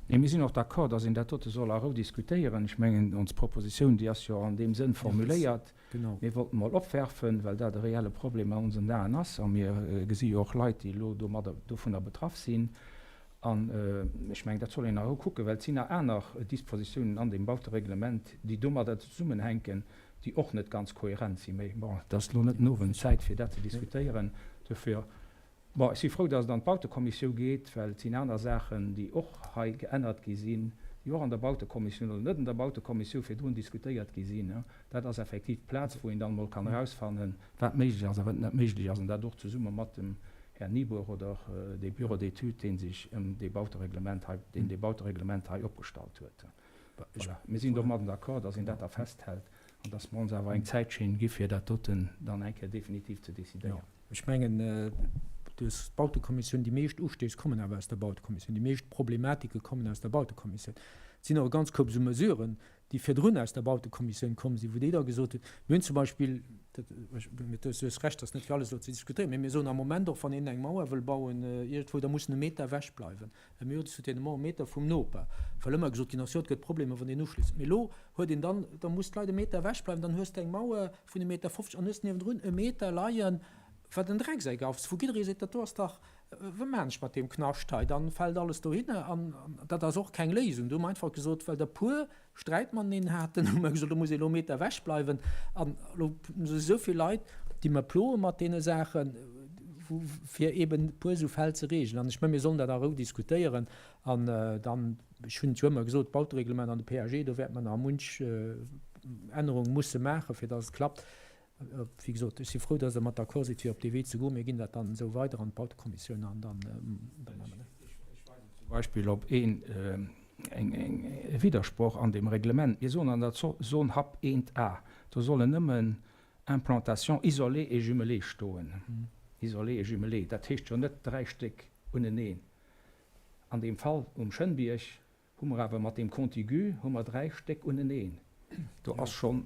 Nee, mir sinn och d'accord, dass een dat dote soll a Rou diskutéieren. Ech mengen, ons Propositioun, déi ass jo an deem Sënn formuléiert. Mir wollten mol opwerfen, well dat e reelle Problem an onsen Aen ass. A mir gesi jo och Leit, déi elo domadder, dovunner betraff sinn. An ech mengen, dat soll een a Rou kucken, well et sinn nach aner Dispositiounen an deem Bautereglement, déi domadder zesummenhänken, déi och net ganz kohärent sinn. Mee bon, et ass elo net den Owend d'Zäit, fir dat ze diskutéieren. Dofir, bon, ech si frou, dass et an d'Bautekommissiou geet, well et sinn aner Saachen, déi och hei geännert gi sinn, déi och an der Bautekommissioun oder net an der Bautekommissiou virdrun diskutéiert gi sinn. Dat ass effektiv d'Plaz, wou een dann emol kann erausfannen, wat méiglech ass a wat net méiglech ass, an dat och zesumme mat dem Här Nieboer oder dee Bureau d'études, dee sech ëm dee Bautereglement hei, deen dee Bautereglement hei opgestallt huet. Voilà. Mir sinn domadden d'accord, dass een dat da festhält an dass mer ons awer eng Zäitschinn gi fir dat doten dann eng Kéier definitiv ze décidéieren. Ech mengen, dës Bautekommissioun, déi meescht Ustéiss kommen awer aus der Bautekommissioun, déi meescht Problematike kommen aus der Bautekommissioun. Et sinn och e ganz Koup esou Mesuren. déi virdrun aus der Bautekommissioun komm sinn, wou déi da gesot hunn, mir hunn zum Beispill, dat, mä du hues Recht, dat ass net fir alles elo ze diskutéieren, mä mir soen am Moment och, wann een eng Mauer wëll bauen iergendwou, da muss en e Meter ewech bleiwen, e Mur de soutènement e Meter vum Noper, well ëmmer gesot ginn ass, jo et gëtt Problemer, wann een uschléisst. Mee elo huet een dann, da muss d'Leit e Meter ewech bleiwen, dann hues de eng Mauer vun e Meter 50 an hues niewendrun e Meter leien, wat en Dreckseck ass, wou jidderee seet, dat do ass dach, Wat maan ech mat deem Knascht hei? Dann fällt alles dohinner an dat ass och keng Léisung. Do hu mer einfach gesot, well der puer Sträit mateneen haten, hu mer gesot, do muss ee lo Meter ewech bleiwen. An elo si esou vill Leit, déi mer ploe mat deene Saachen, wou fir eben e puer esou Fäll ze reegelen. An ech menge mir sollen dat a Rou diskutéieren an dann, ech hunn et jo ëmmer gesot, d'Bautereglement an de PAG, do wäerte mer nach munch Ännerung musse maachen, fir datt et klappt. Wéi gesot, ech si frou, dass Der mat d'accord sidd, fir op dee Wee ze goen. Mir ginn dat dann esou weider an d'Bautekommissioun an dann maache mer dat. Ech weisen zum Beispill op een, eng, e Widdersproch an deem Reglement. Mir soen an der Zon Hap 1 A, do sollen nëmmen Implantations isolées et jumelées stoen. Isolées et jumelées, dat heescht jo net dräi Stéck uneneen. An deem Fall um Schënnbierg Hu mer awer mat deem Contigu hu mer 3 Stéck uneneen. Do ass schonn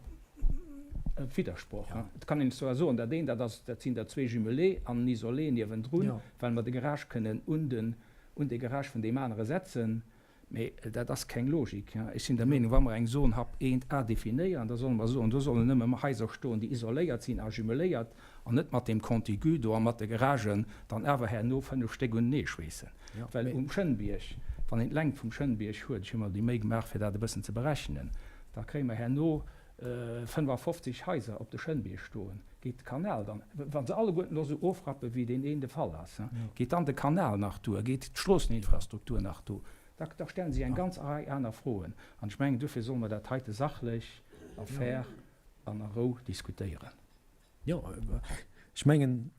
e Widdersproch. Et kann een zwar soen, dat eent, dat ass, dat sinn der zwee jumelé an en isolé niewendrun, well mer de Garage kënnen un den, un dee Garage vun deem anere setzen, mee dat ass keng Logik. Ech sinn der Meenung, wa mer eng Zone Hap 1A definéieren, da solle mer soen, do sollen nëmme Haiser stoen, déi isoléiert sinn a jumeléiert an net mat deem Contigu do a mat de Garagen dann awer herno 5 Stéck unenee schweessen. Well um Schënnbierg, wann een d'Längt vum Schënnbierg huet, ech hu mer déi Méi gemaach fir dat e bëssen ze berechnen, da kréie mer herno 55 Haiser op de Schënnbierg stoen. Geet de Kanal dann, wa se alleguerten elo esou ofrappen, wéi deen een de Fall ass, geet dann de Kanal nach duer, geet d'Stroosseninfrastruktur nach do? Da da stellen sech eng ganz Rei aner Froen. An ech mengen, duerfir solle mer dat heite sachlech a fair an a Rou diskutéieren. Jo, ech mengen,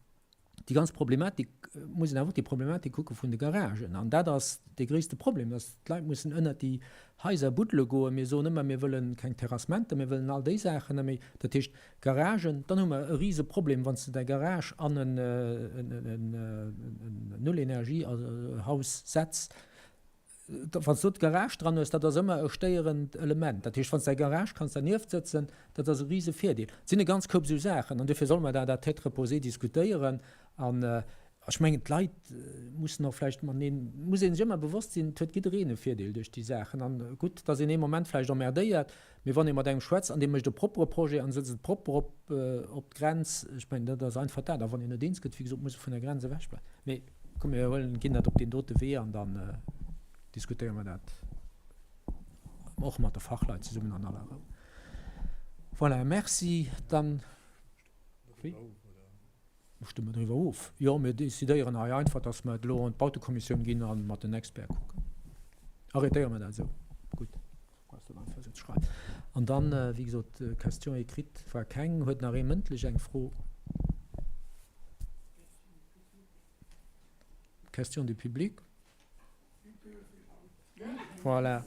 déi ganz Problematik, muss een awer och déi Problematik kucke vun de Garagen. An dat ass dee gréisste Problem, dass d'Leit mussen ënnert déi Haiser buddele goen. Mir soen ëmmer, mir wëlle keng Terrassementer, mir wëllen all déi Saachen net méi. Dat heescht, Garagen, dann hu mer e Riseproblem, wann s de däi Garage an en Nullenergiehaus setz, Wann s du d'Garage dran hues, dat ass ëmmer e stéierend Element. Dat heescht, wann s däi Garage kanns dernieft sëtzen, dat ass e rise Virdeel. Et sinn e ganz Koup esou Saachen an dofir solle mer dat à tête reposée diskutéieren. An ech mengen, d'Leit mussen och vläicht mateneen, muss ee sech ëmmer bewosst sinn, et huet jiddereen e Virdeel duerch déi Saachen. An gutt, dass een ee Moment vläicht emmerdéiert, mee wann ee mat engem schwätzt an dee mécht e proppere Projet an sëtzt et propper op op d'Grenz, ech mengen, dat ass einfach dat. A wann een net eens gëtt, wéi gesot, muss e vun der Grenz ewechbleiwen. Mee Komm mir huelen, ginn dat op deen dote Wee an dann diskutéiere mer dat och mat de Fachleit zesummen an aller Rou. Voilà, merci. Dann, wéi? Stëmme mer driwwer of? Jo, mir decidéieren hei einfach, dass mer et elo an d'Bautekommissioun ginn a mat den Experte kucken. Arrêtéiere mer dat esou? Gutt. An dann, wéi gesot, Question écrite war keng. Huet nach ee mëndlech eng Fro? Question du public? Voilà.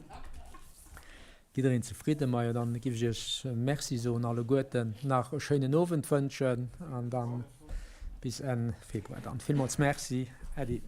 Jiddereen zefridden? Majo, dann giff ech Iech Merci soen alleguerten, nach e schéinen Owend wënschen an dann bis Enn Februar dann. Villmools Merci. Äddi.